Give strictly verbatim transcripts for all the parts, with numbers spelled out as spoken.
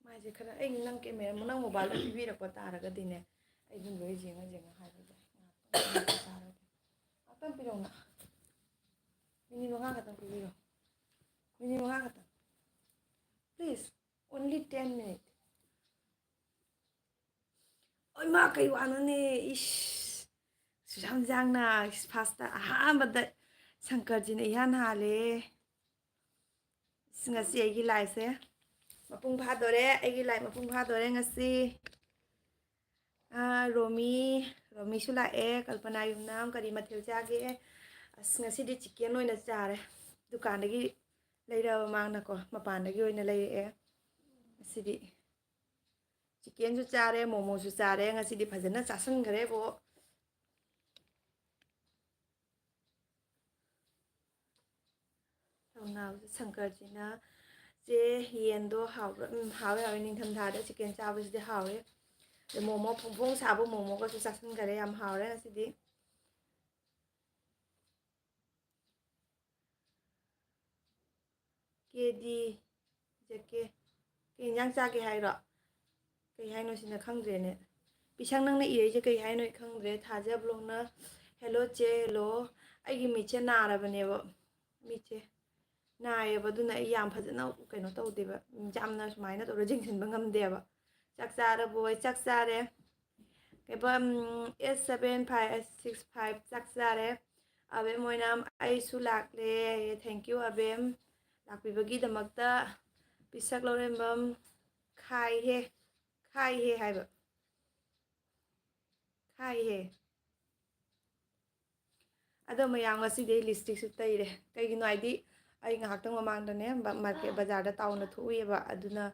ꯃꯥꯏꯁꯦ ꯈꯔ, ꯑꯩ ꯅꯪ ꯀꯦꯃꯦꯔꯥ, ꯅꯪ ꯃꯣꯕꯥꯏꯜꯗ ꯄꯤꯕꯤꯔꯛꯄ ꯇꯥꯔꯒꯗꯤꯅꯦ, ꯑꯩ ꯑꯗꯨꯝ ꯂꯣꯏ ꯌꯦꯡꯉ ꯌꯦꯡꯉ ꯍꯥꯏꯕ ꯌꯥꯏ꯫ ꯉꯥꯏꯍꯥꯛꯇꯪ ꯄꯤꯔꯛꯑꯣꯅ꯫ ꯃꯤꯅꯤꯠ ꯃꯉꯥ ꯈꯛꯇꯪ ꯄꯤꯕꯤꯔꯣ꯫ ꯃꯤꯅꯤꯠ ꯃꯉꯥ ꯈꯛꯇꯪ꯫ Please, only ten minute. ꯑꯣꯏꯃꯥ, ꯀꯩ ꯋꯥꯅꯣꯅꯦ? ꯏꯁ, ꯁꯨꯁꯥꯝ ꯖꯥꯡꯅ ꯐꯥꯔꯁꯇ ꯑꯍꯥꯟꯕꯗ ꯁꯪꯀꯔꯖꯤꯅ ꯏꯍꯥꯟ ꯍꯥꯜꯂꯦ꯫ ꯏꯁ, ꯉꯁꯤ ꯑꯩꯒꯤ ꯂꯥꯏꯁꯦ ꯃꯄꯨꯡ ꯐꯥꯗꯣꯔꯦ, ꯑꯩꯒꯤ ꯂꯥꯏ ꯃꯄꯨꯡ ꯐꯥꯗꯣꯔꯦ ꯉꯁꯤ꯫ ꯑꯥ, ꯔꯣꯃꯤ, ꯔꯣꯃꯤꯁꯨ ꯂꯥꯛꯑꯦ꯫ ꯀꯜꯄꯅꯥ ꯌꯨꯝꯅꯥꯝ, ꯀꯔꯤ ꯃꯊꯦꯜ ꯆꯥꯒꯦ? ꯑꯁ, ꯉꯁꯤꯗꯤ ꯆꯤꯛꯀꯦꯟ ꯑꯣꯏꯅ ꯆꯥꯔꯦ꯫ ꯗꯨꯀꯥꯟꯗꯒꯤ ꯂꯩꯔꯛꯑꯕ ꯃꯥꯅꯀꯣ, ꯃꯄꯥꯟꯗꯒꯤ ꯑꯣꯏꯅ ꯂꯩꯔꯛꯑꯦ꯫ ꯉꯁꯤꯗꯤ ꯆꯤꯛꯀꯦꯟꯁꯨ ꯆꯥꯔꯦ, ꯃꯣꯃꯣꯁꯨ ꯆꯥꯔꯦ꯫ ꯉꯁꯤꯗꯤ ꯐꯖꯅ ꯆꯥꯁꯟꯈ꯭ꯔꯦꯕꯣ꯫ ꯊꯧꯅꯥꯎꯁꯦ ꯁꯪꯀꯔꯁꯤꯅ, "ꯆꯦ, ꯌꯦꯟꯗꯣ ꯍꯥꯎꯕ꯭ꯔꯥ?" "ꯎꯝ, ꯍꯥꯎꯋꯦ, ꯍꯥꯎꯋꯦ꯫ ꯅꯤꯡꯊꯝꯊꯥꯗ ꯆꯤꯛꯀꯦꯟ ꯆꯥꯕꯁꯤꯗꯤ ꯍꯥꯎꯋꯦ꯫ ꯑꯗꯩ ꯃꯣꯃꯣ, ꯐꯣꯡ ꯐꯣꯡ ꯁꯥꯕ ꯃꯣꯃꯣꯒꯁꯨ ꯆꯥꯁꯤꯟꯈꯔꯦ꯫ ꯌꯥꯝ ꯍꯥꯎꯔꯦ ꯉꯁꯤꯗꯤ꯫" ꯀꯦꯗꯤ, ꯖꯦꯀꯦ, ꯀꯩ ꯌꯦꯟꯖꯥꯡ ꯆꯥꯒꯦ ꯍꯥꯏꯔꯣ? ꯀꯩ ꯍꯥꯏꯅꯣ ꯁꯤꯅ ꯈꯪꯗ꯭ꯔꯦꯅꯦ꯫ ꯄꯤꯁꯪ, ꯅꯪꯅ ꯏꯔꯛꯏꯁꯦ ꯀꯩ ꯍꯥꯏꯅꯣ ꯑꯩ ꯈꯪꯗ꯭ꯔꯦ꯫ ꯊꯥꯖ ꯕ꯭ꯂꯣꯛꯅ, "Hello ꯆꯦ, hello꯫ ꯑꯩꯒꯤ ꯃꯤꯠꯁꯦ ꯅꯥꯔꯕꯅꯦꯕ꯫ ꯃꯤꯠꯁꯦ ꯅꯥꯏꯌꯦꯕ, ꯑꯗꯨꯅ ꯑꯩ ꯌꯥꯝ ꯐꯖꯅ ꯀꯩꯅꯣ ꯇꯧꯗꯦꯕ꯫ ꯌꯥꯝꯅ ꯁꯨꯃꯥꯏꯅ ꯇꯧꯔ ꯌꯦꯡꯁꯤꯟꯕ ꯉꯝꯗꯦꯕ꯫" "ꯆꯥꯛ ꯆꯥꯔꯕꯣ?" "ꯑꯩ ꯆꯥꯛ ꯆꯥꯔꯦ꯫" ꯀꯩꯕ, ꯎꯝ, eight seven five six five, "ꯆꯥꯛ ꯆꯥꯔꯦ꯫" ꯑꯕꯦꯝ ꯑꯣꯏꯅꯥꯝ, "ꯑꯩꯁꯨ ꯂꯥꯛꯂꯦ꯫" Thank you ꯑꯕꯦꯝ, ꯂꯥꯛꯄꯤꯕꯒꯤꯗꯃꯛꯇ꯫ ꯄꯤꯁꯛ ꯂꯧꯔꯦꯝꯕꯝ, "ꯈꯥꯏꯍꯦ, ꯈꯥꯏꯍꯦ" ꯍꯥꯏꯕ꯫ ꯈꯥꯏꯍꯦ꯫ ꯑꯗꯣ ꯃꯌꯥꯝ, ꯉꯁꯤꯗꯤ ꯑꯩ ꯂꯤꯞꯁꯇꯤꯛꯁꯨ ꯇꯩꯔꯦ꯫ ꯀꯩꯒꯤꯅꯣ ꯍꯥꯏꯗꯤ, ꯑꯩ ꯉꯥꯏꯍꯥꯛꯇꯪ ꯃꯃꯥꯡꯗꯅꯦ, ꯕ-, ꯃꯥꯔꯀꯦꯠ ꯕꯖꯥꯔꯗ ꯇꯥꯎꯅ ꯊꯣꯛꯎꯏꯌꯦꯕ꯫ ꯑꯗꯨꯅ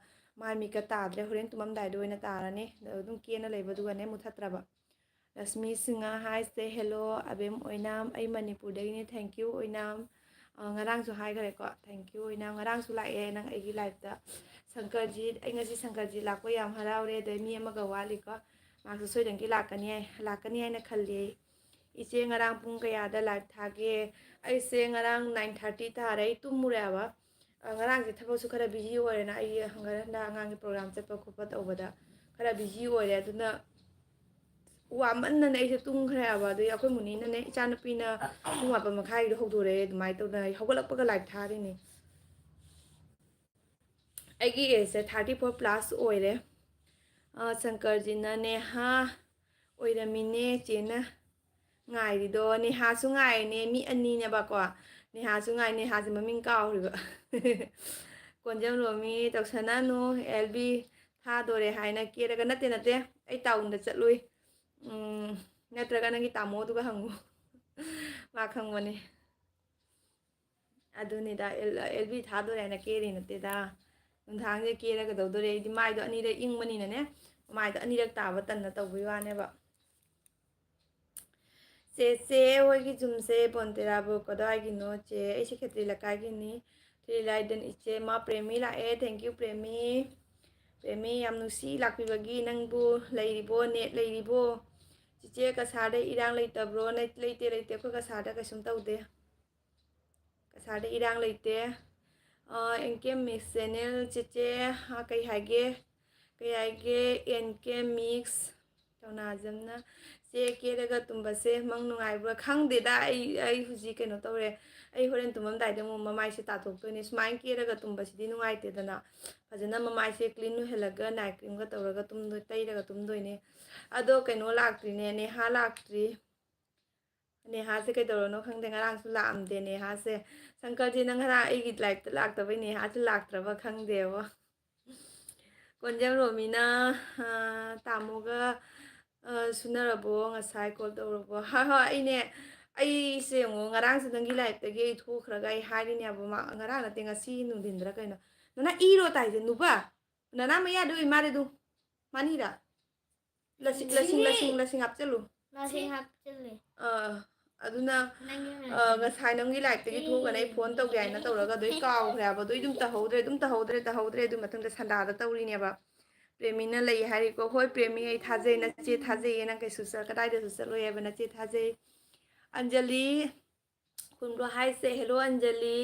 ꯃꯥꯏ ꯃꯤꯠꯀ ꯇꯥꯗ꯭ꯔꯦ꯫ ꯍꯣꯔꯦꯟ ꯇꯨꯝꯃꯝꯗꯥꯏꯗ ꯑꯣꯏꯅ ꯇꯥꯔꯅꯤ꯫ ꯑꯗꯣ ꯑꯗꯨꯝ ꯀꯦꯅ ꯂꯩꯕꯗꯨꯒꯅꯦ ꯃꯨꯊꯠꯇ꯭ꯔꯕ꯫ Lakshmi Singh, "Hi, say hello ꯑꯕꯦꯝ ꯑꯣꯏꯅꯥꯝ, ꯑꯩ ꯃꯅꯤꯄꯨꯔꯗꯒꯤꯅꯦ꯫" Thank you ꯑꯣꯏꯅꯥꯝ꯫ ꯑ, ꯉꯔꯥꯡꯁꯨ ꯍꯥꯏꯈ꯭ꯔꯦꯀꯣ, thank you ꯑꯣꯏꯅꯥꯝ꯫ ꯉꯔꯥꯡꯁꯨ ꯂꯥꯛꯑꯦ ꯅꯪ ꯑꯩꯒꯤ liveꯇ꯫ ꯁꯪꯀꯔꯖꯤꯠ, ꯑꯩ ꯉꯁꯤ ꯁꯪꯀꯔꯖꯤꯠ ꯂꯥꯛꯄ ꯌꯥꯝ ꯍꯔꯥꯎꯔꯦ꯫ ꯑꯗꯩ ꯃꯤ ꯑꯃꯒ ꯋꯥꯠꯂꯤꯀꯣ, ꯃꯥꯁꯨ ꯁꯣꯏꯗꯅꯒꯤ ꯂꯥꯛꯀꯅꯤ ꯍꯥꯏ, ꯂꯥꯛꯀꯅꯤ ꯍꯥꯏꯅ ꯈꯜꯂꯤ ꯑꯩ꯫ ꯏꯆꯦ, ꯉꯔꯥꯡ ꯄꯨꯡ ꯀꯌꯥꯗ live ꯊꯥꯒꯦ? ꯑꯩꯁꯦ ꯉꯔꯥꯡ nine thirty ꯇꯥꯔꯦ, ꯑꯩ ꯇꯨꯝꯃꯨꯔꯦꯕ꯫ ꯑ, ꯉꯔꯥꯡꯁꯦ ꯊꯕꯛꯁꯨ ꯈꯔ busy ꯑꯣꯏꯔꯦꯅ, ꯑꯩ ꯍꯪꯒꯠ ꯍꯟꯗ ꯑꯉꯥꯡꯒꯤ program ꯆꯠꯄ ꯈꯣꯠꯄ ꯇꯧꯕꯗ ꯈꯔ busy ꯑꯣꯏꯔꯦ, ꯑꯗꯨꯅ ꯋꯥꯃꯟꯗꯅ ꯑꯩꯁꯦ ꯇꯨꯝꯈ꯭ꯔꯦꯕ꯫ ꯑꯗꯨꯒꯤ ꯑꯩꯈꯣꯏ ꯃꯨꯅꯤꯅꯅꯦ, ꯏꯆꯥꯅꯨꯄꯤꯅ ꯄꯨꯡ ꯃꯥꯄꯟ ꯃꯈꯥꯏꯒꯤꯗ ꯍꯧꯗꯣꯔꯛꯑꯦ, ꯑꯗꯨꯃꯥꯏꯅ ꯇꯧꯗꯅ ꯑꯩ ꯍꯧꯒꯠꯂꯛꯄꯒ live ꯊꯥꯔꯤꯅꯤ꯫ ꯑꯩꯒꯤ ageꯁꯦ thirty four plus ꯑꯣꯏꯔꯦ꯫ ꯑ, ꯁꯪꯀꯔꯖꯤꯅ ꯅꯦꯍꯥ ꯑꯣꯏꯔꯝꯃꯤꯅꯦ ꯆꯦꯅ ꯉꯥꯏꯔꯤꯗꯣ꯫ ꯅꯦꯍꯥꯁꯨ ꯉꯥꯏꯔꯤꯅꯦ, ꯃꯤ ꯑꯅꯤꯅꯦꯕꯀꯣ꯫ ꯅꯦꯍꯥꯁꯨ ꯉꯥꯏ, ꯅꯦꯍꯥꯁꯦ ꯃꯃꯤꯡ ꯀꯥꯎꯔꯤꯕ꯫ ꯀꯣꯟꯖꯝ ꯔꯣꯃꯤ, ꯇꯧꯁꯟꯅꯅꯨ, ꯑꯦꯜ ꯕꯤ ꯊꯥꯗꯣꯔꯦ ꯍꯥꯏꯅ ꯀꯦꯔꯒ, ꯅꯠꯇꯦ, ꯅꯠꯇꯦ, ꯑꯩ ꯇꯥꯎꯟꯗ ꯆꯠꯂꯨꯏ꯫ ꯎꯝ, ꯅꯠꯇ꯭ꯔꯒ ꯅꯪꯒꯤ ꯇꯥꯃꯣꯗꯨꯒ ꯍꯪꯉꯨ꯫ ꯃꯥ ꯈꯪꯕꯅꯦ꯫ ꯑꯗꯨꯅꯤꯗ, ꯑꯦꯜ, ꯑꯦꯜ ꯕꯤ ꯊꯥꯗꯣꯔꯦ ꯍꯥꯏꯅ ꯀꯦꯔꯤ ꯅꯠꯇꯦꯗ꯫ ꯅꯨꯡꯗꯥꯡꯁꯦ ꯀꯦꯔꯒ ꯇꯧꯗꯣꯔꯦ꯫ ꯑꯩꯗꯤ ꯃꯥꯏꯗꯣ ꯑꯅꯤꯔꯛ ꯏꯪꯕꯅꯤꯅꯅꯦ, ꯃꯥꯏꯗꯣ ꯑꯅꯤꯔꯛ ꯇꯥꯕ ꯇꯟꯅ ꯇꯧꯕꯩ ꯋꯥꯅꯦꯕ꯫ ꯆꯦꯆꯦ ꯍꯣꯏꯒꯤ ꯌꯨꯝꯁꯦ ꯕꯣꯟꯇꯦꯔꯥꯕꯨ ꯀꯗꯥꯏꯒꯤꯅꯣ ꯆꯦ? ꯑꯩꯁꯦ ꯈꯦꯇ꯭ꯔꯤ ꯂꯩꯀꯥꯏꯒꯤꯅꯤ꯫ ꯊ꯭ꯔꯤ ꯂꯥꯏꯗꯟ ꯏꯆꯦ, ꯃꯥ ꯄ꯭ꯔꯦꯃꯤ ꯂꯥꯛꯑꯦ꯫ Thank you, Premi. ꯄ꯭ꯔꯦꯃꯤ, ꯌꯥꯝ ꯅꯨꯡꯁꯤ ꯂꯥꯛꯄꯤꯕꯒꯤ꯫ ꯅꯪꯕꯨ ꯂꯩꯔꯤꯕꯣ? ꯅꯦꯠ ꯂꯩꯔꯤꯕꯣ? ꯆꯤꯆꯦ, ꯀꯁꯥꯔꯗ ꯏꯔꯥꯡ ꯂꯩꯇꯕ꯭ꯔꯣ? ꯂꯩ-, ꯂꯩꯇꯦ, ꯂꯩꯇꯦ, ꯑꯩꯈꯣꯏ ꯀꯁꯥꯔꯗ ꯀꯩꯁꯨꯝ ꯇꯧꯗꯦ꯫ ꯀꯁꯥꯔꯗ ꯏꯔꯥꯡ ꯂꯩꯇꯦ꯫ ꯑꯦꯟ ꯀꯦ ꯃꯤꯛꯁ ꯆꯦꯅꯦꯜ ꯆꯦꯆꯦ, ꯑ, ꯀꯩ ꯍꯥꯏꯒꯦ? ꯀꯩ ꯍꯥꯏꯒꯦ? ꯑꯦꯟ ꯀꯦ ꯃꯤꯛꯁ ꯀꯧꯅꯥꯖꯝꯅ, "ꯆꯦ, ꯀꯦꯔꯒ ꯇꯨꯝꯕꯁꯦ ꯃꯪ ꯅꯨꯡꯉꯥꯏꯕ꯭ꯔꯥ?" ꯈꯪꯗꯦꯗ, ꯑꯩ, ꯑꯩ ꯍꯧꯖꯤꯛ ꯀꯩꯅꯣ ꯇꯧꯔꯦ꯫ ꯑꯩ ꯍꯣꯔꯦꯟ ꯇꯨꯝꯃꯝꯗꯥꯏꯗ ꯑꯃꯨꯛ ꯃꯃꯥꯏꯁꯦ ꯇꯥꯊꯣꯛꯇꯣꯏꯅꯦ꯫ ꯁꯨꯃꯥꯏꯅ ꯀꯦꯔꯒ ꯇꯨꯝꯕꯁꯤꯗꯤ ꯅꯨꯡꯉꯥꯏꯇꯦꯗꯅ꯫ ꯐꯖꯅ ꯃꯃꯥꯏꯁꯦ clean ꯑꯣꯏꯍꯜꯂꯒ, night creamꯒ ꯇꯧꯔꯒ ꯇꯨꯝꯗꯣꯏ-, ꯇꯩꯔꯒ ꯇꯨꯝꯗꯣꯏꯅꯦ꯫ ꯑꯗꯣ ꯀꯩꯅꯣ ꯂꯥꯛꯇ꯭ꯔꯤꯅꯦ, ꯅꯦꯍꯥ ꯂꯥꯛꯇ꯭ꯔꯤ꯫ ꯅꯦꯍꯥꯁꯦ ꯀꯩꯗꯧꯔꯅꯣ ꯈꯪꯗꯦ, ꯉꯔꯥꯡꯁꯨ ꯂꯥꯛꯑꯝꯗꯦ ꯅꯦꯍꯥꯁꯦ꯫ ꯁꯪꯀꯔꯁꯦ, ꯅꯪ ꯉꯔꯥꯡ ꯑꯩꯒꯤ liveꯇ ꯂꯥꯛꯇꯕꯩ ꯅꯦꯍꯥꯁꯦ ꯂꯥꯛꯇ꯭ꯔꯕ ꯈꯪꯗꯦꯕ꯫ ꯀꯣꯟꯖꯦꯝ ꯔꯣꯃꯤꯅ, ꯑ, "ꯇꯥꯃꯣꯒ, ꯑ, ꯁꯨꯅꯔꯕꯣ? ꯉꯁꯥꯏ call ꯇꯧꯔꯕꯣ?" ꯍꯣꯏ, ꯍꯣꯏ, ꯑꯩꯅꯦ, ꯑꯩꯁꯦ ꯌꯦꯡꯉꯣ, ꯉꯔꯥꯡꯁꯦ ꯅꯪꯒꯤ liveꯇꯒꯤ ꯑꯩ ꯊꯣꯛꯈ꯭ꯔꯒ ꯑꯩ ꯍꯥꯏꯔꯤꯅꯦꯕ, ꯃꯥ, ꯉꯔꯥꯡ ꯅꯠꯇꯦ, ꯉꯁꯤ ꯅꯨꯡꯊꯤꯟꯗꯔ ꯀꯩꯅꯣ꯫ ꯅꯅꯥ ꯏꯔꯣ ꯇꯥꯏꯁꯦ, ꯅꯨꯄꯥ? ꯅꯅꯥ ꯃꯌꯥꯗ ꯑꯣꯏ ꯃꯥꯜꯂꯦ ꯑꯗꯨ꯫ ꯃꯥꯅꯤꯔꯥ? ꯂꯁꯤꯡ, ꯂꯁꯤꯡ, ꯂꯁꯤꯡ, ꯂꯁꯤꯡ ꯍꯥꯞꯆꯜꯂꯨ꯫ ꯂꯁꯤꯡ ꯍꯥꯞꯆꯜꯂꯦ꯫ ꯑꯥ, ꯑꯗꯨꯅ, ꯅꯪꯒꯤ ꯑꯥ, ꯉꯁꯥꯏ ꯅꯪꯒꯤ liveꯇꯒꯤ ꯊꯣꯛꯑꯒꯅꯦ ꯑꯩ phone ꯇꯧꯒꯦ ꯍꯥꯏꯅ ꯇꯧꯔꯒ ꯑꯗꯨ ꯑꯩ ꯀꯥꯎꯈ꯭ꯔꯦ ꯍꯥꯏꯕ꯫ ꯑꯗꯨ ꯑꯩ ꯑꯗꯨꯝ ꯇꯧꯍꯧꯗ꯭ꯔꯦ, ꯑꯗꯨꯝ ꯇꯧꯍꯧꯗ꯭ꯔꯦ, ꯇꯧꯍꯧꯗ꯭ꯔꯦ꯫ ꯑꯗꯨ ꯃꯊꯪꯗ ꯁꯟꯗꯥꯗ ꯇꯧꯔꯤꯅꯦꯕ꯫ ꯄ꯭ꯔꯦꯃꯤꯅ ꯂꯩ ꯍꯥꯏꯔꯤꯀꯣ꯫ ꯍꯣꯏ ꯄ꯭ꯔꯦꯃꯤ, ꯑꯩ ꯊꯥꯖꯩ, ꯅꯆꯦ ꯊꯥꯖꯩꯌꯦ, ꯅꯪ ꯀꯩꯁꯨ ꯆꯠ-, ꯀꯗꯥꯏꯗꯁꯨ ꯆꯠꯂꯣꯏ ꯍꯥꯏꯕ ꯅꯆꯦ ꯊꯥꯖꯩ꯫ ꯑꯟꯖꯂꯤ ꯈꯨꯟꯕ꯭ꯔꯣ ꯍꯥꯏꯁꯦ? ꯍꯦꯜꯂꯣ ꯑꯟꯖꯂꯤ꯫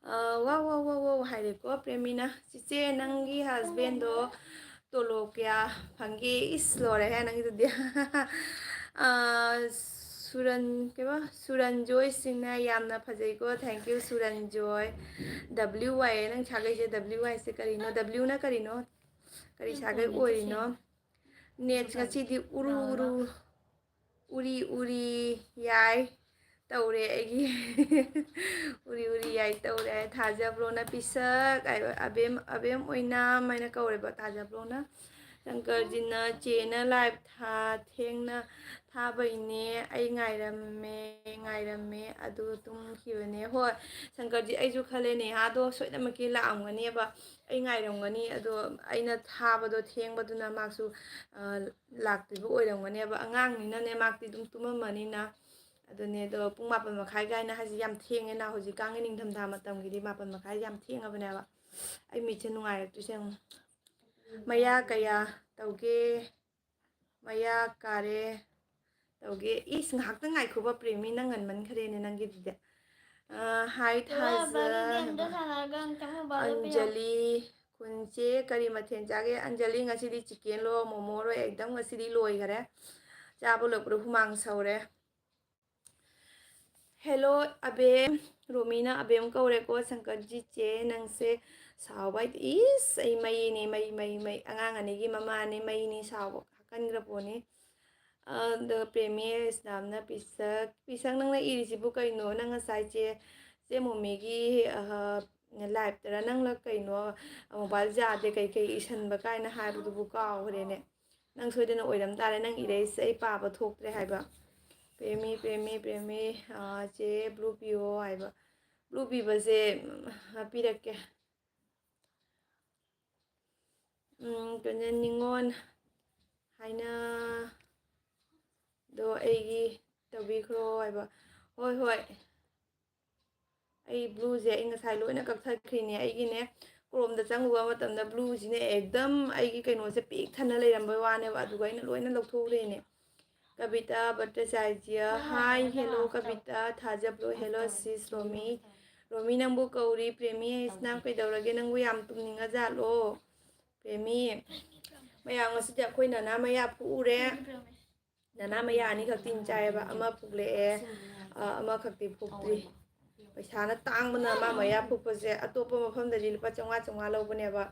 ꯑ, ꯋꯥ ꯋꯥ ꯋꯥ ꯋꯥ ꯍꯥꯏꯔꯦꯀꯣ ꯄ꯭ꯔꯦꯃꯤꯅ꯫ ꯆꯤꯆꯦ, ꯅꯪꯒꯤ ꯍꯁꯕꯦꯟꯗꯣ ꯇꯣꯂꯣꯞ ꯀꯌꯥ ꯐꯪꯒꯦ? ꯏꯁ, ꯂꯣꯏꯔꯦꯍꯦ ꯅꯪꯒꯤꯗꯨꯗꯤ꯫ ꯑ, ꯁꯨꯔꯟ, ꯀꯩꯕ? ꯁꯨꯔꯟꯖꯣꯏ ꯁꯤꯡꯅ ꯌꯥꯝꯅ ꯐꯖꯩꯀꯣ꯫ Thank you ꯁꯨꯔꯟꯖꯣꯏ꯫ W Y, ꯅꯪ ꯁꯥꯒꯩꯁꯦ W Y ꯁꯦ ꯀꯔꯤꯅꯣ? W ꯅ ꯀꯔꯤꯅꯣ? ꯀꯔꯤ ꯁꯥꯒꯩ ꯑꯣꯏꯔꯤꯅꯣ? ꯅꯦꯠ ꯉꯁꯤꯗꯤ ꯎꯔꯨ ꯎꯔꯨ, ꯎꯔꯤ ꯎꯔꯤ ꯌꯥꯏ ꯇꯧꯔꯦ ꯑꯩꯒꯤ꯫ ꯎꯔꯤ ꯎꯔꯤ ꯌꯥꯏ ꯇꯧꯔꯦ꯫ ꯊꯥꯖꯕ꯭ꯔꯣꯅ ꯄꯤꯁꯛ ꯍꯥꯏꯕ, ꯑꯕꯦꯝ, ꯑꯕꯦꯝ ꯑꯣꯏꯅꯥꯝ ꯍꯥꯏꯅ ꯀꯧꯔꯦꯕ ꯊꯥꯖꯕ꯭ꯔꯣꯅ꯫ ꯁꯪꯀꯔꯖꯤꯅ ꯆꯦꯅ ꯂꯥꯏꯚ ꯊꯥ-, ꯊꯦꯡꯅ ꯊꯥꯕꯩꯅꯦ꯫ ꯑꯩ ꯉꯥꯏꯔꯝꯃꯦ, ꯉꯥꯏꯔꯝꯃꯦ, ꯑꯗꯨ ꯇꯨꯝꯈꯤꯕꯅꯦ꯫ ꯍꯣꯏ, ꯁꯪꯀꯔꯖꯤ, ꯑꯩꯁꯨ ꯈꯜꯂꯦ ꯅꯦꯍꯥꯗꯣ ꯁꯣꯏꯗꯅꯃꯛꯀꯤ ꯂꯥꯛꯑꯝꯒꯅꯦꯕ꯫ ꯑꯩ ꯉꯥꯏꯔꯝꯒꯅꯤ, ꯑꯗꯣ ꯑꯩꯅ ꯊꯥꯕꯗꯣ ꯊꯦꯡꯕꯗꯨꯅ ꯃꯥꯁꯨ, ꯑ, ꯂꯥꯛꯇ꯭ꯔꯤꯕ ꯑꯣꯏꯔꯝꯒꯅꯦꯕ꯫ ꯑꯉꯥꯡꯅꯤꯅꯅꯦ, ꯃꯥꯛꯇꯤ ꯑꯗꯨꯝ ꯇꯨꯝꯃꯝꯃꯅꯤꯅ꯫ ꯑꯗꯨꯅꯦ, ꯑꯗꯣ ꯄꯨꯡ ꯃꯥꯄꯟ ꯃꯈꯥꯏ ꯀꯥꯏꯅ ꯍꯥꯏꯁꯦ ꯌꯥꯝ ꯊꯦꯡꯉꯦꯅ꯫ ꯍꯧꯖꯤꯛꯀꯥꯟꯒꯤ ꯅꯤꯡꯊꯝꯊꯥ ꯃꯇꯝꯒꯤꯗꯤ ꯃꯥꯄꯟ ꯃꯈꯥꯏ ꯌꯥꯝ ꯊꯦꯡꯉꯕꯅꯦꯕ꯫ ꯑꯩ ꯃꯤꯠꯁꯦ ꯅꯨꯡꯉꯥꯏꯔꯛꯇ꯭ꯔꯤꯁꯦ ꯌꯦꯡꯉꯨ꯫ ꯃꯌꯥ ꯀꯌꯥ ꯇꯧꯒꯦ? ꯃꯌꯥ ꯀꯥꯔꯦ ꯇꯧꯒꯦ꯫ ꯏꯁ, ꯉꯥꯏꯍꯥꯛꯇꯪ ꯉꯥꯏꯈꯣꯕ ꯄ꯭ꯔꯦꯃꯤ, ꯅꯪ ꯉꯟꯃꯟꯈ꯭ꯔꯦꯅꯦ ꯅꯪꯒꯤꯗꯨꯗꯤ꯫ ꯑ, ꯍꯥꯏ ꯊꯥꯖ-, ꯕꯥꯔꯤ ꯒꯦꯝꯗꯣ ꯁꯥꯟꯅꯔꯒ ꯑꯃꯨꯛꯇꯪ ꯃꯣꯕꯥꯏꯜꯗ ꯄꯤꯔꯛꯑꯣ꯫ ꯑꯟꯖꯂꯤ ꯈꯨꯟꯆꯦ, ꯀꯔꯤ ꯃꯊꯦꯜ ꯆꯥꯒꯦ? ꯑꯟꯖꯂꯤ, ꯉꯁꯤꯗꯤ ꯆꯤꯀꯦꯟꯂꯣ ꯃꯣꯃꯣꯔꯣ ꯑꯦꯛꯗꯝ ꯉꯁꯤꯗꯤ ꯂꯣꯏꯈꯔꯦ꯫ ꯆꯥꯕ ꯂꯣꯏꯄꯗ ꯍꯨꯃꯥꯡ ꯁꯧꯔꯦ꯫ ꯍꯦꯜꯂꯣ ꯑꯕꯦꯝ, ꯔꯣꯃꯤꯅ ꯑꯕꯦꯝ ꯀꯧꯔꯦꯀꯣ꯫ ꯁꯪꯀꯔꯖꯤ ꯆꯦ, ꯅꯪꯁꯦ ꯁꯥꯎꯕ ꯍꯥꯏꯗꯤ, ꯏꯁ, ꯑꯩ ꯃꯩꯅꯤ, ꯃꯩ, ꯃꯩ, ꯃꯩ꯫ ꯑꯉꯥꯡ ꯑꯅꯤꯒꯤ ꯃꯃꯥꯅꯤ, ꯃꯩꯅꯤ, ꯁꯥꯎꯕ ꯍꯥꯀꯟꯈ꯭ꯔ ꯄꯣꯠꯅꯤ꯫ ꯑꯗꯣ ꯄ꯭ꯔꯦꯃꯤ ꯏꯁꯂꯥꯝꯅ ꯄꯤꯁꯛ, ꯄꯤꯁꯛ ꯅꯪꯅ ꯏꯔꯤꯁꯤꯕꯨ ꯀꯩꯅꯣ? ꯅꯪ ꯉꯁꯥꯏ ꯆꯦ, ꯆꯦ ꯃꯣꯃꯤꯒꯤ, ꯑꯍ, ꯂꯥꯏꯞꯇꯔ ꯅꯪꯅ ꯀꯩꯅꯣ, ꯃꯣꯕꯥꯏꯜ ꯌꯥꯗꯦ ꯀꯩꯀꯩ ꯏꯁꯟꯕ ꯀꯥꯏꯅ ꯍꯥꯏꯕꯗꯨꯕꯨ ꯀꯥꯎꯈ꯭ꯔꯦꯅꯦ꯫ ꯅꯪ ꯁꯣꯏꯗꯅ ꯑꯣꯏꯔꯝ ꯇꯥꯔꯦ, ꯅꯪ ꯏꯔꯛꯏꯁꯦ ꯑꯩ ꯄꯥꯕ ꯊꯣꯛꯇ꯭ꯔꯦ ꯍꯥꯏꯕ꯫ ꯄ꯭ꯔꯦꯃꯤ, ꯄ꯭ꯔꯦꯃꯤ, ꯄ꯭ꯔꯦꯃꯤ, ꯑꯥ, ꯆꯦ ꯕ꯭ꯂꯨ ꯄꯤꯌꯣ ꯍꯥꯏꯕ꯫ ꯕ꯭ꯂꯨ ꯄꯤꯕꯁꯦ, ꯎꯝ, ꯄꯤꯔꯛꯀꯦ꯫ ꯎꯝ, ꯀꯩꯅꯣ, ꯅꯤꯉꯣꯜ ꯍꯥꯏꯅ ꯗꯣ ꯑꯩꯒꯤ ꯇꯧꯕꯤꯈ꯭ꯔꯣ ꯍꯥꯏꯕ꯫ ꯍꯣꯏ, ꯍꯣꯏ꯫ ꯑꯩ ꯕ꯭ꯂꯨꯁꯦ ꯑꯩ ꯉꯁꯥꯏ ꯂꯣꯏꯅ ꯀꯛꯊꯠꯈ꯭ꯔꯤꯅꯦ꯫ ꯑꯩꯒꯤꯅꯦ, ꯀ꯭ꯔꯣꯝꯗ ꯆꯪꯉꯨꯕ ꯃꯇꯝꯗ ꯕ꯭ꯂꯨꯁꯤꯅ ꯑꯦꯛꯗꯝ ꯑꯩꯒꯤ ꯀꯩꯅꯣꯁꯦ ꯄꯤꯛ ꯊꯟꯅ ꯂꯩꯔꯝꯕꯩ ꯋꯥꯅꯦꯕ꯫ ꯑꯗꯨꯒ ꯑꯩꯅ ꯂꯣꯏꯅ ꯂꯧꯊꯣꯛꯎꯔꯦꯅꯦ꯫ ꯀꯕꯤꯇꯥ ꯚꯠꯇꯆꯥꯔꯖ꯭ꯌ, ꯍꯥꯏ, ꯍꯦꯜꯂꯣ ꯀꯕꯤꯇꯥ, ꯊꯥꯖꯕ꯭ꯔꯣ? ꯍꯦꯜꯂꯣ ꯁꯤꯁ ꯔꯣꯃꯤ꯫ ꯔꯣꯃꯤ ꯅꯪꯕꯨ ꯀꯧꯔꯤ꯫ ꯄ꯭ꯔꯦꯃꯤ ꯍꯥꯏꯁꯤꯅ ꯀꯩꯗꯧꯔꯒꯦ? ꯅꯪꯕꯨ ꯌꯥꯝ ꯇꯨꯝꯅꯤꯡꯉꯖꯥꯠꯂꯣ? ꯄ꯭ꯔꯦꯃꯤ, ꯃꯌꯥꯝ ꯉꯁꯤꯗꯤ ꯑꯩꯈꯣꯏ ꯅꯅꯥ ꯃꯌꯥ ꯐꯨꯛꯎꯔꯦ꯫ ꯅꯅꯥ ꯃꯌꯥ ꯑꯅꯤꯈꯛꯇꯤ ꯆꯥꯏꯌꯦꯕ, ꯑꯃ ꯐꯨꯛꯂꯛꯑꯦ, ꯑ, ꯑꯃꯈꯛꯇꯤ ꯐꯨꯛꯇ꯭ꯔꯤ꯫ ꯄꯩꯁꯥꯅ ꯇꯥꯡꯕꯅ ꯃꯥ ꯃꯌꯥ ꯐꯨꯛꯄꯁꯦ ꯑꯇꯣꯞꯄ ꯃꯐꯝꯗꯗꯤ ꯂꯨꯄꯥ ꯆꯥꯝꯃꯉꯥ, ꯆꯥꯝꯃꯉꯥ ꯂꯧꯕꯅꯦꯕ꯫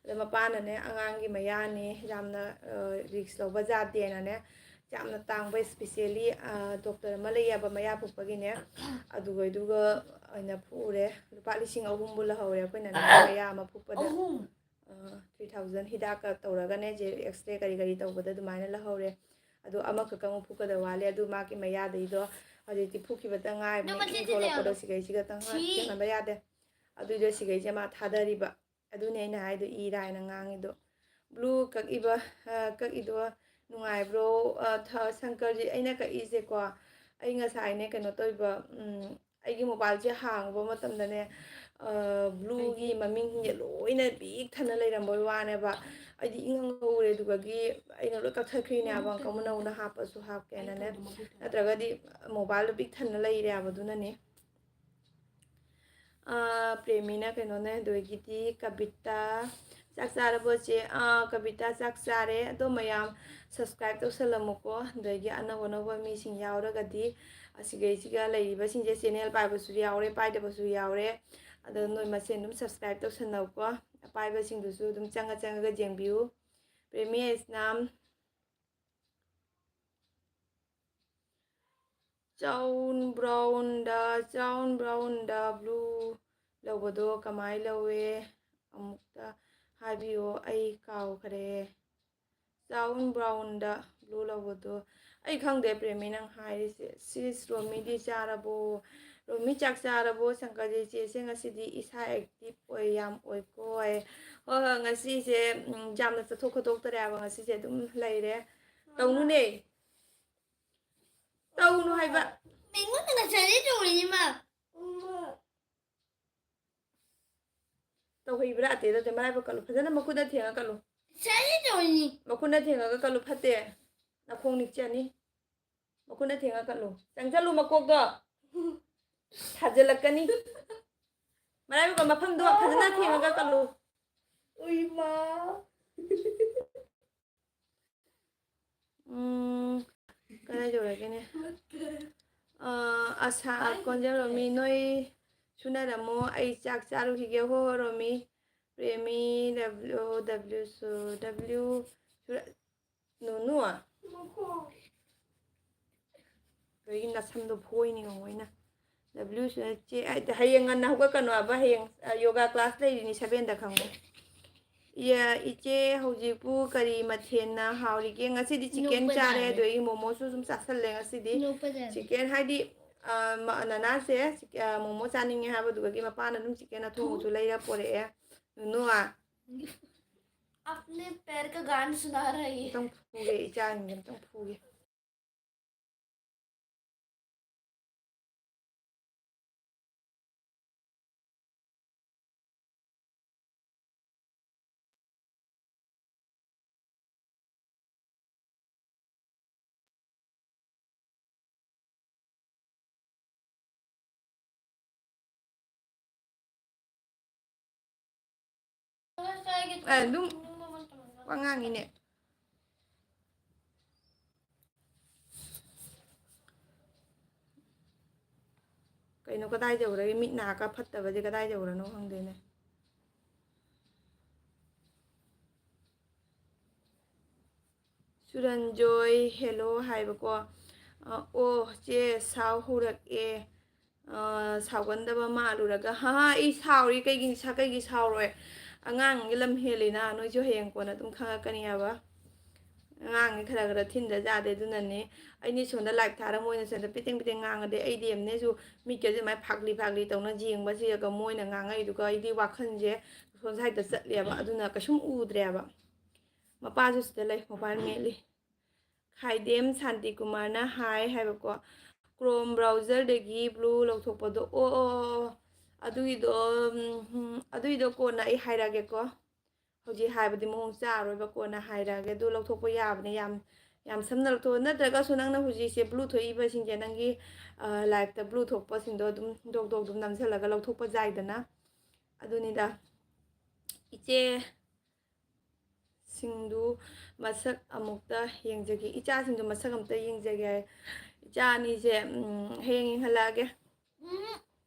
ꯑꯗ ꯃꯄꯥꯅꯅꯦ, ꯑꯉꯥꯡꯒꯤ ꯃꯌꯥꯅꯦ, ꯌꯥꯝꯅ, ꯑ, ꯔꯤꯛꯁ ꯂꯧꯕ ꯌꯥꯗꯦꯅꯅꯦ, ꯌꯥꯝꯅ ꯇꯥꯡꯕ, ꯏꯁꯄꯤꯁꯦꯜꯂꯤ, ꯑ, ꯗꯣꯛꯇꯔ ꯑꯃ ꯂꯩꯌꯦꯕ ꯃꯌꯥ ꯐꯨꯛꯄꯒꯤꯅꯦ, ꯑꯗꯨꯒꯩꯗꯨꯒ ꯑꯣꯏꯅ ꯐꯨꯛꯎꯔꯦ꯫ ꯂꯨꯄꯥ ꯂꯤꯁꯤꯡ ꯑꯍꯨꯝꯕꯨ ꯂꯧꯍꯧꯔꯦ ꯑꯩꯈꯣꯏ ꯅꯅꯥ ꯃꯌꯥ ꯑꯃ ꯐꯨꯛꯄꯗ꯫ ꯑꯍꯨꯝ? ꯑ, three thousand ꯍꯤꯗꯥꯛꯀ ꯇꯧꯔꯒꯅꯦ, ꯖꯦ, X-ray ꯀꯔꯤ ꯀꯔꯤ ꯇꯧꯕꯗ ꯑꯗꯨꯃꯥꯏꯅ ꯂꯧꯍꯧꯔꯦ꯫ ꯑꯗꯨ ꯑꯃꯈꯛ ꯑꯃꯨꯛ ꯐꯨꯛꯀꯗꯕ ꯋꯥꯠꯂꯤ꯫ ꯑꯗꯨ ꯃꯥꯒꯤ ꯃꯌꯥꯗꯩꯗꯣ ꯍꯧꯖꯤꯛꯇꯤ ꯐꯨꯛꯈꯤꯕꯇ ꯉꯥꯏꯕꯅꯦ, ꯑꯗꯨ ꯃꯆꯦꯠ ꯏ ꯊꯣꯛꯂꯛꯄꯗꯣ ꯊꯦꯡꯅꯕ꯫ ꯁꯤꯒꯩꯁꯤꯒ ꯇꯪꯈꯥꯏ ꯁꯤ ꯊꯦꯡꯅꯕ ꯌꯥꯗꯦ꯫ ꯑꯗꯨꯏꯗꯣ ꯁꯤꯒꯩꯁꯦ ꯃꯥ ꯊꯥꯗꯔꯤꯕ꯫ ꯑꯗꯨꯅꯦ ꯑꯩꯅ ꯍꯥꯏꯗꯣ, ꯏꯔꯥ ꯍꯥꯏꯅ ꯉꯥꯡꯉꯤꯗꯣ꯫ ꯕ꯭ꯂꯨ ꯀꯛꯏꯕ, ꯑ, ꯀꯛꯏꯗꯣ ꯅꯨꯡꯉꯥꯏꯕ꯭ꯔꯣ? ꯑ, ꯊ-, ꯁꯪꯀꯔꯖꯤꯠ, ꯑꯩꯅ ꯀꯛꯏꯁꯦꯀꯣ, ꯑꯩ ꯉꯁꯥꯏꯅꯦ ꯀꯩꯅꯣ ꯇꯧꯔꯤꯕ, ꯎꯝ, ꯑꯩꯒꯤ ꯃꯣꯕꯥꯏꯜꯁꯦ ꯍꯥꯡꯉꯨꯕ ꯃꯇꯝꯗꯅꯦ, ꯑ, ꯕ꯭ꯂꯨꯒꯤ ꯃꯃꯤꯡꯁꯤꯡꯁꯦ ꯂꯣꯏꯅ ꯄꯤꯛ ꯊꯟꯅ ꯂꯩꯔꯝꯕꯩ ꯋꯥꯅꯦꯕ꯫ ꯑꯩꯗꯤ ꯏꯉꯧ ꯉꯧꯔꯦ, ꯑꯗꯨꯒꯗꯤ ꯑꯩꯅ ꯂꯣꯏ ꯀꯛꯊꯠꯈ꯭ꯔꯤꯅꯦꯕ, ꯑꯃꯨꯛꯀ ꯑꯃꯨꯛ ꯅꯧꯅ ꯍꯥꯞꯄꯁꯨ ꯍꯥꯞꯀꯦꯅꯅꯦ꯫ ꯅꯠꯇ꯭ꯔꯒꯗꯤ ꯃꯣꯕꯥꯏꯜꯗꯣ ꯄꯤꯛ ꯊꯟꯅ ꯂꯩꯔꯦ ꯍꯥꯏꯕ, ꯑꯗꯨꯅꯅꯦ꯫ ꯑꯥ, ꯄ꯭ꯔꯦꯃꯤꯅ ꯀꯩꯅꯣꯅꯦ, ꯑꯗꯨꯗꯒꯤꯗꯤ ꯀꯕꯤꯇꯥ꯫ ꯆꯥꯛ ꯆꯥꯔꯕꯣ, ꯆꯦ? ꯑꯥ, ꯀꯕꯤꯇꯥ, ꯆꯥꯛ ꯆꯥꯔꯦ꯫ ꯑꯗꯣ ꯃꯌꯥꯝ subscribe ꯇꯧꯁꯜꯂꯝꯃꯨꯀꯣ꯫ ꯑꯗꯒꯤ ꯑꯅꯧ ꯑꯅꯧꯕ ꯃꯤꯁꯤꯡ ꯌꯥꯎꯔꯒꯗꯤ, ꯑꯁꯤꯒꯩꯁꯤꯒ ꯂꯩꯔꯤꯕꯁꯤꯡꯁꯦ channel ꯄꯥꯏꯕꯁꯨ ꯌꯥꯎꯔꯦ, ꯄꯥꯏꯗꯕꯁꯨ ꯌꯥꯎꯔꯦ꯫ ꯑꯗꯣ ꯅꯣꯏ ꯃꯁꯦꯟ ꯑꯗꯨꯝ subscribe ꯇꯧꯁꯟꯅꯧꯀꯣ꯫ ꯑꯄꯥꯏꯕꯁꯤꯡꯗꯨꯁꯨ ꯑꯗꯨꯝ ꯆꯪꯉ ꯆꯪꯉꯒ ꯌꯦꯡꯕꯤꯌꯨ꯫ ꯄ꯭ꯔꯦꯃꯤ ꯏꯁꯅꯥꯝ꯫ ꯆꯥꯎꯟ ꯕ꯭ꯔꯥꯎꯟꯗ, ꯆꯥꯎꯟ ꯕ꯭ꯔꯥꯎꯟꯗ ꯕ꯭ꯂꯨ ꯂꯧꯕꯗꯣ ꯀꯃꯥꯏ ꯂꯧꯋꯦ? ꯑꯃꯨꯛꯇ ꯍꯥꯏꯕꯤꯌꯣ, ꯑꯩ ꯀꯥꯎꯈ꯭ꯔꯦ꯫ ꯆꯥꯎꯟ ꯕ꯭ꯔꯥꯎꯟꯗ ꯕ꯭ꯂꯨ ꯂꯧꯕꯗꯣ꯫ ꯑꯩ ꯈꯪꯗꯦ, ꯄ꯭ꯔꯦꯃꯤ, ꯅꯪ ꯍꯥꯏꯔꯤꯁꯦ꯫ ꯁꯤꯁ ꯔꯣꯃꯤꯗꯤ ꯆꯥꯔꯕꯣ? ꯔꯣꯃꯤ, ꯆꯥꯛ ꯆꯥꯔꯕꯣ? ꯁꯪꯀꯔꯖꯤꯠ, ꯆꯦꯁꯦ ꯉꯁꯤꯗꯤ ꯏꯁꯥ active ꯑꯣꯏ, ꯌꯥꯝ ꯑꯣꯏꯀꯣ ꯍꯥꯏ꯫ ꯍꯣꯏ, ꯍꯣꯏ, ꯉꯁꯤꯁꯦ, ꯎꯝ, ꯌꯥꯝꯅ ꯆꯠꯊꯣꯛ ꯈꯣꯠꯇꯣꯛꯇꯔꯦ ꯍꯥꯏꯕ, ꯉꯁꯤꯁꯦ ꯑꯗꯨꯝ ꯂꯩꯔꯦ꯫ ꯇꯧꯅꯨꯅꯦ꯫ ꯇꯧꯅꯨ ꯍꯥꯏꯕ꯫ ꯃꯤꯉꯣꯟꯗ ꯉꯁꯥꯏꯗꯩ ꯇꯧꯔꯤꯅꯤ ꯃꯥ꯫ ꯇꯧꯍꯩꯕ꯭ꯔꯥ? ꯑꯇꯦꯗꯣ ꯃꯔꯥꯏꯕꯛ ꯀꯜꯂꯨ꯫ ꯐꯖꯅ ꯃꯈꯨꯠꯅ ꯊꯦꯡꯉ ꯀꯜꯂꯨ꯫ ꯁꯥꯏꯁꯦ ꯇꯧꯅꯤ꯫ ꯃꯈꯨꯠꯅ ꯊꯦꯡꯉꯒ ꯀꯜꯂꯨ꯫ ꯐꯠꯇꯦ꯫ ꯅꯈꯣꯡ ꯅꯤꯛꯆꯅꯤ꯫ ꯃꯈꯨꯠꯅ ꯊꯦꯡꯉ ꯀꯜꯂꯨ꯫ ꯆꯪꯁꯜꯂꯨ ꯃꯀꯣꯛꯇꯣ꯫ ꯊꯥꯖꯤꯜꯂꯛꯀꯅꯤ꯫ ꯃꯔꯥꯏꯕꯛ ꯃꯐꯝꯗꯣ ꯐꯖꯅ ꯊꯦꯡꯉꯒ ꯀꯜꯂꯨ꯫ ꯎꯏꯃꯥ꯫ ꯎꯝ, ꯀꯗꯥꯏ ꯌꯧꯔꯒꯦꯅꯦ? ꯑ, ꯑꯁꯥ, ꯀꯣꯟꯖꯦꯜ ꯔꯣꯃꯤ, ꯅꯣꯏ ꯁꯨꯅꯔꯝꯃꯣ, ꯑꯩ ꯆꯥꯛ ꯆꯥꯔꯨꯈꯤꯒꯦ꯫ ꯍꯣ, ꯍꯣ, ꯔꯣꯃꯤ꯫ ꯄ꯭ꯔꯦꯃꯤ, W, W, ꯁꯨ, W, ꯁꯨꯔ-, ꯅꯨꯅꯨ? ꯀꯔꯤꯒꯤ ꯅꯁꯝꯗꯣ ꯐꯣꯏꯅꯤ ꯉꯝꯃꯣꯏꯅ꯫ W ꯁꯨ ꯅꯠꯇꯦ, ꯑꯩ, ꯍꯌꯦꯡ ꯉꯟꯅ ꯍꯧꯒꯠꯀꯅꯣ ꯍꯥꯏꯕ, ꯍꯌꯦꯡ, ꯑ, ꯌꯣꯒꯥ ꯀ꯭ꯂꯥꯁ ꯂꯩꯔꯤꯅꯤ seven ꯗ, ꯈꯪꯉꯣ꯫ ꯏꯌꯥ, ꯏꯆꯦ, ꯍꯧꯖꯤꯛꯄꯨ ꯀꯔꯤ ꯃꯊꯦꯜꯅ ꯍꯥꯎꯔꯤꯒꯦ? ꯉꯁꯤꯗꯤ chicken ꯅꯣꯛꯄ ꯆꯥꯔꯦ, ꯖꯥꯠꯅꯦ꯫ ꯑꯗꯨꯗꯒꯤ ꯃꯣꯃꯣꯁꯨ ꯑꯗꯨꯝ ꯆꯥꯁꯜꯂꯦ ꯉꯁꯤꯗꯤ꯫ ꯅꯣꯛꯄ ꯖꯥꯠꯅꯦ꯫ Chicken ꯍꯥꯏꯗꯤ, ꯑ, ꯃ-, ꯅꯅꯥꯁꯦ ꯆꯤꯛ-, ꯑ, ꯃꯣꯃꯣ ꯆꯥꯅꯤꯡꯉꯦ ꯍꯥꯏꯕꯗꯨꯗꯒꯤ ꯃꯄꯥꯅ ꯑꯗꯨꯝ chicken ꯑꯊꯣꯡꯕꯁꯨ ꯂꯩꯔ ꯄꯣꯔꯛꯑꯦ꯫ ꯅꯨꯅꯨ, ꯑ, अपने पैर का गान सुना रही है। ꯑꯝꯇꯪ ꯐꯨꯒꯦ, ꯏꯆꯥꯁꯤꯡꯁꯦ ꯑꯝꯇꯪ ꯐꯨꯒꯦ꯫ ꯑꯦ, ꯑꯗꯨꯝ ꯋꯥ ꯉꯥꯡꯉꯤꯅꯦ꯫ ꯀꯩꯅꯣ, ꯀꯗꯥꯏ ꯌꯧꯔꯒꯦ? ꯃꯤꯠ ꯅꯥꯒ ꯐꯠꯇꯕꯁꯦ ꯀꯗꯥꯏ ꯌꯧꯔꯅꯣ ꯈꯪꯗꯦꯅꯦ꯫ ꯁꯨꯔꯟꯖꯣꯏ hello ꯍꯥꯏꯕꯀꯣ꯫ ꯑ, ꯑꯣ, ꯆꯦ, ꯁꯥꯎ ꯍꯧꯔꯛꯑꯦ꯫ ꯑ, ꯁꯥꯎꯒꯟꯗꯕ ꯃꯥꯜꯂꯨꯔꯒ, ꯍꯥ, ꯍꯥ, ꯑꯩ ꯁꯥꯎꯔꯤ, ꯀꯩꯒꯤ ꯁꯥ-, ꯀꯩꯒꯤ ꯁꯥꯎꯔꯣꯏ? ꯑꯉꯥꯡꯒꯤ ꯂꯝ ꯍꯦꯜꯂꯤꯅ, ꯅꯣꯏꯁꯨ ꯍꯌꯦꯡ ꯀꯣꯟꯅ ꯑꯗꯨꯝ ꯈꯪꯉꯛꯀꯅꯤ ꯍꯥꯏꯕ꯫ ꯑꯉꯥꯡꯅꯤ ꯈꯔ ꯈꯔ ꯊꯤꯟꯗ ꯌꯥꯗꯦ, ꯑꯗꯨꯅꯅꯦ꯫ ꯑꯩꯅꯤ ꯁꯣꯝꯗ live ꯊꯥꯔ ꯃꯣꯏꯅ ꯁꯣꯝꯗ ꯄꯤꯇꯤꯡ ꯄꯤꯇꯤꯡ ꯉꯥꯡꯉꯗꯤ ꯑꯩꯗꯤ ꯑꯦꯝꯅꯦꯁꯨ ꯃꯤꯠꯀꯁꯦ ꯑꯗꯨꯃꯥꯏꯅ ꯐꯥꯛꯂꯤ ꯐꯥꯛꯂꯤ ꯇꯧꯅ ꯌꯦꯡꯕꯁꯤꯒ ꯃꯣꯏꯅ ꯉꯥꯡꯉꯛꯏꯗꯨꯒ ꯑꯩꯗꯤ ꯋꯥꯈꯜꯁꯦ ꯁꯣꯝ side ꯇ ꯆꯠꯂꯦꯕ, ꯑꯗꯨꯅ ꯀꯩꯁꯨꯝ ꯎꯗ꯭ꯔꯦꯕ꯫ ꯃꯄꯥꯁꯨ ꯁꯤꯗ ꯂꯩ, mobile ꯃꯦꯠꯂꯤ꯫ ꯈꯥꯏꯗꯦꯝ ꯁꯥꯟꯇꯤꯀꯨꯃꯥꯔꯅ ꯍꯥꯏ ꯍꯥꯏꯕꯀꯣ, Chrome browser ꯗꯒꯤ blue ꯂꯧꯊꯣꯛꯄꯗꯣ, ꯑꯣ, ꯑꯣ, ꯑꯣ, ꯑꯣ꯫ ꯑꯗꯨꯒꯤꯗꯣ, ꯎꯝ, ꯑꯗꯨꯒꯤꯗꯣ ꯀꯣꯟꯅ ꯑꯩ ꯍꯥꯏꯔꯛꯑꯒꯦꯀꯣ꯫ ꯍꯧꯖꯤꯛ ꯍꯥꯏꯕꯗꯤ ꯃꯑꯣꯡ ꯆꯥꯔꯣꯏꯕ, ꯀꯣꯟꯅ ꯍꯥꯏꯔꯛꯑꯒꯦ꯫ ꯑꯗꯨ ꯂꯧꯊꯣꯛꯄ ꯌꯥꯕꯅꯦ, ꯌꯥꯝ, ꯌꯥꯝ ꯁꯝꯅ ꯂꯧꯊꯣꯛꯑꯣ꯫ ꯅꯠꯇ꯭ꯔꯒꯁꯨ ꯅꯪꯅ ꯍꯧꯖꯤꯛꯁꯦ blue ꯊꯣꯛꯏꯕꯁꯤꯡꯁꯦ, ꯅꯪꯒꯤ, ꯑ, liveꯇ blue ꯊꯣꯛꯄꯁꯤꯡꯗꯣ ꯑꯗꯨꯝ ꯗꯣꯛ ꯗꯣꯛ ꯑꯗꯨꯝ ꯅꯝꯁꯤꯜꯂꯒ ꯂꯧꯊꯣꯛꯄ ꯌꯥꯏꯗꯅ꯫ ꯑꯗꯨꯅꯤꯗ꯫ ꯏꯆꯦ ꯁꯤꯡꯗꯨ ꯃꯁꯛ ꯑꯃꯨꯛꯇ ꯌꯦꯡꯖꯒꯦ꯫ ꯏꯆꯥꯁꯤꯡꯗꯨ ꯃꯁꯛ ꯑꯃꯨꯛꯇ ꯌꯦꯡꯖꯒꯦ ꯍꯥꯏ꯫ ꯏꯆꯥ ꯑꯅꯤꯁꯦ, ꯎꯝ, ꯍꯌꯦꯡ ꯌꯦꯡꯍꯜꯂꯛꯑꯒꯦ꯫ ꯎꯝ꯫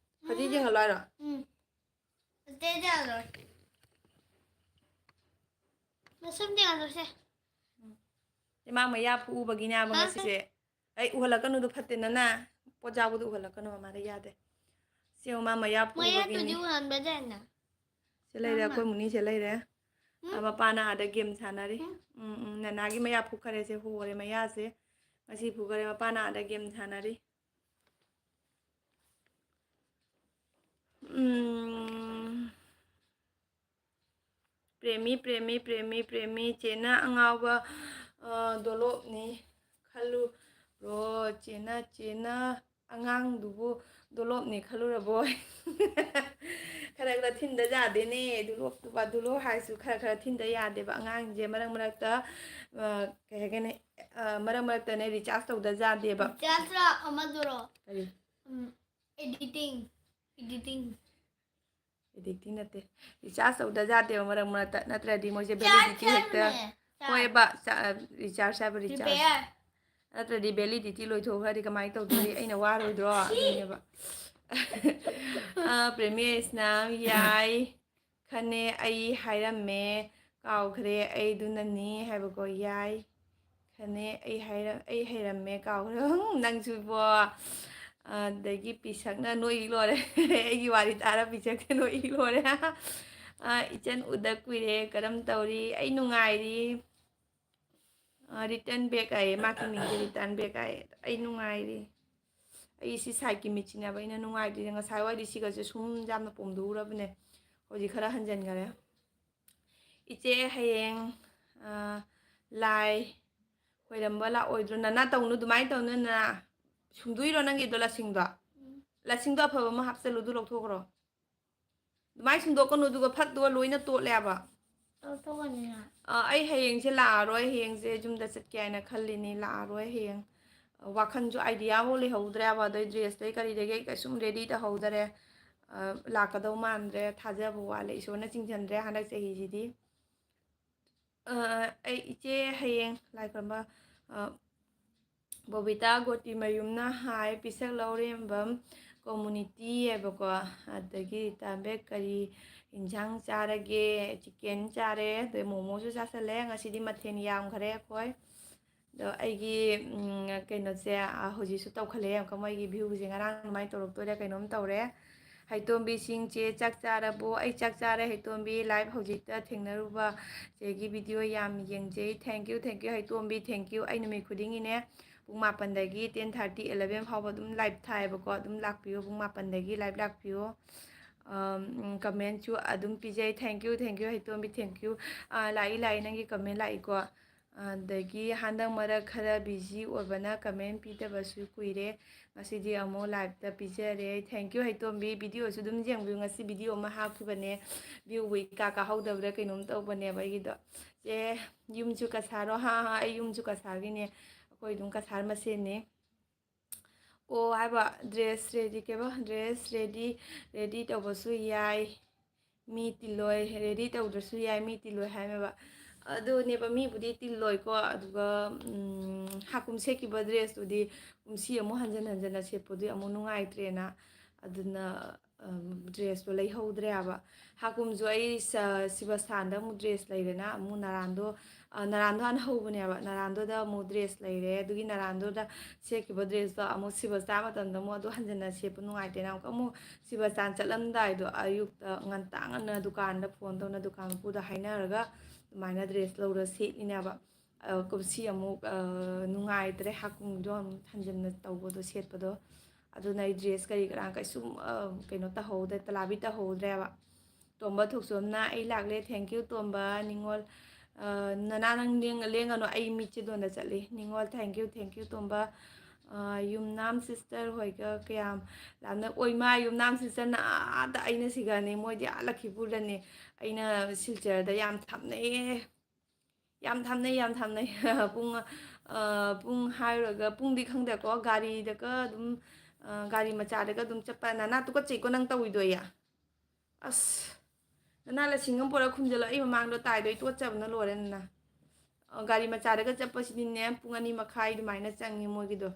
ꯍꯧꯖꯤꯛ ꯌꯦꯡꯍꯜꯂꯣ ꯍꯥꯏꯔꯣ? ꯎꯝ꯫ ꯑꯇꯩꯗꯤ ꯌꯥꯔꯣꯏ꯫ ꯃꯁꯝꯗꯤ ꯌꯥꯔꯣꯏꯁꯦ꯫ ꯏꯃꯥ ꯃꯌꯥ ꯐꯨꯛꯎꯕꯒꯤꯅꯦꯕ ꯍꯥ? ꯉꯁꯤꯁꯦ꯫ ꯑꯩ ꯎꯍꯜꯂꯛꯀꯅꯨꯗꯣ, ꯐꯠꯇꯦ ꯅꯅꯥ꯫ ꯄꯣꯠ ꯆꯥꯕꯗꯣ ꯎꯍꯜꯂꯛꯀꯅꯨ, ꯃꯃꯥꯗ ꯌꯥꯗꯦ꯫ ꯁꯤ ꯌꯦꯡꯉꯨ, ꯃꯥ ꯃꯌꯥ ꯐꯨꯛꯎꯕꯒꯤꯅꯤ꯫ ꯃꯌꯥꯗꯨꯗꯤ ꯎꯍꯟꯕ ꯌꯥꯏꯅ꯫ ꯁꯤ ꯂꯩꯔꯦ, ꯃꯥꯃ꯫ ꯑꯩꯈꯣꯏ ꯃꯨꯅꯤꯁꯦ ꯂꯩꯔꯦ꯫ ꯎꯝ꯫ ꯑ, ꯃꯄꯥꯅ ꯑꯥꯗ game ꯁꯥꯟꯅꯔꯤ꯫ ꯎꯝ꯫ ꯎꯝ, ꯎꯝ, ꯅꯅꯥꯒꯤ ꯃꯌꯥ ꯐꯨꯛꯈꯔꯦꯁꯦ, ꯍꯣꯔꯦ ꯃꯌꯥꯁꯦ꯫ ꯉꯁꯤ ꯐꯨꯛꯈꯔꯦ, ꯃꯄꯥꯅ ꯑꯥꯗ game ꯁꯥꯟꯅꯔꯤ꯫ ꯎꯝ꯫ ꯄ꯭ꯔꯦꯃꯤ, ꯄ꯭ꯔꯦꯃꯤ, ꯄ꯭ꯔꯦꯃꯤ, ꯄ꯭ꯔꯦꯃꯤ, ꯆꯦꯅ ꯑꯉꯥꯎꯕ, ꯑ, ꯗꯣꯂꯣꯞꯅꯤ ꯈꯜꯂꯨꯔꯣ꯫ ꯆꯦꯅ, ꯆꯦꯅ ꯑꯉꯥꯡꯗꯨꯕꯨ ꯗꯣꯂꯣꯞꯅꯤ ꯈꯜꯂꯨꯔꯕꯣ? ꯈꯔ ꯈꯔ ꯊꯤꯟꯗ ꯌꯥꯗꯦꯅꯦ꯫ ꯗꯣꯂꯣꯞꯇꯨꯕ, ꯗꯣꯂꯣꯞ ꯍꯥꯏꯁꯨ ꯈꯔ ꯈꯔ ꯊꯤꯟꯗ ꯌꯥꯗꯦꯕ꯫ ꯑꯉꯥꯡꯁꯦ ꯃꯔꯛ ꯃꯔꯛꯇ, ꯑ, ꯀꯩ ꯍꯥꯏꯒꯅꯤ, ꯑ, ꯃꯔꯛ ꯃꯔꯛꯇꯅꯦ recharge ꯇꯧꯗ ꯌꯥꯗꯦꯕ꯫ Rechargeꯔꯣ ꯑꯃꯗꯨꯔꯣ? ꯀꯔꯤ? ꯎꯝ, editing, editing꯫ Editing ꯅꯠꯇꯦ, recharge ꯇꯧꯗ ꯌꯥꯗꯦꯕ ꯃꯔꯛ ꯃꯔꯛꯇ, ꯅꯠꯇ꯭ꯔꯗꯤ ꯃꯣꯏꯁꯦ validity ꯍꯦꯛꯇ ꯍꯥꯏꯕꯅꯦ꯫ ꯍꯣꯏꯕ, ꯆꯥ-, recharge ꯍꯥꯏꯕ, recharge꯫ Repair꯫ ꯅꯠꯇ꯭ꯔꯗꯤ validity ꯂꯣꯏꯊꯣꯛꯈ꯭ꯔꯗꯤ ꯀꯃꯥꯏꯅ ꯇꯧꯗꯣꯔꯤ? ꯑꯩꯅ ꯋꯥꯔꯣꯏꯗ꯭ꯔꯣ? ꯑꯗꯨꯅꯦꯕ꯫ ꯑ, ꯄ꯭ꯔꯦꯃꯦꯁꯅ ꯌꯥꯏ, ꯈꯅꯦ ꯑꯩ ꯍꯥꯏꯔꯝꯃꯦ, ꯀꯥꯎꯈ꯭ꯔꯦ ꯑꯩꯗꯨꯅꯅꯤ ꯍꯥꯏꯕꯀꯣ, ꯌꯥꯏ꯫ ꯈꯅꯦ ꯑꯩ ꯍꯥꯏꯔ-, ꯑꯩ ꯍꯩꯔꯝꯃꯦ, ꯀꯥꯎꯈ꯭ꯔꯦ꯫ ꯅꯪꯁꯨ ꯏꯕꯣ꯫ ꯑꯗꯒꯤ ꯄꯤꯁꯛꯅ ꯅꯣꯛꯏ ꯂꯣꯏꯔꯦ꯫ ꯑꯩꯒꯤ ꯋꯥꯔꯤ ꯇꯥꯔ ꯄꯤꯁꯛꯁꯦ ꯅꯣꯛꯏ ꯂꯣꯏꯔꯦ꯫ ꯑ, ꯏꯆꯟ ꯎꯗ ꯀꯨꯏꯔꯦ, ꯀꯔꯝ ꯇꯧꯔꯤ? ꯑꯩ ꯅꯨꯡꯉꯥꯏꯔꯤ꯫ ꯑ, return back ꯍꯥꯏꯌꯦ, ꯃꯥꯒꯤ ꯃꯤꯡꯁꯦ return back ꯍꯥꯏꯌꯦ꯫ ꯑꯩ ꯅꯨꯡꯉꯥꯏꯔꯤ꯫ ꯑꯩ ꯁꯤ sideꯀꯤ ꯃꯤꯠꯁꯤꯅꯦꯕ ꯑꯩꯅ ꯅꯨꯡꯉꯥꯏꯇ꯭ꯔꯤꯁꯦ꯫ ꯉꯁꯥꯏ ꯋꯥꯏꯗꯤ ꯁꯤꯒꯁꯦ ꯁꯨꯝ ꯌꯥꯝꯅ ꯄꯣꯝꯗꯣꯛꯎꯔꯕꯅꯦ꯫ ꯍꯧꯖꯤꯛ ꯈꯔ ꯍꯟꯖꯤꯟꯈꯔꯦ꯫ ꯏꯆꯦ, ꯍꯌꯦꯡ, ꯑ, ꯂꯥꯏ ꯈꯣꯏꯔꯝꯕ ꯂꯥꯛꯑꯣꯏꯗ꯭ꯔꯣ? ꯅꯅꯥ ꯇꯧꯅꯨ, ꯑꯗꯨꯃꯥꯏꯅ ꯇꯧꯅꯨ, ꯅꯅꯥ꯫ ꯁꯨꯡꯗꯣꯛꯏꯔꯣ ꯅꯪꯒꯤꯗꯣ, ꯂꯁꯤꯡꯗꯣ? ꯎꯝ꯫ ꯂꯁꯤꯡꯗꯣ ꯑꯐꯕ ꯑꯃ ꯍꯥꯞꯆꯜꯂꯨ, ꯑꯗꯨ ꯂꯧꯊꯣꯛꯈ꯭ꯔꯣ꯫ ꯑꯗꯨꯃꯥꯏꯅ ꯁꯨꯝꯗꯣꯛꯀꯅꯨ, ꯑꯗꯨꯒ ꯐꯠꯇꯣ ꯂꯣꯏꯅ ꯇꯣꯠꯂꯦꯕ꯫ ꯂꯧꯊꯣꯛꯀꯅꯤꯅ꯫ ꯑ, ꯑꯩ ꯍꯌꯦꯡꯁꯦ ꯂꯥꯛꯑꯔꯣꯏ, ꯍꯌꯦꯡꯁꯦ ꯌꯨꯝꯗ ꯆꯠꯀꯦ ꯍꯥꯏꯅ ꯈꯜꯂꯤꯅꯤ, ꯂꯥꯛꯑꯔꯣꯏ ꯍꯌꯦꯡ꯫ ꯑ, ꯋꯥꯈꯜꯁꯨ idea ꯐꯥꯎ ꯂꯩꯍꯧꯗ꯭ꯔꯦꯕ, ꯑꯗꯩ dressꯇꯩ ꯀꯔꯤꯗꯒꯤ ꯑꯩ ꯀꯩꯁꯨꯝ ready ꯇꯧꯍꯧꯗꯔꯦ꯫ ꯑ, ꯂꯥꯛꯀꯗꯧ ꯃꯥꯟꯗ꯭ꯔꯦ, ꯊꯥꯖꯕ ꯋꯥꯠꯂꯦ, ꯏꯁꯣꯔꯅ ꯆꯤꯡꯁꯤꯟꯗ꯭ꯔꯦ ꯍꯟꯗꯛ ꯆꯍꯤꯁꯤꯗꯤ꯫ ꯑ, ꯑꯩ ꯏꯆꯦ ꯍꯌꯦꯡ ꯂꯥꯏ ꯈꯨꯔꯨꯝꯕ, ꯑ, ꯕꯣꯕꯤꯇꯥ ꯒꯣꯇꯤꯃꯌꯨꯝꯅ ꯍꯥꯏ, ꯄꯤꯁꯛ ꯂꯧꯔꯦꯝꯕꯝ community ꯍꯥꯏꯕꯀꯣ, ꯑꯗꯒꯤ ꯇꯥꯕꯦꯛ ꯀꯔꯤ ꯏꯟꯁꯥꯡ ꯆꯥꯔꯒꯦ? Chicken ꯆꯥꯔꯦ, ꯑꯗꯩ ꯃꯣꯃꯣꯁꯨ ꯆꯥꯁꯜꯂꯦ꯫ ꯉꯁꯤꯗꯤ ꯃꯊꯦꯜ ꯌꯥꯝꯈꯔꯦ ꯑꯩꯈꯣꯏ꯫ ꯑꯗꯣ ꯑꯩꯒꯤ, ꯎꯝ, ꯀꯩꯅꯣꯁꯦ, ꯑ, ꯍꯧꯖꯤꯛꯁꯨ ꯇꯧꯈꯠꯂꯛꯑꯦ ꯑꯃꯨꯛꯀ, ꯃꯣꯏꯒꯤ viewꯁꯦ ꯉꯔꯥꯡ ꯑꯗꯨꯃꯥꯏꯅ ꯇꯧꯔꯛꯇꯣꯏꯔꯥ ꯀꯩꯅꯣꯝ ꯇꯧꯔꯦ꯫ ꯍꯩꯇꯣꯝꯕꯤ ꯁꯤꯡ, ꯆꯦ ꯆꯥꯛ ꯆꯥꯔꯕꯣ? ꯑꯩ ꯆꯥꯛ ꯆꯥꯔꯦ ꯍꯩꯇꯣꯝꯕꯤ, live ꯍꯧꯖꯤꯛꯇ ꯊꯦꯡꯅꯔꯨꯕ꯫ ꯆꯦꯒꯤ video ꯌꯥꯝ ꯌꯦꯡꯖꯩ꯫ Thank you, thank you ꯍꯩꯇꯣꯝꯕꯤ, thank you꯫ ꯑꯩ ꯅꯨꯃꯤꯠ ꯈꯨꯗꯤꯡꯒꯤꯅꯦ ꯄꯨꯡ ꯃꯥꯄꯟꯗꯒꯤ ten thirty, eleven ꯐꯥꯎꯕ ꯑꯗꯨꯝ live ꯊꯥꯏꯌꯦꯕꯀꯣ꯫ ꯑꯗꯨꯝ ꯂꯥꯛꯄꯤꯌꯨ, ꯄꯨꯡ ꯃꯥꯄꯟꯗꯒꯤ live ꯂꯥꯛꯄꯤꯌꯨ꯫ ꯑꯝ, commentꯁꯨ ꯑꯗꯨꯝ ꯄꯤꯖꯩ꯫ Thank you, thank you ꯍꯩꯇꯣꯝꯕꯤ, thank you꯫ ꯑꯥ, ꯂꯥꯛꯏ, ꯂꯥꯛꯏ, ꯅꯪꯒꯤ comment ꯂꯥꯛꯏꯀꯣ꯫ ꯑꯗꯒꯤ ꯍꯟꯗꯛ ꯃꯔꯛ ꯈꯔ busy ꯑꯣꯏꯕꯅ comment ꯄꯤꯗꯕꯁꯨ ꯀꯨꯏꯔꯦ꯫ ꯉꯁꯤꯗꯤ ꯑꯃꯨꯛ liveꯇ ꯄꯤꯖꯔꯦ꯫ Thank you ꯍꯩꯇꯣꯝꯕꯤ꯫ Videoꯁꯨ ꯑꯗꯨꯝ ꯌꯦꯡꯕꯤꯌꯨ꯫ ꯉꯁꯤ video ꯑꯃ ꯍꯥꯞꯈꯤꯕꯅꯦ꯫ Viewꯕꯨ ꯏꯀꯥ ꯀꯥꯍꯧꯗꯕ꯭ꯔꯥ ꯀꯩꯅꯣꯝ ꯇꯧꯕꯅꯦꯕ ꯑꯩꯒꯤꯗꯣ꯫ ꯆꯦ, ꯌꯨꯝꯁꯨ ꯀꯁꯥꯔꯣ? ꯍꯥ, ꯍꯥ, ꯑꯩ ꯌꯨꯝꯁꯨ ꯀꯁꯥꯔꯒꯤꯅꯦ꯫ ꯑꯩꯈꯣꯏ ꯑꯗꯨꯝ ꯀꯁꯥꯔ ꯃꯁꯦꯟꯅꯤ꯫ ꯑꯣ ꯍꯥꯏꯕ, dress ready, ꯀꯩꯕ, dress ready, ready ꯇꯧꯕꯁꯨ ꯌꯥꯏ꯫ ꯃꯤ ꯇꯤꯜꯂꯣꯏ, ready ꯇꯧꯗ꯭ꯔꯁꯨ ꯌꯥꯏ, ꯃꯤ ꯇꯤꯜꯂꯣꯏ ꯍꯥꯏꯃꯦꯕ꯫ ꯑꯗꯨꯅꯦꯕ, ꯃꯤꯕꯨꯗꯤ ꯇꯤꯜꯂꯣꯏꯀꯣ, ꯑꯗꯨꯒ, ꯎꯝ, ꯍꯥꯀꯨꯝ ꯁꯦꯠꯈꯤꯕ dressꯇꯨꯗꯤ ꯀꯨꯝꯁꯤ ꯑꯃꯨꯛ ꯍꯟꯖꯟ ꯍꯟꯖꯟꯅ ꯁꯦꯠꯄꯗꯨꯗꯤ ꯑꯃꯨꯛ ꯅꯨꯡꯉꯥꯏꯇ꯭ꯔꯦꯅ, ꯑꯗꯨꯅ, ꯎꯝ, dressꯇꯣ ꯂꯩꯍꯧꯗ꯭ꯔꯦ ꯍꯥꯏꯕ꯫ ꯍꯥꯀꯨꯝꯁꯨ ꯑꯩ ꯁ-, ꯁꯤꯕꯁꯊꯥꯟꯗ ꯑꯃꯨꯛ dress ꯂꯩꯔꯦꯅ, ꯑꯃꯨꯛ ꯅꯔꯥꯟꯗꯣ, ꯑ, ꯅꯔꯥꯟꯗꯣ ꯍꯥꯟꯅ ꯍꯧꯕꯅꯦꯕ, ꯅꯔꯥꯟꯗꯣꯗ ꯑꯃꯨꯛ dress ꯂꯩꯔꯦ, ꯑꯗꯨꯒꯤ ꯅꯔꯥꯟꯗꯣꯗ ꯁꯦꯠꯈꯤꯕ dressꯇꯣ ꯑꯃꯨꯛ ꯁꯤꯕꯁꯊꯥꯟ ꯃꯇꯝꯗ ꯑꯃꯨꯛ ꯑꯗꯨ ꯍꯟꯖꯟꯅ ꯁꯦꯠꯄ ꯅꯨꯡꯉꯥꯏꯇꯦꯅ, ꯑꯃꯨꯛꯀ ꯑꯃꯨꯛ ꯁꯤꯕꯁꯊꯥꯟ ꯆꯠꯂꯝꯗꯥꯏꯗꯣ ꯑꯌꯨꯛꯇ ꯉꯟꯇꯥ ꯉꯟꯅ ꯗꯨꯀꯥꯟꯗ phone ꯇꯧꯅ ꯗꯨꯀꯥꯟ ꯃꯄꯨꯗ ꯍꯥꯏꯅꯔꯒ ꯑꯗꯨꯃꯥꯏꯅ dress ꯂꯧꯔ ꯁꯦꯠꯂꯤꯅꯦꯕ꯫ ꯑ, ꯀꯨꯝꯁꯤ ꯑꯃꯨꯛ, ꯑ, ꯅꯨꯡꯉꯥꯏꯇ꯭ꯔꯦ ꯍꯥꯀꯨꯝꯗꯣ ꯑꯃꯨꯛ ꯍꯟꯖꯟꯅ ꯇꯧꯕꯗꯣ, ꯁꯦꯠꯄꯗꯣ꯫ ꯑꯗꯨꯅ ꯑꯩ dress ꯀꯔꯤ ꯀꯔꯥ ꯀꯩꯁꯨꯝ, ꯑ, ꯀꯩꯅꯣ ꯇꯧꯍꯧꯗ꯭ꯔꯦ, ꯇꯂꯥꯕꯤ ꯇꯧꯍꯧꯗ꯭ꯔꯦꯕ꯫ ꯇꯣꯝꯕ ꯊꯣꯛꯆꯣꯝꯅ ꯑꯩ ꯂꯥꯛꯂꯦ, thank you ꯇꯣꯝꯕ꯫ ꯅꯤꯉꯣꯜ, ꯑ, ꯅꯅꯥ ꯅꯪ ꯂꯦꯡ-, ꯂꯦꯡꯒꯅꯨ, ꯑꯩ ꯃꯤꯠꯁꯦ ꯗꯣꯟꯗ ꯆꯠꯂꯤ꯫ ꯅꯤꯉꯣꯜ, thank you, thank you ꯇꯣꯝꯕ꯫ ꯑ, ꯌꯨꯝꯅꯥꯝ sister ꯍꯣꯏꯒ ꯀꯌꯥꯝ ꯂꯥꯞꯅ, ꯑꯣꯏꯃꯥ, ꯌꯨꯝꯅꯥꯝ sisterꯅ ꯑꯥꯗ, ꯑꯩꯅ ꯁꯤꯒꯅꯦ, ꯃꯣꯏꯗꯤ ꯑꯥ ꯂꯈꯤꯄꯨꯔꯗꯅꯦ꯫ ꯑꯩꯅ ꯁꯤꯜꯆꯔꯗ ꯌꯥꯝ ꯊꯥꯞꯅꯩꯌꯦ꯫ ꯌꯥꯝ ꯊꯥꯞꯅꯩ, ꯌꯥꯝ ꯊꯥꯞꯅꯩ꯫ ꯄꯨꯡ, ꯑ, ꯄꯨꯡ ꯍꯥꯏꯔꯨꯔꯒ ꯄꯨꯡꯗꯤ ꯈꯪꯗꯦꯀꯣ, ꯒꯥꯔꯤꯗꯒ ꯑꯗꯨꯝ, ꯑ, ꯒꯥꯔꯤ ꯃꯆꯥꯗꯒ ꯑꯗꯨꯝ ꯆꯠꯄ꯫ ꯅꯅꯥ ꯇꯨꯀꯠꯆꯩꯀꯣ ꯅꯪ ꯇꯧꯔꯤꯗꯣ, ꯑꯩ꯫ ꯑꯁ, ꯅꯅꯥ ꯂꯁꯤꯡ ꯑꯃ ꯄꯨꯔꯛ ꯈꯨꯝꯖꯤꯜꯂꯣ, ꯑꯩ ꯃꯃꯥꯡꯗꯣ ꯇꯥꯏꯗꯣ ꯑꯩ ꯇꯣꯠꯆꯕꯅ ꯂꯣꯏꯔꯦ, ꯅꯅꯥ꯫ ꯑ, ꯒꯥꯔꯤ ꯃꯆꯥꯗꯒ ꯆꯠꯄꯁꯤꯗꯤꯅꯦ, ꯄꯨꯡ ꯑꯅꯤ ꯃꯈꯥꯏ ꯑꯗꯨꯃꯥꯏꯅ ꯆꯪꯉꯤ ꯃꯣꯏꯒꯤꯗꯣ,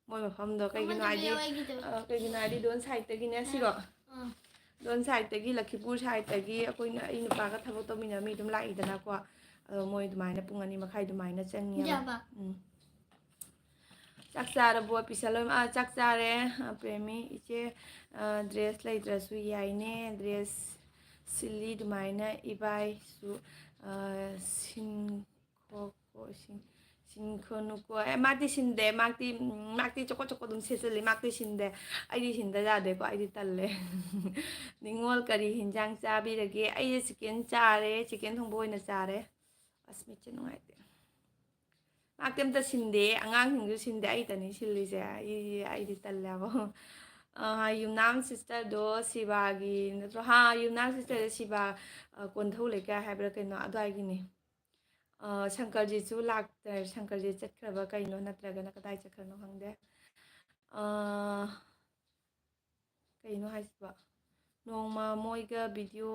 ꯃꯣꯏ ꯃꯐꯝꯗꯣ꯫ ꯀꯩꯒꯤꯅꯣ ꯑꯃꯗꯨ ꯍꯥꯏꯗꯤ, ꯄꯤꯔꯛꯑꯣ ꯑꯩꯒꯤꯗꯣ꯫ ꯑ, ꯀꯩꯒꯤꯅꯣ ꯍꯥꯏꯗꯤ, ꯗꯣꯟ siteꯇꯒꯤꯅꯦ, ꯁꯤꯔꯣ? ꯑꯥ꯫ ꯗꯣꯟ siteꯇꯒꯤ, ꯂꯈꯤꯄꯨꯔ siteꯇꯒꯤ ꯑꯩꯈꯣꯏꯅ, ꯑꯩ ꯅꯨꯄꯥꯒ ꯊꯕꯛ ꯇꯧꯃꯤꯟꯅꯕ ꯃꯤ ꯑꯗꯨꯝ ꯂꯥꯛꯏꯗꯅꯀꯣ, ꯑꯗꯣ ꯃꯣꯏ ꯑꯗꯨꯃꯥꯏꯅ ꯄꯨꯡ ꯑꯅꯤ ꯃꯈꯥꯏ ꯑꯗꯨꯃꯥꯏꯅ ꯆꯪꯉꯦꯕ꯫ ꯌꯥꯕ꯫ ꯎꯝ꯫ ꯆꯥꯛ ꯆꯥꯔꯕꯣ? ꯄꯤꯁꯜꯂꯣꯏ-, ꯑꯥ, ꯆꯥꯛ ꯆꯥꯔꯦ꯫ ꯑ, ꯄ꯭ꯔꯦꯃꯤ, ꯏꯆꯦ, ꯑ, dress ꯂꯩꯇ꯭ꯔꯁꯨ ꯌꯥꯏꯅꯦ, dress ꯁꯤꯜꯂꯤ ꯑꯗꯨꯃꯥꯏꯅ ꯏꯕꯥꯏꯁꯨ, ꯑ, ꯁꯤꯟ-, ꯈꯣ-, ꯈꯣ-, ꯁꯤꯟ-, ꯁꯤꯟꯈꯣꯅꯨꯀꯣ꯫ ꯑꯦ, ꯃꯥꯗꯤ ꯁꯤꯟꯗꯦ, ꯃꯥꯗꯤ, ꯎꯝ, ꯃꯥꯗꯤ ꯆꯣꯀꯣ ꯆꯣꯀꯣ ꯑꯗꯨꯝ ꯁꯦꯠꯆꯜꯂꯤ, ꯃꯥꯗꯤ ꯁꯤꯟꯗꯦ꯫ ꯑꯩꯗꯤ ꯁꯤꯟꯗ ꯌꯥꯗꯦꯀꯣ, ꯑꯩꯗꯤ ꯇꯜꯂꯦ꯫ ꯅꯤꯉꯣꯜ, ꯀꯔꯤ ꯍꯤꯟꯖꯥꯡ ꯆꯥꯕꯤꯔꯒꯦ? ꯑꯩꯁꯦ chicken ꯆꯥꯔꯦ, chicken ꯊꯣꯡꯕ ꯑꯣꯏꯅ ꯆꯥꯔꯦ꯫ ꯑꯁ, ꯃꯤꯠꯁꯦ ꯅꯨꯡꯉꯥꯏꯇꯦ꯫ ꯃꯥꯗꯤ ꯑꯝꯇ ꯁꯤꯟꯗꯦ, ꯑꯉꯥꯡꯁꯤꯡꯁꯨ ꯁꯤꯟꯗꯦ, ꯑꯩꯇꯅꯤ ꯁꯤꯜꯂꯤꯁꯦ꯫ ꯑꯩ, ꯑꯩꯗꯤ ꯇꯜꯂꯦꯕ꯫ ꯑ, ꯌꯨꯝꯅꯥꯝ sisterꯗꯣ ꯁꯤꯕꯥꯒꯤ ꯅꯠꯇ꯭ꯔꯣ? ꯍꯥ, ꯌꯨꯝꯅꯥꯝ sisterꯁꯦ ꯁꯤꯕꯥ, ꯑ, ꯀꯣꯟꯊꯧ ꯂꯩꯀꯥꯏ ꯍꯥꯏꯕ꯭ꯔꯥ ꯀꯩꯅꯣ, ꯑꯗꯨꯋꯥꯏꯒꯤꯅꯤ꯫ ꯑ, ꯁꯪꯀꯔꯖꯤꯠꯁꯨ ꯂꯥꯛꯇ꯭ꯔꯦ, ꯁꯪꯀꯔꯖꯤꯠ ꯆꯠꯈ꯭ꯔꯕ ꯀꯩꯅꯣ, ꯅꯠꯇ꯭ꯔꯒꯅ ꯀꯗꯥꯏ ꯆꯠꯈ꯭ꯔꯅꯣ ꯈꯪꯗꯦ꯫ ꯑ, ꯀꯩꯅꯣ ꯍꯥꯏꯁꯤꯕꯣ? ꯅꯣꯡꯃ ꯃꯣꯏꯒ video,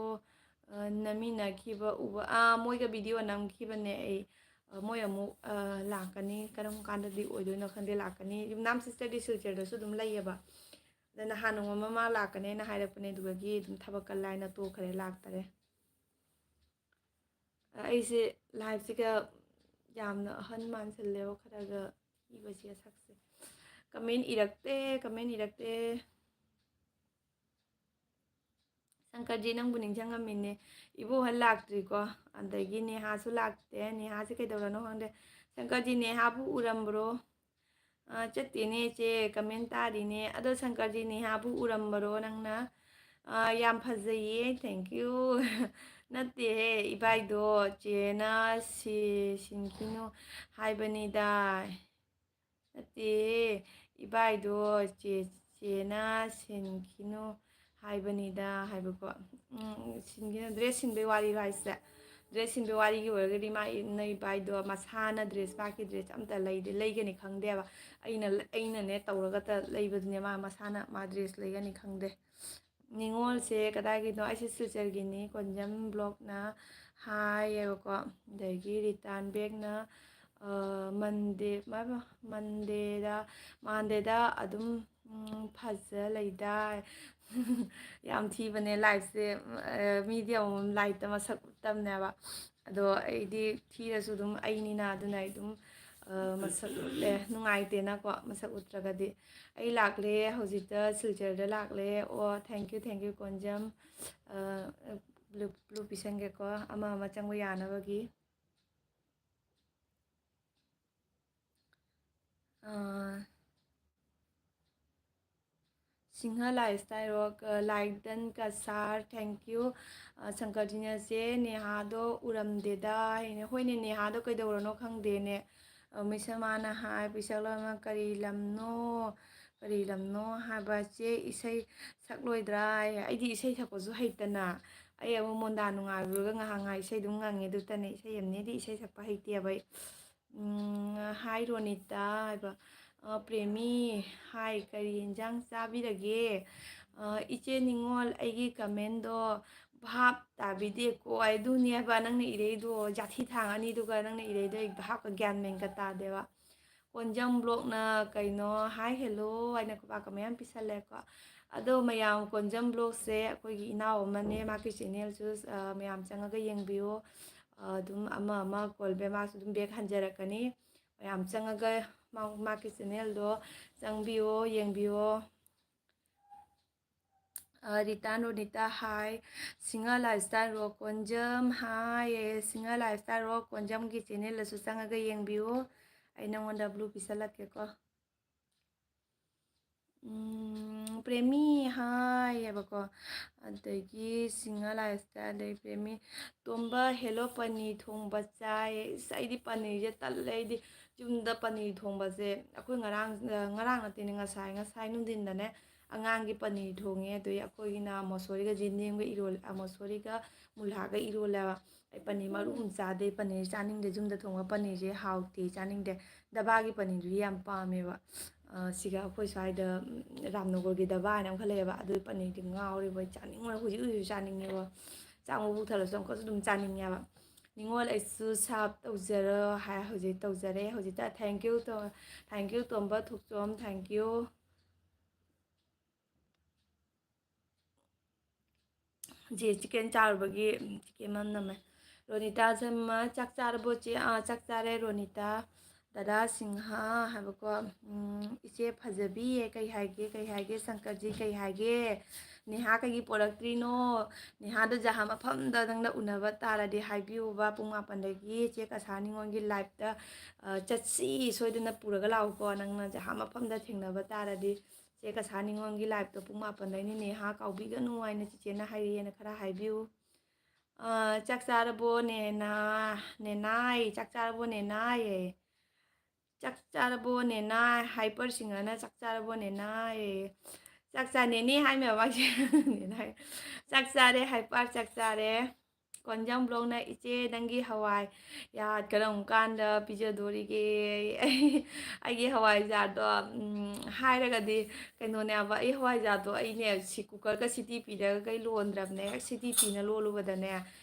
ꯑ, ꯅꯝꯃꯤꯟꯅꯈꯤꯕ ꯎꯕ, ꯑꯥ, ꯃꯣꯏꯒ video ꯅꯝꯈꯤꯕꯅꯦ ꯑꯩ꯫ ꯑ, ꯃꯣꯏ ꯑꯃꯨꯛ, ꯑ, ꯂꯥꯛꯀꯅꯤ, ꯀꯔꯝ ꯀꯥꯟꯗꯗꯤ ꯑꯣꯏꯗꯣꯏꯅꯣ ꯈꯪꯗꯦ, ꯂꯥꯛꯀꯅꯤ꯫ ꯌꯨꯝꯅꯥꯝ sisterꯗꯤ ꯁꯤꯜꯆꯔꯗꯁꯨ ꯑꯗꯨꯝ ꯂꯩꯌꯦꯕ꯫ ꯑꯗ ꯅꯍꯥꯟ ꯅꯣꯡꯃ ꯑꯃ ꯃꯥ ꯂꯥꯛꯀꯅꯦꯅ ꯍꯥꯏꯔꯛꯄꯅꯦ, ꯑꯗꯨꯗꯒꯤ ꯑꯗꯨꯝ ꯊꯕꯛ ꯀꯜꯂꯦꯅ ꯇꯣꯛꯈ꯭ꯔꯦ, ꯂꯥꯛꯇꯔꯦ꯫ ꯑꯩꯁꯦ liveꯁꯤꯒ ꯌꯥꯝꯅ ꯑꯍꯟ ꯃꯥꯟꯁꯜꯂꯦꯕ, ꯈꯔꯒ ꯊꯤꯕꯁꯤꯒ ꯁꯛꯁꯦ꯫ Comment ꯏꯔꯛꯇꯦ, comment ꯏꯔꯛꯇꯦ꯫ ꯁꯪꯀꯔꯖꯤ, ꯅꯪꯕꯨ ꯅꯤꯡꯁꯤꯡꯉꯝꯃꯤꯅꯦ꯫ ꯏꯕꯣꯍꯟ ꯂꯥꯛꯇ꯭ꯔꯤꯀꯣ, ꯑꯗꯒꯤ ꯅꯦꯍꯥꯁꯨ ꯂꯥꯛꯇꯦ꯫ ꯅꯦꯍꯥꯁꯦ ꯀꯩꯗꯧꯔꯅꯣ ꯈꯪꯗꯦ꯫ ꯁꯪꯀꯔꯖꯤ, ꯅꯦꯍꯥꯕꯨ ꯎꯔꯝꯕ꯭ꯔꯣ? ꯑ, ꯆꯠꯇꯦꯅꯦ ꯏꯆꯦ, comment ꯇꯥꯔꯤꯅꯦ꯫ ꯑꯗꯣ ꯁꯪꯀꯔꯖꯤ, ꯅꯦꯍꯥꯕꯨ ꯎꯔꯝꯕꯔꯣ ꯅꯪꯅ? ꯑ, ꯌꯥꯝ ꯐꯖꯩꯌꯦ, thank you꯫ ꯅꯠꯇꯦꯍꯦ, ꯏꯕꯥꯏꯗꯣ ꯆꯦꯅ ꯁꯤ-, ꯁꯤꯟꯈꯤꯅꯨ ꯍꯥꯏꯕꯅꯤꯗ꯫ ꯅꯠꯇꯦ, ꯏꯕꯥꯏꯗꯣ ꯆꯦ, ꯆꯦꯅ ꯁꯤꯟꯈꯤꯅꯨ ꯍꯥꯏꯕꯅꯤꯗ ꯍꯥꯏꯕꯀꯣ꯫ ꯎꯝ, ꯁꯤꯟꯈꯤꯅꯨ, dress ꯁꯤꯟꯕꯩ ꯋꯥꯔꯤꯔꯣ ꯍꯥꯏꯁꯦ? Dress ꯁꯤꯟꯕꯩ ꯋꯥꯔꯤꯒꯤ ꯑꯣꯏꯔꯒꯗꯤ ꯃꯥ ꯏ-, ꯅꯣꯏ ꯏꯕꯥꯏꯗꯣ ꯃꯁꯥꯅ dress, ꯃꯥꯒꯤ dress ꯑꯝꯇ ꯂꯩꯗꯤ, ꯂꯩꯒꯅꯤ ꯈꯪꯗꯦꯕ꯫ ꯑꯩꯅ, ꯑꯩꯅꯅꯦ ꯇꯧꯔꯒꯇ ꯂꯩꯕꯗꯨꯅꯦ ꯃꯥ ꯃꯁꯥꯅ ꯃꯥ dress ꯂꯩꯒꯅꯤ ꯈꯪꯗꯦ꯫ ꯅꯤꯉꯣꯜꯁꯦ ꯀꯗꯥꯏꯒꯤꯅꯣ? ꯑꯩꯁꯦ ꯁꯤꯜꯆꯔꯒꯤꯅꯤ, ꯀꯣꯟꯖꯝ ꯕ꯭ꯂꯣꯛꯅ ꯍꯥꯏꯌꯦꯕꯀꯣ꯫ ꯑꯗꯒꯤ ꯔꯤꯇꯥꯟ ꯕꯦꯛꯅ, ꯑ, ꯃꯟꯗꯦ, ꯃꯥ-, ꯃꯟꯗꯦꯗ, ꯃꯥꯟꯗꯦꯗ ꯑꯗꯨꯝ, ꯎꯝ, ꯐꯖ ꯂꯩꯗꯥꯏ꯫ ꯌꯥꯝ ꯊꯤꯕꯅꯦ ꯂꯥꯏꯐꯁꯦ꯫ ꯑ, ꯃꯤꯗꯤ ꯑꯃꯨꯛ ꯂꯥꯏꯐꯇ ꯃꯁꯛ ꯎꯠꯇꯕꯅꯦꯕ꯫ ꯑꯗꯣ ꯑꯩꯗꯤ ꯊꯤꯔꯁꯨ ꯑꯗꯨꯝ ꯑꯩꯅꯤꯅ, ꯑꯗꯨꯅ ꯑꯩ ꯑꯗꯨꯝ, ꯑ, ꯃꯁꯛ ꯎꯠꯂꯦ꯫ ꯅꯨꯡꯉꯥꯏꯇꯦꯅꯀꯣ, ꯃꯁꯛ ꯎꯠꯇ꯭ꯔꯒꯗꯤ꯫ ꯑꯩ ꯂꯥꯛꯂꯦ, ꯍꯧꯖꯤꯛꯇ ꯁꯤꯜꯆꯔꯗ ꯂꯥꯛꯂꯦ꯫ ꯑꯣ, thank you, thank you, ꯀꯣꯟꯖꯝ꯫ ꯑ, ꯕ꯭ꯂꯨ, ꯕ꯭ꯂꯨ ꯄꯤꯁꯟꯒꯦꯀꯣ, ꯑꯃ ꯑꯃ ꯆꯪꯕ ꯌꯥꯅꯕꯒꯤ꯫ ꯑ, ꯁꯤꯡꯍ ꯂꯥꯏꯐꯁ꯭ꯇꯥꯏꯜ ꯔꯣꯛ, ꯑ, ꯂꯥꯏꯗꯟ ꯀꯁꯥꯔ, thank you꯫ ꯑ, ꯁꯪꯀꯔꯖꯤꯅꯁꯦ ꯅꯦꯍꯥꯗꯣ ꯎꯔꯝꯗꯦꯗ ꯍꯥꯏꯅꯦ꯫ ꯍꯣꯏꯅꯦ, ꯅꯦꯍꯥꯗꯣ ꯀꯩꯗꯧꯔꯅꯣ ꯈꯪꯗꯦꯅꯦ꯫ ꯑ, ꯃꯤꯁ ꯃꯥꯅ ꯍꯥꯏ, ꯄꯤꯁꯛꯂꯣꯟꯅ ꯀꯔꯤ ꯂꯝꯅꯣ, ꯀꯔꯤ ꯂꯝꯅꯣ ꯍꯥꯏꯕ? ꯆꯦ ꯏꯁꯩ ꯁꯛꯂꯣꯏꯗ꯭ꯔꯥ ꯍꯥꯏ꯫ ꯑꯩꯗꯤ ꯏꯁꯩ ꯁꯛꯄꯁꯨ ꯍꯩꯇꯅ꯫ ꯑꯩ ꯑꯃꯨꯛ ꯃꯣꯟꯗꯥ ꯅꯨꯡꯉꯥꯏꯔꯨꯔꯒ ꯉꯥꯏꯍꯥꯛ ꯉꯥꯏꯍꯥꯛ ꯏꯁꯩ ꯑꯗꯨꯝ ꯉꯪꯉꯦ, ꯑꯗꯨꯇꯅꯦ, ꯏꯁꯩ ꯑꯃꯅꯦꯗꯤ ꯏꯁꯩ ꯁꯛꯄ ꯍꯩꯇꯦꯕ ꯑꯩ꯫ ꯎꯝ, ꯍꯥꯏ ꯔꯣꯅꯤꯇꯥ ꯍꯥꯏꯕ, ꯑ, ꯄ꯭ꯔꯦꯃꯤ, ꯍꯥꯏ, ꯀꯔꯤ ꯌꯦꯟꯖꯥꯡ ꯆꯥꯕꯤꯔꯒꯦ? ꯑ, ꯏꯆꯦ ꯅꯤꯉꯣꯜ, ꯑꯩꯒꯤ ꯀꯃꯦꯟꯗꯣ ꯚꯥꯞ ꯇꯥꯕꯤꯗꯦꯀꯣ꯫ ꯑꯗꯨꯅꯦ ꯍꯥꯏꯕ ꯅꯪꯅ ꯏꯔꯩꯗꯣ, ꯖꯥꯊꯤ ꯊꯥꯡ ꯑꯅꯤꯗꯨꯒ ꯅꯪꯅ ꯏꯔꯩꯗꯣ ꯑꯩ ꯚꯥꯞꯀ ꯒ꯭ꯌꯥꯟ ꯃꯦꯟꯒ ꯇꯥꯗꯦꯕ꯫ ꯀꯣꯟꯖꯝ ꯕ꯭ꯂꯣꯛꯅ ꯀꯩꯅꯣ, ꯍꯥꯏ ꯍꯦꯜꯂꯣ ꯍꯥꯏꯅ ꯈꯨꯄꯥꯛꯀ ꯃꯌꯥꯝ ꯄꯤꯁꯜꯂꯦꯀꯣ꯫ ꯑꯗꯣ ꯃꯌꯥꯝ ꯀꯣꯟꯖꯝ ꯕ꯭ꯂꯣꯛꯁꯦ ꯑꯩꯈꯣꯏꯒꯤ ꯏꯅꯥꯎ ꯑꯃꯅꯦ, ꯃꯥꯒꯤ ꯆꯦꯅꯦꯜꯁꯨ, ꯑ, ꯃꯌꯥꯝ ꯆꯪꯉꯒ ꯌꯦꯡꯕꯤꯌꯣ꯫ ꯑ, ꯑꯗꯨꯝ ꯑꯃ ꯑꯃ ꯀꯣꯜ ꯕꯦꯛ ꯃꯥꯁꯨ ꯑꯗꯨꯝ ꯕꯦꯛ ꯍꯟꯖꯔꯛꯀꯅꯤ꯫ ꯃꯌꯥꯝ ꯆꯪꯉꯒ ꯃꯥ-, ꯃꯥꯒꯤ ꯆꯦꯅꯦꯜꯗꯣ ꯆꯪꯕꯤꯌꯣ, ꯌꯦꯡꯕꯤꯌꯣ꯫ ꯑ, ꯔꯤꯇꯥ ꯅꯣꯅꯤꯇꯥ ꯍꯥꯏ, ꯁꯤꯡꯍ ꯂꯥꯏꯐꯁ꯭ꯇꯥꯏꯜ ꯔꯣꯛ ꯀꯣꯟꯖꯝ ꯍꯥꯏ, ꯁꯤꯡꯍ ꯂꯥꯏꯐꯁ꯭ꯇꯥꯏꯜ ꯔꯣꯛ ꯀꯣꯟꯖꯝꯒꯤ ꯆꯦꯅꯦꯜꯗꯁꯨ ꯆꯪꯉꯒ ꯌꯦꯡꯕꯤꯌꯨ꯫ ꯑꯩ ꯅꯉꯣꯟꯗ ꯕ꯭ꯂꯨ ꯄꯤꯁꯜꯂꯛꯀꯦꯀꯣ꯫ ꯎꯝ, ꯄ꯭ꯔꯦꯃꯤ ꯍꯥꯏꯌꯦꯕꯀꯣ, ꯑꯗꯒꯤ ꯁꯤꯡꯍ ꯂꯥꯏꯐꯁꯇꯥꯏꯜꯗꯒꯤ ꯄ꯭ꯔꯦꯃꯤ꯫ ꯇꯣꯝꯕ, "ꯍꯦꯜꯂꯣ, ꯄꯅꯤꯔ ꯊꯣꯡꯕ ꯆꯥꯏ꯫" ꯑꯁ, ꯑꯩꯗꯤ ꯄꯅꯤꯔꯁꯦ ꯇꯜꯂꯦ꯫ ꯑꯩꯗꯤ ꯌꯨꯝꯗ ꯄꯅꯤꯔ ꯊꯣꯡꯕꯁꯦ, ꯑꯩꯈꯣꯏ ꯉꯔꯥꯡ, ꯉꯔꯥꯡ ꯅꯠꯇꯦꯅꯦ, ꯉꯁꯥꯏ, ꯉꯁꯥꯏ ꯅꯨꯡꯊꯤꯟꯗꯅꯦ, ꯑꯉꯥꯡꯒꯤ ꯄꯅꯤꯔ ꯊꯣꯡꯉꯦ꯫ ꯑꯗꯨꯒꯤ ꯑꯩꯈꯣꯏꯒꯤꯅ ꯃꯣꯁꯣꯔꯤꯒ ꯌꯦꯟꯗꯦꯝꯒ ꯏꯔꯣꯜ-, ꯑ, ꯃꯣꯁꯣꯔꯤꯒ ꯃꯨꯂꯥꯒ ꯏꯔꯣꯜꯂꯦꯕ꯫ ꯑꯩ ꯄꯅꯤꯔ ꯃꯔꯨ ꯑꯃ ꯆꯥꯗꯦ, ꯄꯅꯤꯔ ꯆꯥꯅꯤꯡꯗꯦ, ꯌꯨꯝꯗ ꯊꯣꯡꯕ ꯄꯅꯤꯔꯁꯦ ꯍꯥꯎꯇꯦ, ꯆꯥꯅꯤꯡꯗꯦ꯫ ꯗꯕꯥꯒꯤ ꯄꯅꯤꯔꯗꯨꯗꯤ ꯌꯥꯝ ꯄꯥꯝꯃꯦꯕ꯫ ꯑ, ꯁꯤꯒ ꯑꯩꯈꯣꯏ ꯁ꯭ꯋꯥꯏꯗ, ꯎꯝ, ꯔꯥꯝꯅꯒꯔꯒꯤ ꯗꯕꯥ ꯍꯥꯏꯅ ꯑꯃꯈꯛ ꯂꯩꯌꯦꯕ, ꯑꯗꯨꯒꯤ ꯄꯅꯤꯔꯗꯤ ꯉꯥꯎꯔꯤꯕ, ꯑꯩ ꯆꯥꯅꯤꯡꯕꯅ ꯍꯧꯖꯤꯛ ꯍꯧꯖꯤꯛꯁꯨ ꯆꯥꯅꯤꯡꯉꯦꯕ꯫ ꯆꯥꯛ ꯃꯕꯨꯛ ꯊꯜꯂꯁꯨ ꯑꯃꯨꯛꯀꯁꯨ ꯑꯗꯨꯝ ꯆꯥꯅꯤꯡꯉꯦꯕ꯫ "ꯅꯤꯉꯣꯜ, ꯑꯩꯁꯨ ꯁꯥꯞ ꯇꯧꯖꯔꯣ" ꯍꯥꯏ, ꯍꯧꯖꯤꯛ ꯇꯧꯖꯔꯦ꯫ ꯍꯧꯖꯤꯛꯇ thank you to-, thank you Tomba Thokchom, thank you꯫ ꯆꯦ ꯆꯤꯀꯦꯟ ꯆꯥꯔꯨꯕꯒꯤ, ꯎꯝ, ꯆꯤꯀꯦꯟ ꯃꯅꯝ ꯅꯝꯃꯦ꯫ ꯔꯣꯅꯤꯇꯥ ꯁꯔꯃ, "ꯆꯥꯛ ꯆꯥꯔꯕꯣ ꯆꯦ?" "ꯑꯥ, ꯆꯥꯛ ꯆꯥꯔꯦ ꯔꯣꯅꯤꯇꯥ꯫" ꯗꯗꯥ ꯁꯤꯡꯍ ꯍꯥꯏꯕꯀꯣ, ꯎꯝ, "ꯏꯆꯦ ꯐꯖꯕꯤ, ꯀꯩ ꯍꯥꯏꯒꯦ, ꯀꯩ ꯍꯥꯏꯒꯦ, ꯁꯪꯀꯔꯖꯤ, ꯀꯩ ꯍꯥꯏꯒꯦ? ꯅꯦꯍꯥ ꯀꯩꯒꯤ ꯄꯣꯔꯛꯇ꯭ꯔꯤꯅꯣ? ꯅꯦꯍꯥꯗꯣ ꯖꯍꯥ ꯃꯐꯝꯗ ꯅꯪꯅ ꯎꯅꯕ ꯇꯥꯔꯗꯤ ꯍꯥꯏꯕꯤꯌꯨꯕ, ꯄꯨꯡ ꯃꯥꯄꯟꯗꯒꯤ ꯆꯦ ꯀꯁꯥ ꯅꯤꯉꯣꯜꯒꯤ liveꯇ, ꯑ, ꯆꯠꯁꯤ, ꯁꯣꯏꯗꯅ ꯄꯨꯔꯒ ꯂꯥꯛꯎꯀꯣ, ꯅꯪꯅ ꯖꯍꯥ ꯃꯐꯝꯗ ꯊꯦꯡꯅꯕ ꯇꯥꯔꯗꯤ꯫ ꯆꯦ ꯀꯁꯥ ꯅꯤꯉꯣꯜꯒꯤ liveꯇꯣ ꯄꯨꯡ ꯃꯥꯄꯟꯗꯩꯅ ꯅꯦꯍꯥ ꯀꯥꯎꯕꯤꯒꯅꯨ ꯍꯥꯏꯅ ꯆꯤꯆꯦꯅ ꯍꯥꯏꯔꯛꯑꯦꯅ ꯈꯔ ꯍꯥꯏꯕꯤꯌꯨ꯫" ꯑ, "ꯆꯥꯛ ꯆꯥꯔꯕꯣ ꯅꯦꯅꯥ, ꯅꯦꯅꯥꯏ? ꯆꯥꯛ ꯆꯥꯔꯕꯣ ꯅꯦꯅꯥꯏ?" "ꯆꯥꯛ ꯆꯥꯔꯕꯣ ꯅꯦꯅꯥꯏ?" ꯍꯥꯏꯄꯔ ꯁꯤꯡꯍꯅ "ꯆꯥꯛ ꯆꯥꯔꯕꯣ ꯅꯦꯅꯥꯏ?" "ꯆꯥꯛ ꯆꯥ ꯅꯦꯅꯦ" ꯍꯥꯏ ꯃꯌꯥꯝ ꯃꯥꯁꯦ꯫ "ꯅꯦꯅꯥꯏ, ꯆꯥꯛ ꯆꯥꯔꯦ ꯍꯥꯏꯄꯔ, ꯆꯥꯛ ꯆꯥꯔꯦ꯫" ꯀꯣꯟꯖꯝ ꯕ꯭ꯂꯣꯛꯅ "ꯏꯆꯦ, ꯅꯪꯒꯤ ꯍꯋꯥꯏ ꯌꯥꯠ ꯀꯔꯝ ꯀꯥꯟꯗ ꯄꯤꯖꯗꯣꯔꯤꯒꯦ?" ꯑꯩ, ꯑꯩꯒꯤ ꯍꯋꯥꯏꯖꯥꯔꯗꯣ, ꯎꯝ, ꯍꯥꯏꯔꯒꯗꯤ ꯀꯩꯅꯣꯅꯦꯕ, ꯑꯩ ꯍꯋꯥꯏꯖꯥꯔꯗꯣ ꯑꯩꯅꯦ ꯁꯤ ꯀꯨꯀꯔꯒ ꯁꯤꯇꯤ ꯄꯤꯔꯒ ꯀꯩ ꯂꯣꯟꯗ꯭ꯔꯕꯅꯦ꯫ ꯍꯦꯛ ꯁꯤꯇꯤ ꯄꯤꯅ ꯂꯣꯜꯂꯨꯕꯗꯅꯦ,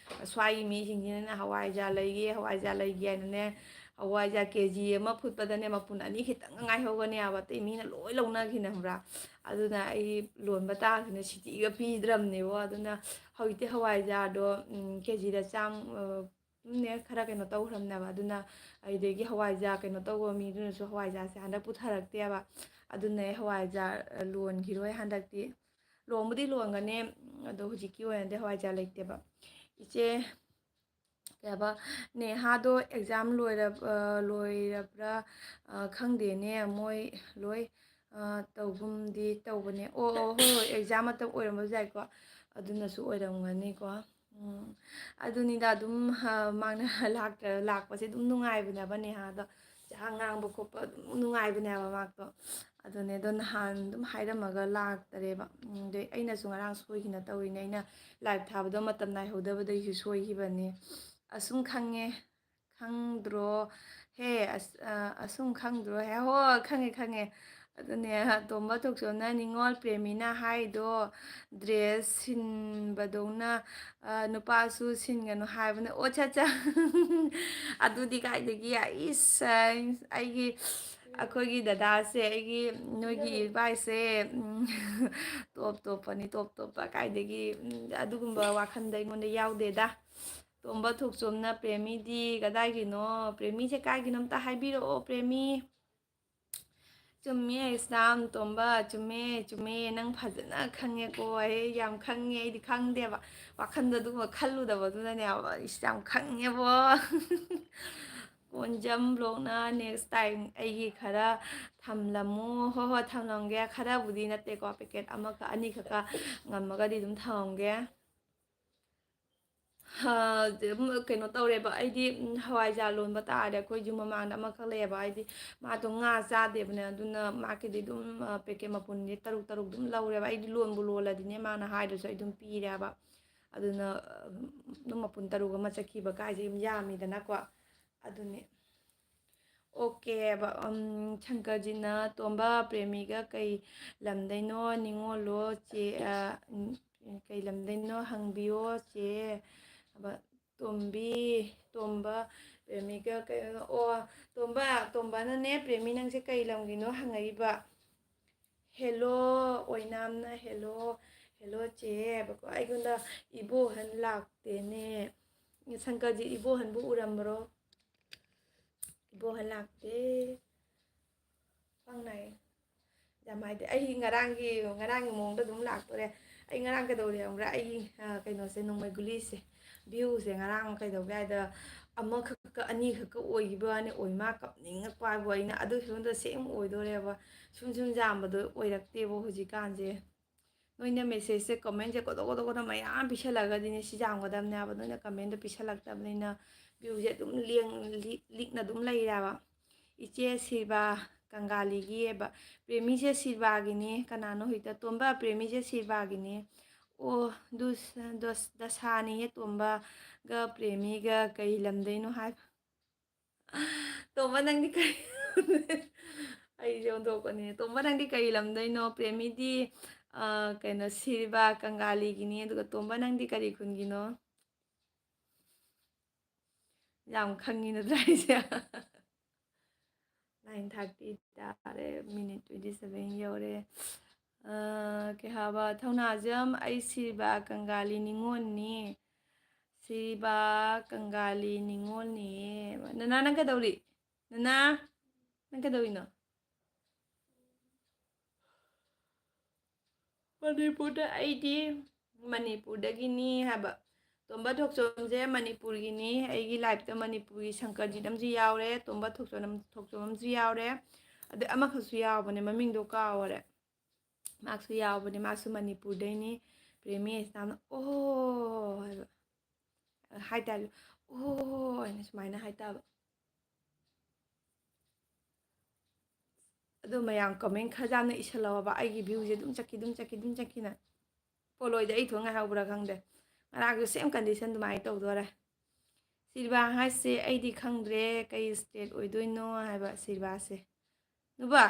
ꯁ꯭ꯋꯥꯏꯒꯤ ꯃꯤꯁꯤꯡꯁꯤꯅꯅꯦ "ꯍꯋꯥꯏꯖꯥꯔ ꯂꯩꯒꯦ, ꯍꯋꯥꯏꯖꯥꯔ ꯂꯩꯒꯦ" ꯍꯥꯏꯅꯅꯦ, ꯍꯋꯥꯏꯖꯥꯔ ꯀꯦ ꯖꯤ ꯑꯃ ꯐꯨꯠꯄꯗꯅꯦ ꯃꯄꯨꯟ ꯑꯅꯤ ꯈꯤꯇꯪ ꯉꯥꯏꯍꯧꯒꯅꯦꯕ, ꯑꯇꯩ ꯃꯤꯅ ꯂꯣꯏ ꯂꯧꯅꯈꯤꯅꯦ, ꯈꯪꯕ꯭ꯔꯥ? ꯑꯗꯨꯅ ꯑꯩ ꯂꯣꯟꯕ ꯇꯥꯈꯤꯅ ꯁꯤꯇꯤꯒ ꯄꯤꯗ꯭ꯔꯕꯅꯦꯕ꯫ ꯑꯗꯨꯅ ꯍꯧꯖꯤꯛꯇꯤ ꯍꯋꯥꯏꯖꯥꯔꯗꯣ, ꯎꯝ, ꯀꯦ ꯖꯤꯗ ꯆꯥꯝ-, ꯑ, ꯅꯦ ꯈꯔ ꯀꯩꯅꯣ ꯇꯧꯈ꯭ꯔꯕꯅꯦꯕ꯫ ꯑꯗꯨꯅ ꯑꯩꯗꯒꯤ ꯍꯋꯥꯏꯖꯥꯔ ꯀꯩꯅꯣ ꯇꯧꯕ ꯃꯤꯗꯨꯅꯁꯨ ꯍꯋꯥꯏꯖꯥꯔꯁꯦ ꯍꯟꯗꯛ ꯄꯨꯊꯔꯛꯇꯦꯕ꯫ ꯑꯗꯨꯅ ꯑꯩ ꯍꯋꯥꯏꯖꯥꯔ, ꯑ, ꯂꯣꯟꯈꯤꯔꯣꯏ ꯍꯟꯗꯛꯇꯤ꯫ ꯂꯣꯟꯕꯨꯗꯤ ꯂꯣꯟꯒꯅꯤ, ꯑꯗꯣ ꯍꯧꯖꯤꯛꯀꯤ ꯑꯣꯏꯅꯗꯤ ꯍꯋꯥꯏꯖꯥꯔ ꯂꯩꯇꯦꯕ꯫ ꯏꯆꯦ, ꯀꯩ ꯍꯥꯏꯕ, ꯅꯦꯍꯥꯗꯣ exam ꯂꯣꯏꯔꯕ-, ꯑ, ꯂꯣꯏꯔꯕ꯭ꯔꯥ? ꯑ, ꯈꯪꯗꯦꯅꯦ, ꯃꯣꯏ ꯂꯣꯏ, ꯇꯧꯒꯨꯝꯗꯤ ꯇꯧꯕꯅꯦ꯫ ꯑꯣ, ꯑꯣ, ꯍꯣꯏ, ꯍꯣꯏ, ꯑꯦꯛꯖꯥꯝ ꯃꯇꯝ ꯑꯣꯏꯔꯝꯕꯁꯨ ꯌꯥꯏꯀꯣ꯫ ꯑꯗꯨꯅꯁꯨ ꯑꯣꯏꯔꯝꯒꯅꯤꯀꯣ꯫ ꯎꯝ, ꯑꯗꯨꯅꯤꯗ ꯑꯗꯨꯝ, ꯃꯥꯅ ꯂꯥꯛꯇ꯭ꯔ ꯂꯥꯛꯄꯁꯦ ꯑꯗꯨꯝ ꯅꯨꯡꯉꯥꯏꯕꯅꯦꯕ ꯅꯦꯍꯥꯗꯣ꯫ ꯆꯥ ꯉꯥꯡꯕ ꯈꯣꯠꯄ ꯑꯗꯨꯝ ꯅꯨꯡꯉꯥꯏꯕꯅꯦꯕ ꯃꯥꯗꯣ꯫ ꯑꯗꯨꯅꯦ ꯑꯗꯣ ꯅꯍꯥꯟ ꯑꯗꯨꯝ ꯍꯥꯏꯔꯝꯃꯒ ꯂꯥꯛꯇꯔꯦꯕ꯫ ꯎꯝ, ꯑꯗꯩ ꯑꯩꯅꯁꯨ ꯉꯔꯥꯡ ꯁꯣꯏꯈꯤꯅ ꯇꯧꯔꯤꯅꯦ꯫ ꯑꯩꯅ ꯂꯥꯏꯚ ꯊꯥꯕꯗꯣ ꯃꯇꯝ ꯅꯥꯏꯍꯧꯗꯕꯗꯒꯤꯁꯨ ꯁꯣꯏꯈꯤꯕꯅꯦ꯫ ꯑꯁꯨꯝ ꯈꯪꯉꯦ꯫ ꯈꯪꯗ꯭ꯔꯣ? ꯍꯦ, ꯑꯁ-, ꯑ, ꯑꯁꯨꯝ ꯈꯪꯗ꯭ꯔꯣ? ꯍꯦ, ꯍꯣ, ꯈꯪꯉꯦ, ꯈꯪꯉꯦ꯫ ꯑꯗꯨꯅꯦ, ꯇꯣꯝꯕ ꯊꯣꯛꯆꯣꯝꯅ ꯅꯤꯉꯣꯜ ꯄ꯭ꯔꯦꯃꯤꯅ ꯍꯥꯏꯗꯣ, ꯗ꯭ꯔꯦꯁ ꯁꯤꯟꯕꯗꯧꯅ, ꯑ, ꯅꯨꯄꯥꯁꯨ ꯁꯤꯟꯒꯅꯨ ꯍꯥꯏꯕꯅ꯫ ꯑꯣ, ꯆꯥ, ꯆꯥ꯫ ꯑꯗꯨꯗꯤ ꯀꯥꯏꯗꯒꯤ, ꯑꯩꯁ, ꯑꯩꯒꯤ, ꯑꯩꯈꯣꯏꯒꯤ ꯗꯗꯥꯁꯦ, ꯑꯩꯒꯤ, ꯅꯣꯏꯒꯤ ꯏꯕꯥꯏꯁꯦ, ꯎꯝ, ꯇꯣꯞ ꯇꯣꯞꯄꯅꯤ, ꯇꯣꯞ ꯇꯣꯞꯄ꯫ ꯀꯥꯏꯗꯒꯤ, ꯎꯝ, ꯑꯗꯨꯒꯨꯝꯕ ꯋꯥꯈꯜꯗ ꯑꯩꯉꯣꯟꯗ ꯌꯥꯎꯗꯦꯗ꯫ ꯇꯣꯝꯕ ꯊꯣꯛꯆꯣꯝꯅ ꯄ꯭ꯔꯦꯃꯤꯗꯤ ꯀꯗꯥꯏꯒꯤꯅꯣ? ꯄ꯭ꯔꯦꯃꯤꯁꯦ ꯀꯥꯏꯒꯤꯅꯣ ꯑꯝꯇ ꯍꯥꯏꯕꯤꯔꯛꯑꯣ, ꯄ꯭ꯔꯦꯃꯤ꯫ ꯆꯨꯝꯃꯤ, ꯏꯁꯂꯥꯝ ꯇꯣꯝꯕ, ꯆꯨꯝꯃꯦ, ꯆꯨꯝꯃꯦ, ꯅꯪ ꯐꯖꯅ ꯈꯪꯉꯦꯀꯣ꯫ ꯑꯩ ꯌꯥꯝ ꯈꯪꯉꯦ, ꯑꯩꯗꯤ ꯈꯪꯗꯦꯕ, ꯋꯥꯈꯜꯗ ꯑꯗꯨꯒꯨꯝꯕ ꯈꯜꯂꯨꯗꯕꯗꯨꯅꯅꯦꯕ꯫ ꯏꯁ, ꯌꯥꯝ ꯈꯪꯉꯦꯕꯣ꯫ ꯀꯣꯟꯖꯝ ꯕ꯭ꯂꯣꯛꯅ next time ꯑꯩꯒꯤ ꯈꯔ ꯊꯝꯂꯝꯃꯨ꯫ ꯍꯣꯏ, ꯍꯣꯏ, ꯊꯝꯂꯝꯒꯦ꯫ ꯈꯔꯕꯨꯗꯤ ꯅꯠꯇꯦꯀꯣ, ꯄꯦꯀꯦꯠ ꯑꯃꯈꯛ ꯑꯅꯤꯈꯛꯀ ꯉꯝꯃꯒꯗꯤ ꯑꯗꯨꯝ ꯊꯝꯃꯝꯒꯦ꯫ ꯍꯥ, ꯑꯗꯨꯝ ꯀꯩꯅꯣ ꯇꯧꯔꯦꯕ꯫ ꯑꯩꯗꯤ, ꯎꯝ, ꯍꯋꯥꯏꯖꯥꯔ ꯂꯣꯟꯕ ꯇꯥꯔꯗꯤ ꯑꯩꯈꯣꯏ ꯌꯨꯝ ꯃꯃꯥꯡꯗ ꯑꯃꯈꯛ ꯂꯩꯌꯦꯕ꯫ ꯍꯥꯏꯗꯤ ꯃꯥꯗꯣ ꯉꯥ ꯆꯥꯗꯦꯕꯅꯦ, ꯑꯗꯨꯅ ꯃꯥꯒꯤꯗꯤ ꯑꯗꯨꯝ, ꯑ, ꯄꯦꯀꯦꯠ ꯃꯄꯨꯟꯁꯦ ꯇꯔꯨꯛ ꯇꯔꯨꯛ ꯑꯗꯨꯝ ꯂꯧꯔꯦꯕ꯫ ꯑꯩꯗꯤ ꯂꯣꯟꯕꯨ ꯂꯣꯜꯂꯗꯤꯅꯦ, ꯃꯥꯅ ꯍꯥꯏꯗ꯭ꯔꯁꯨ ꯑꯩ ꯑꯗꯨꯝ ꯄꯤꯔꯦꯕ꯫ ꯑꯗꯨꯅ, ꯑ, ꯑꯗꯨꯝ ꯃꯄꯨꯟ ꯇꯔꯨꯛ ꯑꯃ ꯆꯠꯈꯤꯕ ꯀꯥꯏꯁꯦ ꯑꯗꯨꯝ ꯌꯥꯝꯃꯤꯗꯅꯀꯣ꯫ ꯑꯗꯨꯅꯤ꯫ ꯑꯣꯀꯦꯕ, ꯎꯝ, ꯁꯪꯀꯔꯖꯤꯠꯅ ꯇꯣꯝꯕ ꯄ꯭ꯔꯦꯃꯤꯒ ꯀꯩ ꯂꯝꯗꯩꯅꯣ? ꯅꯤꯉꯣꯜꯂꯣ, ꯆꯦ, ꯑ, ꯎꯝ, ꯀꯩ ꯂꯝꯗꯩꯅꯣ ꯍꯪꯕꯤꯌꯣ, ꯆꯦ꯫ ꯑꯕ-, ꯇꯣꯝꯕꯤ, ꯇꯣꯝꯕ, ꯄ꯭ꯔꯦꯃꯤꯒ ꯀꯩ, ꯑꯣ, ꯇꯣꯝꯕ, ꯇꯣꯝꯕꯅꯅꯦ, ꯄ꯭ꯔꯦꯃꯤ ꯅꯪꯁꯦ ꯀꯩ ꯂꯝꯒꯤꯅꯣ ꯍꯪꯉꯛꯏꯕ꯫ ꯍꯦꯂꯣ, ꯑꯣꯏꯅꯥꯝꯅ ꯍꯦꯂꯣ, ꯍꯦꯂꯣ ꯆꯦ ꯍꯥꯏꯕꯀꯣ꯫ ꯑꯩꯉꯣꯟꯗ ꯏꯕꯣꯍꯟ ꯂꯥꯛꯇꯦꯅꯦ꯫ ꯁꯪꯀꯔꯖꯤꯠ ꯏꯕꯣꯍꯟꯕꯨ ꯎꯔꯝꯕ꯭ꯔꯣ? ꯏꯕꯣꯍꯟ ꯂꯥꯛꯇꯦ꯫ ꯄꯪꯅꯥꯏ꯫ ꯌꯥꯝ ꯍꯥꯏꯗꯤ ꯑꯩ ꯉꯔꯥꯡꯒꯤ, ꯉꯔꯥꯡꯒꯤ ꯃꯑꯣꯡꯗ ꯑꯗꯨꯝ ꯂꯥꯛꯇꯣꯔꯦ꯫ ꯑꯩ ꯉꯔꯥꯡ ꯀꯩꯗꯧꯔꯦ ꯈꯪꯕ꯭ꯔꯥ? ꯑꯩꯒꯤ, ꯑ, ꯀꯩꯅꯣꯁꯦ, ꯅꯣꯡꯃꯩ ꯒꯨꯂꯤꯁꯦ, ꯚ꯭ꯌꯨꯁꯦ ꯉꯔꯥꯡ ꯀꯩꯗꯧꯒꯦ ꯍꯥꯏꯗ ꯑꯃꯈꯛ ꯑꯅꯤꯈꯛꯀ ꯑꯣꯏꯈꯤꯕ ꯋꯥꯅꯤ, ꯑꯣꯏ ꯃꯥ ꯀꯞꯅꯤꯡꯉꯛꯄ ꯍꯥꯏꯕꯨ꯫ ꯑꯩꯅ ꯑꯗꯨ ꯐꯤꯕꯝꯗꯣ ꯁꯦꯝ ꯑꯣꯏꯗꯣꯔꯦꯕ꯫ ꯁꯨꯝ ꯁꯨꯝ ꯌꯥꯝꯕꯗꯣ ꯑꯣꯏꯔꯛꯇꯦꯕ ꯍꯧꯖꯤꯛꯀꯥꯟꯁꯦ꯫ ꯅꯣꯏꯅ ꯃꯦꯁꯦꯖꯁꯦ, ꯀꯃꯦꯟꯁꯦ ꯀꯣꯗꯣ ꯀꯣꯗꯣ ꯀꯣꯗꯣ ꯃꯌꯥꯝ ꯄꯤꯁꯜꯂꯛꯑꯒꯗꯤꯅꯦ ꯁꯤ ꯌꯥꯝꯒꯗꯕꯅꯦꯕ꯫ ꯅꯣꯏꯅ ꯀꯃꯦꯟꯗꯣ ꯄꯤꯁꯜꯂꯛꯇꯕꯅꯤꯅ ꯚ꯭ꯌꯨꯁꯦ ꯑꯗꯨꯝ ꯂꯦꯡ-, ꯂꯤ-, ꯂꯤꯛꯅ ꯑꯗꯨꯝ ꯂꯩꯔꯦꯕ꯫ ꯏꯆꯦ ꯁꯤꯜꯕꯥ ꯀꯪꯒꯥꯂꯤꯒꯤ ꯍꯥꯏꯕ, ꯄ꯭ꯔꯦꯃꯤꯁꯦ ꯁꯤꯜꯕꯥꯒꯤꯅꯤ꯫ ꯀꯅꯥꯅꯣ ꯍꯧꯖꯤꯛꯇ? ꯇꯣꯝꯕ, ꯄ꯭ꯔꯦꯃꯤꯁꯦ ꯁꯤꯜꯕꯥꯒꯤꯅꯤ꯫ ꯑꯣ, ꯗꯨꯁ-, ꯗꯣꯁ-, ꯗꯁꯥꯅꯤꯌꯦ ꯇꯣꯝꯕꯒ ꯄ꯭ꯔꯦꯃꯤꯒ ꯀꯩ ꯂꯝꯗꯩꯅꯣ ꯍꯥꯏꯕ꯫ ꯇꯣꯝꯕ, ꯅꯪꯗꯤ ꯀꯔꯤ ꯑꯩꯁꯦ ꯑꯣꯟꯊꯣꯛꯄꯅꯦ꯫ ꯇꯣꯝꯕ, ꯅꯪꯗꯤ ꯀꯔꯤ ꯂꯝꯗꯩꯅꯣ? ꯄ꯭ꯔꯦꯃꯤꯗꯤ, ꯑ, ꯀꯩꯅꯣ, ꯁꯤꯜꯕꯥ ꯀꯪꯒꯥꯂꯤꯒꯤꯅꯤ꯫ ꯑꯗꯨꯒ ꯇꯣꯝꯕ, ꯅꯪꯗꯤ ꯀꯔꯤ ꯈꯨꯟꯒꯤꯅꯣ? ꯌꯥꯝ ꯈꯪꯉꯤ ꯅꯠꯇ꯭ꯔꯥ ꯑꯩꯁꯦ? Nine thirty ꯇꯥꯔꯦ, minute twenty seven ꯌꯧꯔꯦ꯫ ꯑ, ꯀꯩ ꯍꯥꯏꯕ? ꯊꯧꯅꯥꯖꯝ, ꯑꯩ ꯁꯤꯜꯕꯥ ꯀꯪꯒꯥꯂꯤ ꯅꯤꯉꯣꯜꯅꯤ꯫ ꯁꯤꯜꯕꯥ ꯀꯪꯒꯥꯂꯤ ꯅꯤꯉꯣꯜꯅꯤ꯫ ꯅꯅꯥ, ꯅꯪ ꯀꯩꯗꯧꯔꯤ? ꯅꯅꯥ, ꯅꯪ ꯀꯩꯗꯧꯔꯤꯅꯣ? ꯃꯅꯤꯄꯨꯔꯗ ꯑꯩꯗꯤ ꯃꯅꯤꯄꯨꯔꯗꯒꯤꯅꯤ ꯍꯥꯏꯕ꯫ ꯇꯣꯝꯕ ꯊꯣꯛꯆꯣꯝꯁꯦ ꯃꯅꯤꯄꯨꯔꯒꯤꯅꯤ꯫ ꯑꯩꯒꯤ ꯂꯥꯏꯐꯇ ꯃꯅꯤꯄꯨꯔꯒꯤ ꯁꯪꯀꯔꯖꯤꯠ ꯑꯃꯁꯨ ꯌꯥꯎꯔꯦ, ꯇꯣꯝꯕ ꯊꯣꯛꯆꯣꯝ, ꯊꯣꯛꯆꯣꯝ ꯑꯃꯁꯨ ꯌꯥꯎꯔꯦ, ꯑꯗꯩ ꯑꯃꯈꯛꯁꯨ ꯌꯥꯎꯕꯅꯦ, ꯃꯃꯤꯡꯗꯣ ꯀꯥꯎꯔꯦ꯫ ꯃꯥꯁꯨ ꯌꯥꯎꯕꯅꯦ, ꯃꯥꯁꯨ ꯃꯅꯤꯄꯨꯔꯗꯩꯅꯤ꯫ ꯄ꯭ꯔꯦꯃꯤ ꯍꯥꯏꯁꯤꯅ ꯑꯃꯅ "ꯑꯣ" ꯍꯥꯏꯕ, ꯍꯥꯏꯇꯥꯔꯦ, "ꯑꯣ" ꯍꯥꯏꯅ ꯁꯨꯃꯥꯏꯅ ꯍꯥꯏꯇꯥꯕ꯫ ꯑꯗꯣ ꯃꯌꯥꯝ ꯀꯃꯦꯟ ꯈꯔ ꯌꯥꯝꯅ ꯏꯁꯜꯂꯛꯑꯣꯕ, ꯑꯩꯒꯤ ꯚ꯭ꯌꯨꯁꯦ ꯑꯗꯨꯝ ꯆꯠꯈꯤ, ꯑꯗꯨꯝ ꯆꯠꯈꯤ, ꯑꯗꯨꯝ ꯆꯠꯈꯤꯅ꯫ ꯄꯣꯂꯣꯏꯗ ꯑꯩ ꯊꯣꯛ ꯉꯥꯏꯍꯧꯕ꯭ꯔꯥ ꯈꯪꯗꯦ꯫ ꯉꯔꯥꯡꯁꯨ ꯁꯦꯝ ꯀꯟꯗꯤꯁꯟ ꯑꯗꯨꯃꯥꯏꯅ ꯇꯧꯗꯣꯔꯦ꯫ ꯁꯤꯜꯕꯥ ꯍꯥꯏꯁꯦ ꯑꯩꯗꯤ ꯈꯪꯗ꯭ꯔꯦ ꯀꯩ ꯁ꯭ꯇꯦꯠ ꯑꯣꯏꯗꯣꯏꯅꯣ ꯍꯥꯏꯕ ꯁꯤꯜꯕꯥꯁꯦ꯫ ꯅꯨꯄꯥ,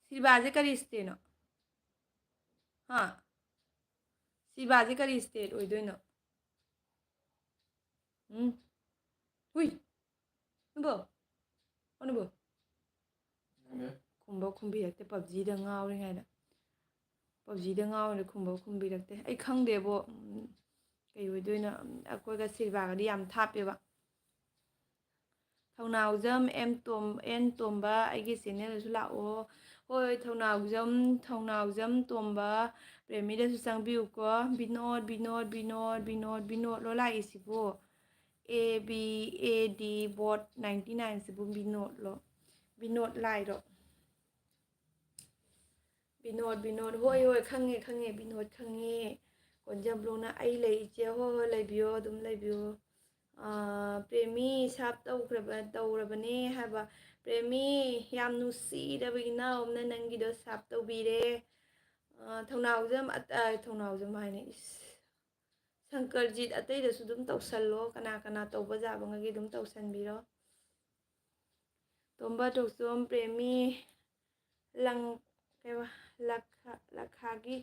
ꯁꯤꯜꯕꯥꯁꯦ ꯀꯔꯤ ꯁ꯭ꯇꯦꯠꯅꯣ? ꯍꯥ? ꯁꯤꯜꯕꯥꯁꯦ ꯀꯔꯤ ꯁ꯭ꯇꯦꯠ ꯑꯣꯏꯗꯣꯏꯅꯣ? ꯎꯝ? ꯍꯨꯏ! ꯅꯨꯄꯥ! ꯑꯣ, ꯅꯨꯄꯥ! ꯈꯪꯗꯦ꯫ ꯈꯨꯝꯕ ꯈꯨꯝꯕꯤꯔꯛꯇꯦ, ꯄꯞꯖꯤꯗ ꯉꯥꯎꯔꯤꯉꯩꯗ꯫ ꯄꯞꯖꯤꯗ ꯉꯥꯎꯔꯦ, ꯈꯨꯝꯕ ꯈꯨꯝꯕꯤꯔꯛꯇꯦ꯫ ꯑꯩ ꯈꯪꯗꯦꯕꯣ, ꯎꯝ, ꯀꯩ ꯑꯣꯏꯗꯣꯏꯅꯣ? ꯑꯩꯈꯣꯏꯒ ꯁꯤꯜꯕꯥꯒꯗꯤ ꯌꯥꯝ ꯊꯥꯞꯄꯦꯕ꯫ ꯊꯧꯅꯥꯎꯖꯝ ꯑꯦꯝ ꯇꯣꯝ-, ꯑꯦꯟ ꯇꯣꯝꯕ, ꯑꯩꯒꯤ ꯆꯦꯅꯦꯜꯗꯁꯨ ꯂꯥꯛꯑꯣ꯫ ꯍꯣꯏ, ꯊꯧꯅꯥꯎꯖꯝ, ꯊꯧꯅꯥꯎꯖꯝ ꯇꯣꯝꯕ, ꯄ꯭ꯔꯦꯃꯤꯗꯁꯨ ꯆꯪꯕꯤꯌꯨꯀꯣ꯫ ꯕꯤꯅꯣꯗ, ꯕꯤꯅꯣꯗ, ꯕꯤꯅꯣꯗ, ꯕꯤꯅꯣꯗ, ꯕꯤꯅꯣꯗ ꯂꯣ ꯂꯥꯛꯏꯁꯤꯕꯨ? A B A D bot ninety ꯅꯥꯏꯟꯁꯤꯕꯨ ꯕꯤꯅꯣꯠꯂꯣ? ꯕꯤꯅꯣꯠ ꯂꯥꯏꯔꯣ? ꯕꯤꯅꯣꯠ, ꯕꯤꯅꯣꯠ, ꯍꯣꯏ, ꯍꯣꯏ, ꯈꯪꯉꯦ, ꯈꯪꯉꯦ, ꯕꯤꯅꯣꯠ ꯈꯪꯉꯦ꯫ ꯀꯣꯟꯖꯝ ꯕ꯭ꯂꯣꯛꯅ "ꯑꯩ ꯂꯩ ꯏꯆꯦ"꯫ ꯍꯣꯏ, ꯍꯣꯏ, ꯂꯩꯕꯤꯌꯣ, ꯑꯗꯨꯝ ꯂꯩꯕꯤꯌꯣ꯫ ꯑꯥ, "ꯄ꯭ꯔꯦꯃꯤ ꯁꯥꯞ ꯇꯧꯈ꯭ꯔꯕ, ꯇꯧꯔꯕꯅꯦ" ꯍꯥꯏꯕ꯫ ꯄ꯭ꯔꯦꯃꯤ, ꯌꯥꯝ ꯅꯨꯡꯁꯤꯔꯕ ꯏꯅꯥꯎ ꯑꯃꯅ ꯅꯪꯒꯤꯗꯣ ꯁꯥꯞ ꯇꯧꯕꯤꯔꯦ꯫ ꯑꯥ, ꯊꯧꯅꯥꯎꯖꯝ ꯑꯠ-, ꯑꯥ, ꯊꯧꯅꯥꯎꯖꯝ ꯍꯥꯏꯅꯦ, ꯏꯁ꯫ ꯁꯪꯀꯔꯖꯤꯠ, ꯑꯇꯩꯗꯁꯨ ꯑꯗꯨꯝ ꯇꯧꯁꯜꯂꯣ, ꯀꯅꯥ ꯀꯅꯥ ꯇꯧꯕ ꯌꯥꯕꯉꯩꯒꯤ ꯑꯗꯨꯝ ꯇꯧꯁꯟꯕꯤꯔꯣ꯫ ꯇꯣꯝꯕ ꯇꯣꯛꯆꯣꯝ, ꯄ꯭ꯔꯦꯃꯤ ꯂꯪ-, ꯀꯩꯕ, ꯂꯈꯥ-, ꯂꯈꯥꯒꯤ,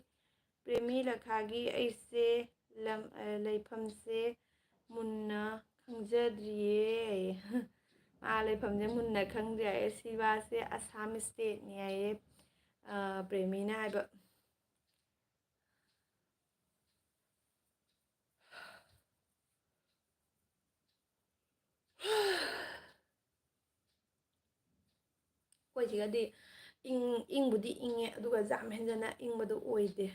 ꯄ꯭ꯔꯦꯃꯤ ꯂꯈꯥꯒꯤ "ꯑꯩꯁꯦ ꯂꯝ-, ꯑ, ꯂꯩꯐꯝꯁꯦ ꯃꯨꯟꯅ ꯈꯪꯖꯗ꯭ꯔꯤꯌꯦ"꯫ ꯃꯥ ꯂꯩꯐꯝꯁꯦ ꯃꯨꯟꯅ ꯈꯪꯗ꯭ꯔꯤ ꯍꯥꯏꯌꯦ꯫ ꯁꯤꯕꯥꯁꯦ ꯑꯁꯥꯝ ꯁ꯭ꯇꯦꯠꯅꯤ ꯍꯥꯏꯌꯦ, ꯑ, ꯄ꯭ꯔꯦꯃꯤꯅ ꯍꯥꯏꯕ꯫ ꯑꯩꯈꯣꯏ ꯁꯤꯒꯗꯤ ꯏꯪ-, ꯏꯪꯕꯨꯗꯤ ꯏꯪꯉꯦ, ꯑꯗꯨꯒ ꯌꯥꯝ ꯍꯦꯟꯖꯟꯅ ꯏꯪꯕꯗꯣ ꯑꯣꯏꯗꯦ꯫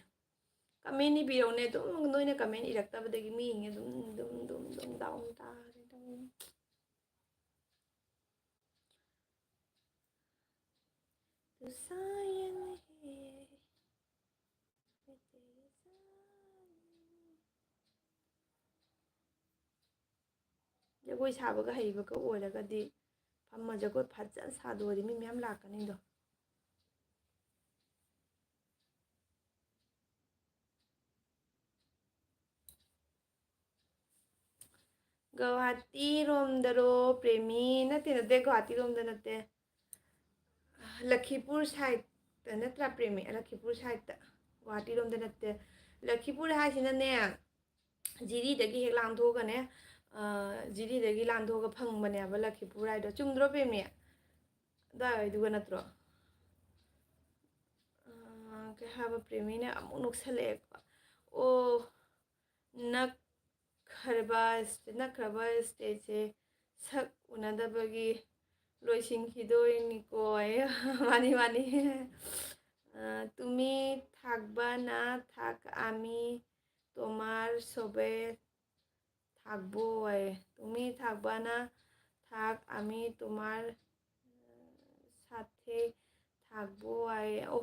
ꯀꯃꯦꯟ ꯏꯕꯤꯔꯛꯎꯅꯦ, ꯑꯗꯨꯝ ꯅꯣꯏꯅ ꯀꯃꯦꯟ ꯏꯔꯛꯇꯕꯗꯒꯤ ꯃꯤꯁꯤꯡꯁꯦ ꯑꯗꯨꯝ, ꯑꯗꯨꯝ, ꯑꯗꯨꯝ, ꯑꯗꯨꯝ ꯗꯥꯎꯟ ꯇꯥꯔꯦ ꯇꯧꯔꯤꯁꯦ꯫ ꯇꯨꯁꯥꯌꯟ ꯍꯦ꯫ ꯖꯒꯣꯏ ꯁꯥꯕꯒ ꯍꯩꯕꯒ ꯑꯣꯏꯔꯒꯗꯤ ꯐꯝꯃ ꯖꯒꯣꯏ ꯐꯖꯅ ꯁꯥꯗꯣꯛꯑꯗꯤ ꯃꯤ ꯃꯌꯥꯝ ꯂꯥꯛꯀꯅꯤꯗꯣ꯫ ꯒꯧꯍꯥꯇꯤ ꯔꯣꯝꯗꯔꯣ ꯄ꯭ꯔꯦꯃꯤ? ꯅꯠꯇꯦ, ꯅꯠꯇꯦ, ꯒꯧꯍꯥꯇꯤ ꯔꯣꯝꯗ ꯅꯠꯇꯦ꯫ ꯂꯈꯤꯄꯨꯔ ꯁꯥꯏꯠꯇ ꯅꯠꯇ꯭ꯔꯥ ꯄ꯭ꯔꯦꯃꯤ? ꯂꯈꯤꯄꯨꯔ ꯁꯥꯏꯠꯇ, ꯒꯧꯍꯥꯇꯤ ꯔꯣꯝꯗ ꯅꯠꯇꯦ꯫ ꯂꯈꯤꯄꯨꯔ ꯍꯥꯏꯁꯤꯅꯅꯦ, ꯖꯤꯔꯤꯗꯒꯤ ꯍꯦꯛ ꯂꯥꯟꯊꯣꯛꯑꯒꯅꯦ, ꯑ, ꯖꯤꯔꯤꯗꯒꯤ ꯂꯥꯟꯊꯣꯛꯑꯒ ꯐꯪꯕꯅꯦꯕ ꯂꯈꯤꯄꯨꯔ ꯍꯥꯏꯗꯣ꯫ ꯆꯨꯝꯗ꯭ꯔꯣ ꯄ꯭ꯔꯦꯃꯤ? ꯑꯗꯨꯋꯥꯏꯗꯨꯒ ꯅꯠꯇ꯭ꯔꯣ? ꯑ, ꯀꯩ ꯍꯥꯏꯕ, ꯄ꯭ꯔꯦꯃꯤꯅ ꯑꯃꯨꯛ ꯅꯣꯛꯁꯜꯂꯛꯑꯦꯀꯣ꯫ ꯑꯣ, ꯅꯛꯈ꯭ꯔꯕ ꯁ꯭ꯇꯦ-, ꯅꯛꯈ꯭ꯔꯕ ꯁ꯭ꯇꯦꯠꯁꯦ ꯁꯛ ꯎꯅꯗꯕꯒꯤ ꯂꯣꯏꯁꯤꯟꯈꯤꯗꯣꯏꯅꯤꯀꯣ꯫ ꯃꯥꯅꯤ, ꯃꯥꯅꯤ꯫ ꯑ, "তুমি থাকবা না, থাক আমি, তোমার সবে থাকবো, তুমি থাকবা না, থাক, আমি তোমার সাথে থাকবো,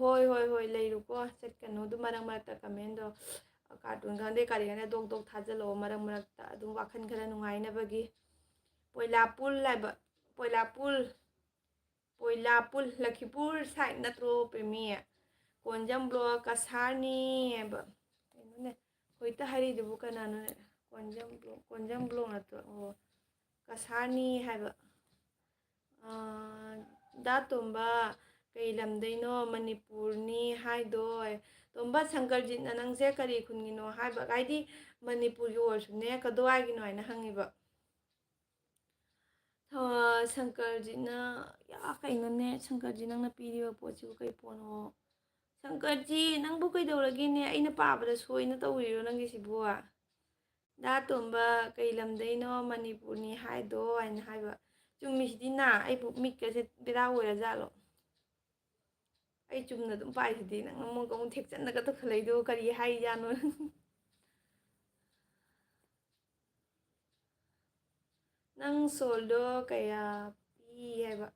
ꯍꯣꯏ, ꯍꯣꯏ, ꯍꯣꯏ, ꯂꯩꯔꯨꯀꯣ, ꯆꯠꯀꯅꯨ꯫ ꯑꯗꯨꯝ ꯃꯔꯛ ꯃꯔꯛꯇ comment ꯗꯣ, cartoon ꯈꯪꯗꯦ ꯀꯔꯤ ꯈꯪꯗꯦ ꯗꯣꯛ ꯗꯣꯛ ꯊꯥꯖꯤꯜꯂꯛꯑꯣ ꯃꯔꯛ ꯃꯔꯛꯇ, ꯑꯗꯨꯝ ꯋꯥꯈꯜ ꯈꯔ ꯅꯨꯡꯉꯥꯏꯅꯕꯒꯤ꯫ ꯄꯣꯏꯂꯥꯄꯨꯜ ꯍꯥꯏꯕ, ꯄꯣꯏꯂꯥꯄꯨꯜ, ꯄꯣꯏꯂꯥꯄꯨꯜ, ꯂꯈꯤꯄꯨꯔ side ꯅꯠꯇ꯭ꯔꯣ ꯄꯦꯃꯤ? ꯀꯣꯟꯖꯝ block ꯀꯁꯥꯔꯅꯤ ꯍꯥꯏꯕ꯫ ꯀꯩꯅꯣꯅꯦ, ꯍꯧꯖꯤꯛꯇ ꯍꯥꯏꯔꯛꯏꯗꯨꯕꯨ ꯀꯅꯥꯅꯣꯅꯦ? ꯀꯣꯟꯖꯝ block, ꯀꯣꯟꯖꯝ block ꯅꯠꯇ꯭ꯔꯣ? ꯑꯣ, ꯀꯁꯥꯔꯅꯤ ꯍꯥꯏꯕ꯫ ꯑꯥ, ꯗꯥ ꯇꯣꯝꯕ, ꯀꯩ ꯂꯝꯗꯩꯅꯣ? ꯃꯅꯤꯄꯨꯔꯅꯤ ꯍꯥꯏꯗꯣꯏ꯫ ꯇꯣꯝꯕ, ꯁꯪꯀꯔꯖꯤꯠꯅ ꯅꯪꯁꯦ ꯀꯔꯤ ꯈꯨꯟꯒꯤꯅꯣ ꯍꯥꯏꯕ? ꯍꯥꯏꯗꯤ ꯃꯅꯤꯄꯨꯔꯒꯤ ꯑꯣꯏꯔꯁꯨꯅꯦ, ꯀꯗꯣꯋꯥꯏꯒꯤꯅꯣ ꯍꯥꯏꯅ ꯍꯪꯉꯤꯕ꯫ ꯊ-, ꯁꯪꯀꯔꯖꯤꯠꯅ, ꯌꯥ, ꯀꯩꯅꯣꯅꯦ, ꯁꯪꯀꯔꯖꯤꯠ, ꯅꯪꯅ ꯄꯤꯔꯤꯕ ꯄꯣꯠꯁꯤꯕꯨ ꯀꯩ ꯄꯣꯠꯅꯣ? ꯁꯪꯀꯔꯖꯤꯠ, ꯅꯪꯕꯨ ꯀꯩꯗꯧꯔꯒꯦꯅꯦ? ꯑꯩꯅ ꯄꯥꯕꯗ ꯁꯣꯏꯅ ꯇꯧꯔꯤꯔꯣ ꯅꯪꯒꯤꯁꯤꯕꯨ? ꯗꯥ ꯇꯣꯝꯕ, ꯀꯩ ꯂꯝꯗꯩꯅꯣ? ꯃꯅꯤꯄꯨꯔꯅꯤ ꯍꯥꯏꯗꯣ ꯍꯥꯏꯅ ꯍꯥꯏꯕ꯫ ꯆꯨꯝꯃꯤꯁꯤꯗꯤ ꯅꯥ, ꯑꯩꯕꯨ ꯃꯤꯠꯀꯁꯦ ꯕꯦꯔꯥ ꯑꯣꯏꯔꯖꯥꯠꯂꯣ? ꯑꯩ ꯆꯨꯝꯅ ꯑꯗꯨꯝ ꯄꯥꯏꯁꯤꯗꯤ, ꯅꯪ ꯑꯃꯨꯛ ꯑꯃꯨꯛ ꯊꯦꯛꯆꯟꯅꯒ ꯇꯧꯈꯠꯂꯛꯏꯗꯣ ꯀꯔꯤ ꯍꯥꯏꯖꯥꯠꯅꯣ? ꯅꯪ ꯁꯣꯜꯗꯣ ꯀꯌꯥ ꯄꯤ ꯍꯥꯏꯕ?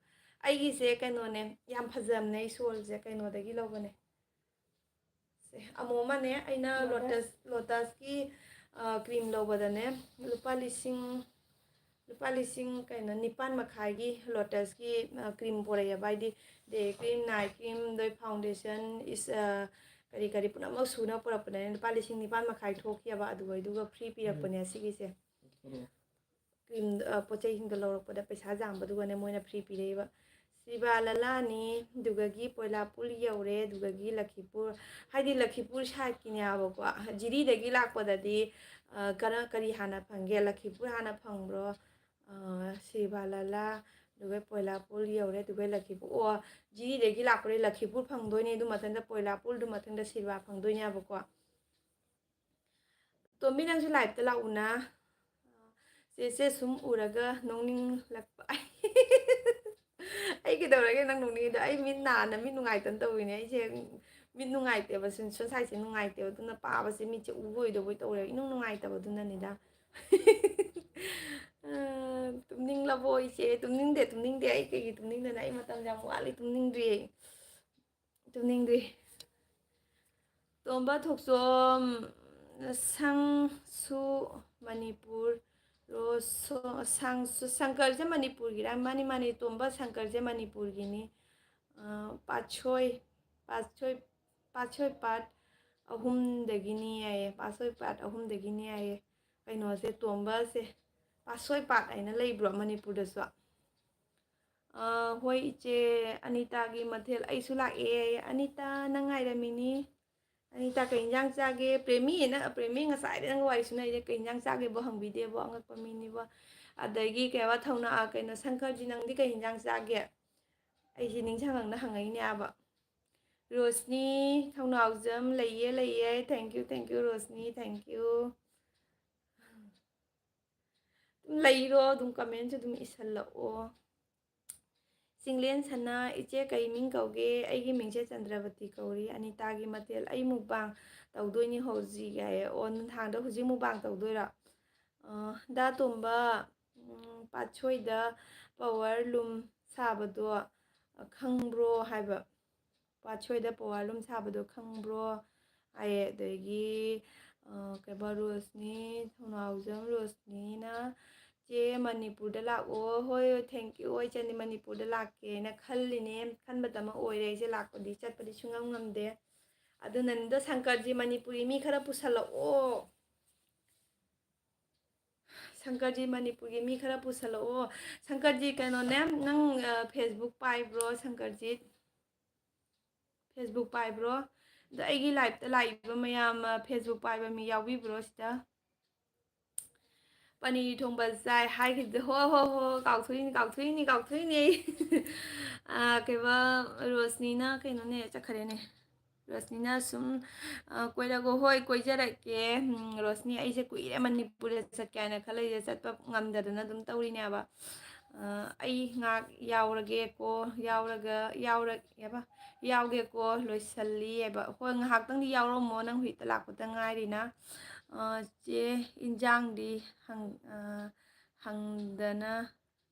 ꯑꯩꯒꯤꯁꯦ ꯀꯩꯅꯣꯅꯦ, ꯌꯥꯝ ꯐꯖꯕꯅꯦ, ꯑꯩ ꯁꯣꯜꯁꯦ ꯀꯩꯅꯣꯗꯒꯤ ꯂꯧꯕꯅꯦ꯫ ꯁꯦ, ꯑꯃꯨꯛ ꯑꯃꯅꯦ, ꯑꯩꯅ Lotus꯫ Lotus, Lotusꯀꯤ, ꯑ, cream ꯂꯧꯕꯗꯅꯦ, ꯂꯨꯄꯥ ꯂꯤꯁꯤꯡ, ꯂꯨꯄꯥ ꯂꯤꯁꯤꯡ ꯀꯩꯅꯣ, ꯅꯤꯄꯥꯟ ꯃꯈꯥꯏꯒꯤ Lotusꯀꯤ, ꯑ, cream ꯄꯣꯔꯛꯑꯦꯕ꯫ ꯍꯥꯏꯗꯤ day cream, night cream, ꯑꯗꯩ foundation, ꯏꯁ, ꯑ, ꯀꯔꯤ ꯀꯔꯤ ꯄꯨꯝꯅꯃꯛ ꯁꯨꯅ ꯄꯨꯔꯛꯄꯅꯦ꯫ ꯂꯨꯄꯥ ꯂꯤꯁꯤꯡ ꯅꯤꯄꯥꯟ ꯃꯈꯥꯏ ꯊꯣꯛꯈꯤꯑꯕ, ꯑꯗꯨꯒ, ꯑꯗꯨꯒ free ꯄꯤꯔꯛꯄꯅꯦ ꯁꯤꯒꯤꯁꯦ꯫ Cream, ꯑ, ꯄꯣꯠ ꯆꯩꯁꯤꯡꯗꯣ ꯂꯧꯔꯛꯄꯗ ꯄꯩꯁꯥ ꯌꯥꯝꯕꯗꯨꯒꯅꯦ ꯃꯣꯏꯅ free ꯄꯤꯔꯛꯏꯕ꯫ ꯁꯤꯕꯥ ꯂꯂꯥꯅꯤ, ꯑꯗꯨꯗꯒꯤ ꯄꯣꯏꯂꯥꯄꯨꯜ ꯌꯧꯔꯦ, ꯑꯗꯨꯗꯒꯤ ꯂꯈꯤꯄꯨꯔ, ꯍꯥꯏꯗꯤ ꯂꯈꯤꯄꯨꯔ sideꯀꯤꯅꯦꯕꯀꯣ꯫ ꯖꯤꯔꯤꯗꯒꯤ ꯂꯥꯛꯄꯗꯗꯤ, ꯑ, ꯀꯔ-, ꯀꯔꯤ ꯍꯥꯟꯅ ꯐꯪꯒꯦ? ꯂꯈꯤꯄꯨꯔ ꯍꯥꯟꯅ ꯐꯪꯕ꯭ꯔꯣ? ꯑ, ꯁꯤꯕꯥ ꯂꯂꯥ, ꯑꯗꯨꯒ ꯄꯣꯏꯂꯥꯄꯨꯜ ꯌꯧꯔꯦ, ꯑꯗꯨꯒ ꯂꯈꯤꯄꯨꯔ꯫ ꯑꯣ, ꯖꯤꯔꯤꯗꯒꯤ ꯂꯥꯛꯄꯗꯤ ꯂꯈꯤꯄꯨꯔ ꯐꯪꯗꯣꯏꯅꯦ, ꯑꯗꯨ ꯃꯊꯪꯗ ꯄꯣꯏꯂꯥꯄꯨꯜ, ꯑꯗꯨ ꯃꯊꯪꯗ ꯁꯤꯕꯥ ꯐꯪꯗꯣꯏꯅꯦꯕꯀꯣ꯫ ꯇꯣꯝꯕꯤ, ꯅꯪꯁꯨ liveꯇ ꯂꯥꯛꯎꯅ꯫ ꯆꯦꯁꯦ ꯁꯨꯝ ꯎꯔꯒ ꯅꯣꯛꯅꯤꯡꯂꯛꯄ꯫ ꯑꯩ ꯀꯩꯗꯧꯔꯒꯦ ꯅꯪ ꯅꯣꯛꯅꯤꯡꯉꯤꯗꯣ? ꯑꯩ ꯃꯤꯠ ꯅꯥꯅ ꯃꯤꯠ ꯅꯨꯡꯉꯥꯏꯇꯅ ꯇꯧꯔꯤꯅꯦ꯫ ꯑꯩꯁꯦ ꯃꯤꯠ ꯅꯨꯡꯉꯥꯏꯇꯦꯕ, ꯁꯨꯝ ꯁꯣꯝ sideꯁꯦ ꯅꯨꯡꯉꯥꯏꯇꯦꯕ, ꯑꯗꯨꯅ ꯄꯥꯕꯁꯦ ꯃꯤꯠꯁꯦ ꯎꯕ ꯑꯣꯏꯗꯧꯕ ꯇꯧꯔꯦꯕ, ꯏꯅꯨꯡ ꯅꯨꯡꯉꯥꯏꯇꯕꯗꯨꯅꯅꯤꯗ꯫ ꯑ, ꯇꯨꯝꯅꯤꯡꯂꯕꯣ ꯏꯆꯦ? ꯇꯨꯝꯅꯤꯡꯗꯦ, ꯇꯨꯝꯅꯤꯡꯗꯦ꯫ ꯑꯩ ꯀꯩꯒꯤ ꯇꯨꯝꯅꯤꯡꯗꯅ? ꯑꯩ ꯃꯇꯝ ꯌꯥꯝ ꯋꯥꯠꯂꯤ, ꯇꯨꯝꯅꯤꯡꯗ꯭ꯔꯤꯌꯦ꯫ ꯇꯨꯝꯅꯤꯡꯗ꯭ꯔꯤ꯫ ꯇꯣꯝꯕ ꯊꯣꯛꯆꯣꯝ, ꯁꯪꯁꯨ ꯃꯅꯤꯄꯨꯔ, ꯔꯣꯁꯣ-, ꯁꯪꯁꯨ, ꯁꯪꯀꯔꯁꯦ ꯃꯅꯤꯄꯨꯔꯒꯤꯔꯥ? ꯃꯥꯅꯤ, ꯃꯥꯅꯤ, ꯇꯣꯝꯕ ꯁꯪꯀꯔꯁꯦ ꯃꯅꯤꯄꯨꯔꯒꯤꯅꯤ꯫ ꯑ, ꯄꯥꯠꯁꯣꯏ, ꯄꯥꯠꯁꯣꯏ, ꯄꯥꯠꯁꯣꯏ ꯄꯥꯠ ꯑꯍꯨꯝꯗꯒꯤꯅꯤ ꯍꯥꯏꯌꯦ, ꯄꯥꯠꯁꯣꯏ ꯄꯥꯠ ꯑꯍꯨꯝꯗꯒꯤꯅꯤ ꯍꯥꯏꯌꯦ꯫ ꯀꯩꯅꯣꯁꯦ, ꯇꯣꯝꯕꯁꯦ, ꯄꯥꯠꯁꯣꯏ ꯄꯥꯠ ꯍꯥꯏꯅ ꯂꯩꯕ꯭ꯔꯣ ꯃꯅꯤꯄꯨꯔꯗꯁꯨ? ꯑ, ꯍꯣꯏ ꯏꯆꯦ, ꯑꯅꯤꯇꯥꯒꯤ ꯃꯊꯦꯜ ꯑꯩꯁꯨ ꯂꯥꯛꯑꯦ꯫ ꯑꯅꯤꯇꯥ, ꯅꯪ ꯉꯥꯏꯔꯝꯃꯤꯅꯤ꯫ ꯑꯅꯤꯇꯥ, ꯀꯩ ꯏꯟꯖꯥꯡ ꯆꯥꯒꯦ? ꯄ꯭ꯔꯦꯃꯤ ꯍꯥꯏꯅ, ꯄ꯭ꯔꯦꯃꯤ ꯉꯁꯥꯏꯗꯩ ꯅꯪꯒ ꯋꯥꯔꯤ ꯁꯥꯟꯅꯩꯁꯦ, ꯀꯩ ꯏꯟꯖꯥꯡ ꯆꯥꯒꯦꯕꯣ ꯍꯪꯕꯤꯗꯦꯕꯣ, ꯑꯉꯛꯄ ꯃꯤꯅꯤꯕꯣ꯫ ꯑꯗꯒꯤ ꯀꯩ ꯍꯥꯏꯕ, ꯊꯧꯅꯥ, ꯀꯩꯅꯣ, ꯁꯪꯀꯔꯖꯤ, ꯅꯪꯗꯤ ꯀꯩ ꯏꯟꯖꯥꯡ ꯆꯥꯒꯦ? ꯑꯩꯁꯦ ꯅꯤꯡꯁꯤꯡꯉꯛꯅ ꯍꯪꯉꯛꯏꯅꯦꯕ꯫ ꯔꯣꯁꯅꯤ, ꯊꯧꯅꯥꯎꯖꯝ, ꯂꯩꯌꯦ, ꯂꯩꯌꯦ꯫ Thank you, thank you, Roshni, thank you꯫ ꯑꯗꯨꯝ ꯂꯩꯔꯣ, ꯑꯗꯨꯝ comment ꯁꯨ ꯑꯗꯨꯝ ꯏꯁꯜꯂꯛꯑꯣ꯫ ꯆꯤꯡꯂꯦꯟ ꯁꯅꯥ, ꯏꯆꯦ ꯀꯩ ꯃꯤꯡ ꯀꯧꯒꯦ? ꯑꯩꯒꯤ ꯃꯤꯡꯁꯦ ꯆꯟꯗ꯭ꯔꯕꯇꯤ ꯀꯧꯔꯤ꯫ ꯑꯅꯤꯇꯥꯒꯤ ꯃꯊꯦꯜ, ꯑꯩ mukbang ꯇꯧꯗꯣꯏꯅꯤ ꯍꯧꯖꯤꯛ ꯍꯥꯏꯌꯦ꯫ ꯑꯣ, ꯅꯨꯡꯗꯥꯡꯗ ꯍꯧꯖꯤꯛ mukbang ꯇꯧꯗꯣꯏꯔꯣ? ꯑ, ꯗꯥ ꯇꯣꯝꯕ, ꯎꯝ, ꯄꯥꯠꯁꯣꯏꯗ power loom ꯁꯥꯕꯗꯣ, ꯑ, ꯈꯪꯕ꯭ꯔꯣ ꯍꯥꯏꯕ꯫ ꯄꯥꯠꯁꯣꯏꯗ power loom ꯁꯥꯕꯗꯣ ꯈꯪꯕ꯭ꯔꯣ ꯍꯥꯏꯌꯦ꯫ ꯑꯗꯒꯤ, ꯑ, ꯀꯩꯕ, ꯔꯣꯁꯅꯤ, ꯊꯧꯅꯥꯎꯖꯝ ꯔꯣꯁꯅꯤꯅ, "ꯆꯦ, ꯃꯅꯤꯄꯨꯔꯗ ꯂꯥꯛꯑꯣ"꯫ ꯍꯣꯏ, ꯍꯣꯏ, thank you꯫ ꯍꯣꯏ, ꯏꯆꯟꯗꯤ ꯃꯅꯤꯄꯨꯔꯗ ꯂꯥꯛꯀꯦꯅ ꯈꯜꯂꯤꯅꯦ꯫ ꯈꯟꯕꯇꯃꯛ ꯑꯣꯏꯔꯦ ꯑꯩꯁꯦ, ꯂꯥꯛꯄꯗꯤ, ꯆꯠꯄꯗꯤ ꯁꯨꯡꯉꯝ ꯉꯝꯗꯦ꯫ ꯑꯗꯨꯅꯅꯤꯗꯣ, ꯁꯪꯀꯔꯖꯤ, ꯃꯅꯤꯄꯨꯔꯤ ꯃꯤ ꯈꯔ ꯄꯨꯁꯜꯂꯛꯑꯣ꯫ ꯁꯪꯀꯔꯖꯤ, ꯃꯅꯤꯄꯨꯔꯒꯤ ꯃꯤ ꯈꯔ ꯄꯨꯁꯜꯂꯛꯑꯣ꯫ ꯁꯪꯀꯔꯖꯤ, ꯀꯩꯅꯣꯅꯦ, ꯅꯪ, ꯑ, Facebook ꯄꯥꯏꯕ꯭ꯔꯣ, ꯁꯪꯀꯔꯖꯤꯠ? Facebook ꯄꯥꯏꯕ꯭ꯔꯣ? ꯑꯗꯣ ꯑꯩꯒꯤ live ꯇ ꯂꯥꯛꯏꯕ ꯃꯌꯥꯝ, ꯑ, Facebook ꯄꯥꯏꯕ ꯃꯤ ꯌꯥꯎꯕꯤꯕ꯭ꯔꯣ ꯁꯤꯗ? ꯄꯅꯤꯔ ꯊꯣꯡꯕ ꯆꯥꯏ ꯍꯥꯏꯈꯤꯕꯗꯣ, ꯍꯣ, ꯍꯣ, ꯍꯣ, ꯀꯥꯎꯊꯣꯛꯏꯅꯤ, ꯀꯥꯎꯊꯣꯛꯏꯅꯤ, ꯀꯥꯎꯊꯣꯛꯏꯅꯤ꯫ ꯑ, ꯀꯩꯕ, ꯔꯣꯁꯅꯤꯅ ꯀꯩꯅꯣꯅꯦ, ꯆꯠꯈ꯭ꯔꯦꯅꯦ꯫ ꯔꯣꯁꯅꯤꯅ ꯁꯨꯝ, ꯑ, ꯀꯣꯏꯔꯛꯑꯣ꯫ ꯍꯣꯏ, ꯀꯣꯏꯖꯔꯛꯀꯦ꯫ ꯎꯝ, ꯔꯣꯁꯅꯤ, ꯑꯩꯁꯦ ꯀꯨꯏꯔꯦ ꯃꯅꯤꯄꯨꯔꯗ ꯆꯠꯀꯦ ꯍꯥꯏꯅ ꯈꯜꯂꯛꯏꯁꯦ, ꯆꯠꯄ ꯉꯝꯗꯗꯅ ꯑꯗꯨꯝ ꯇꯧꯔꯤꯅꯦꯕ꯫ ꯑ, ꯑꯩ ꯉꯥꯏꯍꯥꯛ ꯌꯥꯎꯔꯒꯦꯀꯣ, ꯌꯥꯎꯔꯒ, ꯌꯥꯎꯔ-, ꯀꯩꯕ? ꯌꯥꯎꯒꯦꯀꯣ, ꯂꯣꯏꯁꯜꯂꯤ ꯍꯥꯏꯕ꯫ ꯍꯣꯏ, ꯉꯥꯏꯍꯥꯛꯇꯪꯗꯤ ꯌꯥꯎꯔꯝꯃꯣ, ꯅꯪ ꯍꯧꯖꯤꯛꯇ ꯂꯥꯛꯄꯗ ꯉꯥꯏꯔꯤꯅ꯫ ꯑ, ꯆꯦ, ꯏꯟꯖꯥꯡꯗꯤ ꯍꯪ-, ꯑ, ꯍꯪꯗꯅ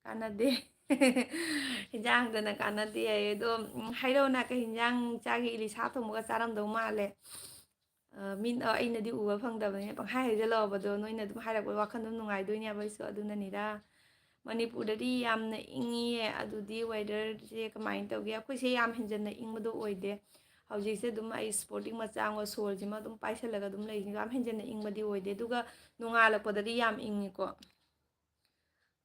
ꯀꯥꯟꯅꯗꯦ꯫ ꯏꯟꯖꯥꯡ ꯍꯪꯗꯅ ꯀꯥꯟꯅꯗꯦ ꯍꯥꯏꯌꯦ꯫ ꯑꯗꯣ, ꯎꯝ, ꯍꯥꯏꯔꯛꯑꯣꯅ, ꯀꯩ ꯏꯟꯖꯥꯡ ꯆꯥꯒꯦ? ꯏꯂꯤꯁꯥ ꯊꯣꯡꯕꯒ ꯆꯥꯔꯝꯗꯧ ꯃꯥꯜꯂꯦ꯫ ꯑ, ꯃꯤꯅ, ꯑ, ꯑꯩꯅꯗꯤ ꯎꯕ ꯐꯪꯗꯕꯅꯤꯅ ꯄꯪꯍꯥꯏ ꯍꯥꯏꯖꯜꯂꯛꯑꯣꯕ꯫ ꯑꯗꯣ ꯅꯣꯏꯅ ꯑꯗꯨꯝ ꯍꯥꯏꯔꯛꯄꯗꯣ ꯋꯥꯈꯜ ꯑꯗꯨꯝ ꯅꯨꯡꯉꯥꯏꯗꯣꯏꯅꯦꯕ ꯑꯩꯁꯨ, ꯑꯗꯨꯅꯅꯤꯗ꯫ ꯃꯅꯤꯄꯨꯔꯗꯗꯤ ꯌꯥꯝꯅ ꯏꯪꯉꯤꯌꯦ꯫ ꯑꯗꯨꯗꯤ weatherꯁꯦ ꯀꯃꯥꯏꯅ ꯇꯧꯒꯦ? ꯑꯩꯈꯣꯏꯁꯦ ꯌꯥꯝ ꯍꯦꯟꯖꯟꯅ ꯏꯪꯕꯗꯣ ꯑꯣꯏꯗꯦ꯫ ꯍꯧꯖꯤꯛꯁꯦ ꯑꯗꯨꯝ ꯑꯩ sporting ꯃꯆꯥ ꯑꯃꯒ ꯁꯣꯔꯁꯤꯃ ꯑꯗꯨꯝ ꯄꯥꯏꯁꯜꯂꯒ ꯑꯗꯨꯝ ꯂꯩ꯫ ꯌꯥꯝ ꯍꯦꯟꯖꯟꯅ ꯏꯪꯕꯗꯤ ꯑꯣꯏꯗꯦ꯫ ꯑꯗꯨꯒ ꯅꯣꯡꯉꯥꯜꯂꯛꯄꯗꯗꯤ ꯌꯥꯝ ꯏꯪꯉꯤꯀꯣ꯫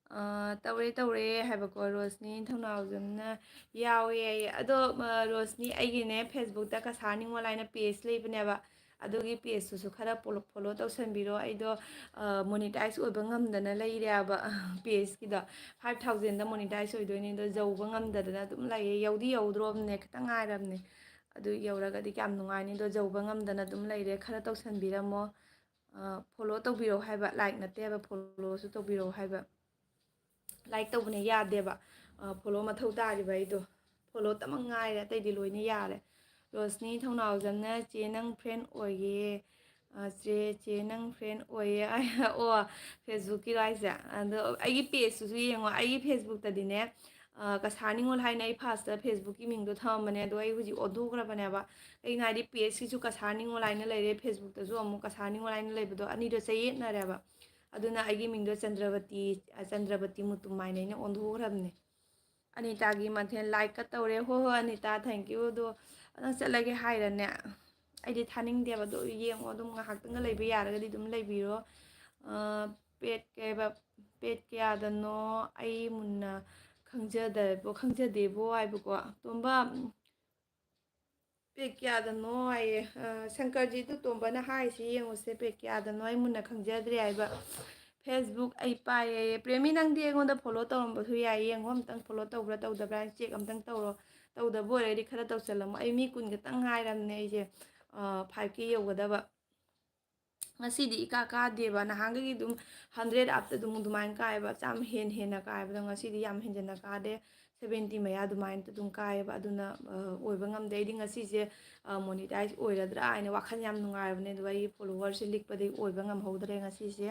ꯑ, ꯇꯧꯔꯦ, ꯇꯧꯔꯦ ꯍꯥꯏꯕꯀꯣ, ꯔꯣꯁꯅꯤ ꯊꯧꯅꯥꯎꯖꯝꯅ ꯌꯥꯎꯋꯦ ꯍꯥꯏꯌꯦ꯫ ꯑꯗꯣ, ꯑ, ꯔꯣꯁꯅꯤ, ꯑꯩꯒꯤꯅꯦ, Facebookꯇ ꯀꯁꯥꯔ ꯅꯤꯉꯣꯜ ꯍꯥꯏꯅ page ꯂꯩꯕꯅꯦꯕ꯫ ꯑꯗꯨꯒꯤ pageꯇꯨꯁꯨ ꯈꯔ ꯄꯣꯂꯣ-, follow ꯇꯧꯁꯟꯕꯤꯔꯣ꯫ ꯑꯩꯗꯣ, ꯑ, monetize ꯑꯣꯏꯕ ꯉꯝꯗꯅ ꯂꯩꯔꯦꯕ, pageꯀꯤꯗꯣ꯫ Five thousandꯗ monetize ꯑꯣꯏꯗꯣꯏꯅꯦ, ꯑꯗꯣ ꯌꯧꯕ ꯉꯝꯗꯗꯅ ꯑꯗꯨꯝ ꯂꯩꯌꯦ꯫ ꯌꯧꯗꯤ ꯌꯧꯗ꯭ꯔꯣꯕꯅꯦ, ꯈꯤꯇꯪ ꯉꯥꯏꯔꯕꯅꯦ꯫ ꯑꯗꯨ ꯌꯧꯔꯒꯗꯤ ꯀꯌꯥꯝ ꯅꯨꯡꯉꯥꯏꯅꯤ, ꯑꯗꯣ ꯌꯧꯕ ꯉꯝꯗꯅ ꯑꯗꯨꯝ ꯂꯩꯔꯦ꯫ ꯈꯔ ꯇꯧꯁꯟꯕꯤꯔꯝꯃꯣ꯫ ꯑ, follow ꯇꯧꯕꯤꯔꯛꯑꯣ ꯍꯥꯏꯕ, like ꯅꯠꯇꯦ ꯍꯥꯏꯕ, followꯁꯨ ꯇꯧꯕꯤꯔꯛꯑꯣ ꯍꯥꯏꯕ꯫ Like ꯇꯧꯕꯅꯦ ꯌꯥꯗꯦꯕ꯫ ꯑ, follow ꯃꯊꯧ ꯇꯥꯔꯤꯕ ꯑꯩꯗꯣ꯫ Followꯇꯃꯛ ꯉꯥꯏꯔꯦ, ꯑꯇꯩꯗꯤ ꯂꯣꯏꯅ ꯌꯥꯔꯦ꯫ ꯔꯣꯁꯅꯤ ꯊꯧꯅꯥꯎꯖꯝꯅ, "ꯆꯦ, ꯅꯪ friend ꯑꯣꯏꯌꯦ"꯫ ꯑ, "ꯆꯦ, ꯆꯦ, ꯅꯪ friend ꯑꯣꯏꯌꯦ"꯫ ꯑꯣ, Facebookꯀꯤꯔꯣ ꯍꯥꯏꯁꯦ? ꯑꯗꯣ ꯑꯩꯒꯤ pageꯇꯨꯁꯨ ꯌꯦꯡꯉꯣ꯫ ꯑꯩꯒꯤ Facebookꯇꯗꯤꯅꯦ, ꯑ, ꯀꯁꯥꯔ ꯅꯤꯉꯣꯜ ꯍꯥꯏꯅ ꯑꯩ firstꯇ Facebookꯀꯤ ꯃꯤꯡꯗꯣ ꯊꯝꯃꯝꯕꯅꯦ, ꯑꯗꯣ ꯑꯩ ꯍꯧꯖꯤꯛ ꯑꯣꯟꯊꯣꯛꯈ꯭ꯔꯕꯅꯦꯕ꯫ ꯀꯩꯒꯤꯅꯣ ꯍꯥꯏꯗꯤ pageꯀꯤꯁꯨ ꯀꯁꯥꯔ ꯅꯤꯉꯣꯜ ꯍꯥꯏꯅ ꯂꯩꯔꯦ, Facebookꯇꯁꯨ ꯑꯃꯨꯛ ꯀꯁꯥꯔ ꯅꯤꯉꯣꯜ ꯍꯥꯏꯅ ꯂꯩꯕꯗꯣ, ꯑꯅꯤꯗꯣ ꯆꯌꯦꯠꯅꯔꯦꯕ꯫ ꯑꯗꯨꯅ ꯑꯩꯒꯤ ꯃꯤꯡꯗꯣ ꯆꯟꯗ꯭ꯔꯕꯇꯤ, ꯑ, ꯆꯟꯗ꯭ꯔꯕꯇꯤ ꯃꯨꯇꯨꯝ ꯍꯥꯏꯅ ꯑꯩꯅ ꯑꯣꯟꯊꯣꯛꯈ꯭ꯔꯕꯅꯦ꯫ ꯑꯅꯤꯇꯥꯒꯤ ꯃꯊꯦꯜ likeꯀ ꯇꯧꯔꯦ꯫ ꯍꯣꯏ, ꯍꯣꯏ, ꯑꯅꯤꯇꯥ, thank you꯫ ꯑꯗꯣ ꯅꯪ ꯆꯠꯂꯒꯦ ꯍꯥꯏꯔꯅꯦ? ꯑꯩꯗꯤ ꯊꯥꯅꯤꯡꯗꯦꯕ, ꯑꯗꯣ ꯌꯦꯡꯉꯣ, ꯑꯗꯨꯝ ꯉꯥꯏꯍꯥꯛꯇꯪꯒ ꯂꯩꯕ ꯌꯥꯔꯒꯗꯤ ꯑꯗꯨꯝ ꯂꯩꯕꯤꯔꯣ꯫ ꯑ, page ꯀꯩꯕ, page ꯀꯌꯥꯗꯅꯣ ꯑꯩ ꯃꯨꯟꯅ ꯈꯪꯖꯗꯕꯣ-, ꯈꯪꯖꯗꯦꯕꯣ ꯍꯥꯏꯕꯀꯣ꯫ ꯇꯣꯝꯕ, page ꯀꯌꯥꯗꯅꯣ ꯍꯥꯏꯌꯦ꯫ ꯑ, ꯁꯪꯀꯔꯖꯤꯠꯇꯨ ꯇꯣꯝꯕꯅ ꯍꯥꯏꯁꯤ ꯌꯦꯡꯉꯨꯁꯦ, page ꯀꯌꯥꯗꯅꯣ ꯑꯩ ꯃꯨꯟꯅ ꯈꯪꯖꯗ꯭ꯔꯦ ꯍꯥꯏꯕ꯫ Facebook ꯑꯩ ꯄꯥꯏꯌꯦ꯫ ꯄ꯭ꯔꯦꯃꯤ, ꯅꯪꯗꯤ ꯑꯩꯉꯣꯟꯗ follow ꯇꯧꯔꯝꯕꯁꯨ ꯌꯥꯏ꯫ ꯌꯦꯡꯉꯣ ꯑꯝꯇꯪ, follow ꯇꯧꯕ꯭ꯔꯥ ꯇꯧꯗꯕ꯭ꯔꯥ ꯍꯥꯏꯅ check ꯑꯝꯇꯪ ꯇꯧꯔꯣ꯫ ꯇꯧꯗꯕ ꯑꯣꯏꯔꯒꯗꯤ ꯈꯔ ꯇꯧꯁꯜꯂꯝꯃꯣ꯫ ꯑꯩ ꯃꯤ ꯀꯨꯟ ꯈꯛꯇꯪ ꯉꯥꯏꯔꯝꯅꯦ ꯑꯩꯁꯦ, ꯑ, five K ꯌꯧꯒꯗꯕ꯫ ꯉꯁꯤꯗꯤ ꯏꯀꯥ ꯀꯥꯗꯦꯕ꯫ ꯅꯍꯥꯟꯈꯩꯗꯤ ꯑꯗꯨꯝ ꯍꯟꯗ꯭ꯔꯦꯠ ꯑꯞꯇ ꯑꯗꯨꯝ ꯑꯗꯨꯃꯥꯏꯅ ꯀꯥꯏꯌꯦꯕ, ꯆꯥꯝꯃ ꯍꯦꯟ ꯍꯦꯟꯅ ꯀꯥꯏꯕꯗꯣ꯫ ꯉꯁꯤꯗꯤ ꯌꯥꯝ ꯍꯦꯟꯖꯟꯅ ꯀꯥꯗꯦ, ꯁꯕꯦꯟꯇꯤ ꯃꯌꯥ ꯑꯗꯨꯃꯥꯏꯅ ꯑꯗꯨꯝ ꯀꯥꯏꯌꯦꯕ꯫ ꯑꯗꯨꯅ, ꯑ, ꯑꯣꯏꯕ ꯉꯝꯗꯦ꯫ ꯑꯩꯗꯤ ꯉꯁꯤꯁꯦ, ꯑ, ꯃꯣꯅꯤꯇꯥꯏꯖ ꯑꯣꯏꯔꯗ꯭ꯔꯥ ꯍꯥꯏꯅ ꯋꯥꯈꯜ ꯌꯥꯝ ꯅꯨꯡꯉꯥꯏꯔꯕꯅꯦ, ꯑꯗꯨꯒ ꯑꯩꯒꯤ ꯐꯣꯂꯣꯋꯔꯁꯦ ꯂꯤꯛꯄꯗꯒꯤ ꯑꯣꯏꯕ ꯉꯝꯍꯧꯗ꯭ꯔꯦ ꯉꯁꯤꯁꯦ꯫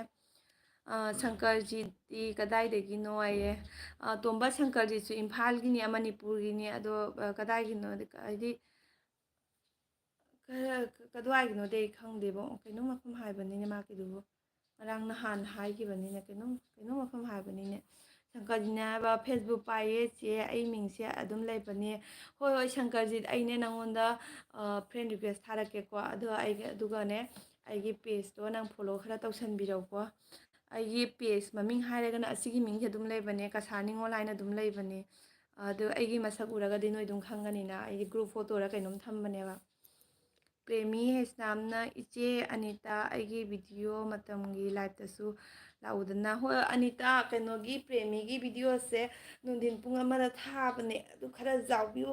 ꯑ, ꯁꯪꯀꯔꯖꯤꯠꯇꯤ ꯀꯗꯥꯏꯗꯒꯤꯅꯣ ꯍꯥꯏꯌꯦ꯫ ꯑ, ꯇꯣꯝꯕ, ꯁꯪꯀꯔꯖꯤꯠꯁꯨ ꯏꯝꯐꯥꯜꯒꯤꯅꯤ, ꯃꯅꯤꯄꯨꯔꯒꯤꯅꯤ꯫ ꯑꯗꯣ, ꯑ, ꯀꯗꯥꯏꯒꯤꯅꯣ ꯍꯥꯏꯗꯤ, ꯈꯔ ꯀ-, ꯀꯗꯨꯋꯥꯏꯒꯤꯅꯣꯗꯤ ꯑꯩ ꯈꯪꯗꯦꯕꯣ꯫ ꯀꯩꯅꯣ ꯃꯐꯝ ꯍꯥꯏꯕꯅꯤꯅꯦ ꯃꯥꯒꯤꯗꯨꯕꯨ꯫ ꯉꯔꯥꯡ ꯅꯍꯥꯟ ꯍꯥꯏꯈꯤꯕꯅꯤꯅꯦ, ꯀꯩꯅꯣꯝ, ꯀꯩꯅꯣ ꯃꯐꯝ ꯍꯥꯏꯕꯅꯤꯅꯦ꯫ ꯁꯪꯀꯔꯖꯤꯠꯅꯦ ꯍꯥꯏꯕ, Facebook ꯄꯥꯏꯌꯦ ꯆꯦ, ꯑꯩ ꯃꯤꯡꯁꯦ ꯑꯗꯨꯝ ꯂꯩꯕꯅꯦ꯫ ꯍꯣꯏ, ꯍꯣꯏ, ꯁꯪꯀꯔꯖꯤꯠ, ꯑꯩꯅꯦ ꯅꯪꯉꯣꯟꯗ, ꯑ, friend request ꯊꯥꯔꯛꯀꯦꯀꯣ꯫ ꯑꯗꯣ ꯑꯩꯒꯤ, ꯑꯗꯨꯒꯅꯦ, ꯑꯩꯒꯤ pageꯇꯣ ꯅꯪ follow ꯈꯔ ꯇꯧꯁꯟꯕꯤꯔꯧꯀꯣ꯫ ꯑꯩꯒꯤ page ꯃꯃꯤꯡ ꯍꯥꯏꯔꯒꯅ ꯑꯁꯤꯒꯤ ꯃꯤꯡꯁꯦ ꯑꯗꯨꯝ ꯂꯩꯕꯅꯦ, ꯀꯁꯥꯔ ꯅꯤꯉꯣꯜ ꯍꯥꯏꯅ ꯑꯗꯨꯝ ꯂꯩꯕꯅꯦ꯫ ꯑꯗꯣ ꯑꯩꯒꯤ ꯃꯁꯛ ꯎꯔꯒꯗꯤ ꯅꯣꯏ ꯑꯗꯨꯝ ꯈꯪꯒꯅꯤꯅ, ꯑꯩꯒꯤ group photoꯔ ꯀꯩꯅꯣꯝ ꯊꯝꯕꯅꯦꯕ꯫ ꯄ꯭ꯔꯦꯃꯤ ꯍꯩꯁꯅꯥꯝꯅ, "ꯏꯆꯦ ꯑꯅꯤꯇꯥ, ꯑꯩꯒꯤ video ꯃꯇꯝꯒꯤ liveꯇꯁꯨ ꯂꯥꯛꯎꯗꯅ"꯫ ꯍꯣꯏ ꯑꯅꯤꯇꯥ, ꯀꯩꯅꯣꯒꯤ ꯄ꯭ꯔꯦꯃꯤꯒꯤ videoꯁꯦ ꯅꯨꯡꯊꯤꯟ ꯄꯨꯡ ꯑꯃꯗ ꯊꯥꯕꯅꯦ, ꯑꯗꯨ ꯈꯔ ꯌꯥꯎꯕꯤꯌꯨ꯫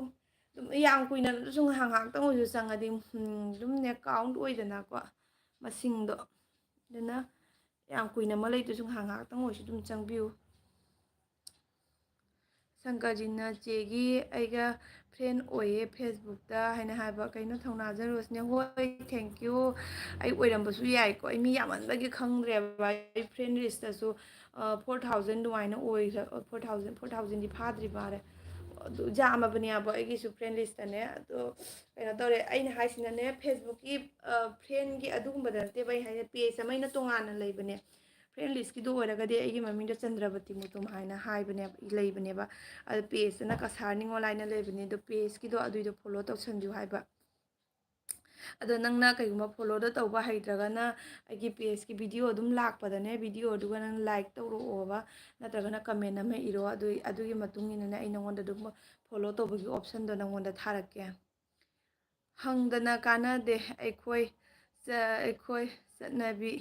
ꯑꯗꯨꯝ ꯌꯥꯝ ꯀꯨꯏꯅ ꯅꯠꯇ꯭ꯔꯁꯨ ꯉꯥꯏꯍꯥꯛ ꯉꯥꯏꯍꯥꯛꯇꯪ ꯑꯣꯏꯔꯁꯨ ꯆꯪꯉꯗꯤ, ꯎꯝ, ꯑꯗꯨꯝꯅꯦ count ꯑꯣꯏꯗꯅꯀꯣ ꯃꯁꯤꯡꯗꯣ꯫ ꯑꯗꯨꯅ ꯌꯥꯝ ꯀꯨꯏꯅ ꯑꯃ ꯂꯩꯇ꯭ꯔꯁꯨ ꯉꯥꯏꯍꯥꯛ ꯉꯥꯏꯍꯥꯛꯇꯪ ꯑꯣꯏꯔꯁꯨ ꯑꯗꯨꯝ ꯆꯪꯕꯤꯌꯨ꯫ ꯁꯪꯀꯔꯖꯤꯠꯅ ꯆꯦꯒꯤ ꯑꯩꯒ friend ꯑꯣꯏꯌꯦ Facebookꯇ ꯍꯥꯏꯅ ꯍꯥꯏꯕ꯫ ꯀꯩꯅꯣ ꯊꯧꯅꯥꯖ ꯔꯣꯁꯅꯦ? ꯍꯣꯏ, thank you꯫ ꯑꯩ ꯑꯣꯏꯔꯝꯕꯁꯨ ꯌꯥꯏꯀꯣ, ꯑꯩ ꯃꯤ ꯌꯥꯝꯃꯟꯕꯒꯤ ꯈꯪꯗ꯭ꯔꯦꯕ꯫ ꯑꯩ friend listꯇꯁꯨ, ꯑ, four thousand ꯑꯗꯨꯃꯥꯏꯅ ꯑꯣꯏꯈ꯭ꯔꯦ꯫ Four thousand, four thousandꯗꯤ ꯐꯥꯗ꯭ꯔꯤ ꯃꯥꯜꯂꯦ꯫ ꯑꯗꯨ ꯌꯥꯝꯃꯕꯅꯦꯕ ꯑꯩꯒꯤꯁꯨ friend listꯇꯅꯦ꯫ ꯑꯗꯣ ꯀꯩꯅꯣ ꯇꯧꯔꯦ, ꯑꯩꯅ ꯍꯥꯏꯁꯤꯅꯅꯦ, Facebookꯀꯤ, ꯑ, friendꯒꯤ ꯑꯗꯨꯒꯨꯝꯕꯗ ꯅꯠꯇꯦꯕ ꯑꯩ ꯍꯥꯏꯁꯦ, page ꯑꯃ ꯑꯩꯅ ꯇꯣꯉꯥꯟꯅ ꯂꯩꯕꯅꯦ꯫ Friend listꯀꯤꯗꯣ ꯑꯣꯏꯔꯒꯗꯤ ꯑꯩꯒꯤ ꯃꯃꯤꯡꯗꯣ ꯆꯟꯗ꯭ꯔꯕꯇꯤ ꯃꯨꯇꯨꯝ ꯍꯥꯏꯅ ꯍꯥꯏꯕꯅꯦꯕ, ꯂꯩꯕꯅꯦꯕ꯫ ꯑꯗꯣ pageꯇꯅ ꯀꯁꯥꯔ ꯅꯤꯉꯣꯜ ꯍꯥꯏꯅ ꯂꯩꯕꯅꯦ꯫ ꯑꯗꯣ pageꯀꯤꯗꯣ ꯑꯗꯨꯏꯗꯣ follow ꯇꯧꯁꯟꯕꯤꯌꯨ ꯍꯥꯏꯕ꯫ ꯑꯗꯣ ꯅꯪꯅ ꯀꯩꯒꯨꯝꯕ followꯗꯣ ꯇꯧꯕ ꯍꯩꯇ꯭ꯔꯒꯅ ꯑꯩꯒꯤ pageꯀꯤ video ꯑꯗꯨꯝ ꯂꯥꯛꯄꯗꯅꯦ, videoꯗꯨꯒ ꯅꯪ like ꯇꯧꯔꯛꯑꯣꯕ, ꯅꯠꯇ꯭ꯔꯒꯅ comment ꯑꯃ ꯏꯔꯣ꯫ ꯑꯗꯨ, ꯑꯗꯨꯒꯤ ꯃꯇꯨꯡ ꯏꯟꯅꯅꯦ ꯑꯩ ꯅꯉꯣꯟꯗ ꯑꯗꯨꯝ follow ꯇꯧꯕꯒꯤ optionꯗꯣ ꯅꯉꯣꯟꯗ ꯊꯥꯔꯛꯀꯦ꯫ ꯍꯪꯗꯅ ꯀꯥꯟꯅꯗꯦ ꯑꯩꯈꯣꯏ, ꯆ-, ꯑꯩꯈꯣꯏ ꯆꯠꯅꯕꯤ,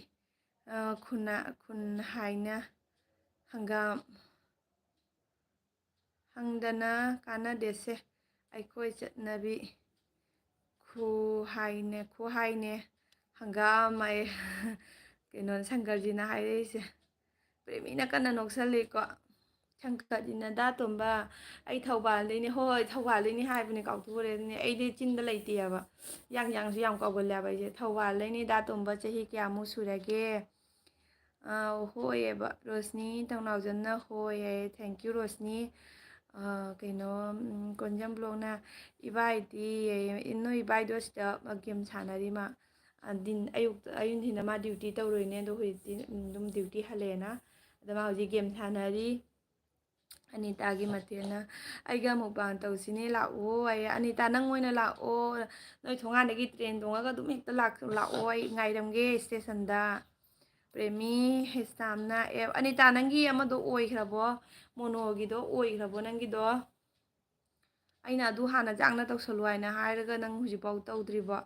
ꯑ, ꯈꯨꯟꯅ-, ꯈꯨꯟ ꯍꯥꯏꯅ ꯍꯪꯒꯥꯝ꯫ ꯍꯪꯗꯅ ꯀꯥꯟꯅꯗꯦꯁꯦ ꯑꯩꯈꯣꯏ ꯆꯠꯅꯕꯤ꯫ ꯈꯨꯍꯥꯏꯅꯦ, ꯈꯨꯍꯥꯏꯅꯦ, ꯍꯪꯒꯥꯝ ꯑꯩ ꯀꯩꯅꯣ ꯁꯪꯀꯔꯖꯤꯅ ꯍꯥꯏꯔꯛꯏꯁꯦ꯫ ꯄ꯭ꯔꯦꯃꯤꯅ ꯀꯟꯅ ꯅꯣꯛꯁꯜꯂꯤꯀꯣ꯫ ꯁꯪꯀꯔꯖꯤꯅ "ꯗꯥ ꯇꯣꯝꯕ, ꯑꯩ ꯊꯧꯕꯥꯜꯗꯩꯅꯦ"꯫ ꯍꯣꯏ, ꯊꯧꯕꯥꯜꯗꯩꯅꯦ ꯍꯥꯏꯕꯅꯦ, ꯀꯥꯎꯊꯣꯛꯎꯔꯦ꯫ ꯑꯗꯨꯅꯦ ꯑꯩꯗꯤ ꯆꯤꯟꯗ ꯂꯩꯇꯦ ꯍꯥꯏꯕ꯫ ꯌꯥꯡ ꯌꯥꯡꯁꯨ ꯌꯥꯝ ꯀꯥꯎꯒꯜꯂꯦ ꯍꯥꯏꯕ ꯑꯩꯁꯦ꯫ "ꯊꯧꯕꯥꯜꯗꯩꯅꯦ ꯗꯥ ꯇꯣꯝꯕ, ꯆꯍꯤ ꯀꯌꯥꯃꯨꯛ ꯁꯨꯔꯒꯦ?" ꯑꯥ, ꯍꯣꯏꯑꯕ ꯔꯣꯁꯅꯤ ꯇꯧꯅꯥꯎꯖꯝꯅ꯫ ꯍꯣꯏ ꯍꯥꯏꯌꯦ꯫ Thank you Roshni. ꯑꯥ, ꯀꯩꯅꯣ, ꯎꯝ, ꯀꯣꯟꯖꯝ ꯕ꯭ꯂꯣꯛꯅ "ꯏꯕꯥꯏꯗꯤ" ꯍꯥꯏꯌꯦ, ꯅꯣꯏ ꯏꯕꯥꯏꯗꯣ ꯁꯤꯗ ꯒꯦꯝ ꯁꯥꯟꯅꯔꯤ ꯃꯥ꯫ ꯑꯥ, ꯗꯤꯟ-, ꯑꯌꯨꯛꯇ, ꯑꯌꯨꯛ ꯅꯨꯡꯊꯤꯟꯗ ꯃꯥ ꯗ꯭ꯌꯨꯇꯤ ꯇꯧꯔꯣꯏꯅꯦ, ꯑꯗꯣ ꯍꯧꯖꯤꯛꯇꯤ, ꯎꯝ, ꯑꯗꯨꯝ ꯗ꯭ꯌꯨꯇꯤ ꯍꯜꯂꯛꯑꯦꯅ꯫ ꯑꯗ ꯃꯥ ꯍꯧꯖꯤꯛ ꯒꯦꯝ ꯁꯥꯟꯅꯔꯤ꯫ ꯑꯅꯤꯇꯥꯒꯤ ꯃꯊꯦꯜꯅ "ꯑꯩꯒ ꯃꯨꯛꯕꯥꯡ ꯇꯧꯁꯤꯅꯦ, ꯂꯥꯛꯑꯣ" ꯍꯥꯏꯌꯦ꯫ ꯑꯅꯤꯇꯥ, ꯅꯪ ꯑꯣꯏꯅ ꯂꯥꯛꯑꯣ, ꯅꯣꯏ ꯊꯣꯡꯒꯥꯟꯗꯒꯤ ꯇ꯭ꯔꯦꯟ ꯇꯣꯡꯉꯒ ꯑꯗꯨꯝ ꯍꯦꯛꯇ ꯂꯥꯛ-, ꯂꯥꯛꯑꯣ, ꯑꯩ ꯉꯥꯏꯔꯝꯒꯦ ꯏꯁꯇꯦꯁꯟꯗ꯫ ꯄ꯭ꯔꯦꯃꯤ ꯍꯦꯁꯇꯥꯝꯅ ꯑꯦ, "ꯑꯅꯤꯇꯥ, ꯅꯪꯒꯤ ꯑꯃꯗꯣ ꯑꯣꯏꯈ꯭ꯔꯕꯣ? ꯃꯣꯅꯣꯒꯤꯗꯣ ꯑꯣꯏꯈ꯭ꯔꯕꯣ ꯅꯪꯒꯤꯗꯣ? ꯑꯩꯅ ꯑꯗꯨ ꯍꯥꯟꯅ ꯆꯥꯡꯅ ꯇꯧꯁꯜꯂꯨ ꯍꯥꯏꯅ ꯍꯥꯏꯔꯒ ꯅꯪ ꯍꯧꯖꯤꯛꯐꯥꯎ ꯇꯧꯗ꯭ꯔꯤꯕꯣ?"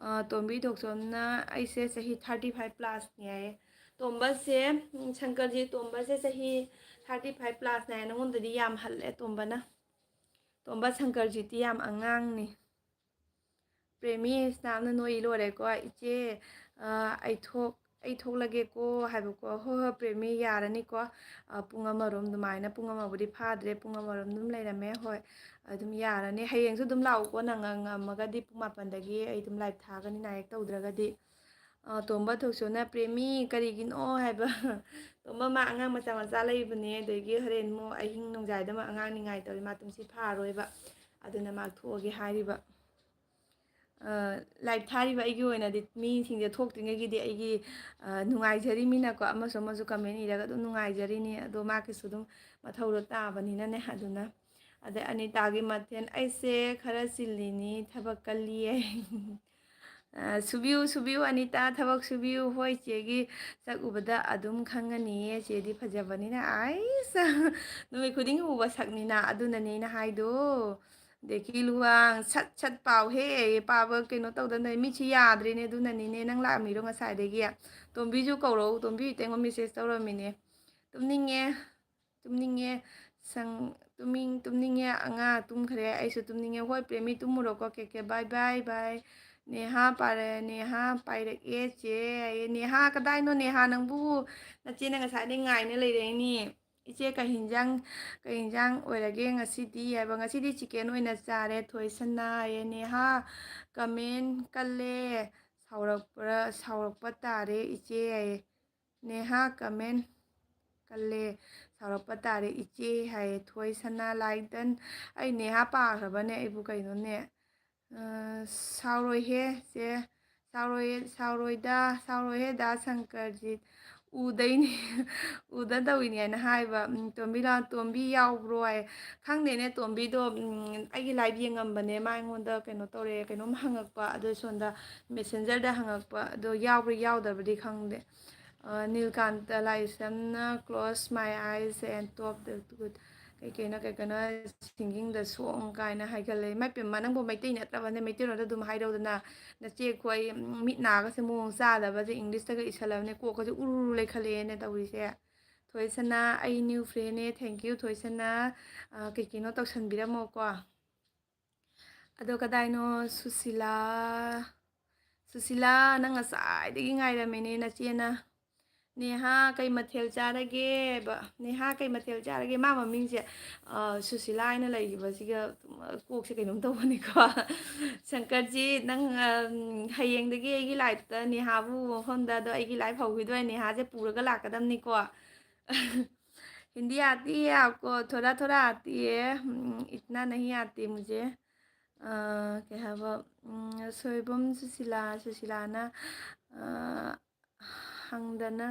ꯑ, ꯇꯣꯝꯕꯤ ꯊꯣꯛꯆꯣꯝꯅ "ꯑꯩꯁꯦ ꯆꯍꯤ thirty five plusꯅꯦ" ꯍꯥꯏꯌꯦ꯫ ꯇꯣꯝꯕꯁꯦ, ꯎꯝ, ꯁꯪꯀꯔꯖꯤ, ꯇꯣꯝꯕꯁꯦ ꯆꯍꯤ thirty five plusꯅꯦ ꯍꯥꯏꯌꯦ꯫ ꯅꯉꯣꯟꯗꯗꯤ ꯌꯥꯝ ꯍꯜꯂꯦ ꯇꯣꯝꯕꯅ꯫ ꯇꯣꯝꯕ ꯁꯪꯀꯔꯖꯤꯠꯇꯤ ꯌꯥꯝ ꯑꯉꯥꯡꯅꯤ꯫ ꯄ꯭ꯔꯦꯃꯤ ꯍꯦꯁꯇꯥꯝꯅ ꯅꯣꯏ ꯂꯣꯏꯔꯦꯀꯣ꯫ "ꯏꯆꯦ, ꯑ, ꯑꯩ ꯊꯣꯛ-, ꯑꯩ ꯊꯣꯛꯂꯒꯦꯀꯣ" ꯍꯥꯏꯕꯀꯣ꯫ "ꯍꯣꯏ, ꯍꯣꯏ, ꯄ꯭ꯔꯦꯃꯤ, ꯌꯥꯔꯅꯤꯀꯣ꯫ ꯑ, ꯄꯨꯡ ꯑꯃꯔꯣꯝ ꯑꯗꯨꯃꯥꯏꯅ, ꯄꯨꯡ ꯑꯃꯕꯨꯗꯤ ꯐꯥꯗ꯭ꯔꯦ, ꯄꯨꯡ ꯑꯃꯔꯣꯝ ꯑꯗꯨꯝ ꯂꯩꯔꯝꯃꯦ꯫ ꯍꯣꯏ, ꯑꯗꯨꯝ ꯌꯥꯔꯅꯤ꯫ ꯍꯌꯦꯡꯁꯨ ꯑꯗꯨꯝ ꯂꯥꯛꯎꯀꯣ, ꯅꯪ ꯉꯝꯃꯒꯗꯤ꯫ ꯄꯨꯡ ꯃꯥꯄꯟꯗꯒꯤ ꯑꯩ ꯑꯗꯨꯝ live ꯊꯥꯒꯅꯤ, ꯅꯥꯏꯔꯦꯛ ꯇꯧꯗ꯭ꯔꯒꯗꯤ"꯫ ꯑ, ꯇꯣꯝꯕ ꯊꯣꯛꯆꯣꯝꯅ "ꯄ꯭ꯔꯦꯃꯤ, ꯀꯔꯤꯒꯤꯅꯣ?" ꯍꯥꯏꯕ꯫ ꯇꯣꯝꯕ, ꯃꯥ ꯑꯉꯥꯡ ꯃꯆꯥ ꯃꯆꯥ ꯂꯩꯕꯅꯦ, ꯑꯗꯒꯤ ꯍꯣꯔꯦꯟ ꯑꯃꯨꯛ ꯑꯍꯤꯡ ꯅꯣꯡꯖꯥꯏꯗ ꯑꯃꯨꯛ ꯑꯉꯥꯡ ꯅꯤꯡꯉꯥꯏ ꯇꯧꯔꯤ, ꯃꯥ ꯇꯨꯝꯁꯤꯠ ꯐꯥꯔꯣꯏꯕ꯫ ꯑꯗꯨꯅ ꯃꯥ ꯊꯣꯛꯑꯒꯦ ꯍꯥꯏꯔꯤꯕ꯫ ꯑ, live ꯊꯥꯔꯤꯕ ꯑꯩꯒꯤ ꯑꯣꯏꯅꯗꯤ ꯃꯤꯁꯤꯡꯁꯦ ꯊꯣꯛꯇ꯭ꯔꯤꯉꯩꯒꯤꯗꯤ ꯑꯩꯒꯤ, ꯑ, ꯅꯨꯡꯉꯥꯏꯖꯔꯤꯃꯤꯅꯀꯣ, ꯑꯃꯁꯨ ꯑꯃꯁꯨ comment ꯏꯔꯒ ꯑꯗꯨꯝ ꯅꯨꯡꯉꯥꯏꯖꯔꯤꯅꯤ꯫ ꯑꯗꯣ ꯃꯥꯒꯤꯁꯨ ꯑꯗꯨꯝ ꯃꯊꯧꯗꯣ ꯇꯥꯕꯅꯤꯅꯅꯦ, ꯑꯗꯨꯅ꯫ ꯑꯗꯩ ꯑꯅꯤꯇꯥꯒꯤ ꯃꯊꯦꯜ, "ꯑꯩꯁꯦ ꯈꯔ ꯆꯤꯜꯂꯤꯅꯤ, ꯊꯕꯛ ꯀꯜꯂꯤꯌꯦ"꯫ ꯑ, ꯁꯨꯕꯤꯌꯨ, ꯁꯨꯕꯤꯌꯨ ꯑꯅꯤꯇꯥ, ꯊꯕꯛ ꯁꯨꯕꯤꯌꯨ꯫ ꯍꯣꯏ, ꯆꯦꯒꯤ ꯁꯛ ꯎꯕꯗ ꯑꯗꯨꯝ ꯈꯪꯉꯅꯤꯌꯦ, ꯆꯦꯗꯤ ꯐꯖꯕꯅꯤꯅ꯫ ꯑꯩꯁ, ꯅꯨꯃꯤꯠ ꯈꯨꯗꯤꯡꯒꯤ ꯎꯕ ꯁꯛꯅꯤꯅ, ꯑꯗꯨꯅꯅꯦ ꯑꯩꯅ ꯍꯥꯏꯗꯣ꯫ ꯑꯗꯒꯤ ꯂꯨꯋꯥꯡ, "ꯁꯠ ꯁꯠ ꯄꯥꯎꯍꯦ", ꯄꯥꯕ ꯀꯩꯅꯣ ꯇꯧꯗꯅ ꯃꯤꯠꯁꯤ ꯌꯥꯗ꯭ꯔꯦꯅꯦ, ꯑꯗꯨꯅꯅꯤꯅꯦ꯫ ꯅꯪ ꯂꯥꯛꯑꯝꯃꯤꯔꯣ ꯉꯁꯥꯏꯗꯒꯤ? ꯇꯣꯝꯕꯤꯁꯨ ꯀꯧꯔꯛꯎ, ꯇꯣꯝꯕꯤ ꯍꯦꯛꯇ ꯑꯩꯉꯣꯟꯗ message ꯇꯧꯔꯝꯃꯤꯅꯦ꯫ "ꯇꯨꯝꯅꯤꯡꯉꯦ, ꯇꯨꯝꯅꯤꯡꯉꯦ, ꯁꯪ-, ꯇꯨꯝꯅꯤꯡ-, ꯇꯨꯝꯅꯤꯡꯉꯦ, ꯑꯉꯥꯡ ꯇꯨꯝꯈ꯭ꯔꯦ, ꯑꯩꯁꯨ ꯇꯨꯝꯅꯤꯡꯉꯦ"꯫ ꯍꯣꯏ ꯄ꯭ꯔꯦꯃꯤ, ꯇꯨꯝꯃꯨꯔꯣꯀꯣ, ꯀꯦ ꯀꯦ, bye bye bye꯫ ꯅꯦꯍꯥ ꯄꯥꯔꯦ, ꯅꯦꯍꯥ ꯄꯥꯏꯔꯛꯑꯦ ꯆꯦ ꯍꯥꯏꯌꯦ꯫ ꯅꯦꯍꯥ ꯀꯗꯥꯏꯅꯣ? ꯅꯦꯍꯥ ꯅꯪꯕꯨ ꯅꯆꯦꯅ ꯉꯁꯥꯏꯗꯩ ꯉꯥꯏꯅ ꯂꯩꯔꯛꯏꯅꯤ꯫ "ꯏꯆꯦ, ꯀꯩ ꯍꯤꯟꯖꯥꯡ, ꯀꯩ ꯍꯤꯟꯖꯥꯡ ꯑꯣꯏꯔꯒꯦ ꯉꯁꯤꯗꯤ?" ꯍꯥꯏꯕ꯫ "ꯉꯁꯤꯗꯤ ꯆꯤꯀꯦꯟ ꯑꯣꯏꯅ ꯆꯥꯔꯦ ꯊꯣꯏꯁꯅꯥ" ꯍꯥꯏꯌꯦ꯫ ꯅꯦꯍꯥ ꯀꯃꯦꯟ ꯀꯜꯂꯦ꯫ "ꯁꯥꯎꯔꯛꯄ꯭ꯔꯥ, ꯁꯥꯎꯔꯛꯄ ꯇꯥꯔꯦ ꯏꯆꯦ" ꯍꯥꯏꯌꯦ꯫ ꯅꯦꯍꯥ ꯀꯃꯦꯟ ꯀꯜꯂꯦ꯫ "ꯁꯥꯎꯔꯛꯄ ꯇꯥꯔꯦ ꯏꯆꯦ" ꯍꯥꯏꯌꯦ꯫ ꯊꯣꯏꯁꯅꯥ ꯂꯥꯏꯗꯟ꯫ ꯑꯩ ꯅꯦꯍꯥ ꯄꯥꯈ꯭ꯔꯕꯅꯦ ꯑꯩꯕꯨ ꯀꯩꯅꯣꯅꯦ꯫ ꯑ, "ꯁꯥꯎꯔꯣꯏꯍꯦ ꯆꯦ, ꯁꯥꯎꯔꯣꯏ, ꯁꯥꯎꯔꯣꯏꯗ, ꯁꯥꯎꯔꯣꯏꯍꯦ ꯗꯥ ꯁꯪꯀꯔꯖꯤꯠ, ꯎꯗꯩꯅꯤ, ꯎꯗ ꯇꯧꯏꯅꯤ" ꯍꯥꯏꯅ ꯍꯥꯏꯕ꯫ ꯎꯝ, ꯇꯣꯝꯕꯤ ꯂꯥ-, "ꯇꯣꯝꯕꯤ ꯌꯥꯎꯕ꯭ꯔꯣ?" ꯍꯥꯏ꯫ ꯈꯪꯗꯦꯅꯦ, ꯇꯣꯝꯕꯤꯗꯣ, ꯎꯝ, ꯑꯩꯒꯤ live ꯌꯦꯡꯉꯝꯕꯅꯦ, ꯃꯥ ꯑꯩꯉꯣꯟꯗ ꯀꯩꯅꯣ ꯇꯧꯔꯛꯑꯦ, ꯀꯩꯅꯣꯝ ꯍꯪꯉꯛꯄ, ꯑꯗꯣ ꯁꯣꯝꯗ messenger-ꯗ ꯍꯪꯉꯛꯄ, ꯑꯗꯣ ꯌꯥꯎꯕ꯭ꯔꯥ ꯌꯥꯎꯗꯕ꯭ꯔꯗꯤ ꯈꯪꯗꯦ꯫ ꯑ, ꯅꯤꯜꯀꯥꯟꯇ ꯂꯥꯏꯁ꯭ꯔꯝꯅ "Close my eyes and top the good" ꯀꯩ ꯀꯩꯅꯣ, ꯀꯩ ꯀꯩꯅꯣ, "Singing the song" ꯀꯥꯏꯅ ꯍꯥꯏꯒꯠꯂꯦ꯫ ꯏꯃꯥꯏ ꯄꯦꯝꯃ, ꯅꯪꯕꯨ ꯃꯩꯇꯩ ꯅꯠꯇ꯭ꯔꯕꯅꯦ? ꯃꯩꯇꯩꯂꯣꯟꯗ ꯑꯗꯨꯝ ꯍꯥꯏꯔꯧꯗꯅ꯫ ꯅꯆꯦ ꯑꯩꯈꯣꯏ, ꯎꯝ, ꯃꯤꯠ ꯅꯥꯒꯁꯦ ꯃꯑꯣꯡ ꯆꯥꯗꯕꯁꯦ, English-ꯇꯒ ꯏꯁꯜꯂꯕꯅꯦ, ꯀꯣꯛꯀꯁꯦ ꯎꯔꯨ ꯂꯩꯈꯠꯂꯛꯑꯦꯅꯦ ꯇꯧꯔꯤꯁꯦ꯫ ꯊꯣꯏꯁꯅꯥ, ꯑꯩ new friend-ꯅꯦ, thank you ꯊꯣꯏꯁꯅꯥ꯫ ꯑ, ꯀꯩ ꯀꯩꯅꯣ ꯇꯧꯁꯟꯕꯤꯔꯝꯃꯣꯀꯣ꯫ ꯑꯗꯣ ꯀꯗꯥꯏꯅꯣ ꯁꯨꯁꯤꯂꯥ? ꯁꯨꯁꯤꯂꯥ, ꯅꯪ ꯉꯁꯥꯏꯗꯒꯤ ꯉꯥꯏꯔꯝꯃꯤꯅꯦ ꯅꯆꯦꯅ꯫ "ꯅꯦꯍꯥ, ꯀꯩ ꯃꯊꯦꯜ ꯆꯥꯔꯒꯦ?" ꯍꯥꯏꯕ꯫ "ꯅꯦꯍꯥ, ꯀꯩ ꯃꯊꯦꯜ ꯆꯥꯔꯒꯦ?" ꯃꯥ ꯃꯃꯤꯡꯁꯦ, ꯑ, ꯁꯨꯁꯤꯂꯥ ꯍꯥꯏꯅ ꯂꯩꯈꯤꯕꯁꯤꯒ ꯀꯣꯛꯁꯦ ꯀꯩꯅꯣꯝ ꯇꯧꯕꯅꯤꯀꯣ꯫ ꯁꯪꯀꯔꯖꯤ, ꯅꯪ, ꯑ, ꯍꯌꯦꯡꯗꯒꯤ ꯑꯩꯒꯤ live-ꯇ ꯅꯦꯍꯥꯕꯨ ꯃꯐꯝꯗ, ꯑꯗꯣ ꯑꯩꯒꯤ live ꯍꯧꯈꯤꯗꯣꯏ, ꯅꯦꯍꯥꯁꯦ ꯄꯨꯔꯒ ꯂꯥꯛꯀꯗꯕꯅꯤꯀꯣ꯫ "ꯍꯤꯟꯗꯤ ꯑꯥꯇꯤ ꯍꯦ ꯑꯥꯞꯀꯣ?" "ꯊꯣꯔꯥ ꯊꯣꯔꯥ ꯑꯥꯇꯤ ꯍꯦ, ꯎꯝ, ꯏꯇꯅꯥ ꯅꯍꯤ ꯑꯥꯇꯤ ꯃꯨꯖꯦ"꯫ ꯑ, ꯀꯩ ꯍꯥꯏꯕ, ꯎꯝ, ꯁꯣꯏꯕꯝ ꯁꯨꯁꯤꯂꯥ, ꯁꯨꯁꯤꯂꯥꯅ, ꯑ, "ꯍꯪꯗꯅ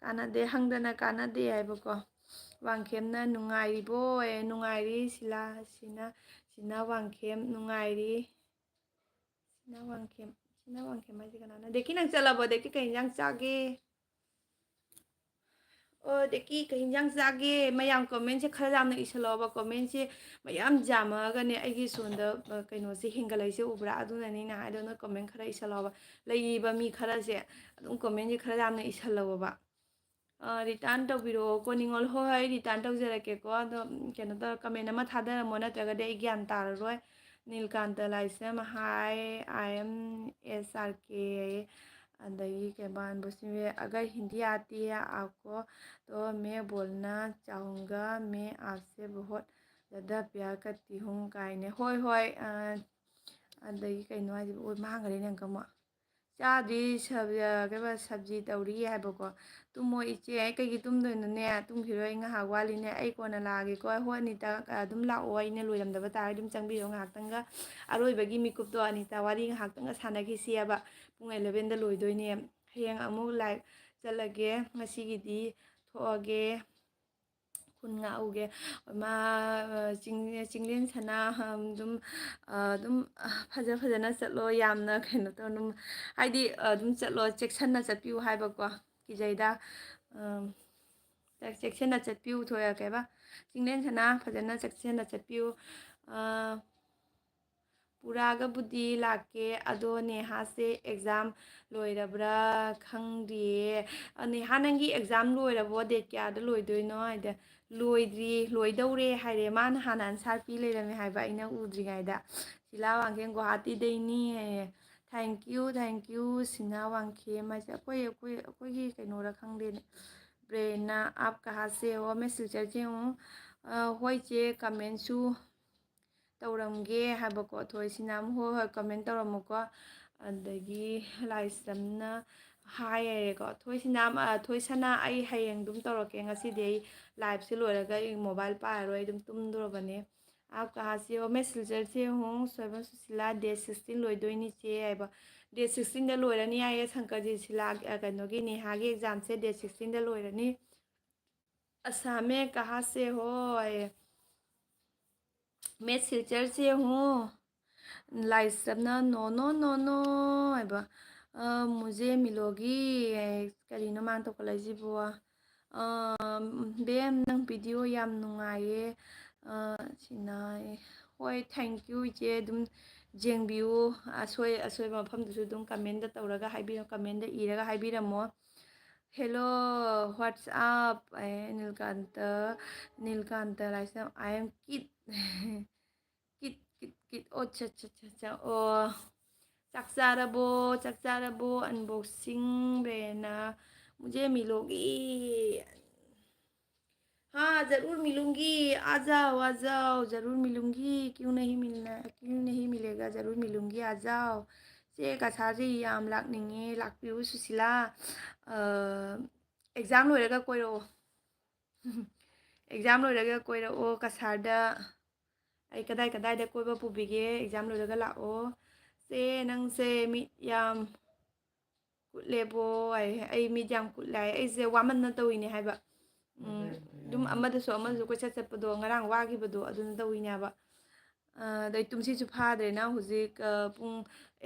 ꯀꯥꯟꯅꯗꯦ, ꯍꯪꯗꯅ ꯀꯥꯟꯅꯗꯦ" ꯍꯥꯏꯕꯀꯣ꯫ ꯋꯥꯡꯈꯦꯝꯅ "ꯅꯨꯡꯉꯥꯏꯔꯤꯕꯣ?" ꯍꯥꯏꯌꯦ꯫ "ꯅꯨꯡꯉꯥꯏꯔꯤ ꯁꯤꯂꯥ", ꯁꯤꯅ, ꯁꯤꯅ ꯋꯥꯡꯈꯦꯝ, "ꯅꯨꯡꯉꯥꯏꯔꯤ"꯫ ꯁꯤꯅ ꯋꯥꯡꯈꯦꯝ, ꯁꯤꯅ ꯋꯥꯡꯈꯦꯝ ꯍꯥꯏꯁꯦ ꯀꯅꯥꯅꯣ? ꯗꯦꯀꯤ, ꯅꯪ ꯆꯠꯂꯕꯣ? ꯗꯦꯀꯤ, ꯀꯩ ꯌꯦꯟꯖꯥꯡ ꯆꯥꯒꯦ? ꯑꯣ, ꯗꯦꯀꯤ, ꯀꯩ ꯌꯦꯟꯖꯥꯡ ꯆꯥꯒꯦ? ꯃꯌꯥꯝ comment-ꯁꯦ ꯈꯔ ꯌꯥꯝꯅ ꯏꯁꯜꯂꯛꯑꯣꯕ꯫ Comment-ꯁꯦ ꯃꯌꯥꯝ ꯌꯥꯝꯃꯛꯑꯒꯅꯦ ꯑꯩꯒꯤ ꯁꯣꯝꯗ, ꯑ, ꯀꯩꯅꯣꯁꯦ ꯍꯦꯟꯒꯠꯂꯛꯏꯁꯦ ꯎꯕ꯭ꯔꯥ? ꯑꯗꯨꯅꯅꯦ ꯑꯩꯅ ꯍꯥꯏꯗꯣ, ꯅꯣꯏ comment ꯈꯔ ꯏꯁꯜꯂꯛꯑꯣꯕ꯫ ꯂꯩꯔꯤꯕ ꯃꯤ ꯈꯔꯁꯦ ꯑꯗꯨꯝ comment-ꯁꯦ ꯈꯔ ꯌꯥꯝꯅ ꯏꯁꯜꯂꯛꯑꯣꯕ꯫ ꯑ, return ꯇꯧꯕꯤꯔꯛꯑꯣꯀꯣ, ꯅꯤꯉꯣꯜ꯫ ꯍꯣꯏ, ꯍꯣꯏ, ꯑꯩ return ꯇꯧꯖꯔꯛꯀꯦꯀꯣ꯫ ꯑꯗꯣ, ꯎꯝ, ꯀꯩꯅꯣ ꯇꯧꯔ, comment ꯑꯃ ꯊꯥꯗꯔꯝꯃꯣ, ꯅꯠꯇ꯭ꯔꯒꯗꯤ ꯑꯩ ꯒ꯭ꯌꯥꯟ ꯇꯥꯔꯔꯣꯏ꯫ नीलकांत लाइसम, हाय, आई एम एस आर के। ꯑꯗꯒꯤ ꯀꯩꯕꯥ, ꯑꯟꯕꯨꯁꯤꯡ, "अगर हिंदी आती है आपको तो मैं बोलना चाहूँगा, मैं आपसे बहुत ज़्यादा प्यार करती हूँ" ꯀꯥꯏꯅ꯫ ꯍꯣꯏ, ꯍꯣꯏ, ꯑ, ꯑꯗꯒꯤ ꯀꯩꯅꯣ ꯍꯥꯏꯁꯤꯕꯨ? ꯑꯣꯏ, ꯃꯥꯡꯈ꯭ꯔꯦꯅꯦ ꯑꯃꯨꯛꯀ ꯑꯃꯨꯛ꯫ ꯆꯥꯗ꯭ꯔꯤ, ꯁꯕ-, ꯑ, ꯀꯩꯕ, ꯁꯕꯖꯤ ꯇꯧꯔꯤ ꯍꯥꯏꯕꯀꯣ꯫ "ꯇꯨꯝꯃꯣ ꯏꯆꯦ"꯫ "ꯑꯩ ꯀꯩꯒꯤ ꯇꯨꯝꯗꯣꯏꯅꯣꯅꯦ? ꯇꯨꯝꯈꯤꯔꯣꯏ, ꯑꯩ ꯉꯥꯏꯍꯥꯛ ꯋꯥꯠꯂꯤꯅꯦ꯫ ꯑꯩ ꯀꯣꯟꯅ ꯂꯥꯛꯑꯒꯦꯀꯣ"꯫ "ꯍꯣꯏ ꯑꯅꯤꯇ, ꯑ, ꯑꯗꯨꯝ ꯂꯥꯛꯑꯣ, ꯑꯩꯅ ꯂꯣꯏꯔꯝꯗꯕ ꯇꯥꯔꯒꯗꯤ ꯑꯗꯨꯝ ꯆꯪꯕꯤꯔꯣ ꯉꯥꯏꯍꯥꯛꯇꯪꯒ꯫ ꯑꯔꯣꯏꯕꯒꯤ ꯃꯤꯀꯨꯞꯇꯣ ꯑꯅꯤꯇ ꯋꯥꯔꯤ ꯉꯥꯏꯍꯥꯛꯇꯪꯒ ꯁꯥꯟꯅꯈꯤꯁꯤ ꯍꯥꯏꯕ꯫ ꯄꯨꯡ elevenꯗ ꯂꯣꯏꯗꯣꯏꯅꯦ꯫ ꯍꯌꯦꯡ ꯑꯃꯨꯛ live ꯆꯠꯂꯒꯦ꯫ ꯉꯁꯤꯒꯤꯗꯤ ꯊꯣꯛꯑꯒꯦ꯫ ꯈꯨꯟ ꯉꯥꯛꯎꯒꯦ꯫ ꯃꯥ, ꯆꯤꯡ-, ꯆꯤꯡꯂꯦꯟ ꯁꯅꯥ, ꯑꯗꯨꯝ, ꯑꯗꯨꯝ ꯐꯖ ꯐꯖꯅ ꯆꯠꯂꯣ꯫ ꯌꯥꯝꯅ ꯀꯩꯅꯣ ꯇꯧ-, ꯑꯗꯨꯝ, ꯍꯥꯏꯗꯤ, ꯑꯗꯨꯝ ꯆꯠꯂꯣ, ꯆꯦꯛꯁꯤꯟꯅ ꯆꯠꯄꯤꯌꯨ ꯍꯥꯏꯕꯀꯣ꯫ ꯀꯤꯖꯩꯗ꯫ ꯆꯦꯛꯁꯤꯟꯅ ꯆꯠꯄꯤꯌꯨ, ꯊꯣꯛꯑꯦ ꯀꯩꯕ? ꯆꯤꯡꯂꯦꯟ ꯁꯅꯥ, ꯐꯖꯅ ꯆꯦꯛꯁꯤꯟꯅ ꯆꯠꯄꯤꯌꯨ꯫ ꯄꯨꯔꯥꯒꯕꯨꯗꯤ ꯂꯥꯛꯀꯦ, ꯑꯗꯣ ꯅꯦꯍꯥꯁꯦ exam ꯂꯣꯏꯔꯕ꯭ꯔꯥ ꯈꯪꯗꯤꯌꯦ꯫ ꯑ, ꯅꯦꯍꯥ, ꯅꯪꯒꯤ exam ꯂꯣꯏꯔꯕꯣ? Date ꯀꯌꯥꯗ ꯂꯣꯏꯗꯣꯏꯅꯣ? ꯍꯥꯏꯗꯤ, "ꯂꯣꯏꯗ꯭ꯔꯤ, ꯂꯣꯏꯗꯧꯔꯦ" ꯍꯥꯏꯔꯦ꯫ ꯃꯥꯅ ꯍꯥꯟꯅ answer ꯄꯤ ꯂꯩꯔꯝꯃꯦ ꯍꯥꯏꯕ, ꯑꯩꯅ ꯎꯗ꯭ꯔꯤꯉꯩꯗ꯫ "ꯁꯤꯂꯥ ꯋꯥꯡꯈꯦꯝ ꯒꯨꯋꯥꯍꯥꯇꯤꯗꯩꯅꯤ" ꯍꯥꯏꯌꯦ꯫ Thank you, thank you, ꯁꯤꯅꯥ Wangkhem ꯍꯥꯏꯁꯦ ꯑꯩꯈꯣꯏ, ꯑꯩꯈꯣꯏ, ꯑꯩꯈꯣꯏꯒꯤ ꯀꯩꯅꯣꯔꯥ ꯈꯪꯗꯦꯅꯦ꯫ ꯕ꯭ꯔꯦꯟꯅ "आप कहाँ से हो? मैं सिलचर से हूँ"꯫ ꯑ, ꯍꯣꯏ ꯆꯦ, commentꯁꯨ ꯇꯧꯔꯝꯒꯦ ꯍꯥꯏꯕꯀꯣ꯫ ꯊꯣꯏꯁꯤꯅ ꯑꯃꯨꯛ, "ꯍꯣꯏ, ꯍꯣꯏ", comment ꯇꯧꯔꯝꯃꯨꯀꯣ꯫ ꯑꯗꯒꯤ ꯂꯥꯏꯁ꯭ꯔꯝꯅ ꯍꯥꯏ ꯍꯥꯏꯔꯦꯀꯣ꯫ "ꯊꯣꯏꯁꯤꯅ, ꯑ, ꯊꯣꯏꯁꯅꯥ, ꯑꯩ ꯍꯌꯦꯡ ꯑꯗꯨꯝ ꯇꯧꯔꯛꯀꯦ, ꯉꯁꯤꯗꯤ ꯑꯩ liveꯁꯦ ꯂꯣꯏꯔꯒ ꯑꯩ mobile ꯄꯥꯏꯔꯔꯣꯏ, ꯑꯩ ꯑꯗꯨꯝ ꯇꯨꯝꯗꯣꯔꯕꯅꯦ"꯫ "आप कहाँ से हो?" "मैं सिलचर से हूँ"꯫ ꯁꯣꯏꯕꯝ ꯁꯨꯁꯤꯂꯥ, "date sixteen ꯂꯣꯏꯗꯣꯏꯅꯤ ꯆꯦ" ꯍꯥꯏꯕ꯫ "Date sixteenꯗ ꯂꯣꯏꯔꯅꯤ" ꯍꯥꯏꯌꯦ ꯁꯪꯀꯔꯖꯤꯠ ꯁꯤꯂꯥ, ꯑ, ꯀꯩꯅꯣꯒꯤ ꯅꯦꯍꯥꯒꯤ examꯁꯦ date sixteenꯗ ꯂꯣꯏꯔꯅꯤ꯫ "ꯑꯁꯥꯃꯦ ꯀꯍꯥ ꯁꯦ ꯍꯣ?" ꯍꯥꯏꯌꯦ꯫ "मैं सिलचर से हूँ"꯫ ꯂꯥꯏꯁ꯭ꯔꯝꯅ "ꯅꯣ ꯅꯣ ꯅꯣ ꯅꯣ" ꯍꯥꯏꯕ꯫ "ꯑ, ꯃꯨꯖꯦ ꯃꯤꯂꯣꯒꯤ" ꯍꯥꯏ꯫ ꯀꯔꯤꯅꯣ ꯃꯥꯅ ꯇꯧꯈꯠꯂꯛꯏꯁꯤꯕꯣ? ꯑ, "ꯕꯦꯝ, ꯅꯪ video ꯌꯥꯝ ꯅꯨꯡꯉꯥꯏꯌꯦ"꯫ ꯑ, ꯁꯤꯅ, ꯍꯣꯏ, thank you ꯏꯆꯦ, ꯑꯗꯨꯝ ꯌꯦꯡꯕꯤꯌꯨ꯫ ꯑꯁꯣꯏ-, ꯑꯁꯣꯏꯕ ꯃꯐꯝꯗꯨꯁꯨ ꯑꯗꯨꯝ commentꯇ ꯇꯧꯔꯒ ꯍꯥꯏꯕꯤꯔꯣ, commentꯇ ꯏꯔꯒ ꯍꯥꯏꯕꯤꯔꯝꯃꯣ꯫ "Hello, what's up?" ꯑꯦ, ꯅꯤꯜꯀꯥꯟꯇ, ꯅꯤꯜꯀꯥꯟꯇ ꯂꯥꯏꯁ꯭ꯔꯝ, "I am kid, kid kid kid, ꯑꯣ, ꯑꯠꯆꯥ, ꯑꯠꯆꯥ, ꯑꯠꯆꯥ, ꯑꯠꯆꯥ, ꯑꯣ꯫ ꯆꯥꯛ ꯆꯥꯔꯕꯣ? ꯆꯥꯛ ꯆꯥꯔꯕꯣ? Unboxing ꯕꯦꯅ ꯃꯨꯖꯦ ꯃꯤꯂꯣꯒꯤ꯫ हाँ, जरूर मिलूंगी। आ जाओ, आ जाओ, जरूर मिलूंगी। क्यों नहीं मिलना, क्यों नहीं मिलेगा? जरूर मिलूंगी, आ जाओ। ꯆꯦ, ꯀꯁꯥꯔꯁꯦ ꯌꯥꯝ ꯂꯥꯛꯅꯤꯡꯉꯦ, ꯂꯥꯛꯄꯤꯌꯨ ꯁꯨꯁꯤꯂꯥ꯫ ꯑ, exam ꯂꯣꯏꯔꯒ ꯀꯣꯏꯔꯛꯑꯣ꯫ Exam ꯂꯣꯏꯔꯒ ꯀꯣꯏꯔꯛꯑꯣ ꯀꯁꯥꯔꯗ꯫ ꯑꯩ ꯀꯗꯥꯏ ꯀꯗꯥꯏꯗ ꯀꯣꯏꯕ ꯄꯨꯕꯤꯒꯦ? Exam ꯂꯣꯏꯔꯒ ꯂꯥꯛꯑꯣ꯫ ꯆꯦ, ꯅꯪꯁꯦ ꯃꯤꯠ ꯌꯥꯝ ꯀꯨꯠꯂꯦꯕꯣ꯫ ꯑꯩ, ꯑꯩ ꯃꯤꯠ ꯌꯥꯝ ꯀꯨꯠꯂꯦ ꯍꯥꯏ꯫ ꯑꯩꯁꯦ ꯋꯥꯃꯟꯅ ꯇꯧꯔꯤꯅꯦ ꯍꯥꯏꯕ꯫ ꯎꯝ, ꯑꯗꯨꯝ ꯑꯃꯗꯁꯨ ꯑꯃꯗꯁꯨ ꯀꯣꯏꯆꯠ ꯆꯠꯄꯗꯣ, ꯉꯔꯥꯡ ꯋꯥꯈꯤꯕꯗꯣ ꯑꯗꯨꯅ ꯇꯧꯔꯤꯅꯦꯕ꯫ ꯑ, ꯑꯗꯩ ꯇꯨꯝꯁꯤꯠꯁꯨ ꯐꯥꯗ꯭ꯔꯦꯅ ꯍꯧꯖꯤꯛ, ꯑ, ꯄꯨꯡ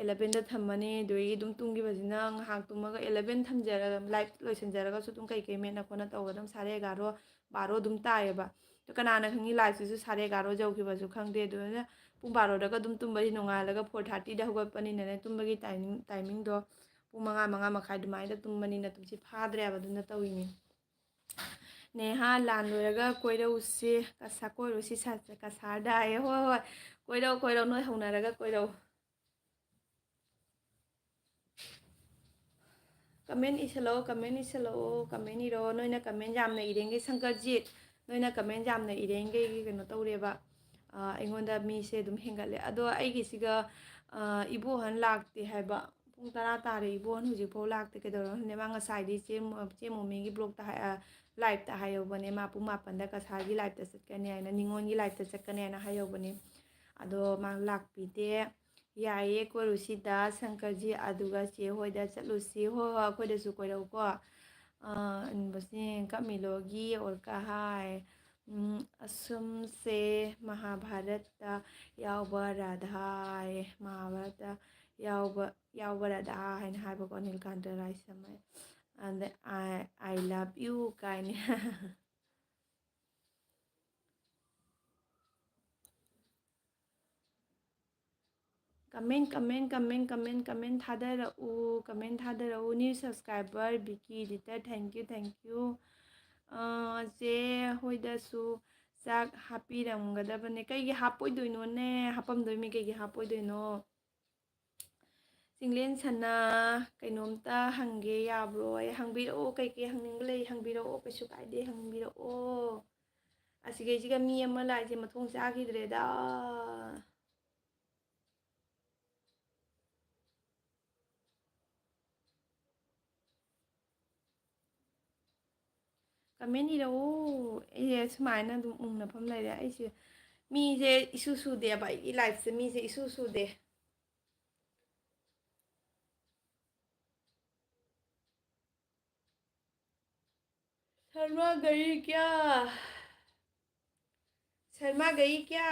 elevenꯗ ꯊꯝꯃꯅꯤ, ꯑꯗꯨꯗꯒꯤ ꯑꯗꯨꯝ ꯇꯨꯝꯈꯤꯕꯁꯤꯅ ꯉꯥꯏꯍꯥꯛ ꯇꯨꯝꯃꯒ eleven ꯊꯝꯖꯔꯒ, live ꯂꯣꯏꯁꯤꯟꯖꯔꯒꯁꯨ ꯑꯗꯨꯝ ꯀꯩꯀꯩ ꯃꯦꯠꯅ ꯈꯣꯠꯅ ꯇꯧꯕ ꯑꯗꯨꯝ ꯁꯥꯔꯦ ꯑꯦꯒꯥꯔꯣ, ꯕꯥꯔꯣ ꯑꯗꯨꯝ ꯇꯥꯏꯌꯦꯕ꯫ ꯑꯗꯣ ꯀꯅꯥꯅ ꯈꯪꯉꯤ, liveꯁꯤꯁꯨ ꯁꯥꯔꯦ ꯑꯦꯒꯥꯔꯣ ꯌꯧꯈꯤꯕꯁꯨ ꯈꯪꯗꯦ꯫ ꯑꯗꯨꯅ ꯄꯨꯡ ꯕꯥꯔꯣꯗꯒ ꯑꯗꯨꯝ ꯇꯨꯝꯕꯗꯤ ꯅꯣꯡꯉꯥꯜꯂꯒ four thirtyꯗ ꯍꯧꯒꯠꯄꯅꯤꯅꯅꯦ, ꯇꯨꯝꯕꯒꯤ timing, timingꯗꯣ ꯄꯨꯡ ꯃꯉꯥ, ꯃꯉꯥ ꯃꯈꯥꯏ ꯑꯗꯨꯃꯥꯏꯅ ꯇꯨꯝꯕꯅꯤꯅ ꯇꯨꯝꯁꯤꯠ ꯐꯥꯗ꯭ꯔꯦꯕ, ꯑꯗꯨꯅ ꯇꯧꯔꯤꯅꯤ꯫ ꯅꯦꯍꯥ, ꯂꯥꯟ ꯂꯣꯏꯔꯒ ꯀꯣꯏꯔꯛꯎꯁꯤ, ꯀꯁꯥ ꯀꯣꯏꯔꯨꯁꯤ, ꯁꯥ-, ꯀꯁꯥꯔꯗ ꯍꯥꯏꯌꯦ꯫ ꯍꯣꯏ, ꯍꯣꯏ, ꯀꯣꯏꯔꯛꯎ, ꯀꯣꯏꯔꯛꯎ, ꯅꯣꯏ ꯍꯧꯅꯔꯒ ꯀꯣꯏꯔꯛꯎ꯫ Comment ꯏꯁꯜꯂꯛꯑꯣ, comment ꯏꯁꯜꯂꯛꯑꯣ, comment ꯏꯔꯣ꯫ ꯅꯣꯏꯅ comment ꯌꯥꯝꯅ ꯏꯔꯦꯡꯒꯩ, ꯁꯪꯀꯔꯖꯤꯠ, ꯅꯣꯏꯅ comment ꯌꯥꯝꯅ ꯏꯔꯦꯡꯒꯩꯒꯤ ꯀꯩꯅꯣ ꯇꯧꯔꯦꯕ, ꯑ, ꯑꯩꯉꯣꯟꯗ ꯃꯤꯁꯦ ꯑꯗꯨꯝ ꯍꯦꯟꯒꯠꯂꯦ꯫ ꯑꯗꯣ ꯑꯩꯒꯤꯁꯤꯒ, ꯑ, ꯏꯕꯣꯍꯟ ꯂꯥꯛꯇꯦ ꯍꯥꯏꯕ꯫ ꯄꯨꯡ ꯇꯔꯥ ꯇꯥꯔꯦ, ꯏꯕꯣꯍꯟ ꯍꯧꯖꯤꯛꯐꯥꯎ ꯂꯥꯛꯇꯦ꯫ ꯀꯩꯗꯧꯔꯕꯅꯣ ꯈꯪꯗꯦ꯫ ꯃꯥ ꯉꯁꯥꯏꯗꯤ ꯆꯦ ꯃꯣ-, ꯆꯦ ꯃꯣꯃꯤꯒꯤ blogꯇ ꯍꯥꯏ-, ꯑ, liveꯇ ꯍꯥꯏꯍꯧꯕꯅꯦ꯫ ꯃꯥ ꯄꯨꯡ ꯃꯥꯄꯟꯗ ꯀꯁꯥꯔꯒꯤ liveꯇ ꯆꯠꯀꯅꯤ ꯍꯥꯏꯅ, ꯅꯤꯉꯣꯜꯒꯤ liveꯇ ꯆꯠꯀꯅꯤ ꯍꯥꯏꯅ ꯍꯥꯏꯍꯧꯕꯅꯦ꯫ ꯑꯗꯣ ꯃꯥ ꯂꯥꯛꯄꯤꯗꯦ꯫ ꯌꯥꯏꯌꯦ, ꯀꯣꯏꯔꯨꯁꯤꯗ ꯁꯪꯀꯔꯖꯤ, ꯑꯗꯨꯒ ꯆꯦ ꯍꯣꯏꯗ ꯆꯠꯂꯨꯁꯤ꯫ ꯍꯣꯏ, ꯍꯣꯏ, ꯑꯩꯈꯣꯏꯗꯁꯨ ꯀꯣꯏꯔꯛꯎꯀꯣ꯫ ꯑ, ꯏꯟꯕꯁꯤ ꯀꯃꯤꯂꯣꯒꯤ ꯑꯣꯔꯀꯥ ꯍꯥꯏ꯫ ꯎꯝ, ꯑꯁꯨꯝꯁꯦ ꯃꯍꯥꯚꯥꯔꯠꯇ ꯌꯥꯎꯕ ꯔꯥꯙꯥ ꯍꯥꯏꯌꯦ꯫ ꯃꯍꯥꯚꯥꯔꯠꯇ ꯌꯥꯎꯕ, ꯌꯥꯎꯕ ꯔꯥꯙꯥ ꯍꯥꯏꯅ ꯍꯥꯏꯕꯀꯣ, ꯅꯤꯜꯀꯥꯟꯇ ꯔꯥꯏ ꯁꯝꯃꯩ꯫ ꯑꯗ, "I, I love you" ꯀꯥꯏꯅ꯫ Comment, comment, comment, comment, comment ꯊꯥꯗꯔꯛꯎ, comment ꯊꯥꯗꯔꯛꯎ꯫ New subscriber ꯕꯤꯀꯤ ꯂꯤꯇꯔ, thank you, thank you꯫ ꯑ, ꯆꯦ ꯍꯣꯏꯗꯁꯨ, ꯆꯥꯛ ꯍꯥꯞꯄꯤꯔꯝꯒꯗꯕꯅꯦ꯫ ꯀꯩꯒꯤ ꯍꯥꯞꯄꯣꯏꯗꯣꯏꯅꯣꯅꯦ? ꯍꯥꯞꯄꯝꯗꯣꯏꯃꯤ, ꯀꯩꯒꯤ ꯍꯥꯞꯄꯣꯏꯗꯣꯏꯅꯣ? ꯆꯤꯡꯂꯦꯟ ꯁꯅꯥ, ꯀꯩꯅꯣꯝꯇ ꯍꯪꯒꯦ ꯌꯥꯕ꯭ꯔꯣ? ꯑꯩ ꯍꯪꯕꯤꯔꯛꯑꯣ, ꯀꯩꯀꯩ ꯍꯪꯅꯤꯡꯕ ꯂꯩ ꯍꯪꯕꯤꯔꯛꯑꯣ, ꯀꯩꯁꯨ ꯀꯥꯏꯗꯦ, ꯍꯪꯕꯤꯔꯛꯑꯣ꯫ ꯑꯁꯤꯈꯩꯁꯤꯒ ꯃꯤ ꯑꯃ ꯂꯥꯛꯏꯁꯦ ꯃꯊꯣꯡ ꯆꯥꯈꯤꯗ꯭ꯔꯦꯗ꯫ ꯀꯃꯦꯟ ꯏꯔꯛꯑꯣ꯫ ꯑꯩꯁꯦ ꯁꯨꯃꯥꯏꯅ ꯑꯗꯨꯝ ꯎꯪꯅꯐꯝ ꯂꯩꯔꯦ꯫ ꯑꯩꯁꯦ ꯃꯤꯁꯦ ꯏꯁꯨ ꯁꯨꯗꯦꯕ, ꯑꯩꯒꯤ ꯂꯥꯏꯐꯁꯦ ꯃꯤꯁꯦ ꯏꯁꯨ ꯁꯨꯗꯦ꯫ शर्मा गई क्या? शर्मा गई क्या?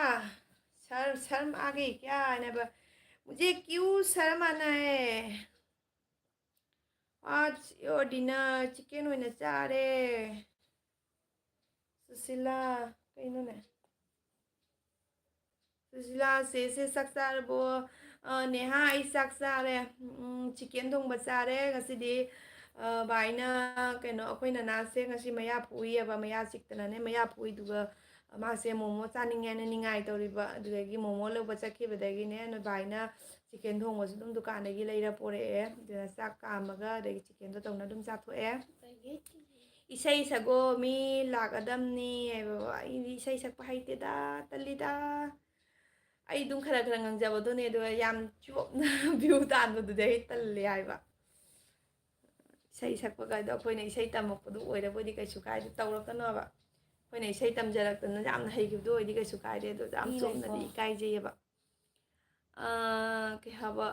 शर शर्म आ गई क्या? ꯍꯥꯏꯅꯕ, मुझे क्यों शर्म आना है? आज your dinner chicken ꯑꯣꯏꯅ ꯆꯥꯔꯦ꯫ ꯁꯨꯁꯤꯂꯥ, ꯀꯩꯅꯣꯅꯦ? ꯁꯨꯁꯤꯂꯥ, ꯁꯦ, ꯁꯦ, ꯆꯥꯛ ꯆꯥꯔꯕꯣ? ꯑ, ꯅꯦꯍꯥ, ꯑꯩ ꯆꯥꯛ ꯆꯥꯔꯦ꯫ ꯎꯝ, ꯆꯤꯀꯦꯟ ꯊꯣꯡꯕ ꯆꯥꯔꯦ ꯉꯁꯤꯗꯤ꯫ ꯑ, ꯚꯥꯏꯅ, ꯀꯩꯅꯣ, ꯑꯩꯈꯣꯏ ꯅꯅꯥꯁꯦ ꯉꯁꯤ ꯃꯌꯥ ꯐꯨꯏꯌꯦꯕ, ꯃꯌꯥ ꯆꯤꯛꯇꯅꯅꯦ, ꯃꯌꯥ ꯐꯨꯏꯗꯨꯒ ꯃꯥꯁꯦ ꯃꯣꯃꯣ ꯆꯥꯅꯤꯡꯉꯦꯅ ꯅꯤꯡꯉꯥꯏ ꯇꯧꯔꯤꯕ꯫ ꯑꯗꯨꯗꯒꯤ ꯃꯣꯃꯣ ꯂꯧꯕ ꯆꯠꯈꯤꯕꯗꯒꯤꯅꯦ, ꯅꯣꯏ ꯚꯥꯏꯅ ꯆꯤꯀꯦꯟ ꯊꯣꯡꯕꯁꯨ ꯑꯗꯨꯝ ꯗꯨꯀꯥꯟꯗꯒꯤ ꯂꯩꯔ ꯄꯣꯔꯛꯑꯦ꯫ ꯑꯗꯨꯅ ꯆꯥꯛ ꯀꯥꯝꯃꯒ ꯑꯗꯒꯤ ꯆꯤꯀꯦꯟꯗꯣ ꯇꯧꯅ ꯑꯗꯨꯝ ꯆꯥꯊꯣꯛꯑꯦ꯫ ꯏꯁꯩ ꯁꯛꯑꯣ, ꯃꯤ ꯂꯥꯛꯀꯗꯝꯅꯤ ꯍꯥꯏꯕ꯫ ꯑꯩꯗꯤ ꯏꯁꯩ ꯁꯛꯄ ꯍꯩꯇꯦꯗ, ꯇꯜꯂꯤꯗ꯫ ꯑꯩ ꯑꯗꯨꯝ ꯈꯔ ꯈꯔ ꯉꯪꯖꯕꯗꯨꯅꯦ, ꯑꯗꯨꯒ ꯌꯥꯝ ꯆꯣꯞꯅ ꯚ꯭ꯌꯨ ꯇꯥꯟꯕꯗꯨꯗꯤ ꯑꯩ ꯇꯜꯂꯦ ꯍꯥꯏꯕ꯫ ꯏꯁꯩ ꯁꯛꯄ ꯀꯥꯏꯗꯣ ꯑꯩꯈꯣꯏꯅ ꯏꯁꯩ ꯇꯝꯃꯛꯄꯗꯨ ꯑꯣꯏꯔꯕꯨꯗꯤ ꯀꯩꯁꯨ ꯀꯥꯏꯗꯦ, ꯇꯧꯔꯛꯀꯅꯣꯕ꯫ ꯑꯩꯈꯣꯏꯅ ꯏꯁꯩ ꯇꯝꯖꯔꯛꯇꯅ ꯌꯥꯝꯅ ꯍꯩꯈꯤꯕꯗꯨ ꯑꯣꯏꯗꯤ ꯀꯩꯁꯨ ꯀꯥꯏꯗꯦ, ꯑꯗꯣ ꯌꯥꯝ ꯃꯤ ꯆꯣꯞꯅꯗꯤ ꯂꯩꯀꯣ꯫ ꯏꯀꯥꯏꯖꯩꯌꯦꯕ꯫ ꯑꯥ, ꯀꯩ ꯍꯥꯏꯕ,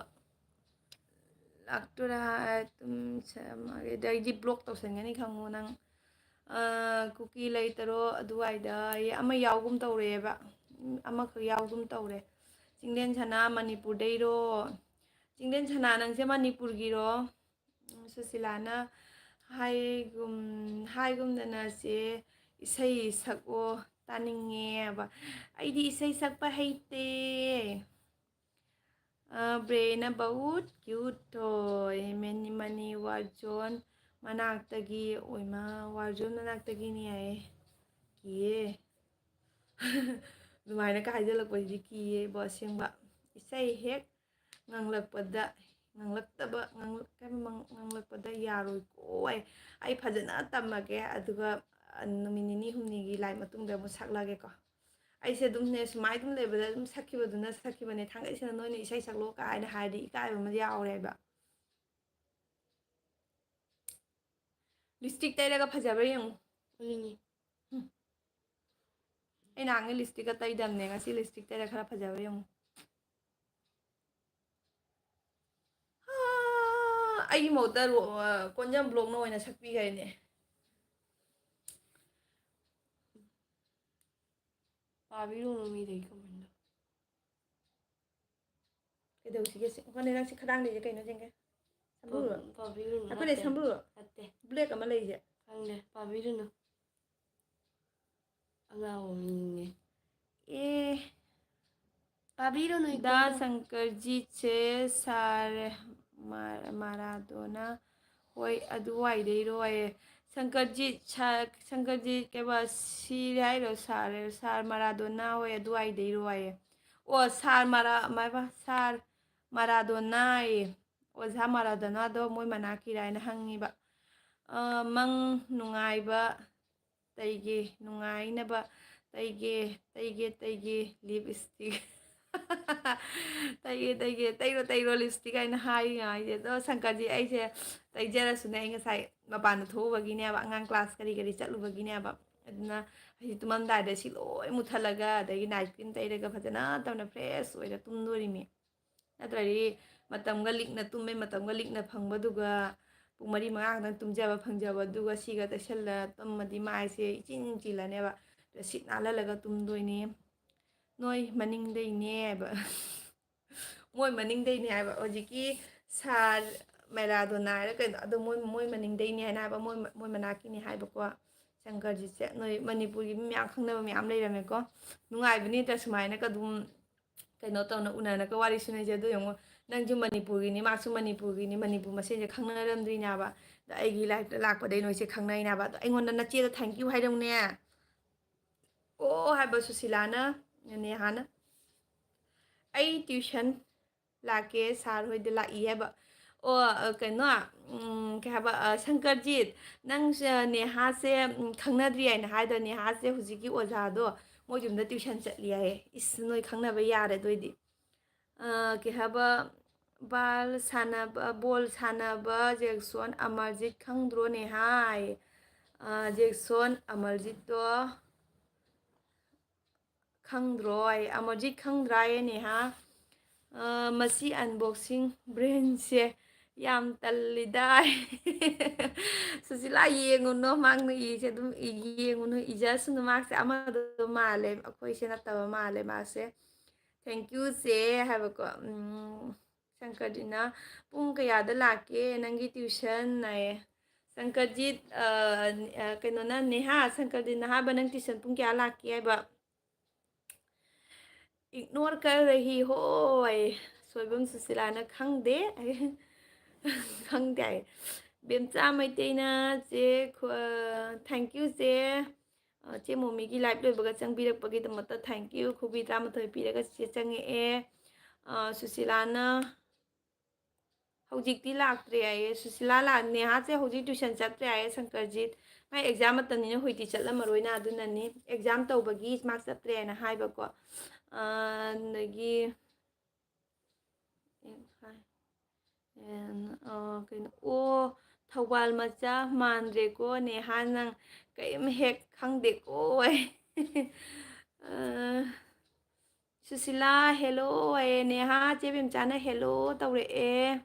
ꯂꯥꯛꯇꯣꯔꯦ ꯍꯥꯏ, ꯑꯗꯨꯝ ꯁꯦꯝꯃꯒꯦ꯫ ꯑꯗꯩꯗꯤ ꯕ꯭ꯂꯣꯛ ꯇꯧꯁꯟꯒꯅꯤ ꯈꯪꯉꯣ ꯅꯪ꯫ ꯑꯥ, ꯀꯨꯀꯤ ꯂꯩꯇꯔꯣ ꯑꯗꯨꯋꯥꯏꯗ? ꯑꯩ ꯑꯃ ꯌꯥꯎꯒꯨꯝ ꯇꯧꯔꯦꯕ꯫ ꯎꯝ, ꯑꯃꯈꯛ ꯌꯥꯎꯒꯨꯝ ꯇꯧꯔꯦ꯫ ꯆꯤꯡꯂꯦꯟ ꯁꯅꯥ ꯃꯅꯤꯄꯨꯔꯗꯩꯔꯣ? ꯆꯤꯡꯂꯦꯟ ꯁꯅꯥ, ꯅꯪꯁꯦ ꯃꯅꯤꯄꯨꯔꯒꯤꯔꯣ? ꯎꯝ, ꯁꯨꯁꯤꯂꯥꯅ ꯍꯥꯏꯒꯨꯝ-, ꯍꯥꯏꯒꯨꯝꯗꯅ ꯆꯦ ꯏꯁꯩ ꯁꯛꯑꯣ, ꯇꯥꯅꯤꯡꯉꯦꯕ꯫ ꯑꯩꯗꯤ ꯏꯁꯩ ꯁꯛꯄ ꯍꯩꯇꯦ꯫ ꯑ, ꯕ꯭ꯔꯦꯅ ꯕꯍꯨꯠ ꯀ꯭ꯌꯨꯠ ꯊꯣꯏ꯫ ꯃꯅꯤ, ꯃꯅꯤ ꯋꯥꯔ ꯖꯣꯟ ꯃꯅꯥꯛꯇꯒꯤ ꯑꯣꯏꯃ, ꯋꯥꯔ ꯖꯣꯟ ꯃꯅꯥꯛꯇꯒꯤꯅꯤ ꯍꯥꯏꯌꯦ꯫ ꯀꯤꯌꯦ꯫ ꯑꯗꯨꯃꯥꯏꯅꯒ ꯍꯥꯏꯖꯜꯂꯛꯄꯁꯤꯗꯤ ꯀꯤꯌꯦꯕ ꯑꯁꯦꯡꯕ꯫ ꯏꯁꯩ ꯍꯦꯛ ꯉꯪꯂꯛꯄꯗ, ꯉꯪꯂꯛꯇꯕ, ꯉꯪꯂꯛ-, ꯀꯩ ꯍꯥꯏꯕ, ꯉꯪ-, ꯉꯪꯂꯛꯄꯗ ꯌꯥꯔꯣꯏꯀꯣ ꯑꯩ꯫ ꯑꯩ ꯐꯖꯅ ꯇꯝꯃꯒꯦ, ꯑꯗꯨꯒ, ꯑ, ꯅꯨꯃꯤꯠ ꯅꯤꯅꯤ ꯍꯨꯝꯅꯤꯒꯤ ꯂꯥꯏ ꯃꯇꯨꯡꯗ ꯑꯃꯨꯛ ꯁꯛꯂꯒꯦꯀꯣ꯫ ꯑꯩꯁꯦ ꯑꯗꯨꯝꯅꯦ, ꯁꯨꯃꯥꯏ ꯑꯗꯨꯝ ꯂꯩꯕꯗ ꯑꯗꯨꯝ ꯁꯛꯈꯤꯕꯗꯨꯅ ꯁꯛꯈꯤꯕꯅꯦ꯫ ꯊꯥꯡꯒꯩꯁꯤꯅ "ꯅꯣꯏꯅ ꯏꯁꯩ ꯁꯛꯂꯣ" ꯀꯥꯏꯅ ꯍꯥꯏꯔꯗꯤ ꯏꯀꯥꯏꯕ ꯑꯃ ꯌꯥꯎꯔꯦꯕ꯫ ꯂꯤꯞꯁꯇꯤꯛ ꯇꯩꯔꯒ ꯐꯖꯕ꯭ꯔꯥ ꯌꯦꯡꯉꯨ꯫ ꯎꯅꯤꯡꯉꯤ꯫ ꯎꯝ꯫ ꯑꯩ ꯅꯍꯥꯟꯒꯩ ꯂꯤꯞꯁꯇꯤꯛꯀ ꯇꯩꯗꯕꯅꯦ, ꯉꯁꯤ ꯂꯤꯞꯁꯇꯤꯛ ꯇꯩꯔ ꯈꯔ ꯐꯖꯕ꯭ꯔꯥ ꯌꯦꯡꯉꯨ꯫ ꯑꯥ, ꯑꯩꯒꯤ ꯃꯍꯨꯠꯇ ꯔꯣ-, ꯑ, ꯀꯣꯟꯖꯝ ꯕ꯭ꯂꯣꯛꯅ ꯑꯣꯏꯅ ꯁꯛꯄꯤꯈ꯭ꯔꯦꯅꯦ꯫ ꯄꯥꯕꯤꯔꯨꯅꯨ ꯃꯤꯗꯒꯤ comment꯫ ꯀꯩꯗꯧꯁꯤꯒꯦ ꯁꯤ? ꯍꯣꯏꯅꯦ, ꯅꯪ ꯁꯤ ꯈꯗꯥꯡꯗꯩꯁꯦ ꯀꯩꯅꯣ ꯌꯦꯡꯒꯦ꯫ ꯁꯝꯕ꯭ꯔꯨꯔꯣ? ꯄꯥ-, ꯄꯥꯕꯤꯔꯨꯅꯨ, ꯑꯩꯈꯣꯏꯅꯦ ꯅꯠꯇꯦ꯫ ꯁꯝꯕ꯭ꯔꯨꯔꯣ? ꯅꯠꯇꯦ꯫ Black ꯑꯃ ꯂꯩꯁꯦ꯫ ꯈꯪꯗꯦ, ꯄꯥꯕꯤꯔꯨꯅꯨ꯫ ꯑꯉꯥꯎꯕ ꯃꯤꯅꯦ꯫ ꯑꯦ꯫ ꯄꯥꯕꯤꯔꯨꯅꯨ, ꯗꯥ ꯏꯕꯨꯡꯉꯣ꯫ ꯁꯪꯀꯔꯖꯤꯠꯁꯦ ꯁꯥꯔ ꯃꯥ-, ꯃꯥꯔꯥꯗꯣꯅꯥ ꯍꯣꯏ ꯑꯗꯨꯋꯥꯏꯗꯩꯔꯣ ꯍꯥꯏꯌꯦ꯫ ꯁꯪꯀꯔꯖꯤꯠ, ꯁꯥꯔ ꯁꯪꯀꯔꯖꯤꯠ ꯀꯩꯕ ꯁꯤꯔꯦ ꯍꯥꯏꯔꯣ? ꯁꯥꯔ, ꯁꯥꯔ ꯃꯥꯔꯥꯗꯣꯅꯥ ꯍꯣꯏ ꯑꯗꯨꯋꯥꯏꯗꯩꯔꯣ ꯍꯥꯏꯌꯦ꯫ ꯑꯣ, ꯁꯥꯔ ꯃꯥꯔꯥ-, ꯃꯥꯏꯕ, ꯁꯥꯔ ꯃꯥꯔꯥꯗꯣꯅꯥꯌꯦ꯫ ꯑꯣꯖꯥ ꯃꯥꯔꯥꯗꯣꯅꯥꯗꯣ ꯃꯣꯏ ꯃꯅꯥꯛꯀꯤꯔꯥ ꯍꯥꯏꯅ ꯍꯪꯉꯤꯕ꯫ ꯑ, ꯃꯪ ꯅꯨꯡꯉꯥꯏꯕ ꯇꯩꯒꯦ, ꯅꯨꯡꯉꯥꯏꯅꯕ ꯇꯩꯒꯦ, ꯇꯩꯒꯦ, ꯇꯩꯒꯦ, ꯂꯤꯞꯁꯇꯤꯛ꯫ "ꯇꯩꯒꯦ, ꯇꯩꯒꯦ, ꯇꯩꯔꯣ, ꯇꯩꯔꯣ ꯂꯤꯞꯁꯇꯤꯛ" ꯍꯥꯏꯅ ꯍꯥꯏꯔꯤ ꯉꯥꯏꯁꯦ꯫ ꯑꯗꯣ ꯁꯪꯀꯔꯖꯤ, ꯑꯩꯁꯦ ꯇꯩꯖꯔꯁꯨꯅꯦ, ꯑꯩ ꯉꯁꯥꯏ ꯃꯄꯥꯟꯗ ꯊꯣꯛꯎꯕꯒꯤꯅꯦꯕ, ꯑꯉꯥꯡ class ꯀꯔꯤ ꯀꯔꯤ ꯆꯠꯂꯨꯕꯒꯤꯅꯦꯕ꯫ ꯑꯗꯨꯅ ꯑꯩꯁꯦ ꯇꯨꯝꯃꯝꯗꯥꯏꯗ ꯁꯤ ꯂꯣꯏ ꯃꯨꯠꯊꯠꯂꯒ, ꯑꯗꯒꯤ night cream ꯇꯩꯔꯒ ꯐꯖꯅ ꯇꯧꯅ fresh ꯑꯣꯏꯔ ꯇꯨꯝꯗꯣꯔꯤꯃꯤ꯫ ꯅꯠꯇ꯭ꯔꯗꯤ ꯃꯇꯝꯒ ꯂꯤꯛꯅ ꯇꯨꯝꯃꯦ, ꯃꯇꯝꯒ ꯂꯤꯛꯅ ꯐꯪꯕꯗꯨꯒ ꯄꯨꯡ ꯃꯔꯤ ꯃꯉꯥ ꯈꯛꯇꯪ ꯇꯨꯝꯖꯕ ꯐꯪꯖꯕ, ꯑꯗꯨꯒ ꯁꯤꯒ ꯇꯩꯁꯜꯂ ꯇꯨꯝꯃꯗꯤ ꯃꯥꯏꯁꯦ ꯏꯆꯤꯟ ꯆꯤꯜꯂꯅꯦꯕ꯫ ꯑꯗ ꯁꯤꯠ ꯅꯥꯜꯍꯜꯂꯒ ꯇꯨꯝꯗꯣꯏꯅꯦ꯫ "ꯅꯣꯏ ꯃꯅꯤꯡꯗꯩꯅꯦ" ꯍꯥꯏꯕ꯫ ꯃꯣꯏ ꯃꯅꯤꯡꯗꯩꯅꯦ ꯍꯥꯏꯕ꯫ ꯍꯧꯖꯤꯛꯀꯤ ꯁꯥꯔ ꯃꯦꯔꯥꯗꯣꯅꯥ ꯍꯥꯏꯔ ꯀꯩꯅꯣ, ꯑꯗꯣ ꯃꯣꯏ, ꯃꯣꯏ ꯃꯅꯤꯡꯗꯩꯅꯦ ꯍꯥꯏꯅ ꯍꯥꯏꯕ, ꯃꯣꯏ, ꯃꯣꯏ ꯃꯅꯥꯛꯀꯤꯅꯦ ꯍꯥꯏꯕꯀꯣ꯫ ꯁꯪꯀꯔꯖꯤꯠꯁꯦ ꯅꯣꯏ ꯃꯅꯤꯄꯨꯔꯒꯤ ꯃꯤ ꯃꯌꯥꯝ ꯈꯪꯅꯕ ꯃꯌꯥꯝ ꯂꯩꯔꯝꯃꯦꯀꯣ꯫ ꯅꯨꯡꯉꯥꯏꯕꯅꯤ ꯁꯨꯃꯥꯏꯅꯒ ꯑꯗꯨꯝ ꯀꯩꯅꯣ ꯇꯧꯅ ꯎꯅꯔꯒ ꯋꯥꯔꯤ ꯁꯨꯅꯩꯁꯦ꯫ ꯑꯗꯨ ꯌꯦꯡꯉꯣ, ꯅꯪꯁꯨ ꯃꯅꯤꯄꯨꯔꯒꯤꯅꯤ, ꯃꯥꯁꯨ ꯃꯅꯤꯄꯨꯔꯒꯤꯅꯤ, ꯃꯅꯤꯄꯨꯔ ꯃꯁꯦꯟꯁꯦ ꯈꯪꯅꯔꯝꯗ꯭ꯔꯤꯅꯦꯕ꯫ ꯑꯗ ꯑꯩꯒꯤ life ꯇ ꯂꯥꯛꯄꯗꯩ ꯅꯣꯏꯁꯦ ꯈꯪꯅꯩꯅꯦꯕ꯫ ꯑꯗꯣ ꯑꯩꯉꯣꯟꯗ ꯅꯆꯦꯗ thank you ꯍꯥꯏꯔꯧꯅꯦ꯫ ꯑꯣ ꯍꯥꯏꯕ ꯁꯨꯁꯤꯂꯥꯅ, ꯅꯦꯍꯥꯅ, "ꯑꯩ tuition ꯂꯥꯛꯀꯦ, sir ꯍꯣꯏꯗ ꯂꯥꯛꯏ" ꯍꯥꯏꯕ꯫ ꯑꯣ, ꯑ, ꯀꯩꯅꯣ, ꯎꯝ, ꯀꯩ ꯍꯥꯏꯕ, ꯑ, ꯁꯪꯀꯔꯖꯤꯠ, ꯅꯪ ꯁ-, ꯅꯦꯍꯥꯁꯦ, ꯎꯝ, ꯈꯪꯅꯗ꯭ꯔꯤ ꯍꯥꯏꯅ ꯍꯥꯏꯗꯣ, ꯅꯦꯍꯥꯁꯦ ꯍꯧꯖꯤꯛꯀꯤ ꯑꯣꯖꯥꯗꯣ ꯃꯣꯏ ꯌꯨꯝꯗ tuition ꯆꯠꯂꯤ ꯍꯥꯏꯌꯦ꯫ ꯏꯁ, ꯅꯣꯏ ꯈꯪꯅꯕ ꯌꯥꯔꯦ ꯑꯗꯨ ꯑꯣꯏꯗꯤ꯫ ꯑ, ꯀꯩ ꯍꯥꯏꯕ, ꯕꯥꯜ ꯁꯥꯟꯅꯕ, ꯕꯣꯜ ꯁꯥꯟꯅꯕ ꯖꯦꯛꯁꯣꯟ ꯑꯃꯔꯖꯤꯠ ꯈꯪꯗ꯭ꯔꯣ ꯅꯦꯍꯥ? ꯑ, ꯖꯦꯛꯁꯣꯟ ꯑꯃꯔꯖꯤꯠꯇꯣ ꯈꯪꯗ꯭ꯔꯣ? ꯑꯩ ꯑꯃꯔꯖꯤꯠ ꯈꯪꯗ꯭ꯔꯥ ꯑꯦ ꯅꯦꯍꯥ? ꯑ, ꯃꯁꯤ unboxing brainꯁꯦ ꯌꯥꯝ ꯇꯜꯂꯤꯗ꯫ ꯁꯨꯁꯤꯂꯥ ꯌꯦꯡꯉꯨꯅꯣ, ꯃꯥꯡꯅ ꯏꯁꯦ ꯑꯗꯨꯝ ꯏ-, ꯌꯦꯡꯉꯨꯅꯨ, ꯏꯖꯁꯅꯨ꯫ ꯃꯥꯁꯦ ꯑꯃꯗꯣ ꯃꯥꯜꯂꯦ, ꯑꯩꯈꯣꯏꯁꯦ ꯅꯠꯇꯕ ꯃꯥꯜꯂꯦ ꯃꯥꯁꯦ꯫ Thank you ꯆꯦ ꯍꯥꯏꯕꯀꯣ꯫ ꯎꯝ, ꯁꯪꯀꯔꯖꯤꯠꯅ, "ꯄꯨꯡ ꯀꯌꯥꯗ ꯂꯥꯛꯀꯦ ꯅꯪꯒꯤ tuition?" ꯍꯥꯏꯌꯦ꯫ ꯁꯪꯀꯔꯖꯤꯠ, ꯑ, ꯑ, ꯀꯩꯅꯣꯅ, "ꯅꯦꯍꯥ, ꯁꯪꯀꯔꯖꯤꯠꯅ ꯍꯥꯏꯕ ꯅꯪ tuition ꯄꯨꯡ ꯀꯌꯥ ꯂꯥꯛꯀꯦ ꯍꯥꯏꯕ?" "Ignore ꯀꯔ ꯔꯍꯤ ꯍꯣ" ꯍꯥꯏꯌꯦ꯫ ꯁꯣꯏꯕꯝ ꯁꯨꯁꯤꯂꯥꯅ, "ꯈꯪꯗꯦ" ꯍꯥꯏꯌꯦ꯫ "ꯈꯪꯗꯦ" ꯍꯥꯏꯌꯦ꯫ ꯕꯦꯝꯆꯥ ꯃꯩꯇꯩꯅ, "ꯆꯦ ꯈꯨ-, thank you ꯆꯦ꯫ ꯑ, ꯆꯦ ꯃꯣꯃꯤꯒꯤ live ꯂꯣꯏꯕꯒ ꯆꯪꯕꯤꯔꯛꯄꯒꯤꯗꯃꯛꯇ thank you꯫ ꯈꯨꯕꯤ ꯇꯔꯥꯃꯥꯊꯣꯏ ꯄꯤꯔꯒ ꯆꯦ ꯆꯪꯉꯛꯑꯦ"꯫ ꯑ, ꯁꯨꯁꯤꯂꯥꯅ, "ꯍꯧꯖꯤꯛꯇꯤ ꯂꯥꯛꯇ꯭ꯔꯦ" ꯍꯥꯏꯌꯦ꯫ ꯁꯨꯁꯤꯂꯥ ꯂꯥꯛ-, ꯅꯦꯍꯥꯁꯦ ꯍꯧꯖꯤꯛ tuition ꯆꯠꯇ꯭ꯔꯦ ꯍꯥꯏꯌꯦ ꯁꯪꯀꯔꯖꯤꯠ꯫ ꯃꯥꯏ exam ꯃꯇꯝꯅꯤꯅ ꯍꯨꯏꯇꯤ ꯆꯠꯂꯝꯃꯔꯣꯏꯅ, ꯑꯗꯨꯅꯅꯤ꯫ Exam ꯇꯧꯕꯒꯤ ꯃꯥ ꯆꯠꯇ꯭ꯔꯦꯅ ꯍꯥꯏꯕꯀꯣ꯫ ꯑ, ꯑꯗꯒꯤ, ꯑ, ꯀꯩꯅꯣ, ꯑꯣ, ꯊꯧꯕꯥꯜ ꯃꯆꯥ ꯃꯥꯟꯗ꯭ꯔꯦꯀꯣ ꯅꯦꯍꯥ, ꯅꯪ ꯀꯔꯤꯝ ꯍꯦꯛ ꯈꯪꯗꯦꯀꯣ꯫ ꯑ, ꯁꯨꯁꯤꯂꯥ, hello ꯍꯥꯏꯌꯦ꯫ ꯅꯦꯍꯥ, ꯆꯦ ꯕꯦꯝꯆꯥꯅ hello ꯇꯧꯔꯛꯑꯦ꯫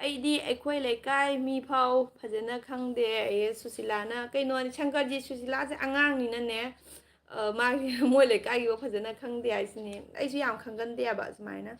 ꯑꯩꯗꯤ ꯑꯩꯈꯣꯏ ꯂꯩꯀꯥꯏ ꯃꯤ ꯐꯥꯎ ꯐꯖꯅ ꯈꯪꯗꯦ꯫ ꯑꯦ, ꯁꯨꯁꯤꯂꯥꯅ, ꯀꯩꯅꯣꯅꯤ, ꯁꯪꯀꯔꯖꯤꯠ, ꯁꯨꯁꯤꯂꯥꯁꯦ ꯑꯉꯥꯡꯅꯤꯅꯅꯦ, ꯑ, ꯃꯥꯒꯤ ꯃꯣꯏ ꯂꯩꯀꯥꯏꯒꯤꯕꯨ ꯐꯖꯅ ꯈꯪꯗꯦ ꯍꯥꯏꯁꯤꯅꯦ꯫ ꯑꯩꯁꯨ ꯌꯥꯝ ꯈꯪꯒꯟꯗꯦꯕ ꯁꯨꯃꯥꯏꯅ꯫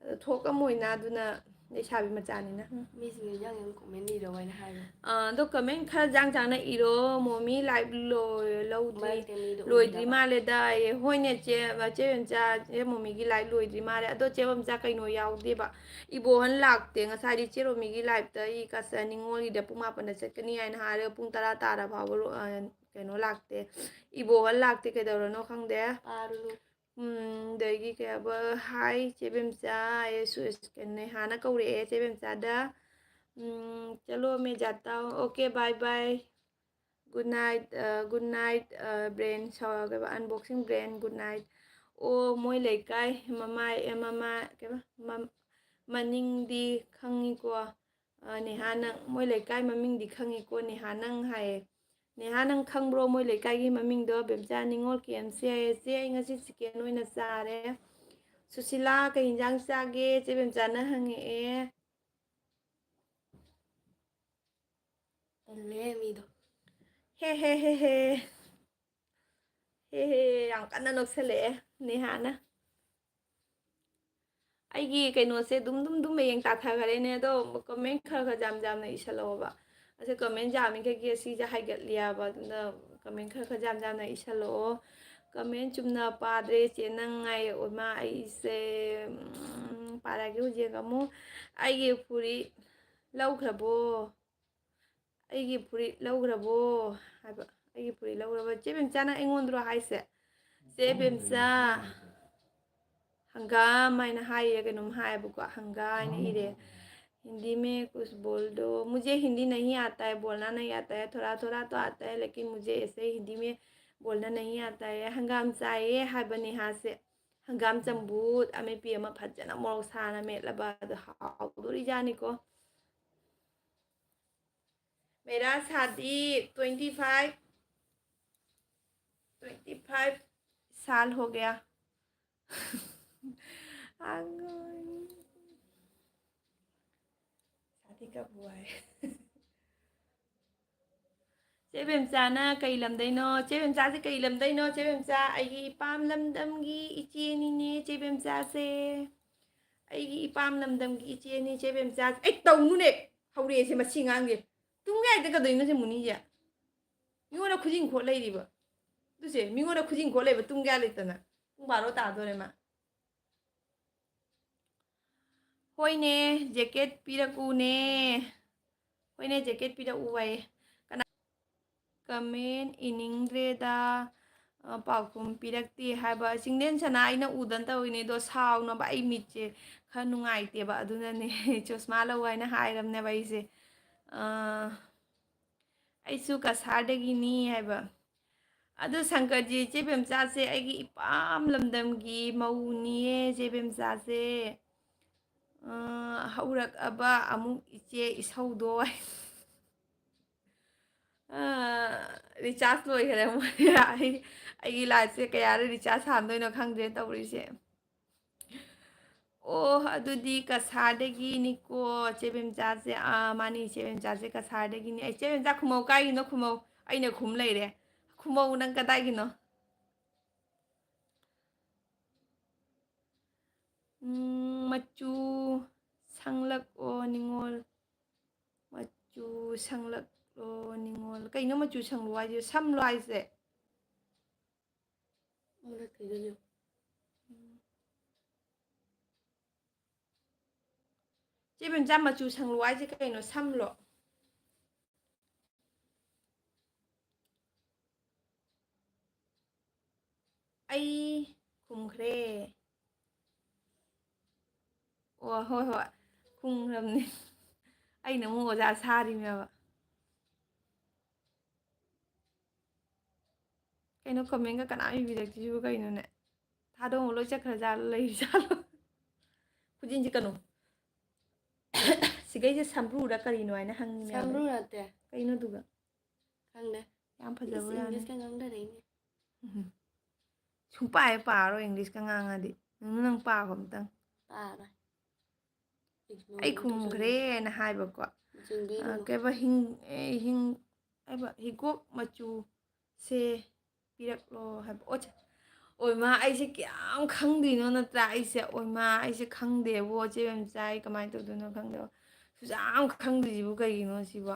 ꯑꯗ ꯊꯣꯛꯑꯝꯃꯣꯏꯅ, ꯑꯗꯨꯅ ꯂꯩꯁꯥꯕꯤ ꯃꯆꯥꯅꯤꯅ꯫ ꯎꯝ꯫ ꯃꯤꯁꯤꯡꯅ ꯌꯥꯡ ꯌꯥꯡ ꯀꯣꯃꯦꯟ ꯏꯔꯣ ꯍꯥꯏꯅ ꯍꯥꯏꯕ꯫ ꯑꯥ, ꯑꯗꯣ ꯀꯃꯦꯟ ꯈꯔ ꯌꯥꯡ ꯆꯥꯡꯅ ꯏꯔꯣ꯫ ꯃꯣꯃꯤ ꯂꯥꯏꯚ ꯂꯣꯏ- ꯂꯧꯗ꯭ꯔꯤ ꯃꯔꯛꯇ ꯃꯤꯗꯣ ꯂꯣꯏꯗ꯭ꯔꯤ ꯎꯗꯕ꯫ ꯃꯥꯜꯂꯦꯗ ꯑꯦ꯫ ꯍꯣꯏꯅꯦ ꯆꯦ, ꯆꯦ ꯕꯦꯝꯆꯥ, ꯆꯦ ꯃꯣꯃꯤꯒꯤ ꯂꯥꯏꯚ ꯂꯣꯏꯗ꯭ꯔꯤ ꯃꯥꯜꯂꯦ꯫ ꯑꯗꯣ ꯆꯦ ꯕꯦꯝꯆꯥ ꯀꯩꯅꯣ ꯌꯥꯎꯗꯦꯕ, ꯏꯕꯣꯍꯟ ꯂꯥꯛꯇꯦ꯫ ꯉꯁꯥꯏꯗꯤ ꯆꯦ ꯔꯣꯃꯤꯒꯤ ꯂꯥꯏꯚꯇ ꯑꯩ ꯀꯁ ꯅꯤꯉꯣꯜꯒꯤꯗ ꯄꯨꯡ ꯃꯥꯄꯟꯗ ꯆꯠꯀꯅꯤ ꯍꯥꯏꯅ ꯍꯥꯏꯔꯒ ꯄꯨꯡ ꯇꯔꯥ ꯇꯥꯔ ꯐꯥꯎꯕ ꯔꯣ- ꯑ, ꯀꯩꯅꯣ ꯂꯥꯛꯇꯦ꯫ ꯏꯕꯣꯍꯟ ꯂꯥꯛꯇꯦ, ꯀꯩꯗꯧꯔꯅꯣ ꯈꯪꯗꯦ꯫ ꯄꯥꯔꯨꯅꯨ꯫ ꯎꯝ, ꯑꯗꯒꯤ ꯀꯩ ꯍꯥꯏꯕ, ꯍꯥꯏ ꯆꯦ ꯕꯦꯝꯆꯥ, ꯑꯦ, ꯁꯨ-, ꯑꯦꯁ-, ꯅꯦꯍꯥꯅ ꯀꯧꯔꯛꯑꯦ ꯆꯦ ꯕꯦꯝꯆꯥꯗ꯫ ꯎꯝ, ꯆꯂꯣ ꯃꯦ ꯖꯥꯇꯥ ꯍꯨ, okay, bye bye. Good night, ꯑ, good night, ꯑ, ꯕ꯭ꯔꯦꯟ, ꯁꯥꯎꯔꯒꯦꯕ, unboxing ꯕ꯭ꯔꯦꯟ, good night꯫ ꯑꯣ, ꯃꯣꯏ ꯂꯩꯀꯥꯏ ꯃꯃꯥꯏ, ꯑꯦ, ꯃꯃꯥ, ꯀꯩꯕ, ꯃꯝ-, ꯃꯅꯤꯡꯗꯤ ꯈꯪꯉꯤꯀꯣ꯫ ꯑ, ꯅꯦꯍꯥ ꯅꯪ, ꯃꯣꯏ ꯂꯩꯀꯥꯏ ꯃꯃꯤꯡꯗꯤ ꯈꯪꯉꯤꯀꯣ, ꯅꯦꯍꯥ ꯅꯪ ꯍꯥꯏꯌꯦ꯫ ꯅꯦꯍꯥ ꯅꯪ ꯈꯪꯕ꯭ꯔꯣ ꯃꯣꯏ ꯂꯩꯀꯥꯏꯒꯤ ꯃꯃꯤꯡꯗꯣ? ꯕꯦꯝꯆꯥ ꯅꯤꯉꯣꯜ ꯀꯦ ꯑꯦꯝ ꯁꯤ ꯍꯥꯏꯌꯦ꯫ ꯆꯦ, ꯑꯩ ꯉꯁꯤ ꯆꯤꯀꯦꯟ ꯑꯣꯏꯅ ꯆꯥꯔꯦ꯫ ꯁꯨꯁꯤꯂꯥ, ꯀꯩ ꯌꯦꯟꯖꯥꯡ ꯆꯥꯒꯦ? ꯆꯦ ꯕꯦꯝꯆꯥꯅ ꯍꯪꯉꯛꯑꯦ꯫ ꯇꯜꯂꯦ ꯃꯤꯗꯣ꯫ ꯍꯦ ꯍꯦ ꯍꯦ ꯍꯦ꯫ ꯍꯦ ꯍꯦ, ꯌꯥꯝ ꯀꯟꯅ ꯅꯣꯛꯁꯜꯂꯛꯑꯦ ꯅꯦꯍꯥꯅ꯫ ꯑꯩꯒꯤ ꯀꯩꯅꯣꯁꯦ ꯑꯗꯨꯝ, ꯑꯗꯨꯝ, ꯑꯗꯨꯝ ꯃꯌꯦꯡ ꯇꯥꯊꯈꯔꯦꯅꯦ꯫ ꯑꯗꯣ ꯀꯃꯦꯟ ꯈꯔ ꯈꯔ ꯌꯥꯝ ꯌꯥꯝꯅ ꯏꯁꯜꯂꯛꯑꯣꯕ꯫ ꯑꯁꯤ ꯀꯃꯦꯟ ꯌꯥꯝꯃꯤꯈꯩꯒꯤ ꯑꯁꯤꯁꯦ ꯍꯥꯏꯒꯠꯂꯤꯑꯕ꯫ ꯑꯗꯨꯅ ꯀꯃꯦꯟ ꯈꯔ ꯈꯔ ꯌꯥꯝ ꯌꯥꯝꯅ ꯏꯁꯜꯂꯛꯑꯣ꯫ ꯀꯃꯦꯟ ꯆꯨꯝꯅ ꯄꯥꯗ꯭ꯔꯦ ꯆꯦ ꯅꯪ꯫ ꯉꯥꯏ, ꯑꯣꯏꯃꯥ, ꯑꯩꯁꯦ, ꯎꯝ, ꯄꯥꯔꯛꯑꯒꯦ ꯍꯧꯖꯤꯛ ꯑꯃꯨꯛ꯫ "ꯑꯩꯒꯤ ꯐꯨꯔꯤꯠ ꯂꯧꯈ꯭ꯔꯕꯣ? ꯑꯩꯒꯤ ꯐꯨꯔꯤꯠ ꯂꯧꯈ꯭ꯔꯕꯣ?" ꯍꯥꯏꯕ꯫ "ꯑꯩꯒꯤ ꯐꯨꯔꯤꯠ ꯂꯧꯈ꯭ꯔꯕꯣ?" ꯆꯦ ꯕꯦꯝꯆꯥ, ꯅꯪ ꯑꯩꯉꯣꯟꯗꯔꯣ ꯍꯥꯏꯁꯦ? ꯆꯦ ꯕꯦꯝꯆꯥ, ꯍꯪꯒꯥꯝ ꯍꯥꯏꯅ ꯍꯥꯏꯌꯦ, ꯀꯩꯅꯣꯝ ꯍꯥꯏꯌꯦꯕꯀꯣ, ꯍꯪꯒꯥ ꯍꯥꯏꯅ ꯏꯔꯦ꯫ "हिंदी में कुछ बोल दो।" मुझे हिंदी नहीं आता है, बोलना नहीं आता है, थोड़ा थोड़ा तो आता है, लेकिन मुझे ऐसे हिंदी में बोलना नहीं आता है꯫ ꯍꯪꯒꯥꯝ ꯆꯥꯏꯌꯦ ꯍꯥꯏꯕ ꯅꯦꯍꯥꯁꯦ꯫ ꯍꯪꯒꯥꯝ ꯆꯝꯐꯨꯠ ꯑꯃꯦꯠꯄꯤ ꯑꯃ ꯐꯖꯅ ꯃꯣꯔꯣꯛ ꯁꯥꯅ ꯃꯦꯠꯂꯕ ꯑꯗꯨ ꯍꯥꯎꯗꯣꯔꯤꯖꯥꯠꯅꯤꯀꯣ꯫ मेरा शादी ट्वेंटी फ़ाइव, ट्वेंटी फ़ाइव साल हो गया। शादी कब हुआ है? ꯆꯦ ꯕꯦꯝꯆꯥꯅ ꯀꯩ ꯂꯝꯗꯩꯅꯣ? ꯆꯦ ꯕꯦꯝꯆꯥꯁꯦ ꯀꯩ ꯂꯝꯗꯩꯅꯣ? ꯆꯦ ꯕꯦꯝꯆꯥ, ꯑꯩꯒꯤ ꯏꯄꯥꯝ ꯂꯝꯗꯝꯒꯤ ꯏꯆꯦꯅꯤꯅꯦ ꯆꯦ ꯕꯦꯝꯆꯥꯁꯦ꯫ ꯑꯩꯒꯤ ꯏꯄꯥꯝ ꯂꯝꯗꯝꯒꯤ ꯏꯆꯦꯅꯤ ꯏꯆꯦ ꯕꯦꯝꯆꯥ꯫ ꯑꯩ ꯇꯧꯅꯨꯅꯦ꯫ ꯍꯧꯔꯛꯑꯦꯁꯦ ꯃꯁꯤ ꯉꯥꯡꯁꯦ꯫ ꯇꯨꯝꯒꯦ ꯍꯥꯏꯗ ꯀꯩꯗꯧꯅꯣ ꯁꯤ ꯃꯨꯅꯤꯁꯦ? ꯃꯤꯉꯣꯟꯗ ꯈꯨꯖꯤꯡ ꯈꯣꯠ ꯂꯩꯔꯤꯕ꯫ ꯑꯗꯨꯁꯦ ꯃꯤꯉꯣꯟꯗ ꯈꯨꯖꯤꯡ ꯈꯣꯠ ꯂꯩꯕ, ꯇꯨꯝꯒꯦ ꯂꯩꯇꯅ꯫ ꯄꯨꯡ ꯕꯥꯔꯣ ꯇꯥꯗꯣꯔꯦ ꯃꯥ꯫ ꯍꯣꯏꯅꯦ, ꯖꯦꯀꯦꯠ ꯄꯤꯔꯛꯎꯅꯦ꯫ ꯍꯣꯏꯅꯦ, ꯖꯦꯀꯦꯠ ꯄꯤꯔꯛꯎ ꯍꯥꯏꯌꯦ꯫ ꯀꯅꯥ? ꯀꯃꯦꯟ ꯏꯅꯤꯡꯗ꯭ꯔꯦꯗ꯫ ꯑ, ꯄꯥꯎꯈꯨꯝ ꯄꯤꯔꯛꯇꯦ ꯍꯥꯏꯕ꯫ ꯆꯤꯡꯂꯦꯟ ꯁꯅꯥ ꯑꯩꯅ ꯎꯗꯅ ꯇꯧꯔꯤꯅꯦ ꯑꯗꯣ, ꯁꯥꯎꯅꯕ꯫ ꯑꯩ ꯃꯤꯠꯁꯦ ꯈꯔ ꯅꯨꯡꯉꯥꯏꯇꯦꯕ, ꯑꯗꯨꯅꯅꯦ꯫ ꯆꯣꯁꯃꯥ ꯂꯧ ꯍꯥꯏꯅ ꯍꯥꯏꯔꯕꯅꯦꯕ ꯑꯩꯁꯦ꯫ ꯑ, ꯑꯩꯁꯨ ꯀꯁꯥꯔꯗꯒꯤꯅꯤ ꯍꯥꯏꯕ꯫ ꯑꯗꯨ ꯁꯪꯀꯔꯖꯤ, ꯏꯆꯦ ꯕꯦꯝꯆꯥꯁꯦ ꯑꯩꯒꯤ ꯏꯄꯥꯝ ꯂꯝꯗꯝꯒꯤ ꯃꯧꯅꯤꯌꯦ, ꯏꯆꯦ ꯕꯦꯝꯆꯥꯁꯦ꯫ ꯑ, ꯍꯧꯔꯛꯑꯕ ꯑꯃꯨꯛ ꯏꯆꯦ ꯏꯁꯧꯗꯣ꯫ ꯑ, ꯔꯤꯆꯥꯔꯖ ꯂꯣꯏꯈꯔꯦ ꯃꯣꯏ꯫ ꯑꯩ, ꯑꯩꯒꯤ ꯂꯥꯏꯐꯁꯦ ꯀꯌꯥꯗ ꯔꯤꯆꯥꯔꯖ ꯍꯥꯟꯗꯣꯏꯅꯣ ꯈꯪꯗ꯭ꯔꯦ ꯇꯧꯔꯤꯁꯦ꯫ ꯑꯣ, ꯑꯗꯨꯗꯤ ꯀꯁꯥꯔꯗꯒꯤꯅꯤꯀꯣ ꯆꯦ ꯕꯦꯝꯆꯥꯁꯦ꯫ ꯑꯥ, ꯃꯥꯅꯤ, ꯆꯦ ꯕꯦꯝꯆꯥꯁꯦ ꯀꯁꯥꯔꯗꯒꯤꯅꯤ꯫ ꯑꯩ, ꯆꯦ ꯕꯦꯝꯆꯥ, ꯈꯨꯃꯧ ꯀꯥꯏꯒꯤꯅꯣ? ꯈꯨꯃꯧ꯫ ꯑꯩꯅ ꯈꯨꯝ ꯂꯩꯔꯦ꯫ ꯈꯨꯃꯧ, ꯅꯪ ꯀꯗꯥꯏꯒꯤꯅꯣ? ꯎꯝ, ꯃꯆꯨ ꯁꯪꯂꯛꯑꯣ ꯅꯤꯉꯣꯜ꯫ ꯃꯆꯨ ꯁꯪꯂꯛꯂꯣ ꯅꯤꯉꯣꯜ꯫ ꯀꯩꯅꯣ ꯃꯆꯨ ꯁꯪꯂꯣ ꯍꯥꯏꯁꯦ? ꯁꯝꯂꯣ ꯍꯥꯏꯁꯦ? ꯃꯔꯛ ꯀꯩꯗꯅꯣ? ꯆꯦ ꯕꯦꯝꯆꯥ, ꯃꯆꯨ ꯁꯪꯂꯣ ꯍꯥꯏꯁꯦ ꯀꯩꯅꯣ? ꯁꯝꯂꯣ? ꯑꯩ ꯈꯨꯝꯈ꯭ꯔꯦ꯫ ꯑꯣ, ꯍꯣꯏ, ꯍꯣꯏ, ꯈꯨꯝꯈ꯭ꯔꯕꯅꯦ꯫ ꯑꯩꯅ ꯑꯃꯨꯛ ꯑꯣꯖꯥ ꯁꯥꯔꯤꯅꯦꯕ꯫ ꯀꯩꯅꯣ, ꯀꯃꯦꯟꯒ ꯀꯅꯥꯝ ꯏꯕꯤꯔꯛꯇ꯭ꯔꯤꯁꯤꯕꯨ ꯀꯩꯅꯣꯅꯦ? ꯊꯥꯗꯣꯛꯑꯝꯃ ꯂꯣꯏ ꯆꯠꯈ꯭ꯔꯖꯥꯠꯂꯣ, ꯂꯩꯔꯤꯖꯥꯠꯂꯣ? ꯈꯨꯖꯤꯟꯁꯤ ꯀꯩꯅꯣ? ꯁꯤꯒꯩꯁꯦ ꯁꯝꯕ꯭ꯔꯨꯔ ꯀꯔꯤꯅꯣ ꯍꯥꯏꯅ ꯍꯪꯉꯤꯅꯦ꯫ ꯁꯝꯕ꯭ꯔꯨ ꯅꯠꯇꯦ꯫ ꯀꯩꯅꯣ ꯑꯗꯨꯒ? ꯈꯪꯗꯦ꯫ ꯌꯥꯝ ꯐꯖꯕ ꯏꯁ, ꯌꯥꯅꯤ꯫ ꯏꯪꯂꯤꯁꯀ ꯉꯥꯡꯅꯔꯛꯏꯅꯦ꯫ ꯎꯝ꯫ ꯁꯨꯡꯄꯥ ꯍꯦꯛ ꯄꯥꯔꯣꯏ ꯏꯪꯂꯤꯁꯀ ꯉꯥꯡꯉꯗꯤ꯫ ꯅꯪ, ꯅꯪ ꯄꯥꯈꯣ ꯑꯝꯇꯪ꯫ ꯄꯥꯔꯣꯏ꯫ Ignore ꯑꯩ ꯑꯗꯨꯝ ꯇꯧꯖꯔꯣ꯫ ꯈꯨꯝꯈ꯭ꯔꯦꯅ ꯍꯥꯏꯕꯀꯣ꯫ ꯆꯤꯡꯕꯤꯔꯨꯅꯨ꯫ ꯑ, ꯀꯩꯕ ꯍꯤꯡ-, ꯑꯦ, ꯍꯤꯡ-, ꯍꯥꯏꯕ ꯍꯤꯒꯣꯛ ꯃꯆꯨꯁꯦ ꯄꯤꯔꯛꯂꯣ ꯍꯥꯏꯕ꯫ ꯑꯣ, ꯆꯦ-, ꯑꯣꯏꯃꯥ, ꯑꯩꯁꯦ ꯀꯌꯥꯝ ꯈꯪꯗꯣꯏꯅꯣ ꯅꯠꯇ꯭ꯔꯥ? ꯑꯩꯁꯦ, ꯑꯣꯏꯃꯥ, ꯑꯩꯁꯦ ꯈꯪꯗꯦꯕꯣ, ꯆꯦ ꯃꯦꯝꯆꯥ, ꯑꯩ ꯀꯃꯥꯏꯅ ꯇꯧꯗꯣꯏꯅꯣ ꯈꯪꯗꯦꯕ꯫ ꯁꯨꯛꯌꯥꯝ ꯈꯪꯗ꯭ꯔꯤꯁꯤꯕꯨ ꯀꯩꯒꯤꯅꯣ ꯁꯤꯕꯣ?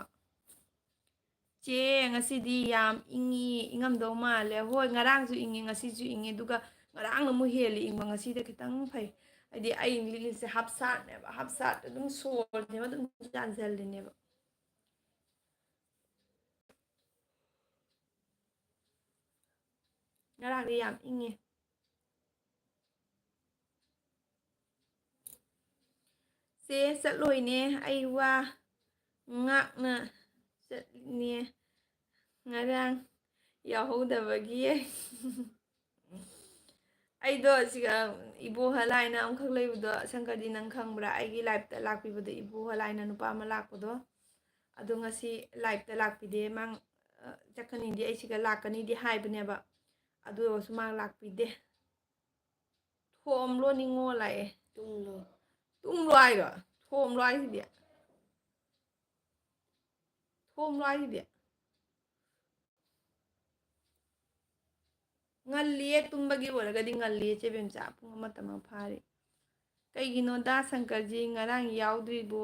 ꯆꯦ, ꯉꯁꯤꯗꯤ ꯌꯥꯝ ꯏꯪꯉꯤ, ꯏꯪꯉꯝꯗꯧ ꯃꯥꯜꯂꯦ꯫ ꯍꯣꯏ, ꯉꯔꯥꯡꯁꯨ ꯏꯪꯉꯤ, ꯉꯁꯤꯁꯨ ꯏꯪꯉꯤ, ꯑꯗꯨꯒ ꯉꯔꯥꯡꯅ ꯑꯃꯨꯛ ꯍꯦꯜꯂꯤ ꯏꯪꯕ, ꯉꯁꯤꯗ ꯈꯤꯇꯪ ꯐꯩ꯫ ꯍꯥꯏꯗꯤ ꯑꯩ ꯂꯤꯠꯂꯤꯁꯦ half shirt ꯅꯦꯕ, half shirt ꯑꯗꯨꯝ ꯁꯣꯔꯁꯦ ꯑꯗꯨꯝ ꯆꯥꯟꯁꯤꯜꯂꯤꯅꯦꯕ꯫ ꯉꯔꯥꯡꯗꯤ ꯌꯥꯝ ꯏꯪꯉꯦ꯫ ꯆꯦ, ꯆꯠꯂꯣꯏꯅꯦ, ꯑꯩ ꯋꯥ ꯉꯥꯛꯅ ꯆꯠꯂꯤꯅꯦ, ꯉꯔꯥꯡ ꯌꯥꯎꯍꯧꯗꯕꯒꯤ꯫ ꯑꯩꯗꯣ ꯁꯤꯒ ꯏꯕꯣꯍꯜ ꯍꯥꯏꯅ ꯑꯃꯈꯛ ꯂꯩꯕꯗꯣ, ꯁꯪꯀꯔꯗꯤ ꯅꯪ ꯈꯪꯕ꯭ꯔꯥ? ꯑꯩꯒꯤ live ꯇ ꯂꯥꯛꯄꯤꯕꯗꯣ, ꯏꯕꯣꯍꯜ ꯍꯥꯏꯅ ꯅꯨꯄꯥ ꯑꯃ ꯂꯥꯛꯄꯗꯣ, ꯑꯗꯣ ꯉꯁꯤ live ꯇ ꯂꯥꯛꯄꯤꯗꯦ꯫ ꯃꯥ, ꯑ, ꯆꯠꯀꯅꯤꯗꯤ, ꯑꯩ ꯁꯤꯒ ꯂꯥꯛꯀꯅꯤꯗꯤ ꯍꯥꯏꯕꯅꯦꯕ, ꯑꯗꯨ ꯑꯣꯏꯔꯁꯨ ꯃꯥ ꯂꯥꯛꯄꯤꯗꯦ꯫ ꯊꯣꯝꯂꯣ ꯅꯤꯡꯉꯣ ꯂꯥꯛꯑꯦ꯫ ꯇꯨꯝꯂꯣ꯫ ꯇꯨꯝꯂꯣ ꯍꯥꯏꯔꯣ? ꯊꯣꯝꯂꯣ ꯍꯥꯏꯁꯤꯗꯤ꯫ ꯊꯣꯝꯂꯣ ꯍꯥꯏꯁꯤꯗꯤ꯫ ꯉꯜꯂꯤꯌꯦ, ꯇꯨꯝꯕꯒꯤ ꯑꯣꯏꯔꯒꯗꯤ ꯉꯜꯂꯤꯌꯦ, ꯆꯦ ꯕꯦꯝꯆꯥ, ꯄꯨꯡ ꯑꯃ ꯇꯃ ꯐꯥꯔꯦ꯫ ꯀꯩꯒꯤꯅꯣꯗ ꯁꯪꯀꯔꯖꯤ ꯉꯔꯥꯡ ꯌꯥꯎꯗ꯭ꯔꯤꯕꯣ?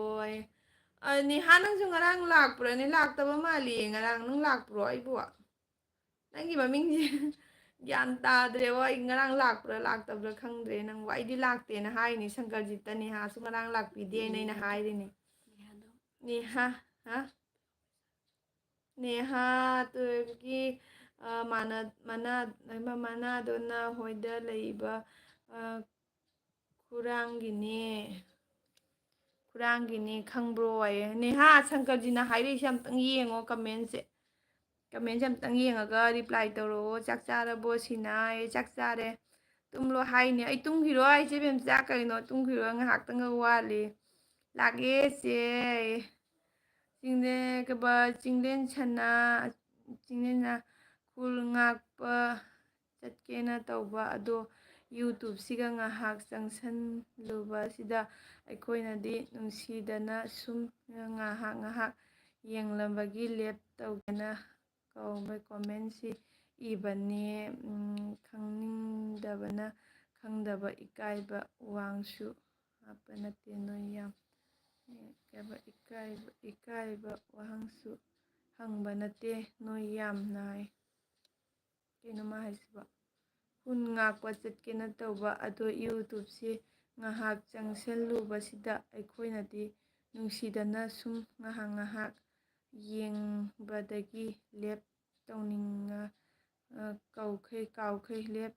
ꯑ, ꯅꯦꯍꯥ, ꯅꯪꯁꯨ ꯉꯔꯥꯡ ꯂꯥꯛꯄ꯭ꯔꯥꯅꯦ? ꯂꯥꯛꯇꯕ ꯃꯥꯜꯂꯤꯌꯦ ꯉꯔꯥꯡ꯫ ꯅꯪ ꯂꯥꯛꯄ꯭ꯔꯣ ꯑꯩꯕꯨ? ꯅꯪꯒꯤ ꯃꯃꯤꯡꯁꯦ ꯒ꯭ꯌꯥꯟ ꯇꯥꯗ꯭ꯔꯦꯕ꯫ ꯑꯩ ꯉꯔꯥꯡ ꯂꯥꯛꯄ꯭ꯔꯥ ꯂꯥꯛꯇꯕ꯭ꯔꯥ ꯈꯪꯗ꯭ꯔꯦ ꯅꯪꯕꯨ꯫ ꯑꯩꯗꯤ ꯂꯥꯛꯇꯦꯅ ꯍꯥꯏꯅꯤ, ꯁꯪꯀꯔꯖꯤꯠꯇ ꯅꯦꯍꯥꯁꯨ ꯉꯔꯥꯡ ꯂꯥꯛꯄꯤꯗꯦꯅ ꯑꯩꯅ ꯍꯥꯏꯔꯤꯅꯤ꯫ ꯅꯦꯍꯥꯗꯣ꯫ ꯅꯦꯍꯥ, ꯍꯥ? ꯅꯦꯍꯥ ꯇꯨꯔꯦꯜꯒꯤ, ꯑ, ꯃꯥꯅ-, ꯃꯅꯥ-, ꯃꯅꯥꯗꯣ ꯅ ꯍꯣꯏꯗ ꯂꯩꯕ, ꯑ, ꯈꯨꯔꯥꯡꯒꯤꯅꯦ꯫ ꯈꯨꯔꯥꯡꯒꯤꯅꯦ, ꯈꯪꯕ꯭ꯔꯣ ꯍꯥꯏꯌꯦ꯫ ꯅꯦꯍꯥ, ꯁꯪꯀꯔꯖꯤꯅ ꯍꯥꯏꯔꯛꯏꯁꯦ ꯑꯝꯇꯪ ꯌꯦꯡꯉꯣ comment ꯁꯦ꯫ Comment ꯁꯦ ꯑꯝꯇꯪ ꯌꯦꯡꯉꯒ reply ꯇꯧꯔꯛꯑꯣ꯫ "ꯆꯥꯛ ꯆꯥꯔꯕꯣ?" ꯁꯤꯅ ꯍꯥꯏꯌꯦ, "ꯆꯥꯛ ꯆꯥꯔꯦ꯫ ꯇꯨꯝꯂꯣ" ꯍꯥꯏꯅꯦ꯫ ꯑꯩ ꯇꯨꯝꯈꯤꯔꯣꯏ, ꯏꯆꯦ ꯕꯦꯝꯆꯥ, ꯀꯩꯅꯣ ꯇꯨꯝꯈꯤꯔꯣꯏ, ꯉꯥꯏꯍꯥꯛꯇꯪꯒ ꯋꯥꯠꯂꯤ꯫ ꯂꯥꯛꯑꯦ ꯆꯦ꯫ ꯆꯤꯡꯂꯦꯟ, ꯀꯩꯕ, ꯆꯤꯡꯂꯦꯟ ꯁꯅꯥ, ꯆꯤꯡꯂꯦꯟ ꯁꯅꯥ, ꯈꯨꯜ ꯉꯥꯛꯄ ꯆꯠꯀꯦꯅ ꯇꯧꯕ, ꯑꯗꯣ YouTube ꯁꯤꯒ ꯉꯥꯏꯍꯥꯛ ꯆꯪꯁꯜꯂꯨꯕꯁꯤꯗ ꯑꯩꯈꯣꯏꯅꯗꯤ ꯅꯨꯡꯁꯤꯗꯅ ꯁꯨꯝ ꯉꯥꯏꯍꯥꯛ ꯉꯥꯏꯍꯥꯛ ꯌꯦꯡꯂꯝꯕꯒꯤ ꯂꯦꯞ ꯇꯧꯒꯦꯅ ꯀꯧꯕ comment ꯁꯤ ꯏꯕꯅꯦ꯫ ꯎꯝ, ꯈꯪꯅꯤꯡꯗꯕꯅ ꯈꯪꯗꯕ, ꯏꯀꯥꯏꯕ ꯋꯥꯍꯪꯁꯨ ꯍꯥꯞꯄ ꯅꯠꯇꯦ ꯅꯣꯏ ꯌꯥꯝ꯫ ꯀꯩꯕ, ꯏꯀꯥꯏꯕ, ꯏꯀꯥꯏꯕ ꯋꯥꯍꯪꯁꯨ ꯍꯪꯕ ꯅꯠꯇꯦ ꯅꯣꯏ ꯌꯥꯝꯅ ꯍꯥꯏ꯫ ꯀꯩꯅꯣ ꯃꯥ ꯍꯥꯏꯁꯤꯕꯣ? ꯍꯨꯟ ꯉꯥꯛꯄ ꯆꯠꯀꯦꯅ ꯇꯧꯕ ꯑꯗꯣ YouTubeꯁꯤ ꯉꯥꯏꯍꯥꯛ ꯆꯪꯁꯤꯜꯂꯨꯕꯁꯤꯗ ꯑꯩꯈꯣꯏꯅꯗꯤ ꯅꯨꯡꯁꯤꯗꯅ ꯁꯨꯝ ꯉꯥꯏꯍꯥꯛ ꯉꯥꯏꯍꯥꯛ ꯌꯦꯡꯕꯗꯒꯤ ꯂꯦꯞ ꯇꯧꯅꯤꯡꯉ ꯑ, ꯀꯧꯈꯩ ꯀꯥꯎꯈꯩ ꯂꯦꯞ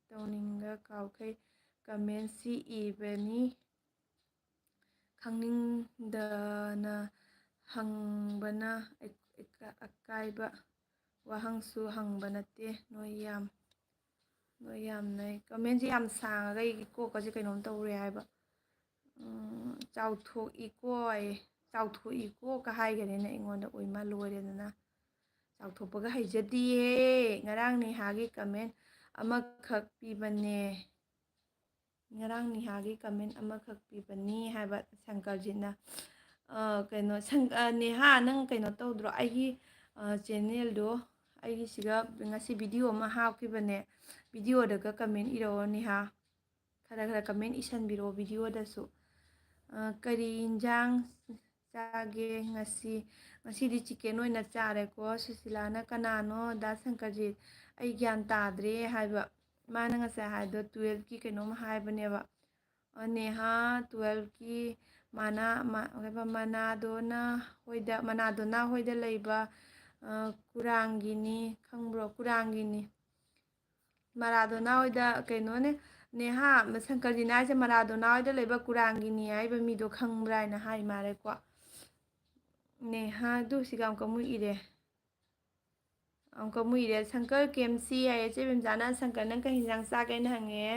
ꯇꯧꯅꯤꯡꯉ ꯀꯥꯎꯈꯩ ꯀꯃꯦꯟꯁꯤ ꯏꯕꯅꯤ꯫ ꯈꯪꯅꯤꯡꯗꯅ ꯍꯪꯕꯅ ꯑꯀꯥꯏꯕ ꯋꯥꯍꯪꯁꯨ ꯍꯪꯕ ꯅꯠꯇꯦ ꯅꯣꯏ ꯌꯥꯝ꯫ ꯅꯣꯏ ꯌꯥꯝꯅ ꯀꯃꯦꯟꯁꯦ ꯌꯥꯝ ꯁꯥꯡꯉꯒ ꯑꯩꯒꯤ ꯀꯣꯛꯀꯁꯦ ꯀꯩꯅꯣꯝ ꯇꯧꯔꯦ ꯍꯥꯏꯕ꯫ ꯎꯝ, ꯆꯥꯎꯊꯣꯛꯏꯀꯣ ꯑꯩ, ꯆꯥꯎꯊꯣꯛꯏꯀꯣ ꯀ ꯍꯥꯏꯒꯅꯤꯅ ꯑꯩꯉꯣꯟꯗ ꯑꯣꯏꯃ ꯂꯣꯏꯔꯦꯗꯅ꯫ ꯆꯥꯎꯊꯣꯛꯄꯒ ꯍꯩꯖꯗꯤꯌꯦ꯫ ꯉꯔꯥꯡ ꯅꯦꯍꯥꯒꯤ ꯀꯃꯦꯟ ꯑꯃꯈꯛ ꯄꯤꯕꯅꯦ꯫ ꯉꯔꯥꯡ ꯅꯤꯍꯥꯒꯤ ꯀꯃꯦꯟ ꯑꯃꯈꯛ ꯄꯤꯕꯅꯤ ꯍꯥꯏꯕ ꯁꯪꯀꯔꯖꯤꯠꯅ꯫ ꯑ, ꯀꯩꯅꯣ, ꯁꯪ-, ꯑ, ꯅꯦꯍꯥ, ꯅꯪ ꯀꯩꯅꯣ ꯇꯧꯗ꯭ꯔꯣ? ꯑꯩꯒꯤ, ꯑ, ꯆꯦꯅꯦꯜꯗꯣ, ꯑꯩꯒꯤꯁꯤꯒ ꯉꯁꯤ ꯚꯤꯗꯤꯑꯣ ꯑꯃ ꯍꯥꯞꯈꯤꯕꯅꯦ꯫ ꯚꯤꯗꯤꯑꯣꯗꯒ ꯀꯃꯦꯟ ꯏꯔꯛꯑꯣ, ꯅꯦꯍꯥ꯫ ꯈꯔ ꯈꯔ ꯀꯃꯦꯟ ꯏꯁꯟꯕꯤꯔꯛꯑꯣ ꯚꯤꯗꯤꯑꯣꯗꯁꯨ꯫ ꯑ, ꯀꯔꯤ ꯏꯟꯖꯥꯡ ꯆꯥꯒꯦ ꯉꯁꯤ? ꯉꯁꯤꯗꯤ ꯆꯤꯀꯦꯟ ꯑꯣꯏꯅ ꯆꯥꯔꯦꯀꯣ꯫ ꯁꯨꯁꯤꯂꯥꯅ, "ꯀꯅꯥꯅꯣ ꯗꯥ ꯁꯪꯀꯔꯖꯤꯠ? ꯑꯩ ꯒ꯭ꯌꯥꯟ ꯇꯥꯗ꯭ꯔꯦ" ꯍꯥꯏꯕ꯫ ꯃꯥꯅ ꯉꯁꯥꯏ ꯍꯥꯏꯕꯗꯣ twelveꯀꯤ ꯀꯩꯅꯣꯝ ꯍꯥꯏꯕꯅꯦꯕ꯫ ꯑ, ꯅꯦꯍꯥ twelveꯀꯤ ꯃꯅꯥ-, ꯃ-, ꯀꯩꯕ, ꯃꯅꯥꯗꯣꯅꯥ ꯍꯣꯏꯗ, ꯃꯅꯥꯗꯣꯅꯥ ꯍꯣꯏꯗ ꯂꯩꯕ, ꯑ, ꯀꯨꯔꯥꯡꯒꯤꯅꯤ, ꯈꯪꯕ꯭ꯔꯣ? ꯀꯨꯔꯥꯡꯒꯤꯅꯤ꯫ ꯃꯔꯥꯗꯣꯅꯥ ꯍꯣꯏꯗ ꯀꯩꯅꯣꯅꯦ, ꯅꯦꯍꯥ, ꯁꯪꯀꯔꯖꯤꯠꯅ ꯍꯥꯏꯁꯦ ꯃꯔꯥꯗꯣꯅꯥ ꯍꯣꯏꯗ ꯂꯩꯕ ꯀꯨꯔꯥꯡꯒꯤꯅꯤ ꯍꯥꯏꯕ ꯃꯤꯗꯣ ꯈꯪꯕ꯭ꯔꯥ ꯍꯥꯏꯅ ꯍꯥꯏ ꯃꯥꯜꯂꯦꯀꯣ꯫ ꯅꯦꯍꯥ, ꯑꯗꯨ ꯁꯤꯒ ꯑꯃꯨꯛꯀ ꯑꯃꯨꯛ ꯏꯔꯦ꯫ ꯑꯃꯨꯛꯀ ꯑꯃꯨꯛ ꯏꯔꯦ꯫ ꯁꯪꯀꯔ ꯀꯦ ꯑꯦꯝ ꯁꯤ ꯍꯥꯏꯌꯦ, ꯆꯦ ꯕꯦꯝꯆꯥꯅ, "ꯁꯪꯀꯔ, ꯅꯪ ꯀꯩ ꯍꯤꯟꯖꯥꯡ ꯆꯥꯒꯦꯅ?" ꯍꯪꯉꯦ꯫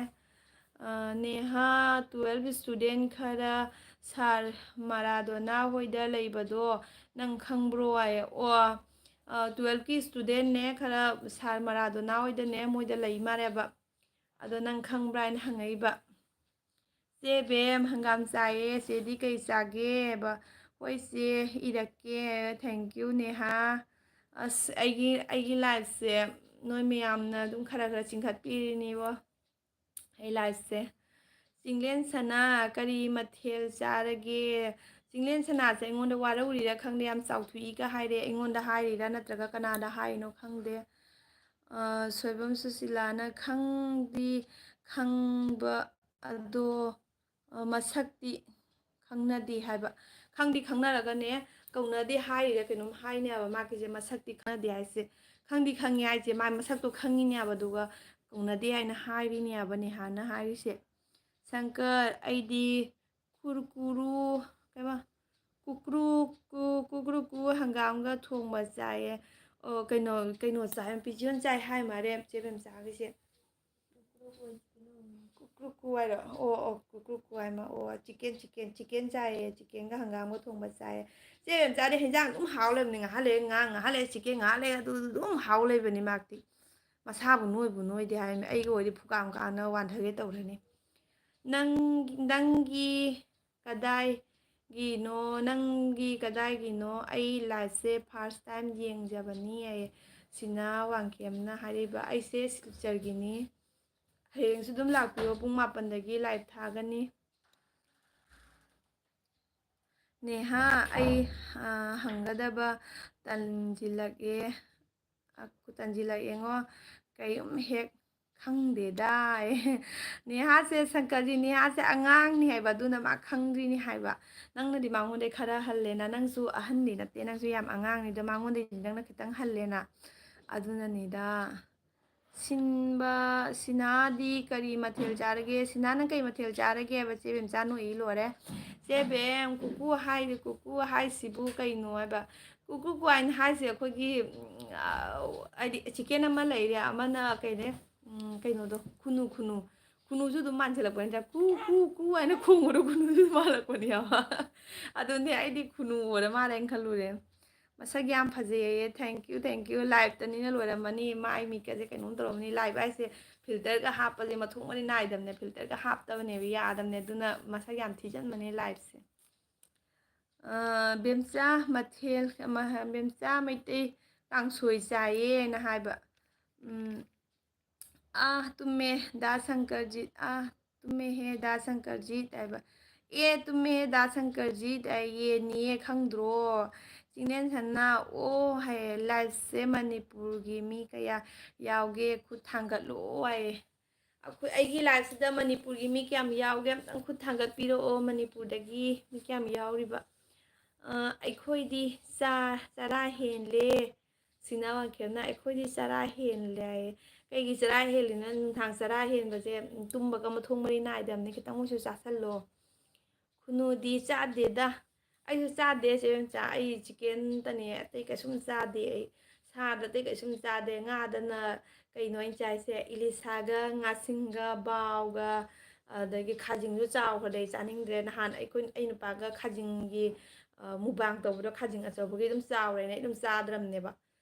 ꯑ, ꯅꯦꯍꯥ, twelve student ꯈꯔ ꯁꯥꯔ ꯃꯔꯥꯗꯣꯅꯥ ꯍꯣꯏꯗ ꯂꯩꯕꯗꯣ ꯅꯪ ꯈꯪꯕ꯭ꯔꯣ ꯍꯥꯏꯌꯦ꯫ ꯑꯣ, ꯑ, twelveꯀꯤ studentꯅꯦ ꯈꯔ ꯁꯥꯔ ꯃꯔꯥꯗꯣꯅꯥ ꯍꯣꯏꯗꯅꯦ, ꯃꯣꯏꯗ ꯂꯩ ꯃꯥꯜꯂꯦꯕ꯫ ꯑꯗꯣ ꯅꯪ ꯈꯪꯕ꯭ꯔꯥ ꯍꯥꯏꯅ ꯍꯪꯉꯛꯏꯕ꯫ "ꯆꯦ ꯕꯦꯝ, ꯍꯪꯒꯥꯝ ꯆꯥꯏꯌꯦ, ꯆꯦꯗꯤ ꯀꯩ ꯆꯥꯒꯦ?" ꯍꯥꯏꯕ꯫ "ꯍꯣꯏ ꯆꯦ, ꯏꯔꯛꯀꯦ꯫ Thank you ꯅꯦꯍꯥ꯫" ꯑꯁ, ꯑꯩꯒꯤ, ꯑꯩꯒꯤ liveꯁꯦ, ꯅꯣꯏ ꯃꯌꯥꯝꯅ ꯑꯗꯨꯝ ꯈꯔ ꯈꯔ ꯆꯤꯡꯈꯠꯄꯤꯔꯤꯅꯤꯕꯣ ꯑꯩ ꯂꯥꯏꯐꯁꯦ꯫ ꯆꯤꯡꯂꯦꯟ ꯁꯅꯥ, ꯀꯔꯤ ꯃꯊꯦꯜ ꯆꯥꯔꯒꯦ? ꯆꯤꯡꯂꯦꯟ ꯁꯅꯥꯁꯦ ꯑꯩꯉꯣꯟꯗ ꯋꯥꯔꯧꯔꯤꯔꯥ ꯈꯪꯗꯦ, ꯌꯥꯝ ꯆꯥꯎꯊꯣꯛꯏꯒ ꯍꯥꯏꯔꯦ꯫ ꯑꯩꯉꯣꯟꯗ ꯍꯥꯏꯔꯤꯔꯥ ꯅꯠꯇ꯭ꯔꯒ ꯀꯅꯥꯗ ꯍꯥꯏꯔꯤꯅꯣ ꯈꯪꯗꯦ꯫ ꯑ, ꯁꯣꯏꯕꯝ ꯁꯨꯁꯤꯂꯥꯅ ꯈꯪꯗꯤ ꯈꯪꯕ ꯑꯗꯣ, ꯑ, ꯃꯁꯛꯇꯤ ꯈꯪꯅꯗꯦ ꯍꯥꯏꯕ꯫ ꯈꯪꯗꯤ ꯈꯪꯅꯔꯒꯅꯦ, ꯀꯧꯅꯗꯦ ꯍꯥꯏꯔꯤꯔꯥ ꯀꯩꯅꯣꯝ ꯍꯥꯏꯅꯦꯕ ꯃꯥꯒꯤꯁꯦ꯫ ꯃꯁꯛꯇꯤ ꯈꯪꯅꯗꯦ ꯍꯥꯏꯁꯦ, ꯈꯪꯗꯤ ꯈꯪꯉꯦ ꯍꯥꯏꯁꯦ, ꯃꯥ ꯃꯁꯛꯇꯣ ꯈꯪꯉꯤꯅꯦꯕ, ꯑꯗꯨꯒ ꯀꯧꯅꯗꯦ ꯍꯥꯏꯅ ꯍꯥꯏꯔꯤꯅꯦꯕ ꯅꯦꯍꯥꯅ ꯍꯥꯏꯔꯤꯁꯦ꯫ ꯁꯪꯀꯔ, ꯑꯩꯗꯤ ꯀꯨꯔꯀꯨꯔꯨ, ꯀꯩꯕ, ꯀꯨꯀ꯭ꯔꯨ, ꯀꯨ-, ꯀꯨꯀ꯭ꯔꯨ ꯀꯨ ꯍꯪꯒꯥꯝꯒ ꯊꯣꯡꯕ ꯆꯥꯏꯌꯦ꯫ ꯑꯣ, ꯀꯩꯅꯣ, ꯀꯩꯅꯣ ꯆꯥꯏ, ꯄꯤꯖꯤꯌꯣꯟ ꯆꯥꯏ ꯍꯥꯏ ꯃꯥꯜꯂꯦ ꯆꯦ ꯕꯦꯝꯆꯥꯒꯤꯁꯦ꯫ ꯀꯨꯀ꯭ꯔꯨ ꯀꯨ ꯍꯥꯏꯔꯣ? ꯑꯣ, ꯑꯣ, ꯀꯨꯀ꯭ꯔꯨ ꯀꯨ ꯍꯥꯏ ꯃꯥ-, ꯑꯣ, ꯆꯤꯛꯀꯦꯟ, ꯆꯤꯛꯀꯦꯟ, ꯆꯤꯛꯀꯦꯟ ꯆꯥꯏꯌꯦ, ꯆꯤꯛꯀꯦꯟꯒ ꯍꯪꯒꯥꯝꯒ ꯊꯣꯡꯕ ꯆꯥꯏꯌꯦ꯫ ꯆꯦ ꯕꯦꯝꯆꯥꯗꯤ ꯍꯦꯟꯖꯥꯡ ꯑꯗꯨꯝ ꯍꯥꯎ ꯂꯩꯕꯅꯤ, ꯉꯥꯏꯍꯥꯛ ꯂꯩꯔꯦ ꯉꯥ, ꯉꯥꯏꯍꯥꯛ ꯂꯩꯔꯦ ꯆꯤꯛꯀꯦꯟ, ꯉꯥꯏꯍꯥꯛ ꯂꯩꯔꯦ ꯑꯗꯨ ꯑꯗꯨꯝ ꯍꯥꯎ ꯂꯩꯕꯅꯤ ꯃꯥꯛꯇꯤ꯫ ꯃꯁꯥꯕꯨ ꯅꯣꯏꯕꯨ ꯅꯣꯏꯗꯦ ꯍꯥꯏꯕꯅꯤ, ꯑꯩꯒ ꯑꯣꯏꯔꯗꯤ ꯐꯨꯀꯥꯝ ꯀꯥꯝꯅ ꯋꯥꯟꯊꯒꯦ ꯇꯧꯔꯅꯤ꯫ ꯅꯪ, ꯅꯪꯒꯤ ꯀꯗꯥꯏꯒꯤꯅꯣ, ꯅꯪꯒꯤ ꯀꯗꯥꯏꯒꯤꯅꯣ? ꯑꯩ ꯂꯥꯏꯐꯁꯦ ꯐꯥꯔꯁ ꯇꯥꯏꯝ ꯌꯦꯡꯖꯕꯅꯤ ꯍꯥꯏꯌꯦ ꯁꯤꯅ ꯋꯥꯡꯈꯦꯝꯅ ꯍꯥꯏꯔꯤꯕ꯫ ꯑꯩꯁꯦ ꯁꯤꯜꯆꯔꯒꯤꯅꯤ꯫ ꯍꯌꯦꯡꯁꯨ ꯑꯗꯨꯝ ꯂꯥꯛꯄꯤꯌꯣ, ꯄꯨꯡ ꯃꯥꯄꯟꯗꯒꯤ ꯂꯥꯏꯚ ꯊꯥꯒꯅꯤ꯫ ꯅꯦꯍꯥ, ꯑꯩ, ꯑ, ꯍꯪꯒꯗꯕ ꯇꯟꯁꯤꯜꯂꯛꯑꯦ꯫ ꯑ, ꯇꯟꯁꯤꯜꯂꯛꯑꯦꯉꯣ꯫ ꯀꯩꯝ ꯍꯦꯛ ꯈꯪꯗꯦꯗ꯫ ꯅꯦꯍꯥꯁꯦ, ꯁꯪꯀꯔꯖꯤ, ꯅꯦꯍꯥꯁꯦ ꯑꯉꯥꯡꯅꯤ ꯍꯥꯏꯕ, ꯑꯗꯨꯅ ꯃꯥ ꯈꯪꯗ꯭ꯔꯤꯅꯤ ꯍꯥꯏꯕ꯫ ꯅꯪꯅꯗꯤ ꯃꯉꯣꯟꯗꯩ ꯈꯔ ꯍꯜꯂꯦꯅ, ꯅꯪꯁꯨ ꯑꯍꯟꯗꯤ ꯅꯠꯇꯦ, ꯅꯪꯁꯨ ꯌꯥꯝ ꯑꯉꯥꯡꯅꯤꯗ, ꯃꯉꯣꯟꯗꯩꯗꯤ ꯅꯪꯅ ꯈꯤꯇꯪ ꯍꯜꯂꯦꯅ꯫ ꯑꯗꯨꯅꯅꯤꯗ꯫ ꯁꯤꯟꯕ, ꯁꯤꯅꯥꯗꯤ ꯀꯔꯤ ꯃꯊꯦꯜ ꯆꯥꯔꯒꯦ? ꯁꯤꯅꯥꯅ ꯀꯩ ꯃꯊꯦꯜ ꯆꯥꯔꯒꯦ ꯍꯥꯏꯕ? ꯆꯦ ꯕꯦꯝꯆꯥ ꯅꯣꯛꯏ ꯂꯣꯏꯔꯦ꯫ ꯆꯦ ꯕꯦꯝ, ꯀꯨꯀꯨ ꯍꯥꯏꯔꯤ, ꯀꯨꯀꯨ ꯍꯥꯏꯁꯤꯕꯨ ꯀꯩꯅꯣ ꯍꯥꯏꯕ? ꯀꯨꯀꯨ ꯀꯨ ꯍꯥꯏꯅ ꯍꯥꯏꯁꯦ ꯑꯩꯈꯣꯏꯒꯤ, ꯎꯝ, ꯑ, ꯍꯥꯏꯗꯤ ꯆꯤꯛꯀꯦꯟ ꯑꯃ ꯂꯩꯔꯦ, ꯑꯃꯅ ꯀꯩꯅꯦ, ꯎꯝ, ꯀꯩꯅꯣꯗꯣ, ꯈꯨꯅꯨ, ꯈꯨꯅꯨ꯫ ꯈꯨꯅꯨꯁꯨ ꯑꯗꯨꯝ ꯃꯥꯟꯁꯤꯜꯂꯛꯄ ꯅꯠꯇ꯭ꯔꯥ? ꯀꯨ, ꯀꯨ, ꯀꯨ ꯍꯥꯏꯅ ꯈꯣꯡꯕꯗꯣ ꯈꯨꯅꯨꯁꯨ ꯑꯗꯨꯝ ꯃꯥꯜꯂꯛꯄꯅꯦ ꯍꯥꯏꯕ꯫ ꯑꯗꯨꯅꯦ ꯑꯩꯗꯤ ꯈꯨꯅꯨ ꯑꯣꯏꯔ ꯃꯥꯜꯂꯦ ꯍꯥꯏꯅ ꯈꯜꯂꯨꯔꯦ꯫ ꯃꯁꯛ ꯌꯥꯝ ꯐꯖꯩꯌꯦ꯫ Thank you, thank you꯫ ꯂꯥꯏꯞꯇꯅꯤꯅ ꯂꯣꯏꯔꯝꯃꯅꯤ꯫ ꯃꯥꯏ ꯃꯤꯠꯀꯁꯦ ꯀꯩꯅꯣꯝ ꯇꯧꯔꯝꯃꯅꯤ꯫ ꯂꯥꯏꯞ ꯍꯥꯏꯁꯦ ꯐꯤꯜꯇꯔꯒ ꯍꯥꯞꯄꯁꯦ ꯃꯊꯣꯡ ꯃꯔꯤ ꯅꯥꯏꯗꯕꯅꯦ꯫ ꯐꯤꯜꯇꯔꯒ ꯍꯥꯞꯇꯕꯅꯦꯕ, ꯌꯥꯗꯕꯅꯦ꯫ ꯑꯗꯨꯅ ꯃꯁꯛ ꯌꯥꯝ ꯊꯤꯖꯤꯟꯕꯅꯦ ꯂꯥꯏꯞꯁꯦ꯫ ꯑ, ꯕꯦꯝꯆꯥ ꯃꯊꯦꯜ, ꯃ-, ꯕꯦꯝꯆꯥ ꯃꯩꯇꯩ ꯀꯥꯡꯁꯣꯏ ꯆꯥꯏꯌꯦꯅ ꯍꯥꯏꯕ꯫ ꯎꯝ, "ꯑꯥ ꯇꯨꯝꯃꯦ ꯗꯥ ꯁꯪꯀꯔꯖꯤꯠ, ꯑꯥ ꯇꯨꯝꯃꯦ ꯍꯦ ꯗꯥ ꯁꯪꯀꯔꯖꯤꯠ" ꯍꯥꯏꯕ꯫ "ꯑꯦ ꯇꯨꯝꯃꯦ ꯍꯦ ꯗꯥ ꯁꯪꯀꯔꯖꯤꯠ" ꯍꯥꯏ, ꯌꯦꯟꯅꯤꯌꯦ ꯈꯪꯗ꯭ꯔꯣ? ꯆꯤꯡꯂꯦꯟ ꯁꯅꯥ "ꯑꯣ" ꯍꯥꯏꯌꯦ꯫ "ꯂꯥꯏꯐꯁꯦ ꯃꯅꯤꯄꯨꯔꯒꯤ ꯃꯤ ꯀꯌꯥ ꯌꯥꯎꯒꯦ ꯈꯨꯠ ꯊꯥꯡꯒꯠꯂꯣ" ꯍꯥꯏꯌꯦ꯫ ꯑꯩꯈꯣꯏ, ꯑꯩꯒꯤ ꯂꯥꯏꯐꯁꯤꯗ ꯃꯅꯤꯄꯨꯔꯒꯤ ꯃꯤ ꯀꯌꯥꯝ ꯌꯥꯎꯒꯦ? ꯑꯝꯇꯪ ꯈꯨꯠ ꯊꯥꯡꯒꯠꯄꯤꯔꯛꯑꯣ, ꯃꯅꯤꯄꯨꯔꯗꯒꯤ ꯃꯤ ꯀꯌꯥꯝ ꯌꯥꯎꯔꯤꯕ? ꯑ, "ꯑꯩꯈꯣꯏꯗꯤ ꯆꯥ-, ꯆꯔꯥ ꯍꯦꯜꯂꯦ", ꯁꯤꯅ ꯋꯥꯡꯈꯦꯝꯅ꯫ "ꯑꯩꯈꯣꯏꯗꯤ ꯆꯔꯥ ꯍꯦꯜꯂꯦ" ꯍꯥꯏꯌꯦ꯫ ꯀꯩꯒꯤ ꯆꯔꯥ ꯍꯦꯜꯂꯤꯅꯣ? ꯅꯨꯡꯗꯥꯡ ꯆꯔꯥ ꯍꯦꯟꯕꯁꯦ, ꯎꯝ, ꯇꯨꯝꯕꯒ ꯃꯊꯣꯡ ꯃꯔꯤ ꯅꯥꯏꯗꯕꯅꯤ, ꯈꯤꯇꯪ ꯑꯣꯏꯁꯨ ꯆꯥꯁꯜꯂꯣ꯫ ꯈꯨꯅꯨꯗꯤ ꯆꯥꯗꯦꯗ꯫ ꯑꯩꯁꯨ ꯆꯥꯗꯦ ꯆꯦ ꯏꯕꯦꯝꯆꯥ꯫ ꯑꯩ ꯆꯤꯀꯦꯟꯇꯅꯦ, ꯑꯇꯩ ꯀꯩꯁꯨꯝ ꯆꯥꯗꯦ ꯑꯩ꯫ ꯁꯥꯗ ꯑꯇꯩ ꯀꯩꯁꯨꯝ ꯆꯥꯗꯦ꯫ ꯉꯥꯗꯅ ꯀꯩꯅꯣ ꯑꯩꯅ ꯆꯥꯏꯁꯦ? ꯏꯂꯤꯁꯥꯒ, ꯉꯥꯁꯤꯡꯒ, ꯕꯥꯎꯒ, ꯑꯗꯒꯤ ꯈꯥꯖꯤꯡꯁꯨ ꯆꯥꯎꯈ꯭ꯔꯦ, ꯑꯩ ꯆꯥꯅꯤꯡꯗ꯭ꯔꯦ꯫ ꯅꯍꯥꯟ ꯑꯩꯈꯣꯏ, ꯑꯩ ꯅꯨꯄꯥꯒ ꯈꯥꯖꯤꯡꯒꯤ, ꯑ, ꯃꯨꯛꯕꯥꯡ ꯇꯧꯕꯗꯣ ꯈꯥꯖꯤꯡ ꯑꯆꯧꯕꯒꯤ ꯑꯗꯨꯝ ꯆꯥꯎꯔꯦꯅ ꯑꯩ ꯑꯗꯨꯝ ꯆꯥꯗ꯭ꯔꯕꯅꯦꯕ꯫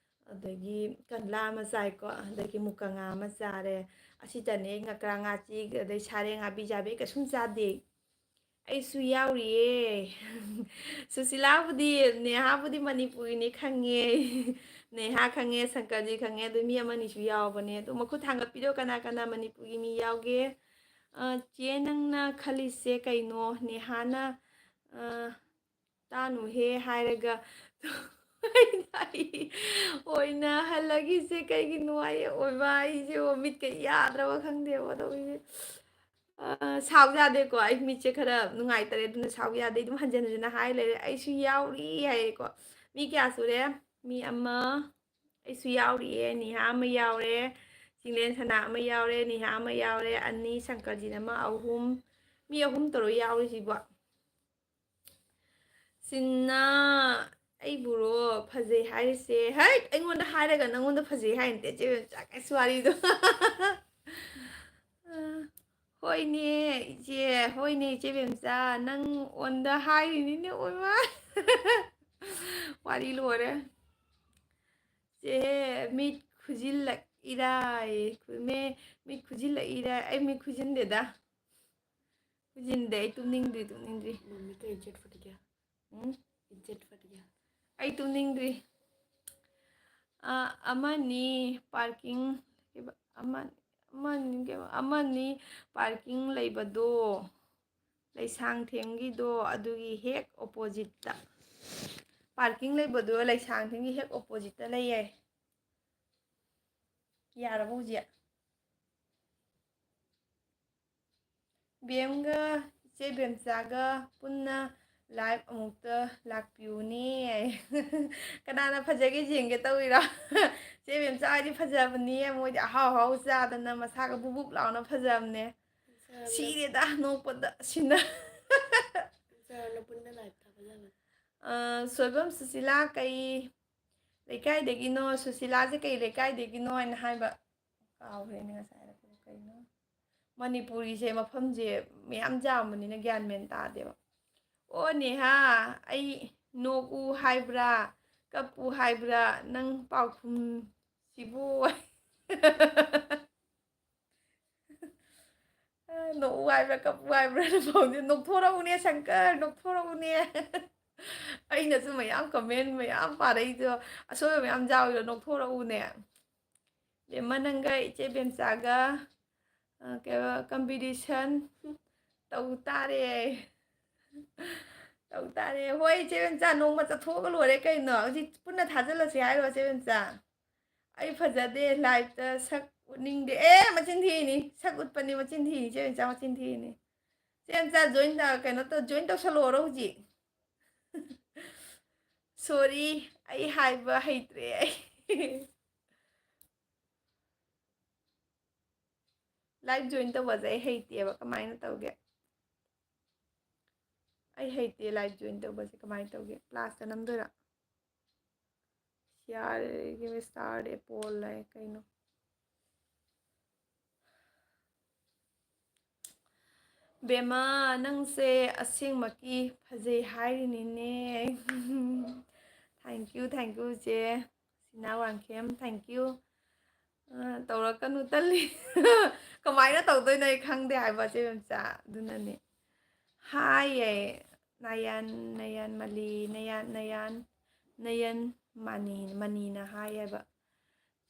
ꯑꯗꯒꯤ ꯀꯪꯂꯥ ꯑꯃ ꯆꯥꯏꯀꯣ, ꯑꯗꯒꯤ ꯃꯨꯀꯉꯥ ꯑꯃ ꯆꯥꯔꯦ꯫ ꯑꯁꯤꯇꯅꯦ ꯑꯩ ꯉꯀ꯭ꯔꯥ, ꯉꯥꯆꯤꯛ, ꯑꯗꯩ ꯁꯥꯔꯦꯡ, ꯉꯥꯕꯤ ꯆꯥꯕꯤ ꯑꯩ ꯀꯩꯁꯨꯝ ꯆꯥꯗꯦ꯫ ꯑꯩꯁꯨ ꯌꯥꯎꯔꯤꯌꯦ꯫ ꯁꯨꯁꯤꯂꯥꯕꯨꯗꯤ, ꯅꯦꯍꯥꯕꯨꯗꯤ ꯃꯅꯤꯄꯨꯔꯤꯅꯤ ꯈꯪꯉꯦ꯫ ꯅꯦꯍꯥ ꯈꯪꯉꯦ, ꯁꯪꯀꯔꯖꯤ ꯈꯪꯉꯦ, ꯑꯗꯨ ꯃꯤ ꯑꯃꯅꯤꯁꯨ ꯌꯥꯎꯕꯅꯦ꯫ ꯑꯗꯣ ꯃꯈꯨꯠ ꯊꯥꯡꯒꯠꯄꯤꯔꯣ, ꯀꯅꯥ ꯀꯅꯥ ꯃꯅꯤꯄꯨꯔꯒꯤ ꯃꯤ ꯌꯥꯎꯒꯦ? ꯑ, ꯆꯦ ꯅꯪꯅ ꯈꯜꯂꯤꯁꯦ ꯀꯩꯅꯣ? ꯅꯦꯍꯥꯅ, ꯑ, "ꯇꯥꯅꯨꯍꯦ" ꯍꯥꯏꯔꯒ ꯑꯩ ꯑꯣꯏꯅ ꯍꯜꯂꯒꯤꯁꯦ ꯀꯩꯒꯤꯅꯣ? ꯑꯩ ꯑꯣꯏꯕ ꯑꯩꯁꯦ ꯃꯤꯠꯀ ꯌꯥꯗ꯭ꯔꯕ ꯈꯪꯗꯦꯕ ꯇꯧꯔꯤꯁꯦ꯫ ꯑ, ꯁꯥꯎ ꯌꯥꯗꯦꯀꯣ, ꯑꯩ ꯃꯤꯠꯁꯦ ꯈꯔ ꯅꯨꯡꯉꯥꯏꯇꯔꯦ, ꯑꯗꯨꯅ ꯁꯥꯎ ꯌꯥꯗꯦ꯫ ꯑꯗꯨꯝ ꯍꯟꯖꯤꯟ ꯍꯟꯖꯤꯟꯅ ꯍꯥꯏ ꯂꯩꯔꯦ, "ꯑꯩꯁꯨ ꯌꯥꯎꯔꯤ" ꯍꯥꯏꯌꯦꯀꯣ꯫ ꯃꯤ ꯀꯌꯥ ꯁꯨꯔꯦ? ꯃꯤ ꯑꯃ, ꯑꯩꯁꯨ ꯌꯥꯎꯔꯤꯌꯦ, ꯅꯤꯍꯥ ꯑꯃ ꯌꯥꯎꯔꯦ, ꯆꯤꯡꯂꯦꯟ ꯁꯅꯥ ꯑꯃ ꯌꯥꯎꯔꯦ, ꯅꯤꯍꯥ ꯑꯃ ꯌꯥꯎꯔꯦ, ꯑꯅꯤ, ꯁꯪꯀꯔꯖꯤꯠ ꯑꯃ, ꯑꯍꯨꯝ, ꯃꯤ ꯑꯍꯨꯝ ꯇꯧꯔ ꯌꯥꯎꯔꯤꯁꯤꯕꯣ꯫ ꯁꯤꯟꯅ ꯑꯩꯕꯨꯔꯣ ꯐꯖꯩ ꯍꯥꯏꯔꯤꯁꯦ? ꯍꯩꯠ! ꯑꯩꯉꯣꯟꯗ ꯍꯥꯏꯔꯒ ꯅꯪꯉꯣꯟꯗ ꯐꯖꯩ ꯍꯥꯏ ꯅꯠꯇꯦ, ꯆꯦ ꯕꯦꯝꯆꯥ, ꯀꯩꯁꯨ ꯋꯥꯔꯤꯗꯣ꯫ "ꯍꯣꯏꯅꯦ ꯏꯆꯦ, ꯍꯣꯏꯅꯦ ꯏꯆꯦ ꯕꯦꯝꯆꯥ, ꯅꯪꯉꯣꯟꯗ ꯍꯥꯏꯔꯤꯅꯤꯅꯦ, ꯑꯣꯏꯃꯥ!" ꯋꯥꯔꯤ ꯂꯣꯏꯔꯦ꯫ "ꯆꯦ, ꯃꯤꯠ ꯈꯨꯖꯤꯜꯂꯛꯏꯔꯥ?" ꯃꯦ-, ꯃꯤꯠ ꯈꯨꯖꯤꯜꯂꯛꯏꯔꯥ? ꯑꯩ ꯃꯤꯠ ꯈꯨꯖꯤꯟꯗꯦꯗ꯫ ꯈꯨꯖꯤꯟꯗꯦ, ꯑꯩ ꯇꯨꯝꯅꯤꯡꯗ꯭ꯔꯤ, ꯇꯨꯝꯅꯤꯡꯗ꯭ꯔꯤ꯫ मम्मी का इज्जत फट गया। ꯎꯝ? इज्जत फट गया। ꯑꯩ ꯇꯨꯝꯅꯤꯡꯗ꯭ꯔꯤ꯫ ꯑ, ꯑꯃꯅꯤ ꯄꯥꯔꯀꯤꯡ, ꯀꯩꯕ? ꯑꯃ, ꯑꯃꯅꯤ ꯀꯩꯕ? ꯑꯃꯅꯤ ꯄꯥꯔꯀꯤꯡ ꯂꯩꯕꯗꯣ, ꯂꯩꯁꯥꯡꯊꯦꯝꯒꯤꯗꯣ, ꯑꯗꯨꯒꯤ ꯍꯦꯛ ꯑꯣꯄꯣꯖꯤꯠꯇ꯫ ꯄꯥꯔꯀꯤꯡ ꯂꯩꯕꯗꯣ ꯂꯩꯁꯥꯡꯊꯦꯝꯒꯤ ꯍꯦꯛ ꯑꯣꯄꯣꯖꯤꯠꯇ ꯂꯩꯌꯦ꯫ ꯌꯥꯔꯕꯣ ꯍꯧꯖꯤꯛ? ꯕꯦꯝꯒ ꯏꯆꯦ ꯕꯦꯝꯆꯥꯒ ꯄꯨꯟꯅ ꯂꯥꯏꯚ ꯑꯃꯨꯛꯇ ꯂꯥꯛꯄꯤꯌꯨꯅꯦ꯫ ꯀꯅꯥꯅ ꯐꯖꯒꯦ ꯌꯦꯡꯒꯦ ꯇꯧꯔꯤꯔꯣ? ꯏꯆꯦ ꯕꯦꯝꯆꯥ ꯍꯣꯏꯗꯤ ꯐꯖꯕꯅꯤ, ꯃꯣꯏꯗꯤ ꯑꯍꯥꯎ ꯑꯍꯥꯎ ꯆꯥꯗꯅ ꯃꯁꯥꯒ ꯕꯨꯕꯨꯞ ꯂꯥꯎꯅ ꯐꯖꯕꯅꯦ꯫ ꯁꯤꯔꯦꯗ ꯅꯣꯛꯄꯗ ꯁꯤꯅ꯫ ꯁꯣꯏꯕꯝ ꯁꯨꯁꯤꯂꯥ ꯀꯩ ꯂꯩꯀꯥꯏꯗꯒꯤꯅꯣ? ꯁꯨꯁꯤꯂꯥꯁꯦ ꯀꯩ ꯂꯩꯀꯥꯏꯗꯒꯤꯅꯣ ꯍꯥꯏꯅ ꯍꯥꯏꯕ ꯀꯥꯎꯈ꯭ꯔꯦꯅꯦ ꯉꯁꯥꯏ ꯍꯥꯏꯔꯛꯄꯗꯣ ꯀꯩꯅꯣ꯫ ꯃꯅꯤꯄꯨꯔꯤꯁꯦ ꯃꯐꯝꯁꯦ ꯃꯌꯥꯝ ꯌꯥꯝꯕꯅꯤꯅ ꯒ꯭ꯌꯥꯟ ꯃꯦꯟ ꯇꯥꯗꯦꯕ꯫ ꯑꯣ ꯅꯦꯍꯥ, ꯑꯩ ꯅꯣꯛꯎ ꯍꯥꯏꯕ꯭ꯔꯥ, ꯀꯞꯄꯨ ꯍꯥꯏꯕ꯭ꯔꯥ, ꯅꯪ ꯄꯥꯎꯈꯨꯝꯁꯤꯕꯨ? ꯅꯣꯛꯎ ꯍꯥꯏꯕ꯭ꯔꯥ, ꯀꯞꯄꯨ ꯍꯥꯏꯕ꯭ꯔꯥ? ꯅꯣꯛꯊꯣꯔꯛꯎꯅꯦ ꯁꯪꯀꯔ, ꯅꯣꯛꯊꯣꯔꯛꯎꯅꯦ꯫ ꯑꯩꯅꯁꯨ ꯃꯌꯥꯝ ꯀꯃꯦꯟ ꯃꯌꯥꯝ ꯄꯥꯔꯛꯏꯗꯣ, ꯑꯁꯣꯏꯕ ꯃꯌꯥꯝ ꯌꯥꯎꯋꯤꯗꯣ, ꯅꯣꯛꯊꯣꯔꯛꯎꯅꯦ꯫ ꯕꯦꯝꯃ ꯅꯪꯒ ꯏꯆꯦ ꯕꯦꯝꯆꯥꯒ, ꯑ, ꯀꯩꯕ, ꯀꯝꯄꯤꯇꯤꯁꯟ ꯇꯧ ꯇꯥꯔꯦ꯫ ꯇꯧ ꯇꯥꯔꯦ꯫ ꯍꯣꯏ, ꯏꯆꯦ ꯕꯦꯝꯆꯥ, ꯅꯣꯡꯃ ꯆꯠꯊꯣꯛꯑꯒ ꯂꯣꯏꯔꯦ ꯀꯩꯅꯣ꯫ ꯍꯧꯖꯤꯛ ꯄꯨꯟꯅ ꯊꯥꯖꯤꯜꯂꯁꯤ ꯍꯥꯏꯔꯣ, ꯏꯆꯦ ꯕꯦꯝꯆꯥ? ꯑꯩ ꯐꯖꯗꯦ, ꯂꯥꯏꯞꯇ ꯁꯛ ꯎꯠꯅꯤꯡꯗꯦ꯫ ꯑꯦ, ꯃꯆꯤꯟ ꯊꯤꯔꯤꯅꯤ, ꯁꯛ ꯎꯠꯄꯅꯤ, ꯃꯆꯤꯟ ꯊꯤꯔꯤꯅꯤ, ꯏꯆꯦ ꯕꯦꯝꯆꯥ ꯃꯆꯤꯟ ꯊꯤꯔꯤꯅꯤ꯫ ꯏꯆꯦ ꯕꯦꯝꯆꯥ, ꯖꯣꯏꯟ ꯇ-, ꯀꯩꯅꯣ ꯇꯧ, ꯖꯣꯏꯟ ꯇꯧꯁꯜꯂꯛꯑꯣꯔꯣ ꯍꯧꯖꯤꯛ? ꯁꯣꯔꯤ, ꯑꯩ ꯍꯥꯏꯕ ꯍꯩꯇ꯭ꯔꯦ ꯑꯩ꯫ ꯂꯥꯏꯚ ꯖꯣꯏꯟ ꯇꯧꯕꯁꯦ ꯑꯩ ꯍꯩꯇꯦꯕ, ꯀꯃꯥꯏꯅ ꯇꯧꯒꯦ? ꯑꯩ ꯍꯩꯇꯦ ꯂꯥꯏꯚ ꯖꯣꯏꯟ ꯇꯧꯕꯁꯦ ꯀꯃꯥꯏꯅ ꯇꯧꯒꯦ? ꯄ꯭ꯂꯥꯁꯇ ꯅꯝꯗꯣꯏꯔꯥ? ꯁꯤꯌꯥꯔꯒꯤ ꯁ꯭ꯇꯥꯔ ꯑꯦꯄꯣꯜ ꯍꯥꯏ ꯀꯩꯅꯣ? ꯕꯦꯝꯃ, ꯅꯪꯁꯦ ꯑꯁꯦꯡꯃꯛꯀꯤ ꯐꯖꯩ ꯍꯥꯏꯔꯤꯅꯤꯅꯦ꯫ Thank you, thank you, ꯆꯦ ꯁꯤꯅꯥ ꯋꯥꯡꯈꯦꯝ, thank you꯫ ꯑ, ꯇꯧꯔꯛꯀꯅꯨ, ꯇꯜꯂꯤ꯫ ꯀꯃꯥꯏꯅ ꯇꯧꯗꯣꯏꯅꯣ ꯑꯩ ꯈꯪꯗꯦ ꯍꯥꯏꯕ, ꯆꯦ ꯕꯦꯝꯆꯥ, ꯑꯗꯨꯅꯅꯦ꯫ ꯍꯥꯏ, ꯌꯥꯏ, ꯅꯌꯥꯟ, ꯅꯌꯥꯟ ꯃꯂꯤ, ꯅꯌꯥꯟ, ꯅꯌꯥꯟ, ꯅꯌꯟ, ꯃꯅꯤ ꯃꯅꯤꯅ ꯍꯥꯏꯌꯦꯕ꯫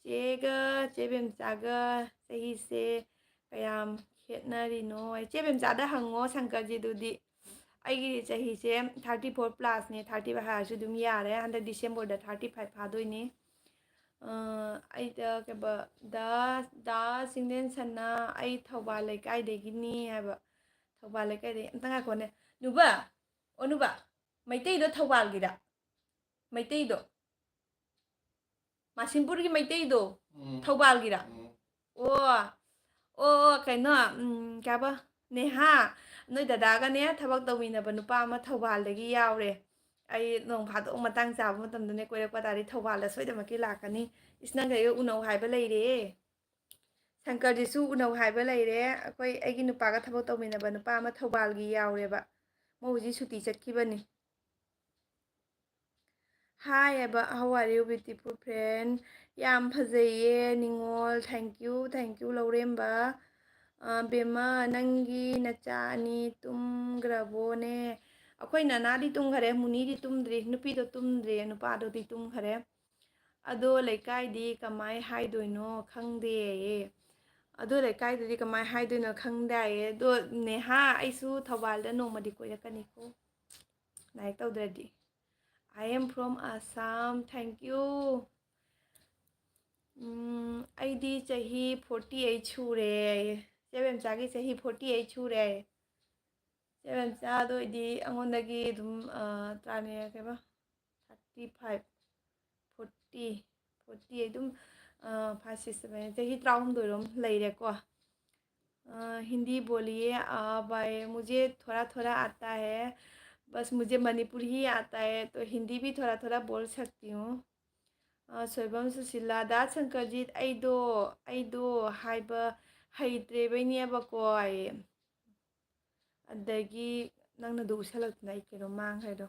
ꯆꯦꯒ ꯆꯦ ꯕꯦꯝꯆꯥꯒ ꯆꯍꯤꯁꯦ ꯀꯌꯥꯝ ꯈꯦꯠꯅꯔꯤꯅꯣ? ꯆꯦ ꯕꯦꯝꯆꯥꯗ ꯍꯪꯉꯣ ꯁꯪꯀꯔꯖꯤꯗꯨꯗꯤ꯫ ꯑꯩꯒꯤ ꯆꯍꯤꯁꯦ ꯊꯥꯔꯇꯤ ꯐꯣꯔ ꯄ꯭ꯂꯁꯅꯦ, ꯊꯥꯔꯇꯤ ꯐꯥꯏꯚ ꯍꯥꯏꯔꯁꯨ ꯑꯗꯨꯝ ꯌꯥꯔꯦ꯫ ꯍꯟꯗꯛ ꯗꯤꯁꯦꯝꯕꯔꯗ ꯊꯥꯔꯇꯤ ꯐꯥꯏꯚ ꯐꯥꯗꯣꯏꯅꯦ꯫ ꯑꯩꯗ ꯀꯩꯕ ꯗꯥ ꯗꯥ ꯁꯤꯡꯗꯦꯟ ꯁꯅꯥ, ꯑꯩ ꯊꯧꯕꯥꯜ ꯂꯩꯀꯥꯏꯗꯒꯤꯅꯤ ꯍꯥꯏꯕ꯫ ꯊꯧꯕꯥꯜ ꯂꯩꯀꯥꯏꯗꯒꯤ꯫ ꯑꯝꯇ ꯉꯥꯏꯈꯣꯅꯦ꯫ ꯅꯨꯕ, ꯑꯣ ꯅꯨꯕ, ꯃꯩꯇꯩꯗꯣ ꯊꯧꯕꯥꯜꯒꯤꯔ? ꯃꯩꯇꯩꯗꯣ, ꯃꯥꯁꯤꯝꯄꯨꯔꯒꯤ ꯃꯩꯇꯩꯗꯣ, ꯎꯝ꯫ ꯊꯧꯕꯥꯜꯒꯤꯔ? ꯎꯝ꯫ ꯑꯣ, ꯑꯣ, ꯑꯣ, ꯀꯩꯅꯣ, ꯎꯝ, ꯀꯩ ꯍꯥꯏꯕ? ꯅꯦꯍꯥ, ꯅꯣꯏ ꯗꯗꯥꯒꯅꯦ ꯊꯕꯛ ꯇꯧꯃꯤꯟꯅꯕ ꯅꯨꯄꯥ ꯑꯃ ꯊꯧꯕꯥꯜꯗꯒꯤ ꯌꯥꯎꯔꯦ꯫ ꯑꯩ ꯅꯣꯡ ꯐꯥꯗꯣꯛ ꯃꯇꯥꯡ ꯆꯥꯕ ꯃꯇꯝꯗꯅꯦ ꯀꯣꯏꯔꯛꯄ ꯇꯥꯔꯗꯤ ꯊꯧꯕꯥꯜꯗ ꯁꯣꯏꯗꯅꯃꯛꯀꯤ ꯂꯥꯛꯀꯅꯤ꯫ ꯏꯁ, ꯅꯪꯒ ꯑꯩꯒ ꯎꯅꯧ ꯍꯥꯏꯕ ꯂꯩꯔꯦ꯫ ꯁꯪꯀꯔꯖꯤꯁꯨ ꯎꯅꯧ ꯍꯥꯏꯕ ꯂꯩꯔꯦ꯫ ꯑꯩꯈꯣꯏ, ꯑꯩꯒꯤ ꯅꯨꯄꯥꯒ ꯊꯕꯛ ꯇꯧꯃꯤꯟꯅꯕ ꯅꯨꯄꯥ ꯑꯃ ꯊꯧꯕꯥꯜꯒꯤ ꯌꯥꯎꯔꯦꯕ꯫ ꯃꯣꯏ ꯍꯧꯖꯤꯛ ꯁꯨꯇꯤ ꯆꯠꯈꯤꯕꯅꯤ꯫ Hi ꯍꯥꯏꯕ, how are you, beautiful friend? ꯌꯥꯝ ꯐꯖꯩꯌꯦ ꯅꯤꯉꯣꯜ, thank you, thank you ꯂꯧꯔꯦꯝꯕ꯫ ꯑ, ꯕꯦꯝꯃ, ꯅꯪꯒꯤ ꯅꯆꯥ ꯑꯅꯤ ꯇꯨꯝꯈ꯭ꯔꯕꯣꯅꯦ? ꯑꯩꯈꯣꯏ ꯅꯅꯥꯗꯤ ꯇꯨꯝꯈꯔꯦ, ꯃꯨꯅꯤꯗꯤ ꯇꯨꯝꯗ꯭ꯔꯤ, ꯅꯨꯄꯤꯗꯣ ꯇꯨꯝꯗ꯭ꯔꯤ, ꯅꯨꯄꯥꯗꯨꯗꯤ ꯇꯨꯝꯈꯔꯦ꯫ ꯑꯗꯣ ꯂꯩꯀꯥꯏꯗꯤ ꯀꯃꯥꯏ ꯍꯥꯏꯗꯣꯏꯅꯣ ꯈꯪꯗꯦꯌꯦ꯫ ꯑꯗꯣ ꯂꯩꯀꯥꯏꯗꯨꯗꯤ ꯀꯃꯥꯏ ꯍꯥꯏꯗꯣꯏꯅꯣ ꯈꯪꯗꯦ ꯍꯥꯏꯌꯦ꯫ ꯑꯗꯣ ꯅꯦꯍꯥ, ꯑꯩꯁꯨ ꯊꯧꯕꯥꯜꯗ ꯅꯣꯡꯃꯗꯤ ꯀꯣꯏꯔꯛꯀꯅꯤꯀꯣ, ꯂꯥꯏꯔꯤꯛ ꯇꯧꯗ꯭ꯔꯗꯤ꯫ I am from Assam, thank you꯫ ꯎꯝ, ꯑꯩꯗꯤ ꯆꯍꯤ forty eight ꯁꯨꯔꯦ꯫ ꯆꯦ ꯕꯦꯝꯆꯥꯒꯤ ꯆꯍꯤ forty eight ꯁꯨꯔꯦ꯫ ꯆꯦ ꯕꯦꯝꯆꯥꯗꯣ ꯑꯩꯗꯤ ꯑꯩꯉꯣꯟꯗꯒꯤ ꯑꯗꯨꯝ, ꯑ, ꯇꯔꯥꯅꯦ ꯀꯩꯕ, thirty five, forty, forty ꯑꯗꯨꯝ, ꯑ, five, six, seven, ꯆꯍꯤ ꯇꯔꯥꯍꯨꯝꯗꯣꯏꯔꯣꯝ ꯂꯩꯔꯦꯀꯣ꯫ अ, हिंदी बोलिए, आ, भाई, मुझे थोड़ा थोड़ा आता है, बस मुझे मणिपुरी ही आता है, तो हिंदी भी थोड़ा थोड़ा बोल सकती हूँ꯫ ꯑ, ꯁꯣꯏꯕꯝ ꯁꯨꯁꯤꯂꯥ, ꯗꯥ ꯁꯪꯀꯔꯖꯤꯠ, ꯑꯩꯗꯣ, ꯑꯩꯗꯣ ꯍꯥꯏꯕ ꯍꯩꯇ꯭ꯔꯦꯕꯩꯅꯦꯕꯀꯣ ꯑꯩ꯫ ꯑꯗꯒꯤ ꯅꯪꯅ ꯑꯗꯨ ꯎꯠꯁꯜꯂꯛꯇꯅ ꯑꯩ ꯀꯩꯅꯣ ꯃꯥꯡꯈ꯭ꯔꯦꯗꯣ꯫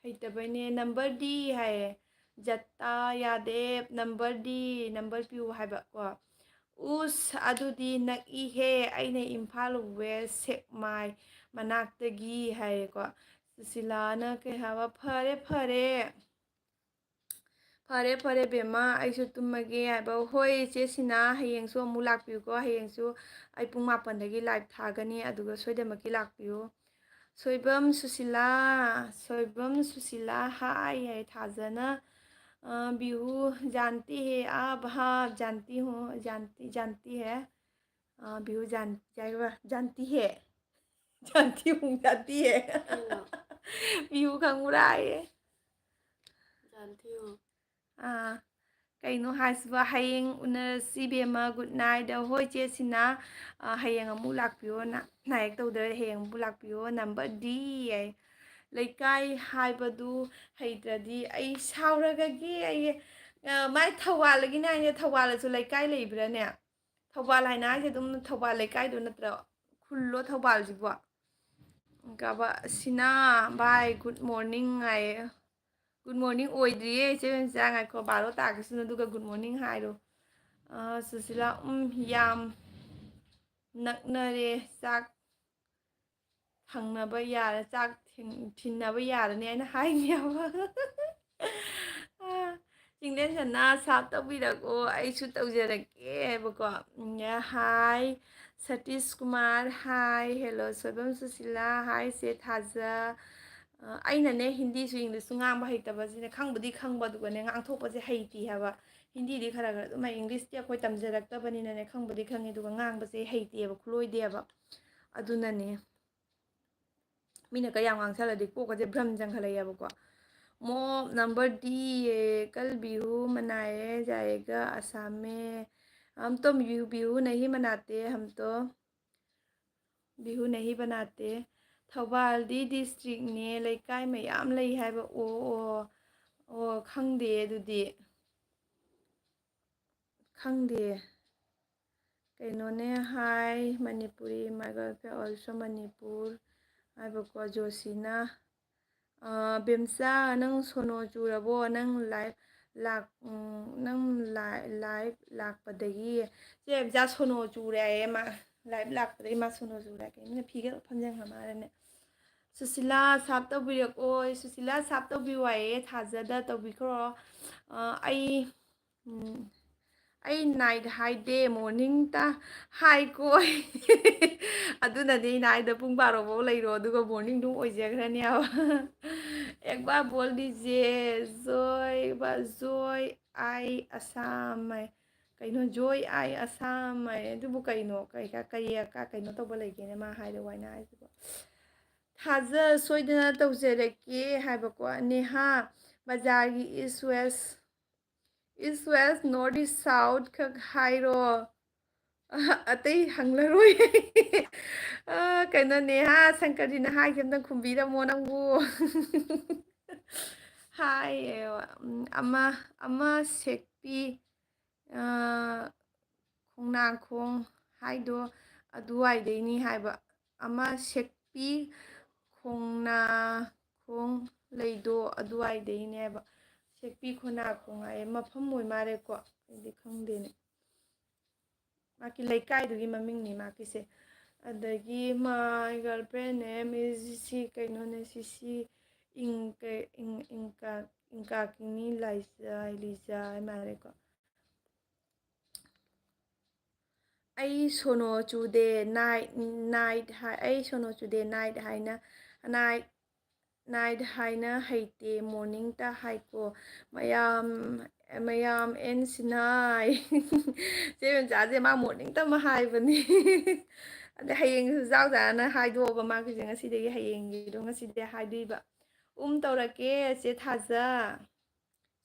ꯍꯩꯇꯕꯩꯅꯦ꯫ ꯅꯝꯕꯔꯗꯤ ꯍꯥꯏꯌꯦ꯫ ꯖꯠꯇꯥ ꯌꯥꯗꯦ, ꯅꯝꯕꯔꯗꯤ, ꯅꯝꯕꯔ ꯄꯤꯌꯨ ꯍꯥꯏꯕ ꯀꯣ꯫ ꯎꯁ, ꯑꯗꯨꯗꯤ ꯅꯛꯏꯍꯦ, ꯑꯩꯅ ꯏꯝꯐꯥꯜ ꯋꯦꯁ ꯁꯦꯛꯃꯥꯏ ꯃꯅꯥꯛꯇꯒꯤ ꯍꯥꯏꯔꯦꯀꯣ꯫ ꯁꯨꯁꯤꯂꯥꯅ ꯀꯩ ꯍꯥꯏꯕ, ꯐꯔꯦ, ꯐꯔꯦ꯫ "ꯐꯔꯦ, ꯐꯔꯦ, ꯕꯦꯝꯃ, ꯑꯩꯁꯨ ꯇꯨꯝꯃꯒꯦ" ꯍꯥꯏꯕ꯫ "ꯍꯣꯏ, ꯏꯆꯦ ꯁꯤꯅꯥ, ꯍꯌꯦꯡꯁꯨ ꯑꯃꯨꯛ ꯂꯥꯛꯄꯤꯌꯨꯀꯣ꯫ ꯍꯌꯦꯡꯁꯨ ꯑꯩ ꯄꯨꯡ ꯃꯥꯄꯟꯗꯒꯤ live ꯊꯥꯒꯅꯤ, ꯑꯗꯨꯒ ꯁꯣꯏꯗꯅꯃꯛꯀꯤ ꯂꯥꯛꯄꯤꯌꯨ"꯫ ꯁꯣꯏꯕꯝ ꯁꯨꯁꯤꯂꯥ, ꯁꯣꯏꯕꯝ ꯁꯨꯁꯤꯂꯥ, ꯍꯥꯏ, ꯍꯥꯏ, ꯊꯥꯖꯅ, ꯑ, "ꯕꯤꯍꯨ ꯖꯥꯟꯇꯤ ꯍꯦ, ꯑꯥ ꯚꯥ ꯖꯥꯟꯇꯤ ꯍꯨ, ꯖꯥꯟꯇꯤ, ꯖꯥꯟꯇꯤ ꯍꯦ, ꯑ, ꯕꯤꯍꯨ ꯖꯥꯟ-, ꯀꯩ ꯍꯥꯏꯕ? ꯖꯥꯟꯇꯤ ꯍꯦ, ꯖꯥꯟꯇꯤ ꯍꯨ, ꯖꯥꯟꯇꯤ ꯍꯦ, ꯀꯩꯅꯣ? ꯕꯤꯍꯨ ꯈꯪꯕ꯭ꯔꯥ?" ꯍꯥꯏꯌꯦ꯫ ꯖꯥꯟꯇꯤ ꯍꯨ꯫ ꯑꯥ, ꯀꯩꯅꯣ ꯍꯥꯏꯁꯤꯕꯣ? "ꯍꯌꯦꯡ ꯎꯅꯔꯁꯤ ꯏꯕꯦꯝꯃ, good night"꯫ "ꯍꯣꯏ ꯆꯦ ꯁꯤꯅꯥ, ꯑ, ꯍꯌꯦꯡ ꯑꯃꯨꯛ ꯂꯥꯛꯄꯤꯌꯣ, ꯅ-, ꯅꯥꯏꯛ ꯇꯧꯗ꯭ꯔꯦ, ꯍꯌꯦꯡ ꯑꯃꯨꯛ ꯂꯥꯛꯄꯤꯌꯣ", number D ꯍꯥꯏ꯫ "ꯂꯩꯀꯥꯏ ꯍꯥꯏꯕꯗꯨ ꯍꯩꯇ꯭ꯔꯗꯤ ꯑꯩ ꯁꯥꯎꯔꯒꯒꯦ" ꯑꯩ, ꯑ, ꯃꯥꯏ ꯊꯧꯕꯥꯜꯗꯒꯤꯅꯦ ꯍꯥꯏꯅꯦ, ꯊꯧꯕꯥꯜꯗꯁꯨ ꯂꯩꯀꯥꯏ ꯂꯩꯕ꯭ꯔꯥꯅꯦ? ꯊꯧꯕꯥꯜ ꯍꯥꯏꯅ ꯍꯥꯏꯁꯦ ꯑꯗꯨꯝ ꯊꯧꯕꯥꯜ ꯂꯩꯀꯥꯏꯗꯣ ꯅꯠꯇ꯭ꯔꯣ? ꯈꯨꯜꯂꯣ ꯊꯧꯕꯥꯜꯁꯤꯕꯣ? ꯀꯥꯕ, "ꯁꯤꯅꯥ, bye, good morning" ꯍꯥꯏꯌꯦ꯫ "Good morning" ꯑꯣꯏꯗ꯭ꯔꯤꯌꯦ ꯏꯆꯦ ꯕꯦꯝꯆꯥ, ꯉꯥꯏꯈꯣ, ꯕꯥꯔꯣ ꯇꯥꯈꯤꯁꯅꯨ, ꯑꯗꯨꯒ good morning ꯍꯥꯏꯔꯣ꯫ ꯑ, ꯁꯨꯁꯤꯂꯥ, "ꯎꯝ, ꯌꯥꯝ ꯅꯛꯅꯔꯦ, ꯆꯥꯛ ꯊꯪꯅꯕ ꯌꯥꯔ-, ꯆꯥꯛ ꯊꯤꯟ-, ꯊꯤꯟꯅꯕ ꯌꯥꯔꯅꯤ" ꯍꯥꯏꯅ ꯍꯥꯏꯅꯦꯕ꯫ ꯑ, ꯆꯤꯡꯂꯦꯟ ꯁꯅꯥ, "ꯁꯥꯞ ꯇꯧꯕꯤꯔꯛꯑꯣ, ꯑꯩꯁꯨ ꯇꯧꯖꯔꯛꯀꯦ" ꯍꯥꯏꯕꯀꯣ꯫ ꯎꯝ, ꯍꯥꯏ, ꯁꯇꯤꯁ ꯀꯨꯃꯥꯔ, ꯍꯥꯏ, hello, ꯁꯣꯏꯕꯝ ꯁꯨꯁꯤꯂꯥ, ꯍꯥꯏ, ꯆꯦ ꯊꯥꯖ꯫ ꯑ, ꯑꯩꯅꯅꯦ ꯍꯤꯟꯗꯤꯁꯨ ꯏꯪꯂꯤꯁꯁꯨ ꯉꯥꯡꯕ ꯍꯩꯇꯕꯁꯤꯅꯦ, ꯈꯪꯕꯨꯗꯤ ꯈꯪꯕ, ꯑꯗꯨꯒꯅꯦ ꯉꯥꯡꯊꯣꯛꯄꯁꯦ ꯍꯩꯇꯦ ꯍꯥꯏꯕ꯫ ꯍꯤꯟꯗꯤꯗꯤ ꯈꯔ ꯈꯔ ꯑꯗꯨꯝ ꯍꯩ, ꯏꯪꯂꯤꯁꯇꯤ ꯑꯩꯈꯣꯏ ꯇꯝꯖꯔꯛꯇꯕꯅꯤꯅꯅꯦ ꯈꯪꯕꯨꯗꯤ ꯈꯪꯉꯤ, ꯑꯗꯨꯒ ꯉꯥꯡꯕꯁꯦ ꯍꯩꯇꯦꯕ, ꯈꯨꯂꯣꯏꯗꯦꯕ꯫ ꯑꯗꯨꯅꯅꯦ꯫ ꯃꯤꯅ ꯀꯌꯥꯝ ꯉꯥꯡꯁꯜꯂꯗꯤ ꯀꯣꯛꯀꯁꯦ ꯚ꯭ꯔꯝ ꯆꯪꯈꯠꯂꯛꯑꯦꯕꯀꯣ꯫ "ꯃꯣ number D, ये कल बिहू मनाए जाएगा असम में, हम तो बिहू, बिहू नहीं मनाते, हम तो बिहू नहीं मनाते"꯫ ꯊꯧꯕꯥꯜꯗꯤ districtꯅꯦ, ꯂꯩꯀꯥꯏ ꯃꯌꯥꯝ ꯂꯩ ꯍꯥꯏꯕ꯫ ꯑꯣ, ꯑꯣ, ꯑꯣ, ꯈꯪꯗꯦ ꯑꯗꯨꯗꯤ꯫ ꯈꯪꯗꯦ꯫ ꯀꯩꯅꯣꯅꯦ, ꯍꯥꯏ, Manipuri, my girlfriend also Manipur ꯍꯥꯏꯕꯀꯣ, ꯖꯣꯁꯤꯅ꯫ ꯑ, ꯕꯦꯝꯆꯥ, ꯅꯪ ꯁꯣꯅꯣ ꯆꯨꯔꯕꯣ? ꯅꯪ live ꯂꯥꯛ-, ꯎꯝ, ꯅꯪ ꯂꯥꯏ-, live ꯂꯥꯛꯄꯗꯒꯤ꯫ ꯆꯦ ꯕꯦꯝꯆꯥ, ꯁꯣꯅꯣ ꯆꯨꯔꯦ ꯍꯥꯏꯌꯦ ꯃꯥ꯫ Live ꯂꯥꯛꯄꯗꯒꯤ ꯃꯥ ꯁꯣꯅꯣ ꯆꯨꯔꯦ꯫ ꯀꯩꯅꯣꯅꯦ, ꯐꯤꯒ ꯐꯝꯖꯟꯈ꯭ꯔ ꯃꯥꯜꯂꯦꯅꯦ꯫ ꯁꯨꯁꯤꯂꯥ ꯁꯥꯞ ꯇꯧꯕꯤꯔꯛꯑꯣ꯫ ꯁꯨꯁꯤꯂꯥ ꯁꯥꯞ ꯇꯧꯕꯤꯌꯨ ꯍꯥꯏꯌꯦ, ꯊꯥꯖꯗ ꯇꯧꯕꯤꯈ꯭ꯔꯣ꯫ ꯑ, ꯑꯩ, ꯎꯝ, ꯑꯩ ꯅꯥꯏꯠ ꯍꯥꯏꯗꯦ, ꯃꯣꯔꯅꯤꯡꯇ ꯍꯥꯏꯀꯣ꯫ ꯑꯗꯨꯅꯗꯤ ꯑꯩꯅ ꯍꯥꯏꯗ ꯄꯨꯡ ꯕꯥꯔꯣ ꯐꯥꯎ ꯂꯩꯔꯣ, ꯑꯗꯨꯒ ꯃꯣꯔꯅꯤꯡ ꯑꯗꯨꯝ ꯑꯣꯏꯖꯈ꯭ꯔꯅꯦꯕ꯫ ꯑꯦꯛ ꯕꯥꯔ ꯕꯣꯜ ꯗꯤꯖꯤꯌꯦ, ꯖꯣꯏ ꯕ-, ꯖꯣꯏ ꯑꯥꯏ ꯑꯁꯥꯝ ꯍꯥꯏ꯫ ꯀꯩꯅꯣ, ꯖꯣꯏ ꯑꯥꯏ ꯑꯁꯥꯝ ꯍꯥꯏ꯫ ꯑꯗꯨꯕꯨ ꯀꯩꯅꯣ, ꯀꯩ, ꯀ-, ꯀꯩ, ꯀ-, ꯀꯩꯅꯣ ꯇꯧꯕ ꯂꯩꯒꯦꯅꯦ ꯃꯥ ꯍꯥꯏꯗ ꯋꯥꯏꯅ ꯍꯥꯏꯁꯤꯕꯣ? ꯊꯥꯖ ꯁꯣꯏꯗꯅ ꯇꯧꯖꯔꯛꯀꯦ ꯍꯥꯏꯕꯀꯣ꯫ ꯅꯦꯍꯥ, ꯕꯖꯥꯔꯒꯤ east west, east west, north east, south ꯈꯛ ꯍꯥꯏꯔꯣ꯫ ꯑꯇꯩ ꯍꯪꯂꯔꯣꯏ꯫ ꯑ, ꯀꯩꯅꯣ, ꯅꯦꯍꯥ ꯁꯪꯀꯔꯤꯅ ꯍꯥꯏꯈꯤꯕ ꯑꯝꯇꯪ ꯈꯨꯝꯕꯤꯔꯝꯃꯣ ꯅꯪꯕꯨ꯫ ꯍꯥꯏ, ꯎꯝ, ꯑꯃ, ꯑꯃ ꯁꯦꯛꯄꯤ, ꯑ, ꯈꯣꯡꯅꯥꯡꯈꯣꯡ ꯍꯥꯏꯗꯣ ꯑꯗꯨꯋꯥꯏꯗꯩꯅꯤ ꯍꯥꯏꯕ꯫ ꯑꯃ ꯁꯦꯛꯄꯤ ꯈꯣꯡꯅꯥꯈꯣꯡ ꯂꯩꯗꯣ ꯑꯗꯨꯋꯥꯏꯗꯩꯅꯦ ꯍꯥꯏꯕ꯫ ꯁꯦꯛꯄꯤ ꯈꯣꯡꯅꯥꯈꯣꯡ ꯍꯥꯏꯌꯦ, ꯃꯐꯝ ꯑꯣꯏ ꯃꯥꯜꯂꯦꯀꯣ, ꯑꯩꯗꯤ ꯈꯪꯗꯦꯅꯦ꯫ ꯃꯥꯒꯤ ꯂꯩꯀꯥꯏꯗꯨꯒꯤ ꯃꯃꯤꯡꯅꯤ ꯃꯥꯒꯤꯁꯦ꯫ ꯑꯗꯒꯤ my girlfriend name is ꯁꯤ ꯀꯩꯅꯣꯅꯦ, ꯁꯤ, ꯁꯤ ꯏꯪ-, ꯀꯩ-, ꯏꯪ-, ꯏꯪꯀꯥ-, ꯏꯪꯀꯥꯀꯤꯅꯤ ꯂꯥꯏꯖꯥ, ꯂꯤꯖꯥ ꯍꯥꯏ ꯃꯥꯜꯂꯦꯀꯣ꯫ ꯑꯩ ꯁꯣꯅꯣ ꯆꯨꯗꯦ, ꯅꯥꯏꯠ, ꯅꯥꯏꯠ ꯍꯥꯏ-, ꯑꯩ ꯁꯣꯅꯣ ꯆꯨꯗꯦ, ꯅꯥꯏꯠ ꯍꯥꯏꯅ, ꯅꯥꯏꯠ, ꯅꯥꯏꯠ ꯍꯥꯏꯅ ꯍꯩꯇꯦ, ꯃꯣꯔꯅꯤꯡꯇ ꯍꯥꯏꯀꯣ꯫ ꯃꯌꯥꯝ, ꯃꯌꯥꯝ ꯑꯦꯟ ꯁꯤꯅꯥꯏ꯫ ꯆꯦ ꯕꯦꯝꯆꯥꯁꯦ ꯃꯥ ꯃꯣꯔꯅꯤꯡꯇ ꯑꯃ ꯍꯥꯏꯕꯅꯦ꯫ ꯑꯗꯩ ꯍꯌꯦꯡꯁꯨ ꯆꯥꯎꯖꯥꯅ ꯍꯥꯏꯗꯣꯛꯑꯕ ꯃꯥꯒꯤꯁꯦ, ꯉꯁꯤꯗꯒꯤ ꯍꯌꯦꯡꯒꯤꯗꯣ ꯉꯁꯤꯗꯤ ꯍꯥꯏꯗꯣꯏꯕ꯫ ꯎꯝ ꯇꯧꯔꯛꯀꯦ, ꯆꯦ ꯊꯥꯖ꯫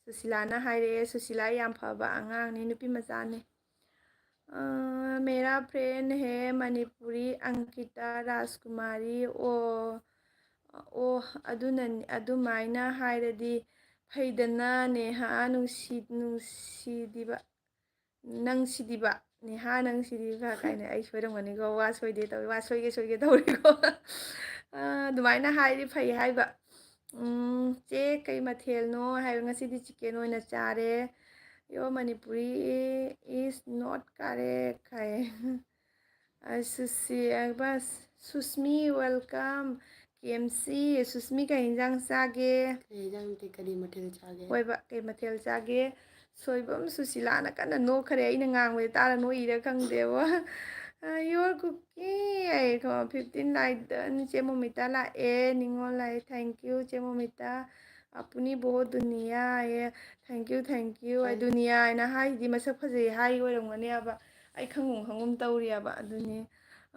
ꯁꯨꯁꯤꯂꯥꯅ ꯍꯥꯏꯔꯛꯑꯦ, ꯁꯨꯁꯤꯂꯥ ꯌꯥꯝ ꯐꯕ ꯑꯉꯥꯡꯅꯤ, ꯅꯨꯄꯤ ꯃꯆꯥꯅꯤ꯫ ꯑ, मेरा friend है मणिपुरी अंकिता राजकुमारी, ꯑꯣ, ꯑꯣ, ꯑꯗꯨꯅꯅꯤ, ꯑꯗꯨꯃꯥꯏꯅ ꯍꯥꯏꯔꯗꯤ ꯐꯩꯗꯅ, ꯅꯦꯍꯥ ꯅꯨꯡꯁꯤ-, ꯅꯨꯡꯁꯤꯗꯤꯕ, ꯅꯪꯁꯤꯗꯤꯕ, ꯅꯦꯍꯥ ꯅꯪꯁꯤꯗꯤꯕ ꯀꯥꯏꯅ꯫ ꯑꯩ ꯁꯣꯏꯔꯝꯒꯅꯤꯀꯣ, ꯋꯥ ꯁꯣꯏꯗꯦ ꯇꯧꯏ, ꯋꯥ ꯁꯣꯏꯒꯦ ꯁꯣꯏꯒꯦ ꯇꯧꯔꯦꯀꯣ꯫ ꯑ, ꯑꯗꯨꯃꯥꯏꯅ ꯍꯥꯏꯔꯗꯤ ꯐꯩ ꯍꯥꯏꯕ꯫ ꯎꯝ, ꯆꯦ, ꯀꯩ ꯃꯊꯦꯜꯅꯣ ꯍꯥꯏꯕ? ꯉꯁꯤꯗꯤ ꯆꯤꯀꯦꯟ ꯑꯣꯏꯅ ꯆꯥꯔꯦ꯫ Your Manipuri is not correct ꯍꯥꯏꯌꯦ꯫ ꯑ, ꯁꯨꯁꯤ, ꯑ, ꯕꯁ, ꯁꯨꯁꯃꯤ, welcome꯫ ꯀꯦ ꯑꯦꯝ ꯁꯤ, ꯁꯨꯁꯃꯤ ꯀꯩ ꯌꯦꯟꯖꯥꯡ ꯆꯥꯒꯦ? ꯀꯩ ꯌꯦꯟꯖꯥꯡ ꯅꯠꯇꯦ, ꯀꯔꯤ ꯃꯊꯦꯜ ꯆꯥꯒꯦ? ꯍꯣꯏꯕ, ꯀꯩ ꯃꯊꯦꯜ ꯆꯥꯒꯦ? ꯁꯣꯏꯕꯝ ꯁꯨꯁꯤꯂꯥꯅ ꯀꯟꯅ ꯅꯣꯛꯈꯔꯦ, ꯑꯩꯅ ꯉꯥꯡꯕꯗꯤ ꯇꯥꯔ ꯅꯣꯛꯏꯔ ꯈꯪꯗꯦꯕ꯫ ꯌꯣꯔ ꯀꯨꯀꯤ ꯑꯩ ꯐꯤꯐꯇꯤꯟ ꯂꯥꯏꯗ ꯆꯦ ꯃꯣꯃꯤꯇꯥ ꯂꯥꯛꯑꯦ, ꯅꯤꯉꯣꯜ ꯂꯥꯛꯑꯦ, thank you ꯆꯦ ꯃꯣꯃꯤꯇꯥ꯫ ꯑꯄꯨꯅꯤ ꯕꯣꯍꯣ ꯗꯨꯅꯤꯌꯥ ꯑꯦ, thank you thank you꯫ ꯑꯩ ꯗꯨꯅꯤꯌꯥ ꯍꯥꯏꯅ ꯍꯥꯏꯗꯤ ꯃꯁꯛ ꯐꯖꯩ ꯍꯥꯏ ꯑꯣꯏꯔꯝꯒꯅꯦꯕ, ꯑꯩ ꯈꯪꯒꯨꯝ ꯈꯪꯒꯨꯝ ꯇꯧꯔꯤꯑꯕ꯫ ꯑꯗꯨꯅꯤ,